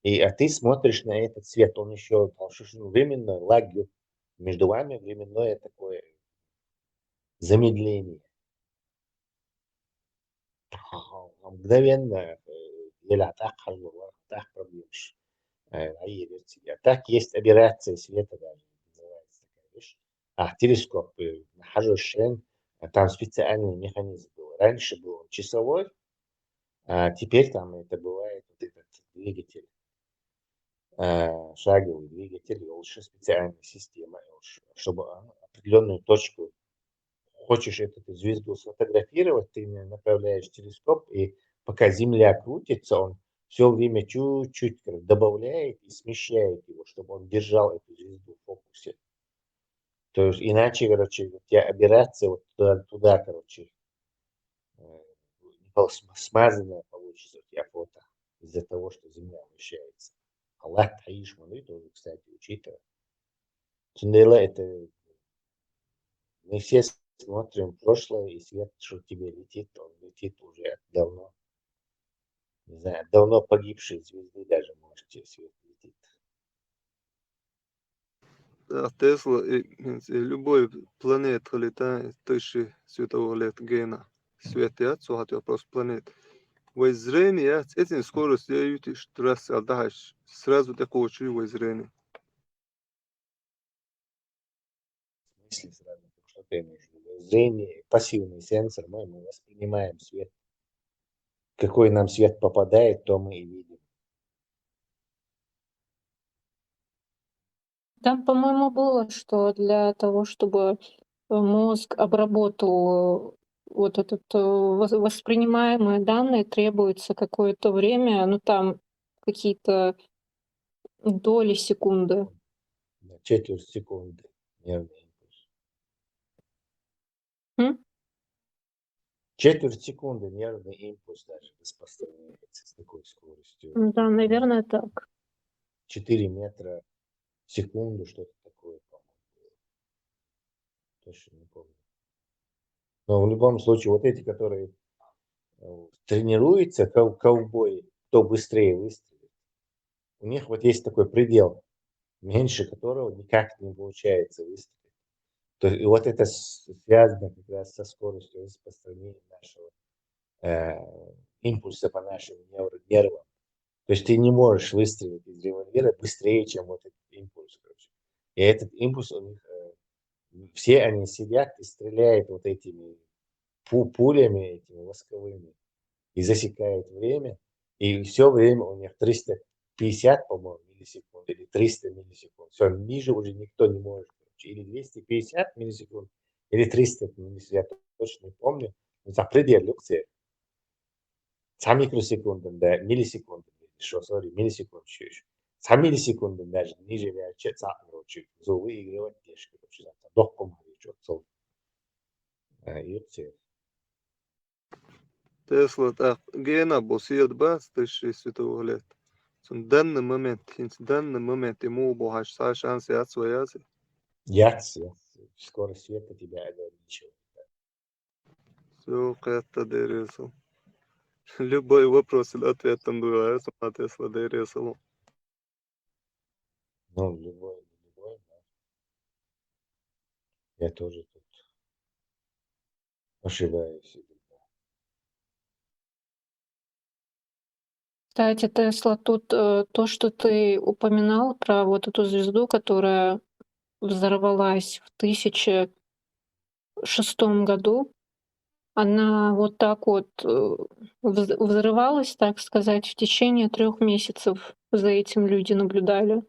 И а ты смотришь на этот свет, он еще временно лагью между вами временное такое замедление. Мгновенно еле так хожу, так проблемш. А так есть аберрация света даже, называется такая вещь. А телескоп, э, хожу шен, а там специальный механизм был. Раньше был он часовой, а теперь там это бывает вот этот двигатель, э, шаговый двигатель, и лучше специальная система, и лучше, чтобы определенную точку, хочешь эту звезду сфотографировать, ты направляешь телескоп, и пока Земля крутится, он все время чуть-чуть добавляет и смещает его, чтобы он держал эту звезду в фокусе. То есть иначе, короче, у тебя аберрация вот туда, туда, короче, э, смазанная получится у тебя фото из-за того, что Земля вращается. А лат таишманы тоже, кстати, учитывая. Цундела это мы все смотрим в прошлое, и свет, что тебе летит, он летит уже давно. Не знаю, давно погибшей звезды даже, может, тебе свет летит. Да, Тесла, и, и любой планет летает тысячи световых лет гена. Свет я, цухат я просто планет. Вай зрение, этим скорость я ютиш, раз отдыхаешь, сразу такого чего вай зрение. мысли сразу, что ты имеешь в виду. Зрение, пассивный сенсор, мы, мы воспринимаем свет. Какой нам свет попадает, то мы и видим. Там, по-моему, было, что для того, чтобы, э, мозг обработал, э, вот этот, э, вос воспринимаемые данные, требуется какое-то время, ну, там какие-то доли секунды. Да, четверть секунды нервный импульс. М? Четверть секунды нервный импульс даже распространяется с такой скоростью. Ну да, наверное,так. Четыре метра в секунду, что-то такое, по-моему, было. Точно не помню. Но в любом случае, вот эти, которые, э, тренируются, ков ковбои, кто быстрее выстрелит, у них вот есть такой предел, меньше которого никак не получается выстрелить. То есть, и вот это с связано как раз со скоростью распространения нашего, э, импульса по нашим нер нервам. То есть ты не можешь выстрелить из револьвера быстрее, чем вот этот импульс, короче. И этот импульс у них, э, все они сидят и стреляют вот этими пу пулями этими восковыми и засекают время, и всё время у них триста пятьдесят, по-моему, миллисекунд или триста миллисекунд. Всё, ниже уже никто не может, короче. Или двести пятьдесят миллисекунд, или триста миллисекунд, я точно не помню. Ну, запредельный цифр. Цхьа микросекунд, да, миллисекунд, что, сори, миллисекунд ещё, ещё. Цхьа миллисекунд даже ниже вяьлча, цхьа, короче, зо выигрывать деш, короче, за дохком, короче, вот, э, юкъе. Тесла тӀаккха гена бо седа бац тысяча световых лет. Цун данный момент, хӀинца данный момент и муха бохьаш цхьа шанс яц вай яц? Яц, яц. Скорость света тебя ограничивает. Всё, кхетта деррисал. Любой вопрос или ответ там дугӀа, сама Тесла деррисал. Ну, любой, не любой, но я тоже тут ошибаюсь иногда. Кстати, Тесла, тут, э, то, что ты упоминал про вот эту звезду, которая взорвалась в тысяча шестом году, она вот так вот, э, вз взрывалась, так сказать, в течение трёх месяцев. За этим люди наблюдали.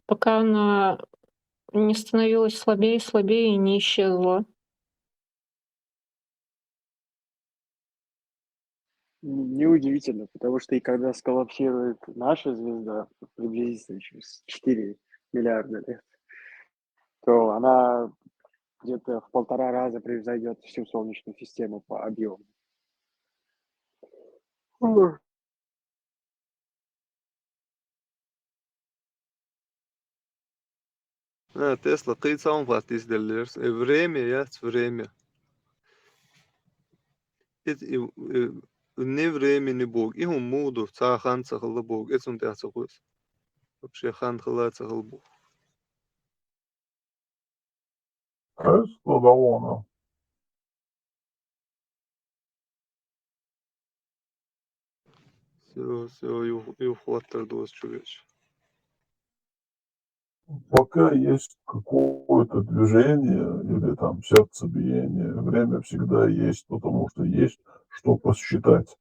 Пока она не становилась слабее и слабее и не исчезла. Н неудивительно, потому что и когда сколлапсирует наша звезда, приблизительно через четыре миллиарда лет, то она где-то в полтора раза превзойдёт всю Солнечную систему по объёму. А, Тесла, кхин цхьа хӀума хатта дийцаделлера со. Э, время яц, время. Иза и, э, вне времени боху, и хӀума муха ду, цхьа хан ца хилла боху, иза цунна тӀехь ца кхуьссу. Вообще хан хилла ца хилла боху. Тесла, да вон. Всё, всё, юх, юха хӀоттар доцу чу веача. Пока есть какое-то движение или там сердцебиение, время всегда есть, потому что есть что посчитать.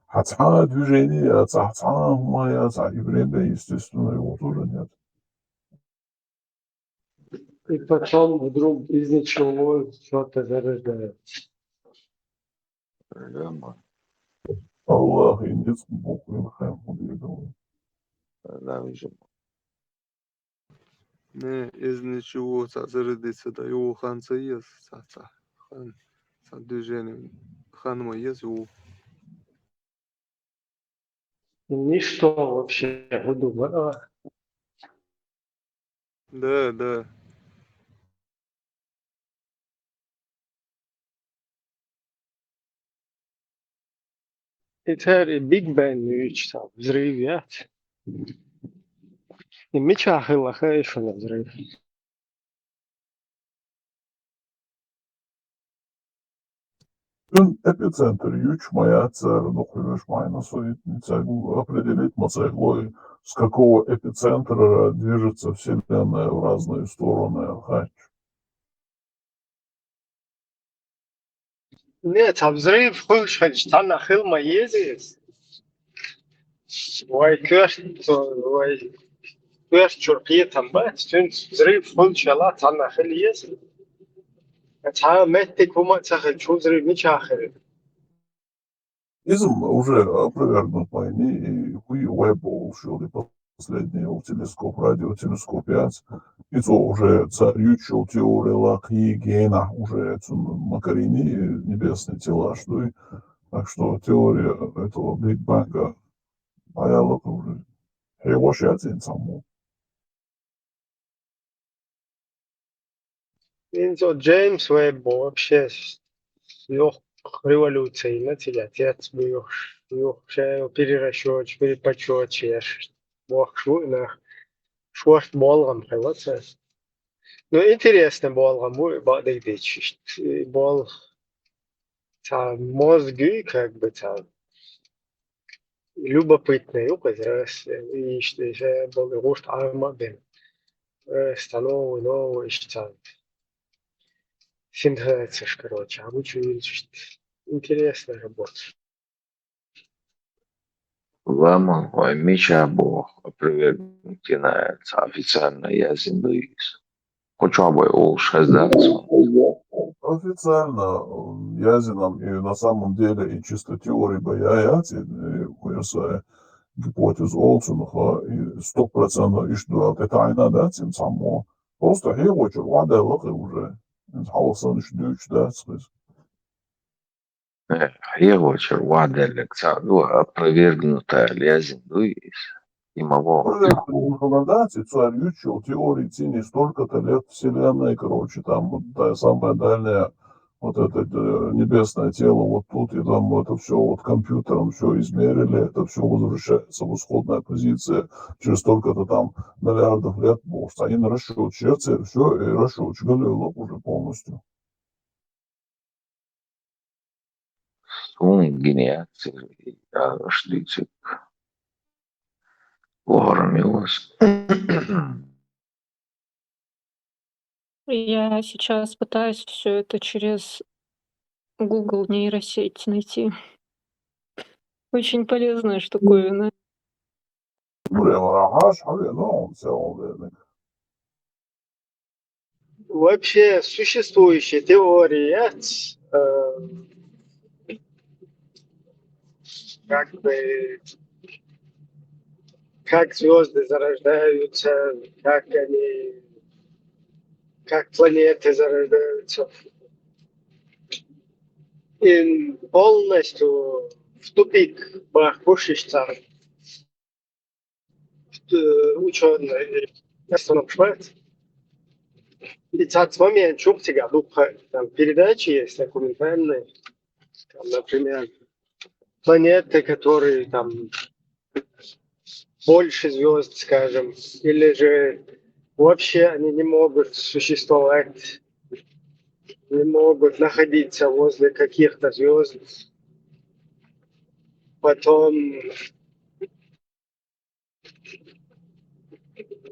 А цхьа движение, а цхьа, цхьа хӀума, а цхьа, и время, естественно, его тоже нет. И потом вдруг из ничего что-то зарождается. Аллах, и нет, Бог, и нахай, он и думает. Не, из ничего цхьа зародиться да, юха хан ца еза, цхьа, цхьа хан, цхьа движение, хан ма еза юха. Ничто вообще, буду, а. Да, да. И церан и Биг Бен юьйцу цхьа взрыв яц. И мичахь хилла хаьий шуна взрыв? Цуьнан эпицентр юьйцуш ма яц цара, дукха хьоьжуш ма яц, но со и ца определить ма ца хилой, с какого эпицентра движется Вселенная в разные стороны, хаьтташ. Не, цхьа взрыв хуьлуш хилча, цхьанна хила ма еза иза. Вай коьрта, вай коьрта чуьра кхетам бац, цуьнца взрыв хуьлуш хилча, цхьанна хила еза. Цхьа меттиг хӀума а ца хилча, взрыв мичахь хир? Иза уже опровергнуть ма йиний, и хӀуй Уэбб олуш йолу, и последний йолу телескоп, радиотелескоп яц. Иза уже цара юьйцуш йолу теори лакхий генахь уже цунна ма карийний, небесные тела ш дуй. Так что теория этого Биг Бенга хьаяллалц уже хьехош яц иза цхьаммо. ХӀинца Джеймс Уэбб вообще йоккха революция йина цигахь, цец буьйхуш, юха шайн перерасчёташ, переподсчёташ еш бохкуш бу и нах. Шорта болгӀам хилла цара. Ну, интересный болгӀам бу и, бакъдерг дийцича, иштта и болх цхьа мозги, как бы, цхьа любопытный юкъа иза, раз, иштта, иштта болу гӀурт Ӏама а бен. Раз, цхьа новый, новый, иштта цхьа синхацеш, короче, а гучу иштта. Интересная работа. Ламан, вай мичахь боху, опровергнуть йина аьлла, цхьа официально яздина дуй иза? Кху чохь бай олуш хезна дац хьуна? Официально, м, яздина, и на самом деле, и чисто теория бай яц, и, и, и, гипотеза олу цунах, и сто процентов иштта ду аьлла тӀетаӀийна дац цхьаммо. Просто хьехочуьра охьадаьлла кхин уже. Иза хьалха санна иштта дуьйцуш дац кхин иза. Э, хьехочуьра охьадаьлларг цхьаъ ду, опровергнуть аьлла яздина дуй иза? И ма боху. Опровергнуть хилла дац, и цара юьйцуш йолу теори цуьнан столько-то лет Вселенной, короче, там вот та самая дальняя, вот это, э, небесное тело, вот тут, и там это всё, вот компьютером всё измерили, это всё возвращается в исходная позиция через столько-то там миллиардов лет, потому что они на расчёт сердца, всё, и расчёт уже полностью. Суна гина яц иза, аша дуьйцург. ЛахӀарам ю аса. Я сейчас пытаюсь всё это через Google нейросеть найти. Очень полезная штуковина. Вообще существующая теория, э, как бы, как звёзды зарождаются, как они, как планеты зарождаются. И полностью в тупик бахкуш иштта э, учёные, астрономы. И цхьацца момент чух цигахь дуккха, там, передачи есть документальные, там, например, планеты, которые там больше звёзд, скажем, или же вообще они не могут существовать, не могут находиться возле каких-то звёзд. Потом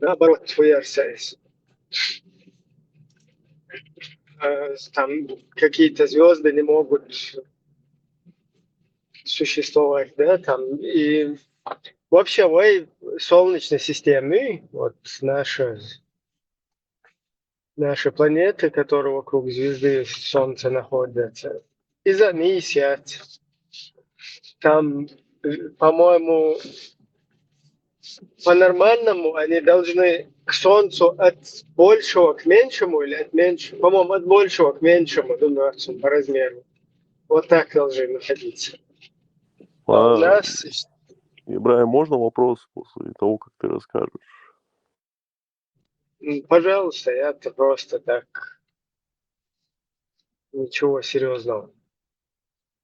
наоборот, фуерсайс. Э, там какие-то звёзды не могут существовать, да, там, и вообще, вай солнечной системы, вот наша наши планеты, которые вокруг звезды Солнца находятся, иза нисят. Там, э, по-моему, по-нормальному они должны к Солнцу от большего к меньшему или от меньшего, по-моему, от большего к меньшему, думаю, по размеру. Вот так должны находиться. А у А, нас Ибрагим, можно вопрос после того, как ты расскажешь? М, пожалуйста, я-то просто так. Ничего серьёзного.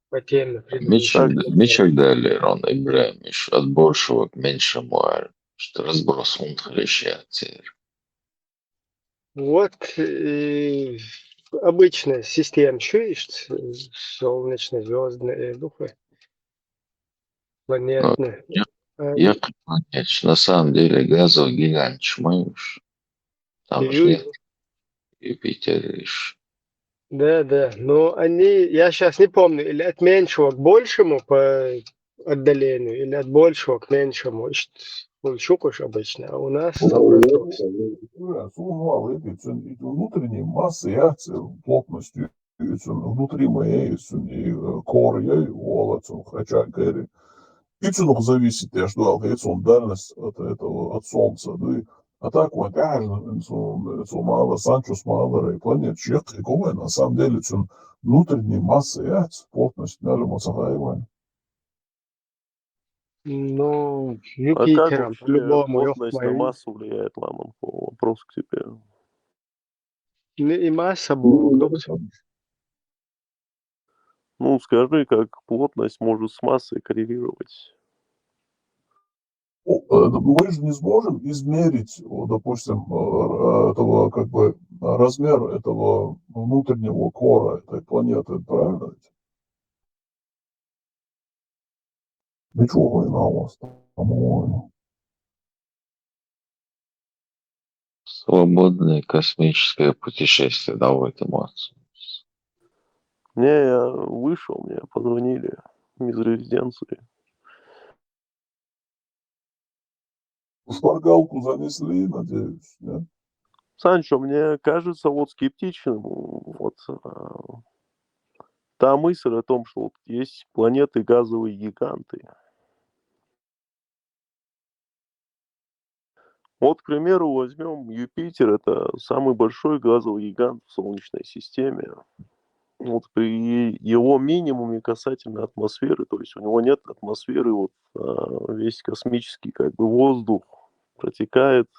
По теме предыдущей. Мича-, мичахь даьллера хьуна, Ибрагим, уьш от большего к меньшему аьлла, что разброс хӀунда хилла йиш яц церан? Вот, и обычная система, чуешь, солнечная, звездная, э, духы, Ну, планетная. я, А, я, конечно, на самом деле газовый гигант, чмоешь. Там же Ю- нет Юпитер лишь. Да, да. Но они, я сейчас не помню, или от меньшего к большему по отдалению, или от большего к меньшему. Ш-, он щукуш обычно, а у нас наоборот. Сумма лыбит, внутренней массы, я плотностью, внутри моей, и core, я, хотя, говорит, и цунух зависит, я ждал, и цун дальность от этого, от Солнца, да, и а так вот, конечно, цун мало, Санчо мало, и планет чек, и кого, на самом деле, цун внутренней массы, я плотность, наверное, сахаевая. Ну, А как Юпитером вообще по-любому, ёб плотность на твою. Массу влияет, Ламан? По- Вопрос к тебе. Ну и масса была, ну, Ну, скажи, как плотность может с массой коррелировать? Ну, э, мы же не сможем измерить, вот, допустим, э, этого, как бы, размер этого внутреннего кора этой планеты, правильно ведь? Ничего не у вас там, по-моему. Свободное космическое путешествие, давай ты, молодцы. Не, я вышел, мне позвонили из резиденции. Шпаргалку занесли, надеюсь, нет? Санчо, мне кажется вот скептичным вот а, та мысль о том, что вот есть планеты газовые гиганты. Вот, к примеру, возьмем Юпитер, это самый большой газовый гигант в Солнечной системе. Вот при его минимуме касательно атмосферы, то есть у него нет атмосферы, вот а, весь космический как бы воздух протекает,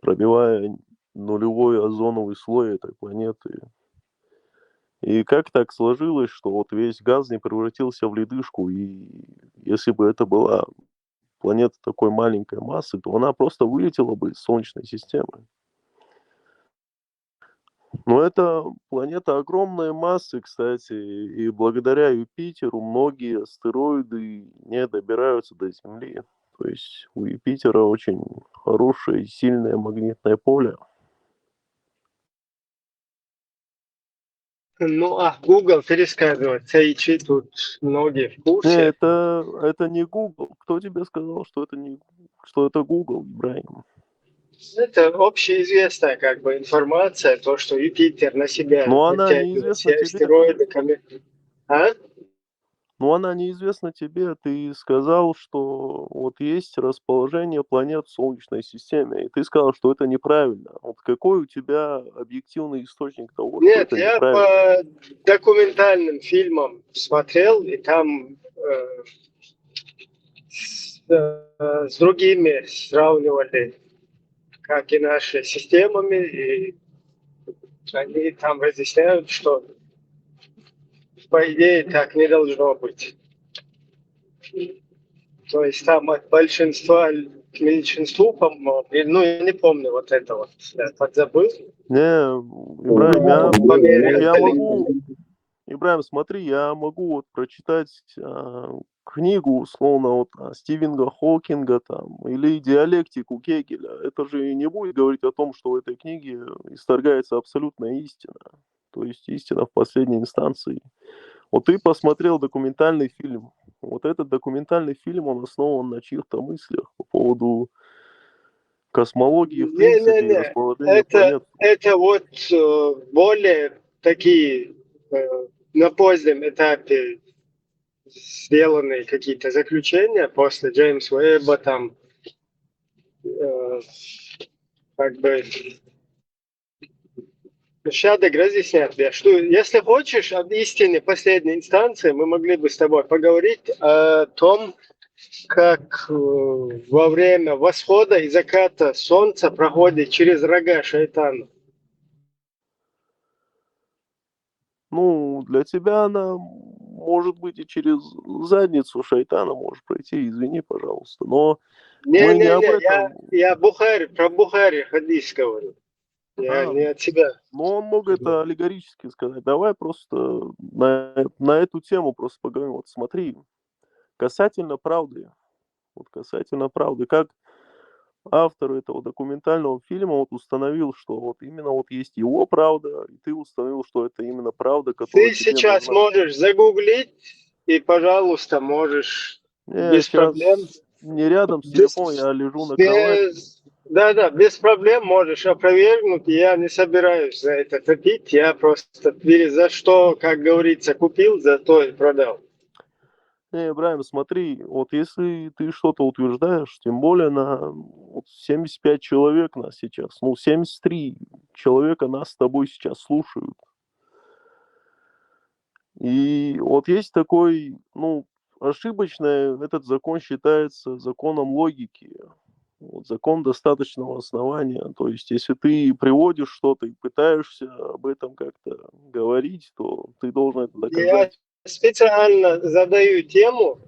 пробивая нулевой озоновый слой этой планеты. И как так сложилось, что вот весь газ не превратился в ледышку, и если бы это была планета такой маленькой массы, то она просто вылетела бы из Солнечной системы. Но это планета огромной массы, кстати, и благодаря Юпитеру многие астероиды не добираются до Земли. То есть у Юпитера очень хорошее и сильное магнитное поле. Ну, а Google пересказывать, Сайчи тут многие в Не, курсе. это, это не Google. Кто тебе сказал, что это не что это Google, Ибрагим? Это общеизвестная как бы информация, то, что Юпитер на себя Но она притягивает неизвестна все тебе. астероиды, кометы. А? Но она неизвестна тебе. Ты сказал, что вот есть расположение планет в Солнечной системе, и ты сказал, что это неправильно. Вот какой у тебя объективный источник того, что Нет, это я неправильно? По документальным фильмам смотрел, и там э, с, э, с другими сравнивали, как и наши системами, и они там разъясняют, что по идее так не должно быть. То есть там от большинства к меньшинству, по-моему, и, ну, я не помню вот это вот, я подзабыл. Не, Ибрагим, я, По мере я отдаления. могу, Ибрагим, смотри, я могу вот прочитать а, книгу, условно, вот а, Стивена Хокинга там, или диалектику Гегеля. Это же не будет говорить о том, что в этой книге исторгается абсолютная истина. То есть истина в последней инстанции. Вот ты посмотрел документальный фильм. Вот этот документальный фильм, он основан на чьих-то мыслях по поводу космологии, в принципе, и Не-не-не, расположения это, планет. это вот э, более такие э, на позднем этапе сделанные какие-то заключения после Джеймса Уэбба, там, э, как бы, щадок разъяснят, да, что если хочешь об истине последней инстанции, мы могли бы с тобой поговорить о том, как э, во время восхода и заката солнца проходит через рога шайтана. Ну, для тебя она может быть и через задницу шайтана может пройти, извини, пожалуйста. Но мы не об Не-не-не, я, этом. я Бухари, про Бухари хадис говорю. Я А, не от себя. Но он мог это аллегорически сказать. Давай просто на, на эту тему просто поговорим. Вот смотри, касательно правды. Вот касательно правды. Как автор этого документального фильма вот установил, что вот именно вот есть его правда, и ты установил, что это именно правда, которая Ты тебе сейчас нужна. можешь загуглить, и, пожалуйста, можешь Не, без сейчас проблем. не рядом с Без- телефоном, я лежу на кровати. Без- Да-да, без проблем можешь опровергнуть. Я не собираюсь за это топить. Я просто пере- за что, как говорится, купил, за то и продал. Не, Ибраим, смотри, вот если ты что-то утверждаешь, тем более на вот семьдесят пять человек нас сейчас, ну, семьдесят три человека нас с тобой сейчас слушают. И вот есть такой, ну, ошибочно этот закон считается законом логики. Вот закон достаточного основания. То есть, если ты приводишь что-то и пытаешься об этом как-то говорить, то ты должен это Я доказать. специально задаю тему,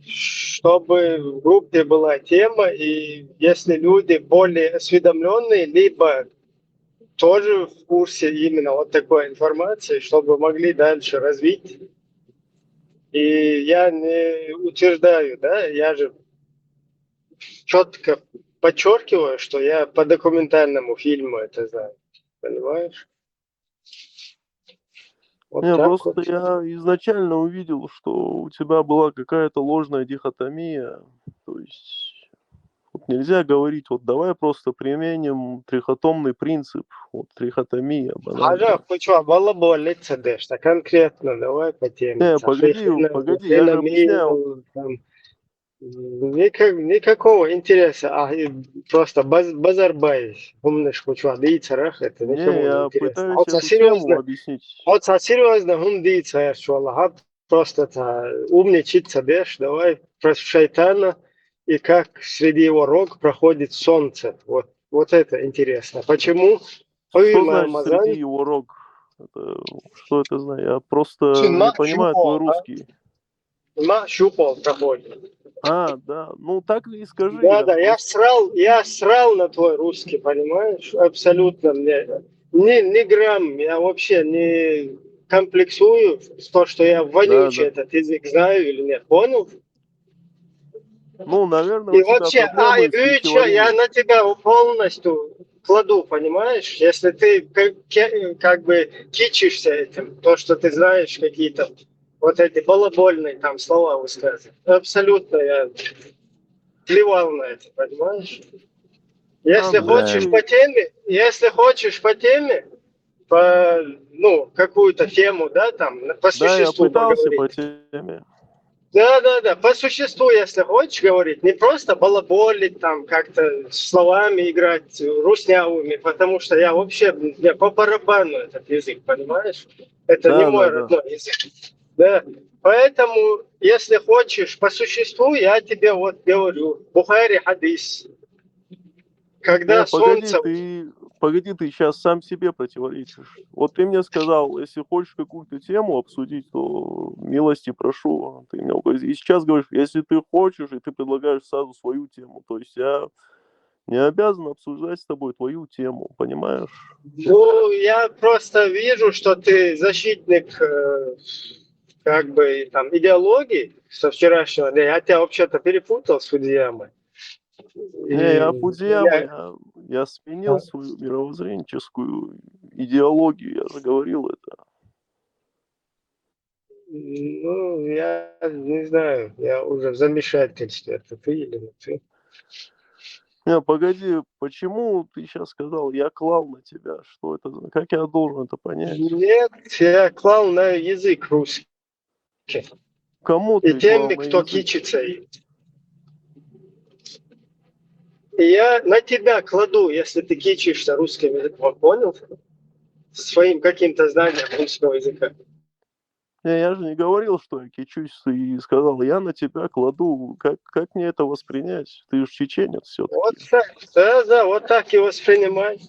чтобы в группе была тема, и если люди более осведомленные, либо тоже в курсе именно вот такой информации, чтобы могли дальше развить. И я не утверждаю, да, я же четко подчеркиваю, что я по документальному фильму это знаю. Понимаешь? Вот Не, так просто вот. Я изначально увидел, что у тебя была какая-то ложная дихотомия. То есть вот нельзя говорить, вот давай просто применим трихотомный принцип. Вот трихотомия, банально. Хажа, почему балаболит садешта конкретно, давай по теме. Не, Ца погоди, хихина, погоди, я же хихина объясняю. мил, там, никак, никакого интереса, а и просто баз, базарбай, помнишь, почему дицарах, это Не, никому не я интересно. пытаюсь Вот эту серьезно, тему объяснить. вот серьезно, хум дицарах, чувала, просто та умничать садеш, давай про шайтана, и как среди его рог проходит солнце. Вот, вот это интересно. Почему? Ой, Что ма- значит мазан. Среди его рог? Это, что это значит? Я просто Сын не маг понимаю твой чего, а? Русский. Ма щупал проходит. А, да. Ну так и скажи. Да, я да, я просто- срал, я срал на твой русский, понимаешь? Абсолютно мне. Ни, ни грамм, я вообще не комплексую, то, что я вонючий Да, да. Этот язык знаю или нет, понял? Ну, наверное, И у тебя вообще, проблемы а, и с вы чё, пищеварением. Я на тебя полностью кладу, понимаешь? Если ты как, ке- как бы кичишься этим, то, что ты знаешь какие-то вот эти балабольные там слова высказывать. Абсолютно я плевал на это, понимаешь? Если А, ну, хочешь ты- по теме, если хочешь по теме, по, ну, какую-то тему, да, там, по Да, я существу пытался поговорить. По теме. Да, да, да, по существу, если хочешь говорить, не просто балаболить, там, как-то словами играть, руснявыми, потому что я вообще, мне по барабану этот язык, понимаешь? Это Да, не да, мой да. Родной язык. Да. Поэтому, если хочешь, по существу, я тебе вот говорю, Бухари хадис. Когда Не, погоди, солнце... Ты, погоди, ты сейчас сам себе противоречишь. Вот ты мне сказал, если хочешь какую-то тему обсудить, то милости прошу. Ты мне угроз- и сейчас говоришь, если ты хочешь, и ты предлагаешь сразу свою тему. То есть я не обязан обсуждать с тобой твою тему, понимаешь? Ну, я просто вижу, что ты защитник э, как бы там идеологии со вчерашнего дня. Я тебя вообще-то перепутал с Фудзиямой. Не, я И Фудзияма, я- я, я сменил свою мировоззренческую идеологию, я же говорил это. Ну, я не знаю, я уже в замешательстве, это ты или не ты. Не, погоди, почему ты сейчас сказал, я клал на тебя? Что это? за- Как я должен это понять? Нет, я клал на язык русский. Кому И ты теми, клал на кто язык? Кичится им. И я на тебя кладу, если ты кичишься русским языком, понял? Своим каким-то знанием русского языка. Не, я же не говорил, что я кичусь, и сказал, я на тебя кладу. Как, как мне это воспринять? Ты же чеченец все-таки. Вот так, да, да, вот так и воспринимай.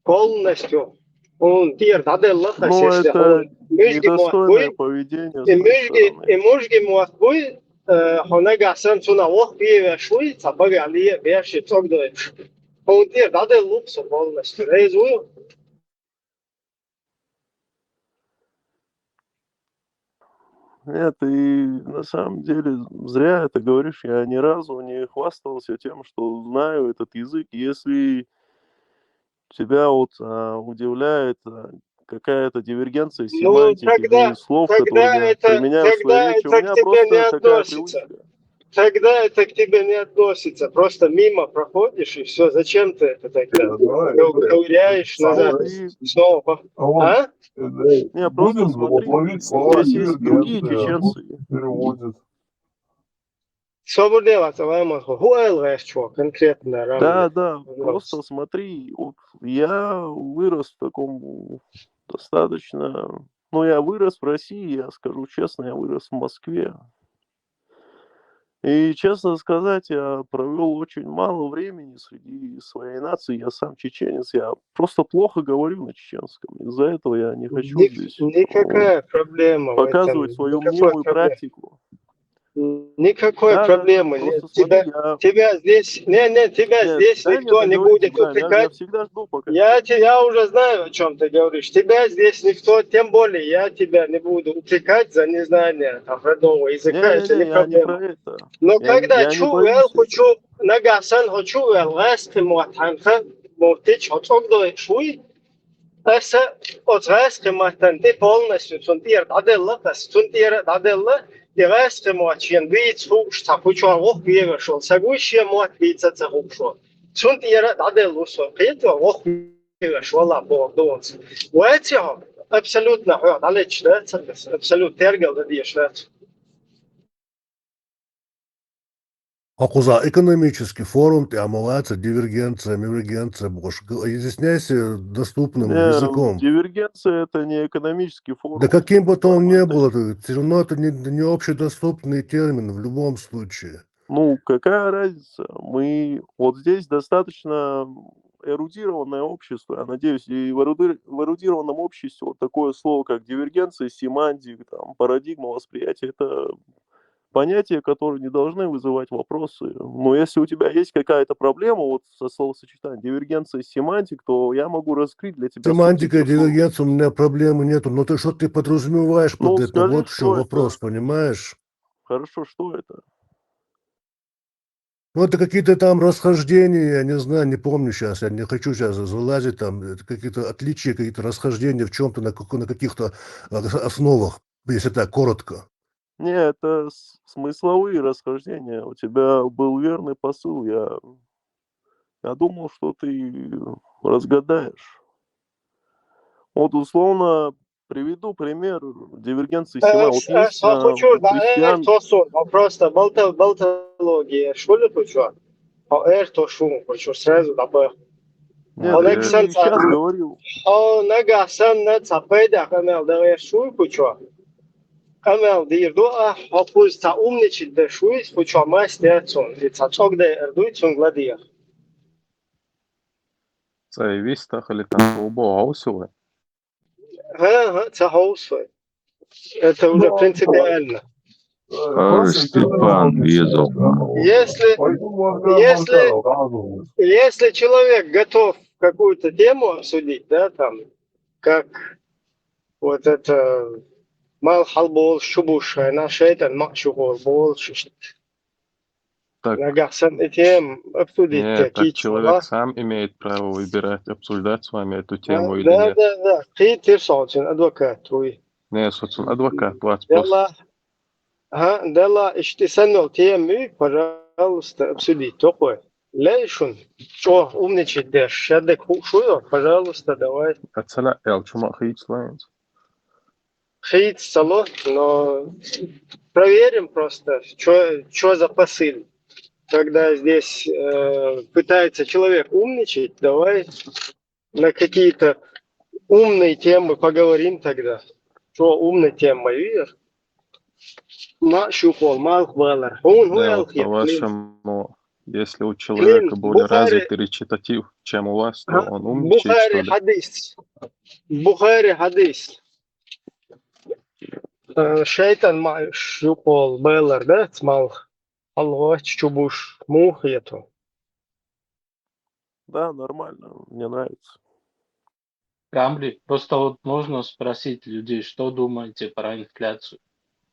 Полностью. Он тир, да, да, ладно, Ну, если это он мыжги недостойное муахбуй, поведение с и твоей мыжги, стороны. И мыжги муахбуй, э, хонага сан цуна ох пи вешуй, цабага ли веши цогдой. Хьуна тӀера дӀаделла луп со полностью. Реза ву? Нет, ты на самом деле зря это говоришь. Я ни разу не хвастался тем, что знаю этот язык. Если тебя вот а, удивляет а, какая-то дивергенция Ну, семантики тогда, и слов, которые тогда я это, применяю в своей тогда речи, это у к меня тебе не просто такая относится. привычка. Тогда это к тебе не относится. Просто мимо проходишь, и все. Зачем ты это тогда Давай, ковыряешь назад Смотри, снова? а вот, А? э, не, просто будем смотри, ловить слова здесь есть другие дивергенция, чеченцы. Переводит. Собур де вац, Алай Мансур. Хьо аьлла гӀертачо конкретно рамли. Да, да, просто смотри, вот я вырос в таком достаточно, ну, я вырос в России, я скажу честно, я вырос в Москве. И, честно сказать, я провел очень мало времени среди своей нации. Я сам чеченец, я просто плохо говорю на чеченском. Из-за этого я не хочу Ни- здесь Никакая проблема в этом. показывать свою Никакой мнимую проблемы. Практику. Никакой Да, да, проблемы да, нет. просто смотри, Тебя, я... тебя здесь, не, не, тебя Нет, здесь дай мне никто не договорить, будет Ибрагим, я, я упрекать. Всегда жду, пока... Я, те- я уже знаю, о чем ты говоришь. Тебя здесь никто, тем более я тебя не буду упрекать за незнание там, родного языка. Это Не-не-не, не я не проблема. Про это. Но Я, когда я не чу боюсь эл этого. Хочу, нагасан хочу эл гӀаскхи мотханха, муртич хоцогдой шуй, аса оц гӀаскхи маттан тӀе полностью цун тӀера дӀаделла, ас цун тӀера дӀаделла, и гӀаскхи мотчен бийц хуш ца хучо вох вегаш вол, сагуй шия мот бийца ца хушо. Цун тӀера дӀаделла усо, кхетва вох вегаш вала бор донц. Вайцехо, абсолютно хьо дӀалечда, абсолютно тергал да деш дац. Хьо кхуза экономический форум тӀе амалаца дивергенция, мивергенция бухаш. Изъясняйся доступным Не, языком. Дивергенция — это не экономический форум. Да каким бы то он ни был, это всё равно это не, не общедоступный термин в любом случае. Ну, какая разница? Мы вот здесь достаточно эрудированное общество, я надеюсь, и в, эруди- в эрудированном обществе вот такое слово, как дивергенция, семантика, там, парадигма восприятия, это понятия, которые не должны вызывать вопросы. Но если у тебя есть какая-то проблема вот со словосочетанием дивергенция, семантик, то я могу раскрыть для тебя суть Семантика и этого слова. Дивергенция, у меня проблемы нету. Но ты что ты подразумеваешь Ну, под это? Скажи, Вот в чём что вопрос, это? Понимаешь? Хорошо, что это? Ну, это какие-то там расхождения, я не знаю, не помню сейчас, я не хочу сейчас залазить, там это какие-то отличия, какие-то расхождения в чем-то, на, как- на каких-то а, основах, если так коротко. Не, это с- смысловые расхождения. У тебя был верный посыл. Я, я думал, что ты разгадаешь. Вот, условно, приведу пример дивергенции сема. Вот есть а, у христиан... Просто балтология, что ли, ты что? Эртошун, хочу сразу добавить. Нет, я сейчас говорил. Хьо нагахь санна ца пайда къамел дагӀеш шуй кучо. Къамел дийр ду а, хьо куз ца умничит да шуй, кучо мас децун, и ца цӀогдай эр дуй цун гладиях. Ца и виста хали там обо гӀовсивай. Ха, ха, ца гӀовсивай. Это уже принципиально. Степан везал. Если, если, если человек готов какую-то тему обсудить, да, там, как вот это мал халбол шубуш, на шайтан макшугол бол. Так. Нагахсан этем обсудить. Нет, так человек сам имеет право выбирать, обсуждать с вами эту тему или Да, нет. Да, да. Ты, ты, собственно, адвокат, уй. Не, собственно, адвокат, вот. Дела, ага, дела, ишти санал теми, пожалуйста, обсудить такой. Лейшун, что умничать дашь, шадек хушуё, пожалуйста, давай. Ацала эл чума хич лайнс. Хит сало, но проверим просто, что за посыл. Когда здесь э, пытается человек умничать, давай на какие-то умные темы поговорим тогда. Что умная тема, видишь? Ма шукол, ма хвала. Он Да, вот, по-вашему, если у человека более развитый речитатив, чем у вас, то он умничает, что ли? Бухари хадис. Бухари хадис. Э, шайтан ма шукол, белар, да, смал. Алло, чубуш, мухету. Да, нормально, мне нравится. Гамлет, просто вот можно спросить людей, что думаете про инфляцию?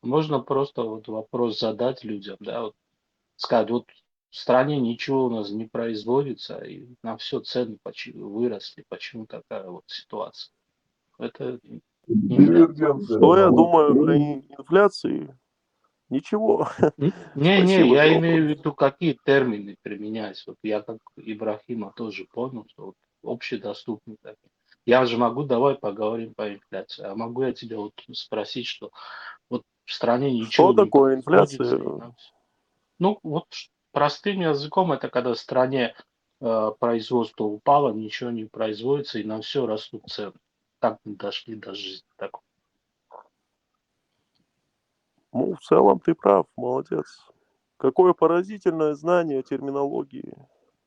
Можно просто вот вопрос задать людям, да, вот сказать, вот в стране ничего у нас не производится, и на все цены почему выросли, почему такая вот ситуация? Это Что я думаю про инфляцию? Ничего. Не-не, я имею в виду, какие термины применять. Вот я как Ибрахима тоже понял, что вот общедоступный такой. Я же могу, давай поговорим по инфляции. А могу я тебя вот спросить, что вот в стране ничего... Что такое инфляция? Ну, вот простым языком, это когда в стране э, производство упало, ничего не производится, и на все растут цены. Так мы дошли до жизни такой. Ну, в целом ты прав, молодец. Какое поразительное знание терминологии.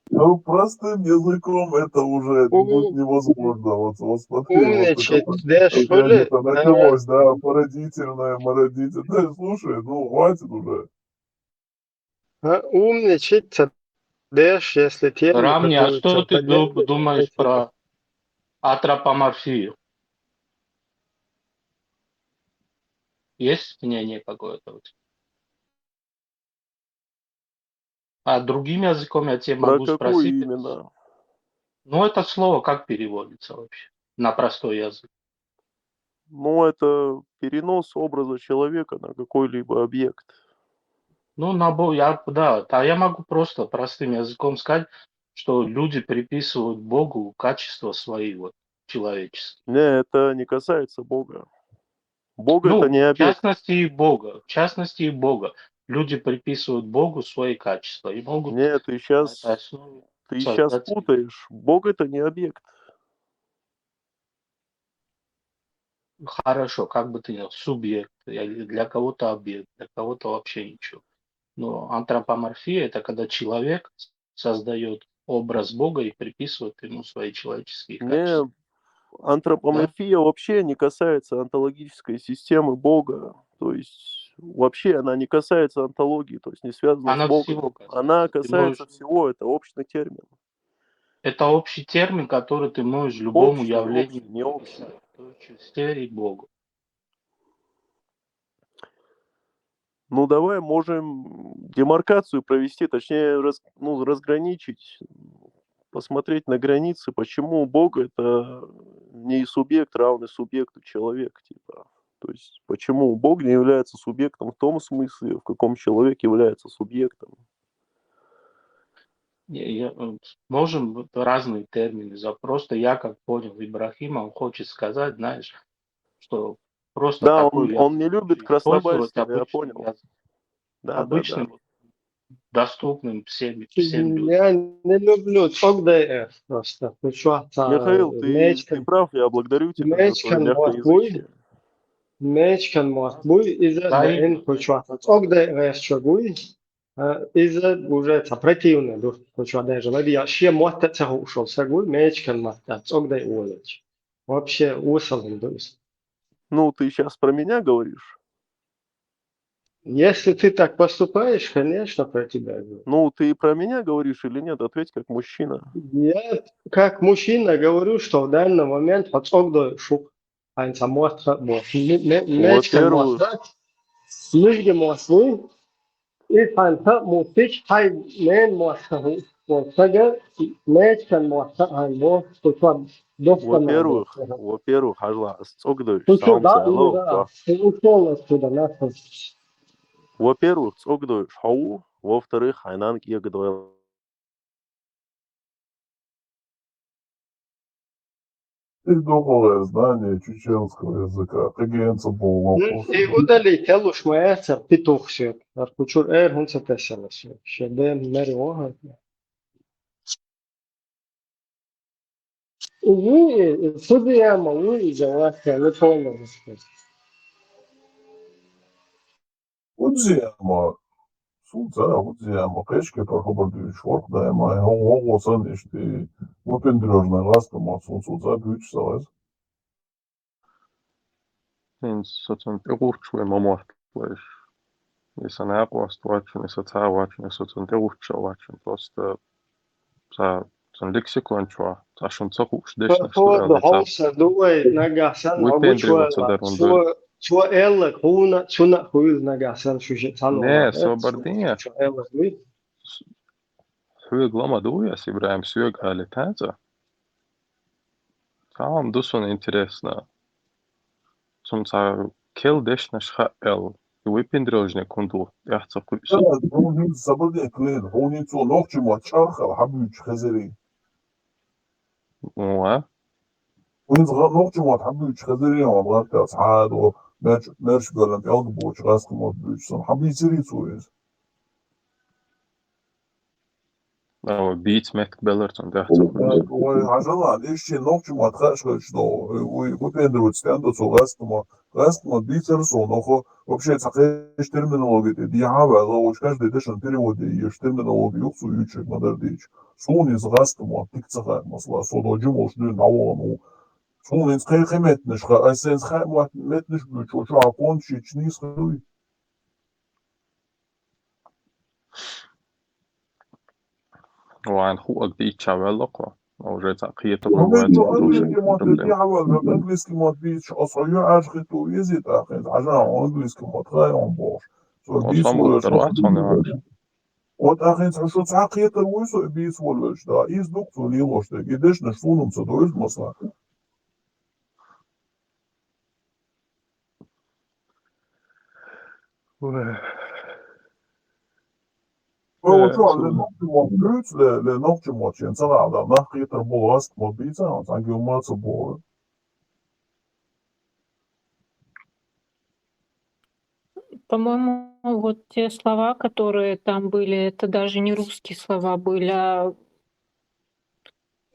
Ну, простым языком это уже будет невозможно. Вот, вот смотри, вот Умничать, это, да, это что ли? это началось, да, поразительное, поразительное. Да, слушай, ну, хватит уже. А, Умничать, дальше, если термин Рамни, а какой-то что ты поднять, ду- думаешь если про антропоморфию? Есть мнение какое-то у тебя? А другим языком я тебе Про могу какую спросить. Именно? Ну, это слово как переводится вообще на простой язык? Ну, это перенос образа человека на какой-либо объект. Ну, на Бог, я, да, а я могу просто простым языком сказать, что люди приписывают Богу качества свои, вот, человеческие. Не, это не касается Бога. Бог Ну, это не в объект. частности и Бога, в частности и Бога. Люди приписывают Богу свои качества и могут Нет, ты сейчас, на этой основе ты сейчас создать путаешь. Бог это не объект. Хорошо, как бы ты ни субъект, я говорю, для кого-то объект, для кого-то вообще ничего. Но антропоморфия — это когда человек создает образ Бога и приписывает ему свои человеческие качества. Не, антропоморфия вообще не касается онтологической системы Бога. То есть вообще она не касается онтологии, то есть не связана Она с Богом. всего касается. Она Ты касается можешь- всего, это общий термин. Это общий термин, который ты можешь любому Общий, явлению общий, не общий. приписать, в том числе и Богу. Ну, давай можем демаркацию провести, точнее, раз- ну, разграничить, посмотреть на границы, почему Бог — это не субъект, равный субъекту человек, типа. То есть, почему Бог не является субъектом в том смысле, в каком человек является субъектом. Не, я, м, можем вот разные термины. За просто я как понял Ибрахима, он хочет сказать, знаешь, что просто Да, такой он, я он не любит использовать краснобайство, я обычный понял. язык. Да, да, Обычным, да. Доступным всем, всем людям. Я не люблю цогдайых просто. Хочу Михаил, ты, ты прав, я благодарю тебя за твое мягкоязычие. Мечкан мот буй, из-за Да, и- эн хочу цогдайых чогуй. Из-за уже это противно, дур хочу даже. Ладно, я ще мот это ушел сагуй, мечкан мот цогдай улач. Вообще усалым дуйс. Ну, ты сейчас про меня говоришь? Если ты так поступаешь, конечно, про тебя говорю. Ну, ты про меня говоришь или нет? Ответь как мужчина. Я как мужчина говорю, что в данный момент подсогдо шук. Айнца муатха бо. Мечкан Во-первых, муатха. Мижги муатху. И айнца муатхич хай мен муатха. Вот, сага мечкан муатха айн бо. Что там? Во-первых, во-первых, хажла, цогдо, Ты что, да, алло, да. Ты ушел отсюда, нахуй. Во-первых, цогдо шоу, во-вторых, айнан киагдо. Ты думал, знание чеченского языка. Ты генца был Ну, и удали телуш моя цер петух сет. Аркучур эр хунца тесела сет. Шебе мери оха. Уи, судьяма, уи, жавахя, не полностью. Удзияма, сунца, удзияма, кешке пархобар дюш, ворк дайма, хо, хо, хо, сан, ишти, выпендрёжная ласка, ма, сун, сунца, дюш, саваз. Ин соцун тегурч ве маморт веш. И са накъост вачун, и са ца вачун, и соцун тегурч вачун. Просто са, Цун лексикон чу цхьа шуна ца хууш дешнаш ду аьлла, цхьа хӀовса ду вай, нагахь санна хьо гуча выпендриваться вала, дар цо, цо аьлларг хьуна, цунна а хуйла нагахь санна шу шиъ цхьа не, ломах собар дин я. Цо аьлларг вуй. Хьоьга лама ду яс, ИбрахӀим, соьга али тӀаккха? Цхьа хӀама ду сона интересно. Цунна цхьа кел дешнаш хаьа аьлла, и выпендрежник хӀунда ву, тӀех ца кхуьйсу. Да, хьуна хӀинца сабарде клин, хьуна хӀинца цо нохчи мотт чӀархал хьабуьйчу хезарий. Ва? ХӀинца гӀа-, нохчи мотт хьабуьйчу хезарий, хьуна гӀаттац хьадо, мерч-, мерч беллан пӀелг бочу гӀаскхи мотт буьйчу санна. Хьабийцарий цо иза? Ава, бийца меттиг белар цунна тӀехь ца хуьлуш. Вай, хьажал, иштта нохчи мотт хаьаш хилча, ну, уй, выпендриваться стенда цо гӀаскхи мотт. ГӀаскхи мотт бийцар со, нохо, вообще, цхьа кхечу терминология тӀе дехьа а ваьлла, уж каждый дешан перевод еш терминология юха цо юьйцург ма-дарра дийча. Суна иза гӀаскхи мотт дика ца хаьа, масала, со долчу молуш дуьйна дӀавахана ву. Суна иза кхе-, кхе меттанаш хаьа, аса иза хаьа мотт-, меттанаш буьйчу, чу хьан кончича нийса хуьлуй? Вайн хуъаг дийча ваьлла кхо. Уже цхьа кхетар ву вайн цхьа английский мотт дийхьа ваьлла, английский мотт бийцаш, аса хьо юьхьӀаьржа хӀитта ву везий тӀаккха, хӀинца хьажа хьо английский мотт хаьа хьуна бохуш. Цо бийца волавелча, хӀунда тӀара вац хьуна? Вот тӀаккха хӀинца хьо шу цхьа кхетар вуй со бийца волавелча, да, иза ду-кх цо лелош дерг. И дешнаш суна-м ца довза, масала. Ой. Ой, э, вот что, ле нохчи мотт дуьйцу, ле, ле нохчи мотт шен ца гӀала, нах кхетар болу гӀаскхи мотт бийца, цхьаьнгге ма ца боху. По-моему, вот те слова, которые там были, это даже не русские слова были, а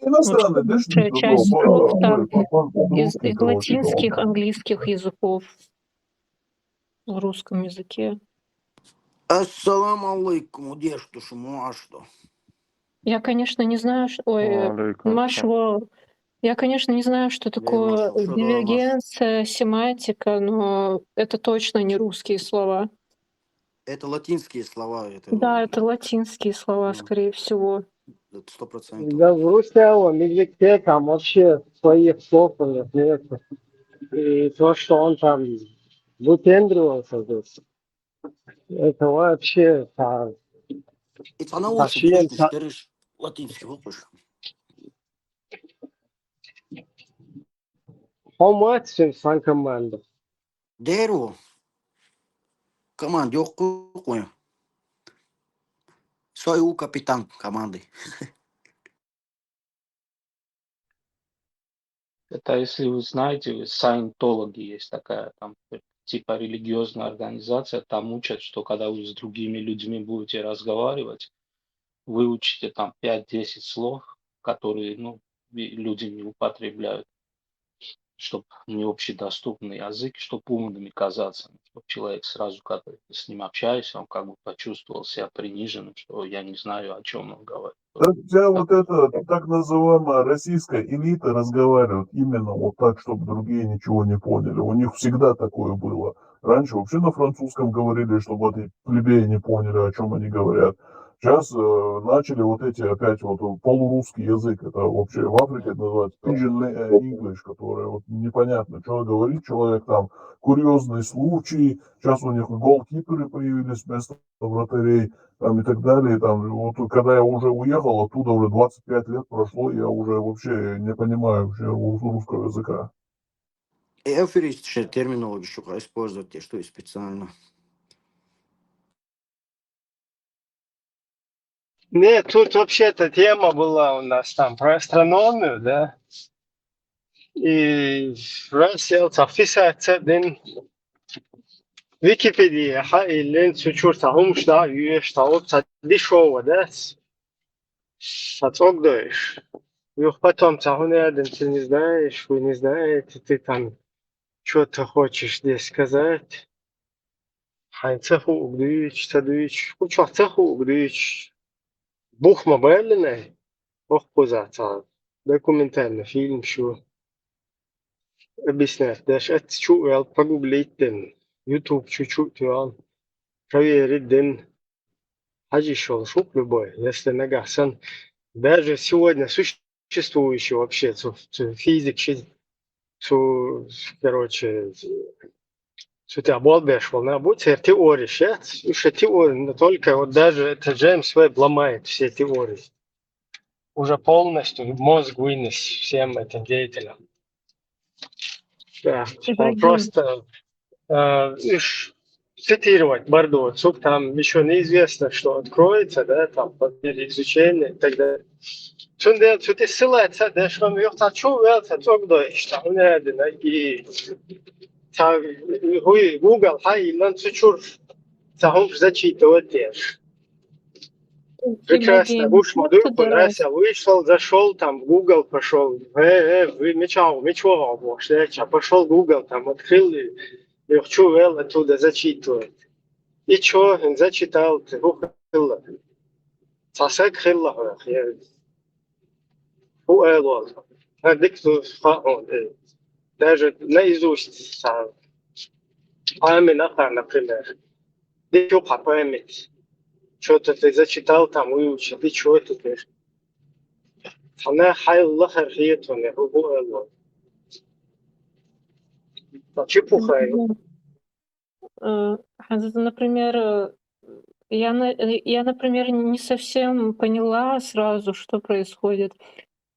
Иностранный, очень большая часть слов там из, из латинских, английских языков в русском языке. Ассаламу алейкум, удеш тушуму ашто. Я, конечно, не знаю, что... Ой, Машва, я, конечно, не знаю, что такое дивергенция, семантика, но это точно не русские слова. Это латинские слова. Это... Да, это латинские слова, скорее всего. Это сто процентов. Да, в Руслане, там вообще своих слов у них нет. И то, что он там выпендривался здесь, это вообще... И цхьа нах ву шу, латинский ву шу. Хьо ма ца сан команда. Дера ву. Команда йоккху кхуьнан. Со и ву капитан команды. Это если вы знаете, саентологи есть такая, там, типа религиозная организация, там учат, что когда вы с другими людьми будете разговаривать, выучите там пять-десять слов, которые, ну, и люди не употребляют, чтоб не общедоступный язык, чтоб умными казаться, чтоб человек сразу, когда ты с ним общаешься, он как бы почувствовал себя приниженным, что я не знаю, о чем он говорит. Да, вся вот эта так называемая российская элита разговаривает именно вот так, чтобы другие ничего не поняли. У них всегда такое было. Раньше вообще на французском говорили, чтобы эти плебеи не поняли, о чем они говорят. Сейчас э, начали вот эти опять вот полурусский язык, это вообще в Африке это называется pidgin English, которая вот непонятно, что говорит человек там, курьезный случай, сейчас у них голкиперы появились вместо вратарей, там и так далее. Там, вот, когда я уже уехал оттуда, уже двадцать пять лет прошло, я уже вообще не понимаю вообще рус- русского языка. Эфиристская терминология, что использовать, что и специально. Нет, тут вообще-то тема была у нас там про астрономию, да? И раз я вот записать один Википедия, ха, и лен цу чурта умшда, юешта, вот, дешёво, да? Ца цӀогдойш. Юха потом ца хӀун аьлла, ты не знаешь, вы не знаете, ты там чё-то хочешь здесь сказать. Хьайн ца хууг дуьйцу, ца дуьйцу, кху чохь ца хууг дуьйцу. Бух ма баьллинай, хӀокхуза цхьа документальный фильм шу. Объяснять деш, аца чу а вел, погуглить ден, YouTube чу чу а тоьхна, проверить ден. Хьажа йиш йолуш ву-кх любой, если нагахь санна Даже сегодня существующий вообще цу, цу физик, щи-, цу, короче, цу тя болбеш волна бу, цер теория, ща, уж теория, но только вот даже это Джеймс Уэбб ломает все теории. Уже полностью мозг вынес всем этим деятелям. Да, он просто, э, иш-, цитировать Бардо, цук там ещё неизвестно, что откроется, да, там, по мере изучения и так далее. Цунде цути ссылается, да, что он ёхта чу вел, ца цук до, что он рядина, и ца, хуй, Google, хай, и нам цу чур, ца хум зачитывать еш. Прекрасно. Гуш модуй, понравился, вышел, зашёл, там, в Google пошёл. Э, э, вы, мечал, мечо, вообще, я пошёл в Google, там, открыл, и я хочу вел оттуда зачитывать. И чё, зачитал, ты, ухылла. Сасек хылла, я. Ху эл вол. А дик ту ха, о, э, даже наизусть, са, Амин Ахар, например. Дик ю ха память. Чё-то ты зачитал там, выучил, и чё это ты? Хана хайлла хархиет он, я, ху эл вол. Чепуха, э. Э, ханза, например, э, я, на- э, я, например, не совсем поняла сразу, что происходит.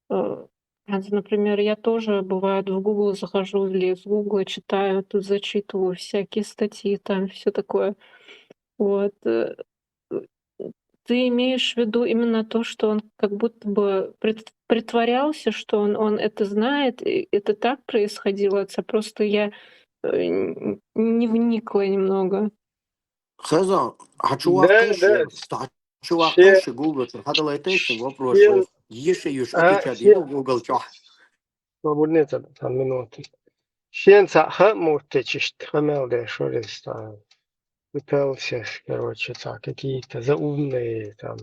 Э, ханза, например, я тоже, бывает, в Google захожу или с Google читаю, тут зачитываю всякие статьи, там все такое. Вот. Э, э, ты имеешь в виду именно то, что он как будто бы прит- притворялся, что он, он это знает, и это так происходило, это просто я э, н- не вникла немного. Хаза, хочу Да, вахтаньше, да. Хочу вахтаньше Google, хадалайтайся вопрос. Ещё юш, а, отвечать, иду Google чё. Свободнее там, там минуты. Щенца ха муртечишт, хамел де шориста. Пытался, короче, так, какие-то заумные там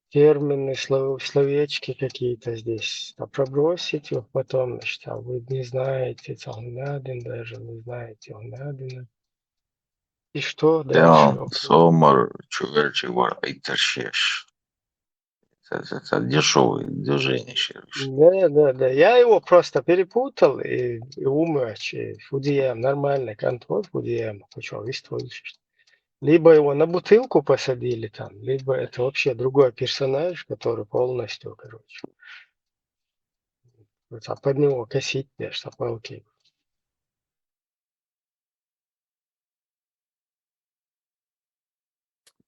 термины, слов- словечки какие-то здесь, а пробросить их потом, значит, а вы не знаете, там, Надин даже не знаете, он Надина. И что дальше? Сомар чуверчи вар айтаршеш. Это дешевое движение. Да, да, да. Я его просто перепутал и, и умер, и фудием, нормальный контроль, фудием, хочу выстроить. Либо его на бутылку посадили там, либо это вообще другой персонаж, который полностью, короче, вот, а под него косить, конечно, палки.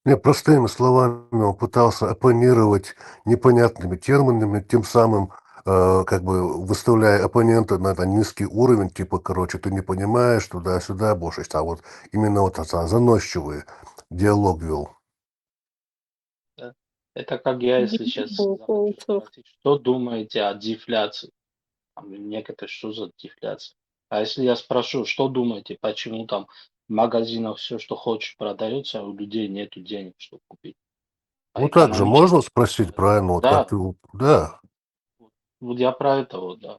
Не, простыми словами, он пытался оппонировать непонятными терминами, тем самым э, как бы выставляя оппонента на, на низкий уровень, типа, короче, ты не понимаешь, туда-сюда, больше, а вот именно вот это заносчивый диалог вел. Да. Это как я, если сейчас спрошу, что думаете о дефляции? Там некоторые, что за дефляция? А если я спрошу, что думаете, почему там в магазинах все, что хочешь, продается, а у людей нету денег, чтобы купить? Ну, так же можно спросить, правильно? Вот да. Как ты, да. Вот я про это вот, да.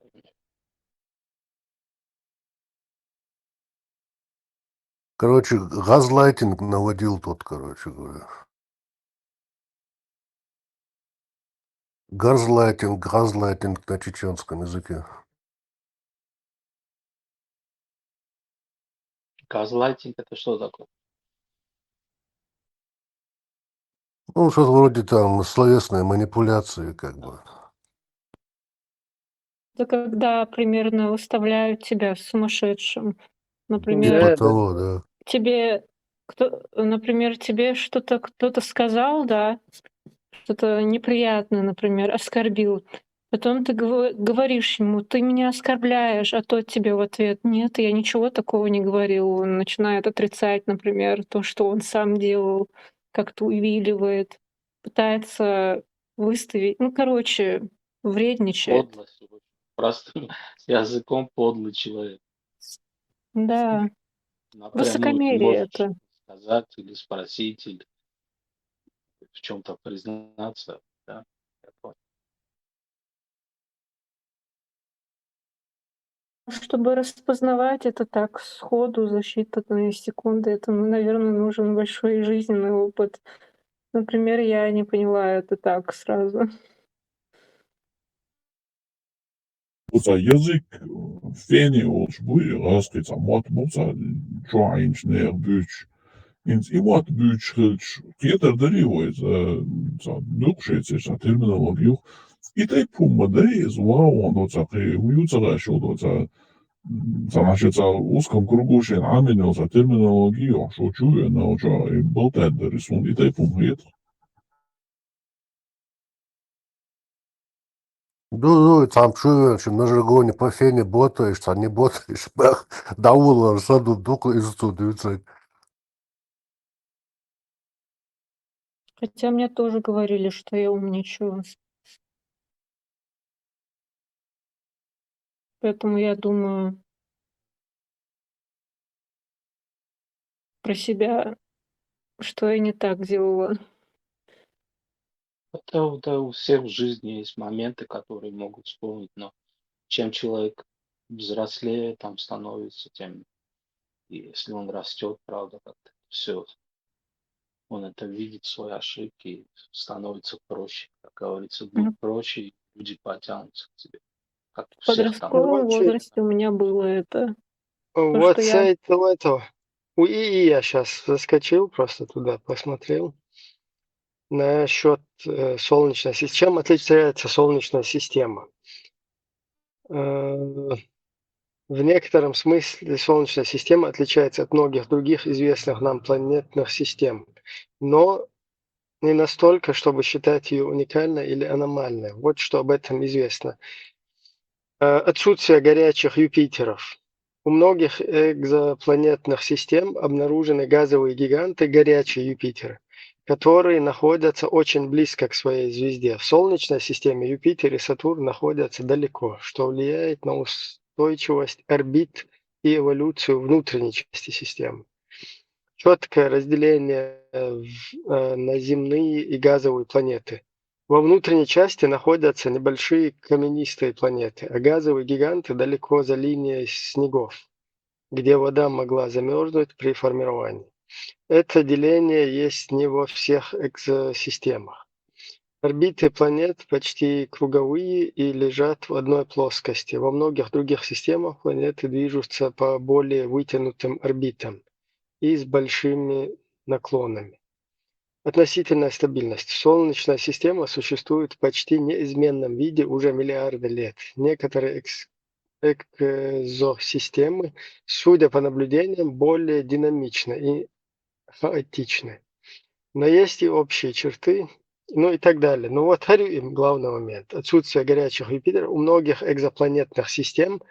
Короче, газлайтинг наводил тот, короче говоря. Газлайтинг, газлайтинг на чеченском языке. Газлайтинг — это что такое? Ну, что-то вроде там словесной манипуляции, как бы. Это когда примерно выставляют тебя сумасшедшим. Например, типа того, да. Тебе кто, например, тебе что-то кто-то сказал, да, что-то неприятное, например, оскорбил. Потом ты говоришь ему: «Ты меня оскорбляешь», а тот тебе в ответ: «Нет, я ничего такого не говорил». Он начинает отрицать, например, то, что он сам делал, как-то увиливает, пытается выставить, ну, короче, вредничает. Подлость. Простым языком подлый человек. Да. Высокомерие это. Сказать или спросить, или в чем-то признаться, да? Чтобы распознавать это так сходу, за считанные секунды, это, ну, наверное, нужен большой жизненный опыт. Например, я не поняла это так сразу. Оцу язык фени олуш буй, гӀазкхи цхьа мотт бу, цхьа чохь Ӏийначу нехан буьйцуш. ХӀинца и мотт буьйцуш хилча, кхетар дарий вай иза, цхьа дукха шеца цхьа терминологи юха. И тайпа хӀума дай иза, вагӀон доцахь, кхин, ю ца гӀаш йолу доцахь, цхьа маша цхьа узком кругу шен Ӏамин йолу цхьа терминологи йохуш, шу чу вен, но чу и болтаьдда дара, суна и тайпа хӀума хета. Ду, ду, цхьамма чу вен, шу на жаргоне по фене ботаеш, цхьа не ботаеш, бах, дӀавуллар, са ду, дукха иза цо дуьйцург. Хотя мне тоже говорили, что я умничаю. Поэтому я думаю про себя, что я не так делала. Это, да, у всех в жизни есть моменты, которые могут вспомнить, но чем человек взрослее там становится, тем, и если он растет, правда, как-то все, он это видит, свои ошибки, становится проще, как говорится, будь Ну, проще, и люди потянутся к тебе. Как у в всех там. подростковом Вот, э, возрасте у меня было это. То, что вот с я... этого, этого. У ИИ я сейчас заскочил, просто туда посмотрел. Насчет э, солнечной системы. Чем отличается солнечная система? Э, В некотором смысле Солнечная система отличается от многих других известных нам планетных систем, но не настолько, чтобы считать ее уникальной или аномальной. Вот что об этом известно. Э, Отсутствие горячих Юпитеров. У многих экзопланетных систем обнаружены газовые гиганты, горячие Юпитеры, которые находятся очень близко к своей звезде. В Солнечной системе Юпитер и Сатурн находятся далеко, что влияет на устойчивость орбит и эволюцию внутренней части системы. Четкое разделение э, в- э, на земные и газовые планеты. Во внутренней части находятся небольшие каменистые планеты, а газовые гиганты далеко за линией снегов, где вода могла замерзнуть при формировании. Это деление есть не во всех экзосистемах. Орбиты планет почти круговые и лежат в одной плоскости. Во многих других системах планеты движутся по более вытянутым орбитам и с большими наклонами. Относительная стабильность. Солнечная система существует в почти неизменном виде уже миллиарды лет. Некоторые экс- экзосистемы, судя по наблюдениям, более динамичны и хаотичны. Но есть и общие черты, ну и так далее. Ну вот, говорю им главный момент. Отсутствие горячих Юпитеров. У многих экзопланетных систем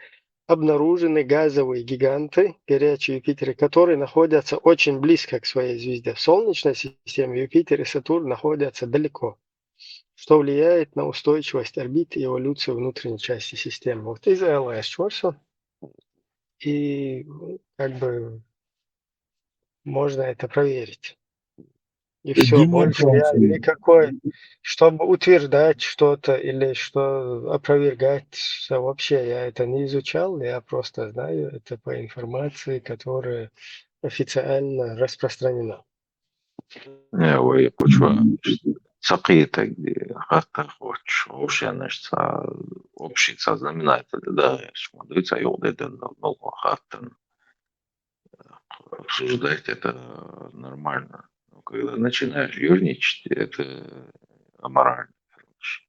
обнаружены газовые гиганты, горячие Юпитеры, которые находятся очень близко к своей звезде. В Солнечной системе Юпитер и Сатурн находятся далеко, что влияет на устойчивость орбит и эволюцию внутренней части системы. Вот из L S Чорса. И как бы можно это проверить. И Э, все, больше я Демаркацию. никакой, чтобы утверждать что-то или что опровергать, что вообще я это не изучал, я просто знаю это по информации, которая официально распространена. Не, вай кучва сакхетаг хатта хоч, овшенаш ца общий ца знаменатель, да, смотрится, югдеден, ну, хаттан. Обсуждать это нормально. Но когда начинаешь ерничать, это аморально, короче.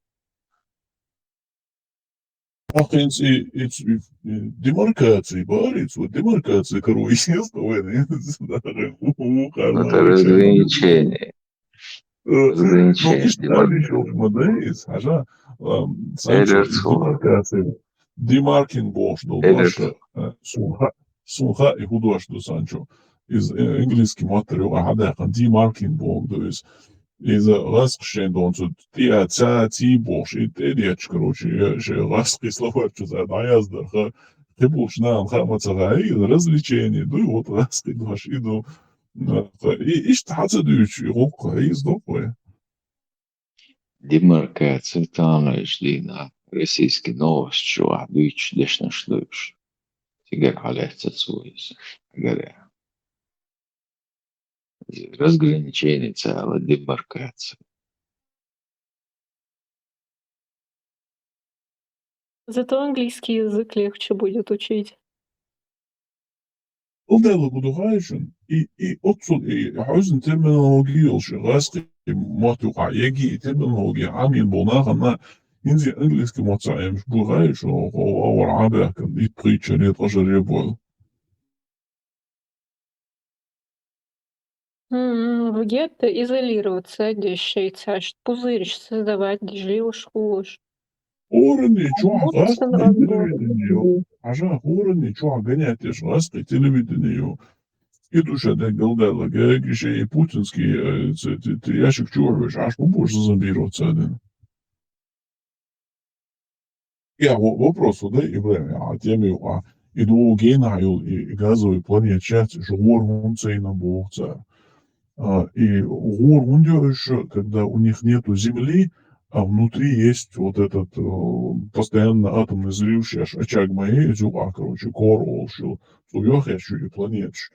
Ахинц и, и, и демаркаций бариц, вот демаркаций кору исес, то вен, Ну, это разграничение. Ну, Разграничение иш демаркаций. Дали шух ма даиц, хьажа, ам, Санчо, Эдер цо. Демаркаций. Демаркинг бохуш долу Эдер дош, э, сунха, сунха и худош ду Санчо. Из, э, английский маттар юкъа хьадаьккхина, демаркинг боху ду иза. Иза гӀазкхашен донцу тӀе а ца, ций бохуш, и тӀе а детташ, короче, я шен гӀазкхи словарчу за дӀаяздарха, кхиболчу нахана хаа ма ца хаьа, иза развлечение ду, вот гӀазкхи дош и ду. И, иштта хьан ца дуьйцу, и гӀуллакх хьийза ду вай. Демаркация тамаш дина российский новость чу ахь дуьйцуш дешнаш дуьйцуш. Цигара хьалаьццац ву иза. Гаре. разграничение, целая демаркация. Зато английский язык легче будет учить. Ил дела гу духаешин, и, и оццул, и хьузин терминология йолча гӀаскхи мотт юкъа, еги и терминология Ӏамин болнахана, инзи английский мотт ца Ӏемаш бугӀаешин, хо, хо, вар Ӏабякан, и пхийчаре, тӀажаре бойл. М, в гетто изолироваться деш шейцаш, пузырь создавать деш лилуш хулуш. Хьурани чохь Муцан гӀаскхи телевидение ю. Хьажа, хьурани чохь гонять деш гӀаскхи телевидение ю. И душа дегал даьлла гагише и путинский, э, ц-, т-, т-, ящик чу веш, аш бу бу зазамбироваться дина. Я, во-, вопрос, вот, да, Ибрагим, а тема юкъа. И ду гена йол, и, и газовый планета чац, жугор хун цейна боху ца. А, и гӀур хӀунда йо уьш, когда у них нету земли, а внутри есть вот этот, э, постоянно атомный взрыв, шаьш очаг ма е, изу а, короче, кор олуш ю, цу йохеш ю и планеташ.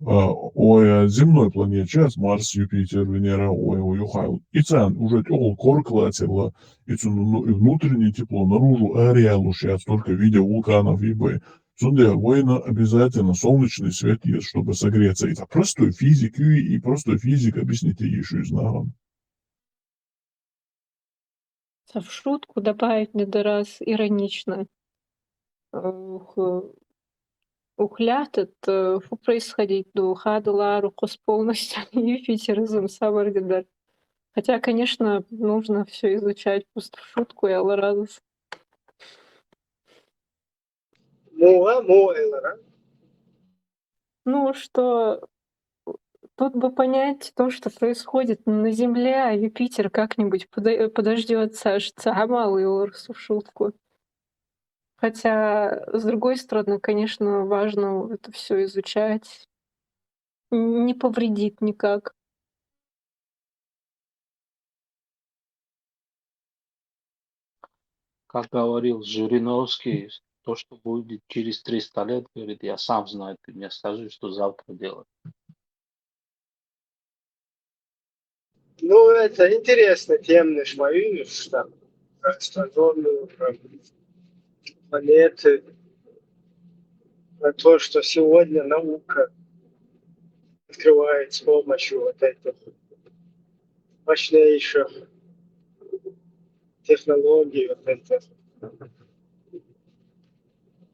А, ой, а земной планеташ, Марс, Юпитер, Венера, ой, ой, юхайл. И царна уже тӀехула кор клацелла, и цу, ну, и внутреннее тепло наружу ареалу шаьц только в виде вулканов и бой. Цундела вайна обязательно солнечный свет есть, чтобы согреться. Это простой физик, и, и простой физик объяснить ей ещё и знал. Ца в шутку добавить не до раз иронично. Ух, э, ухлятет, э, фу происходить, ду, хадалару кус полностью Юпитеризм сабар гидар. Хотя, конечно, нужно все изучать, просто в шутку я разус. Муха, муха элара. Ну, что тут бы понять то, что происходит на Земле, а Юпитер как-нибудь подо-, подождёт, Саш, ца Амал и Орсу в шутку. Хотя, с другой стороны, конечно, важно это все изучать. Н-, не повредит никак. Как говорил Жириновский, то, что будет через триста лет, говорит, я сам знаю, ты мне скажи, что завтра делать. Ну, это интересная тема, наш мою, что там астрономы, планеты, на то, что сегодня наука открывает с помощью вот этих мощнейших технологий, вот этих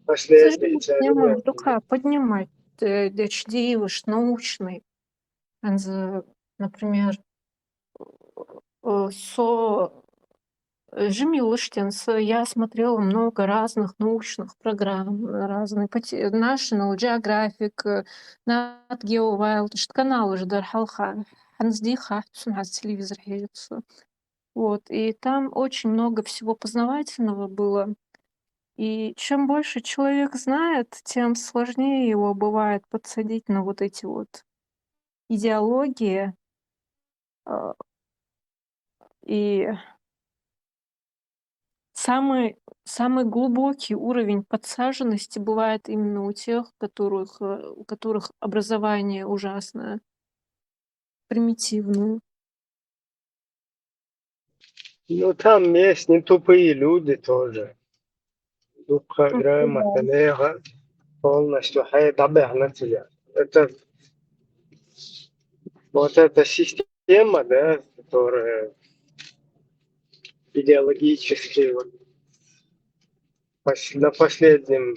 последствий. Тема духа поднимать, э, дечдивыш научный. Например, э, со, э, жими лыштен, со, я смотрела много разных научных программ, разные по те-, National Geographic, э, Nat Geo Wild, что канал уже дар халха, ханзди хахт, сумхаз телевизор хеджется. Вот, и там очень много всего познавательного было. И чем больше человек знает, тем сложнее его бывает подсадить на вот эти вот идеологии. А, и самый, самый глубокий уровень подсаженности бывает именно у тех, которых, э, у которых образование ужасное, примитивное. Ну, там есть не тупые люди тоже. Дукха грамота лега полностью хай дабехна тебя. Это вот эта система, да, которая идеологически вот пос-, на последнем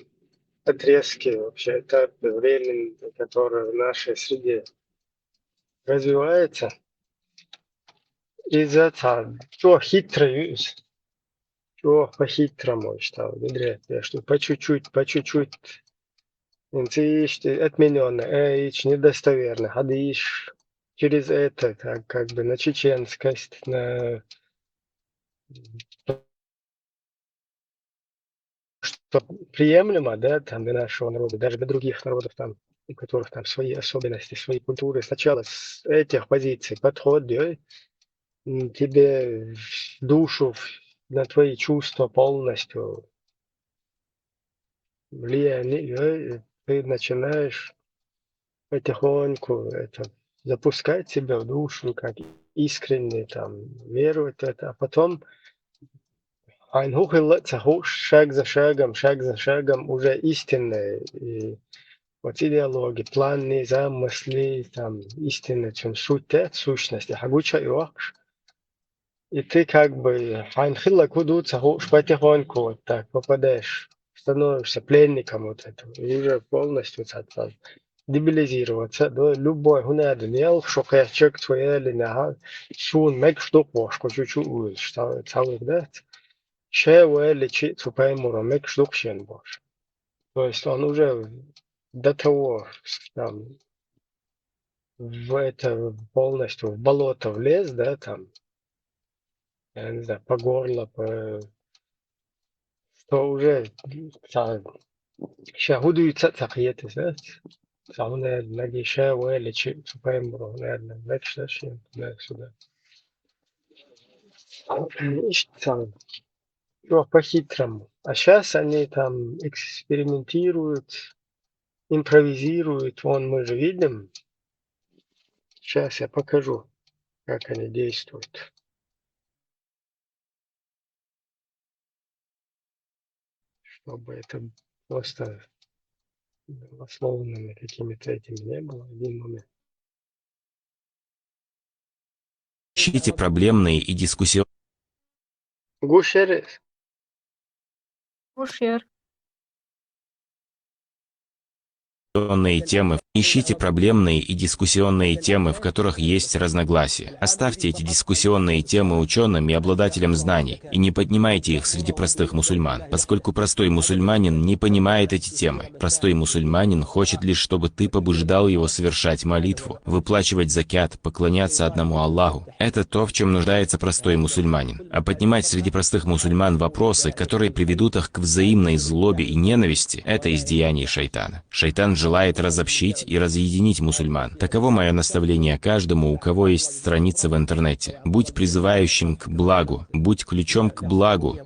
отрезке вообще этапе времени, которая в нашей среде развивается. Из-за этого, чё хитрый, чё по-хитрому, что внедрять, да, что по чуть-чуть, по чуть-чуть. Инцишти отменённо, э, ич недостоверно, хадиш через это, как, как бы на чеченскость, на что приемлемо, да, там, для нашего народа, даже для других народов, там, у которых там свои особенности, свои культуры. Сначала с этих позиций подходит, м, тебе в душу, в-, на твои чувства полностью влияние, и ты начинаешь потихоньку это запускать себя в душу, как искренне там веровать в это, а потом хьайна хӀу хилла а ца хууш, шаг за шагом, шаг за шагом уже истинное, и вот идеология, план, низам, мысли, там, истинная, чем суть, это сущность, и хьагуча и вахш. И ты как бы, хьайна хилла хӀу ду ца хууш, потихоньку вот так попадаешь, становишься пленником вот этого. И уже полностью ца-, ца-, дебилизироваться, да, любой хӀу надо, нел, шо кхечек, цу яли наха, сун мегаш дукх бохуш, кху чу-чу уйлаш, ца-, ца вуьгу дац. Ше вали чи цу паймуро мегаш дукх шен бохуш. То есть он уже до того, там, в это, полностью в болото влез, да, там, я не знаю, по горло, по, что уже ца-, ша хӀу дуьйцу а ца кхеташ, да? Ца хӀу, наверное, наги ша вали чи цу паймуро, наверное, мегаш да шен туда-сюда. Иштта ца, чё по-хитрому. А щас они там экспериментируют, импровизируют. Вон мы же видим. Щас я покажу, как они действуют. Чтобы это просто голословными какими-то этими не было. Один момент. Ищите проблемные и дискуссионные Гуш яр. Гуш яр. Темы. Ищите проблемные и дискуссионные темы, в которых есть разногласия. Оставьте эти дискуссионные темы учёным и обладателям знаний, и не поднимайте их среди простых мусульман, поскольку простой мусульманин не понимает эти темы. Простой мусульманин хочет лишь, чтобы ты побуждал его совершать молитву, выплачивать закят, поклоняться одному Аллаху. Это то, в чём нуждается простой мусульманин. А поднимать среди простых мусульман вопросы, которые приведут их к взаимной злобе и ненависти, это из деяний шайтана. Шайтан желает разобщить и разъединить мусульман. Таково моё наставление каждому, у кого есть страница в интернете. Будь призывающим к благу, будь ключом к благу,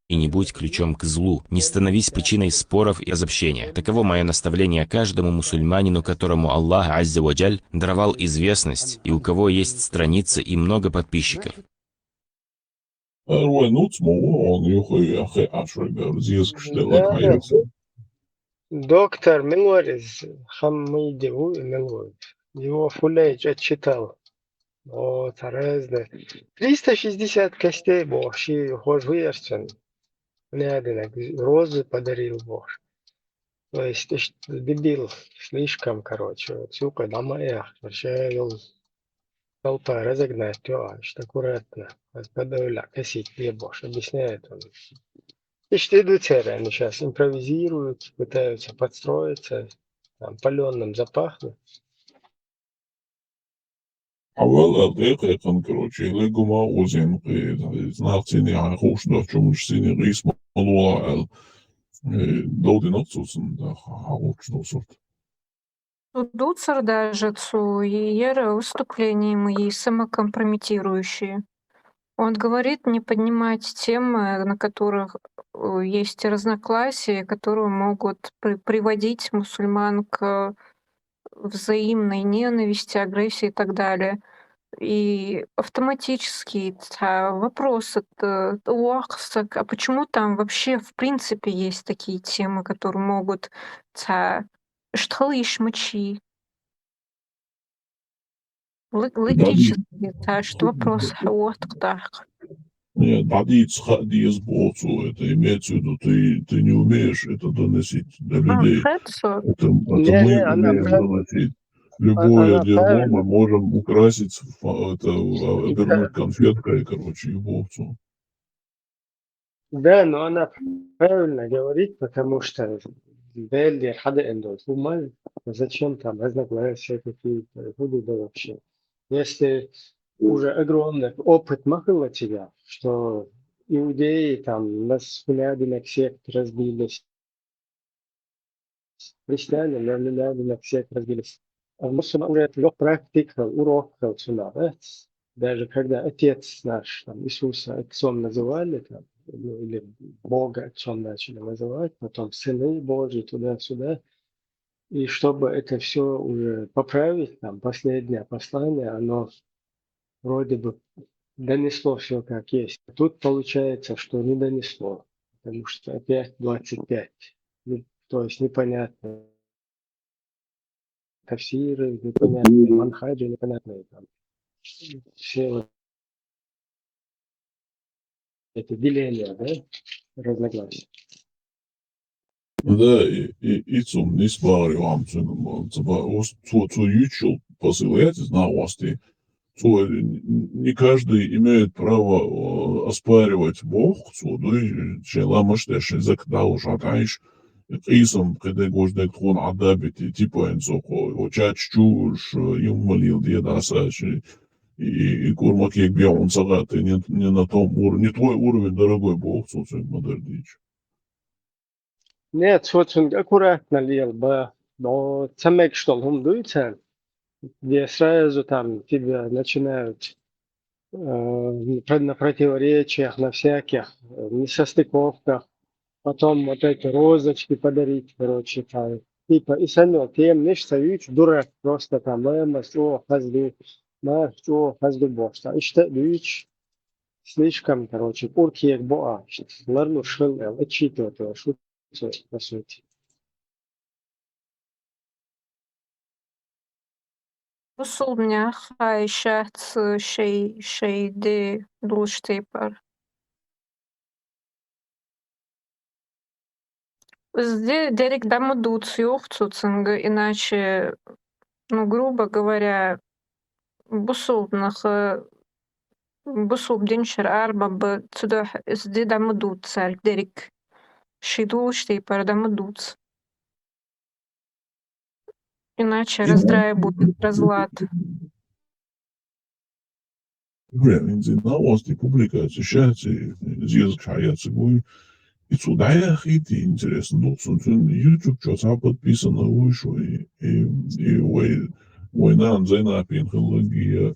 и не будь ключом к злу. Не становись причиной споров и разобщения. Таково моё наставление каждому мусульманину, которому Аллах Азза ва Джаль даровал известность, и у кого есть страница и много подписчиков. Эр вай нуц ма ву, он юха яхе ашвай бер, зиескаш делла Да, да. хьайоса. Доктор, мила вар иза, Хаммиди ву, мила ву. Его фуллайча отчитал. О, цхьа разный. Триста шестьдесят костей бохуш, ши хож ву эрчан. Наденаг розы подарил бохуш. То есть, иштта дебил, слишком, короче, вот, цу кхе дӀа ма эхь, ша йол толпа разогнать йо, а, иштта аккуратно, ас подавля косить лебош, объясняет он. Иштта и ду церан, они щас импровизируют, пытаются подстроиться, там, палёным запахнуть. Хьавел ар тӀе кхайкхан, короче, легума узин кхе, нах цини хьан хууш доцчу муш цини гӀийс ма лула аьлла. Э, дов динах цуцан, да, хьан хууш доцурт. Цу дуцар даже цу яра выступление мои самокомпрометирующие. Он говорит не поднимать темы, на которых, э, есть разногласия, которые могут при-, приводить мусульман к взаимной ненависти, агрессии и так далее. И автоматически, а, вопрос это, а почему там вообще в принципе есть такие темы, которые могут, а, что лишь мочи? Ло-, логически, а, что вопрос хьаоттакъ дахь. Нет, дӀадийца хаа деза боху цо, это имеется в виду, ты, ты не умеешь это доносить до А, людей. Хацо. Это, это Не, мы не, она умеем прав-, доносить. Любое она дерьмо правильно. мы можем украсить, фа-, это, а, обернуть Да. конфеткой, короче, и боху цо. Да, но она правильно говорит, потому что Деллер хьадаьнна долу хӀума, зачем там разногласия какие-то, хӀун ду да вообще? Если уже огромный опыт ма хилла цигахь, что иудеи там на сто сект разбились, христиане на сто сект разбились. А мусульман уже трёх практик хилла, урок хилла цунах, да? Даже когда отец наш, там, Иисуса отцом называли, там, ну, или Бога отцом начали называть, потом сыны Божьи, туда-сюда. И чтобы это все уже поправить, там, последнее послание, оно вроде бы донесло все как есть. А тут получается, что не донесло, потому что опять двадцать пять. Ну, то есть непонятно. Тафсиры непонятные, манхаджи непонятные там. Все вот эти деления, да, разногласия. Да, и, и, и цун нисбар юам цун, цун, цун ючул посылает из новости. Цу, не каждый имеет право э, оспаривать боху цу, дуй, шен ламаш, шен закдал, шатайш, къийсам, къиде гождек тхун адабити, типа, ин цу, хо, чач чуш, юммалил, дедаса, ши, и, и курмак ек бион сагат, не, не на том уровне, не твой уровень, дорогой боху цу, цу, мадардич. Нет, цу цунга аккуратно лел ба, но ца мегаш дола хӀума дуй царна, где сразу там тебя начинают э, на противоречиях, на всяких э, несостыковках, потом вот эти розочки подарить, короче, там. Типа, и санна тема ниш ца юйчу, дурак просто там, мамас чӀогӀа хаза ду, мамас чӀогӀа хаза ду бохуш. Иштта а дуйчу, слишком, короче, кӀур кегабо а, ларлуш хила аьлла, отчитывать йолуш ву цо, по сути. Бусулбанех хьайшац шай, шай де долуш тайпара. Иза де-, дерриг дӀа ма дуц юха цу цунга, иначе, ну, грубо говоря, бусулбанах, э, бусулба динчуьра ара ма бан, цудухьа иза де дӀа ма дуц цаьрга дерриг. Ши долуш тайпара дӀа ма дуц. Иначе раздрай будет, разлад. Блин, инзина ости публикация шаьци, зезг хьаяцигуй. И цу даяхити интересно, духсун цун YouTube чо ца подписано уж, и, и, и вай, вай нан Зайнапин хиллагия,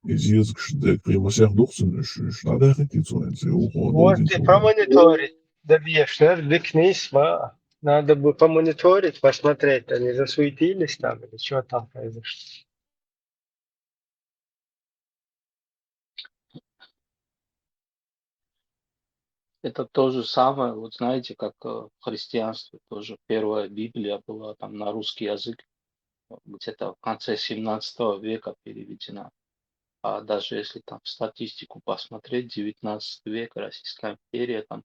и зезгш де кыймасех духсун, ш-, ш-, надо хити цу, инзи ухо. Вот и промониторить, да бьешь, да, дыкнись, ма. Надо бы помониторить, посмотреть, они засуетились там или что там произошло. Это то же самое, вот знаете, как э, в христианстве тоже первая Библия была там на русский язык, где-то в конце семнадцатого века переведена. А даже если там в статистику посмотреть, девятнадцатый век, Российская империя, там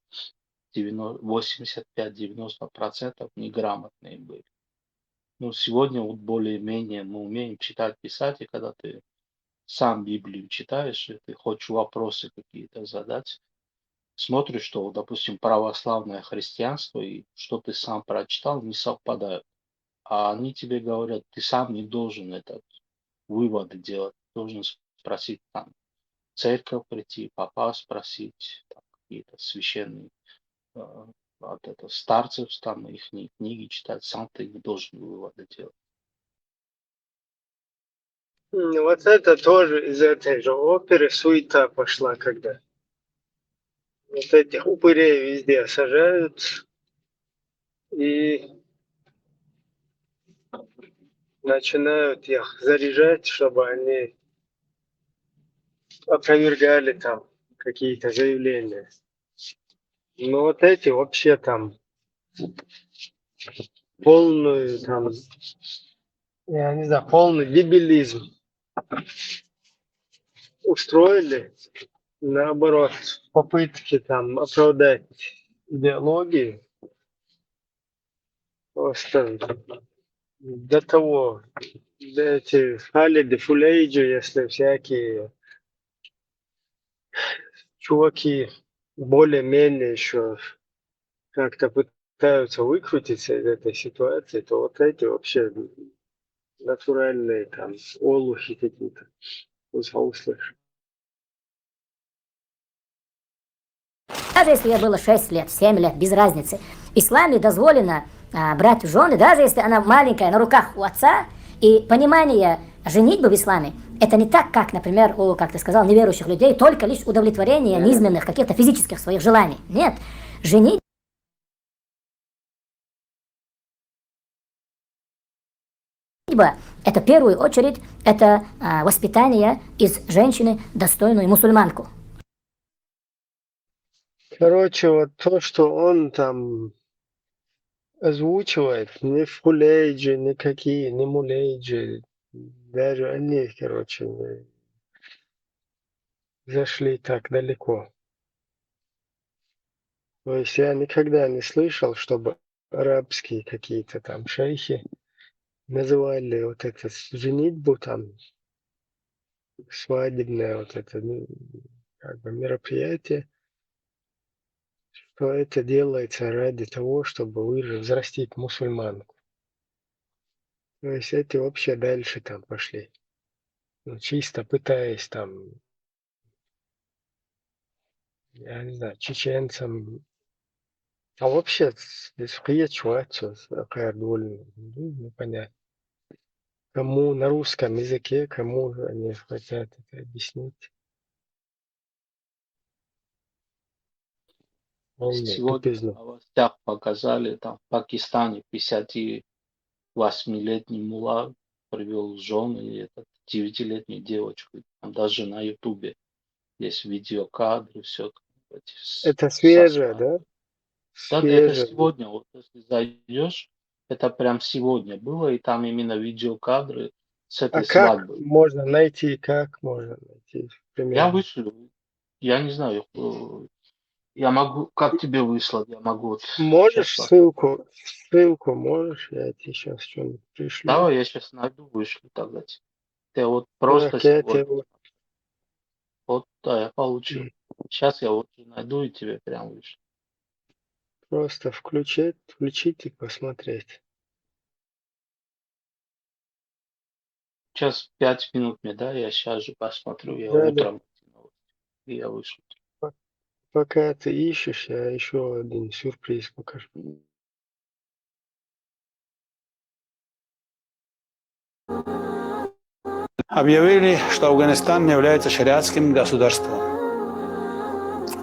восемьдесят пять-девяносто процентов неграмотные были. Ну, сегодня вот более-менее мы умеем читать, писать, и когда ты сам Библию читаешь, и ты хочешь вопросы какие-то задать, смотришь, что, допустим, православное христианство и что ты сам прочитал, не совпадают. А они тебе говорят, ты сам не должен этот выводы делать, ты должен спросить там церковь прийти, папа спросить, там, какие-то священные э, от это, старцев, там их книги читать, сам ты не должен выводы делать. Ну, вот это тоже из этой же оперы суета пошла, когда вот этих упырей везде сажают и начинают их заряжать, чтобы они опровергали там какие-то заявления. Ну вот эти вообще там полную там, я не знаю, полный дебилизм устроили, наоборот, попытки там оправдать идеологию. Просто до того, да эти Халиды, Фулейджи, если всякие чуваки более-менее еще как-то пытаются выкрутиться из этой ситуации, то вот эти вообще натуральные там олухи какие-то. Пусть услышат. Даже если ей было шесть лет, семь лет, без разницы, в исламе дозволено а, брать в жены, даже если она маленькая, на руках у отца, и понимание женитьбы в исламе, это не так, как, например, у, как ты сказал, неверующих людей, только лишь удовлетворение низменных, каких-то физических своих желаний. Нет. Женить Это в первую очередь, это а, воспитание из женщины достойную мусульманку. Короче, вот то, что он там озвучивает, ни фулейджи никакие, ни мулейджи, даже они, короче, зашли так далеко. То есть я никогда не слышал, чтобы арабские какие-то там шейхи называли вот это женитьбу там, свадебное вот это, ну, как бы мероприятие, что это делается ради того, чтобы уже взрастить мусульманку. То есть эти вообще дальше там пошли. Ну, чисто пытаясь там, я не знаю, чеченцам. А вообще, здесь кое-что, кое-что, ну, непонятно. Кому на русском языке, кому они хотят это объяснить. Полный тупизм. В новостях показали, там в Пакистане пятидесятивосьмилетний мулла привел жену или этот девятилетнюю девочку, там даже на Ютубе есть видеокадры, все. Это свежее, да? Да, это сегодня, вот если зайдешь, это прям сегодня было, и там именно видеокадры с этой а как свадьбы. Можно найти, как можно найти? Я вышлю, я не знаю, э, я могу, как тебе выслать, я могу вот... Можешь ссылку, ссылку можешь, я тебе сейчас что-нибудь пришлю. Давай, я сейчас найду, вышлю тогда. Ты вот просто... Сегодня... Вот, да, я получил. Сейчас я вот найду и тебе прям вышлю. Просто включить, включить и посмотреть. Сейчас пять минут мне, да, я сейчас же посмотрю, я да, утром да. И я вышлю. Пока ты ищешь, я еще один сюрприз покажу. Объявили, что Афганистан не является шариатским государством.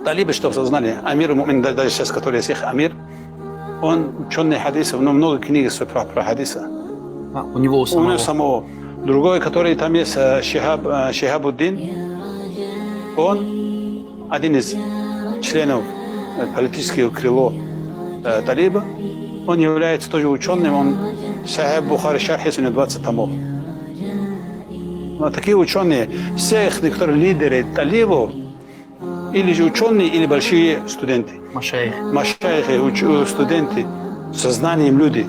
Талибы, чтобы вы знали, амир му'мин, даже сейчас, который есть их амир, он ученый хадисов, но много книг про, про хадиса. А, у него у самого. У него самого. Другой, который там есть, э, Шихаб, э, Шихабуддин, он один из членов э, политического крыло э, талиба. Он является тоже ученым, он Сахиб Бухари Шарх есть, у него двадцать томов. Но такие ученые, все их, некоторые лидеры талибов, или же ученые, или большие студенты. Машайх. Машайхи, уч- студенты, со знанием люди.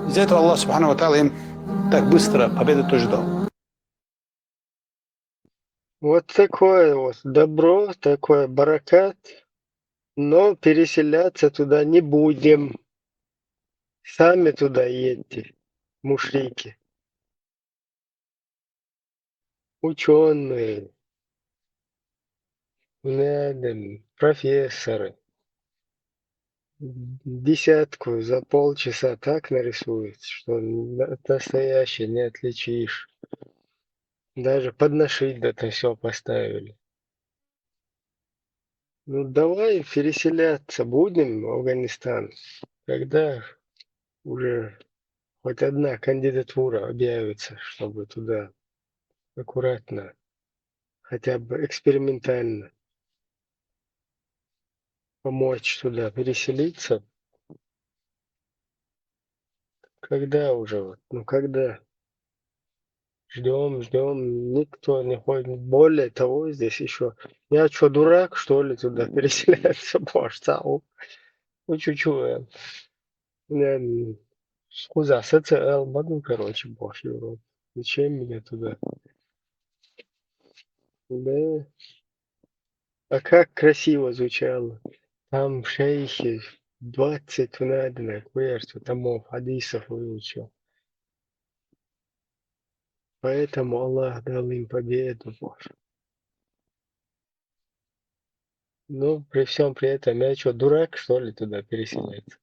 Из-за этого Аллах Субхану Ва Тааля им так быстро победу тоже дал. Вот такое вот добро, такое баракат, но переселяться туда не будем. Сами туда едьте, мушрики. Ученые, профессоры. Десятку за полчаса так нарисуют, что настоящий не отличишь. Даже подношить да-то все поставили. Ну давай переселяться будем в Афганистан, когда уже хоть одна кандидатура объявится, чтобы туда аккуратно, хотя бы экспериментально помочь туда переселиться. Когда уже вот, ну когда? Ждем, ждем, никто не ходит. Более того, здесь еще. Я что, дурак, что ли, туда переселяться? Боже, цау. Ну, чуть-чуть. Скуза, СЦЛ, могу, короче, боже, Европа. Зачем меня туда? Да. А как красиво звучало. Там шейхи двадцать в надо, куерство томов, хадисов выучил. Поэтому Аллах дал им победу, Боже. Ну, при всем при этом, я что, дурак, что ли, туда переселяться?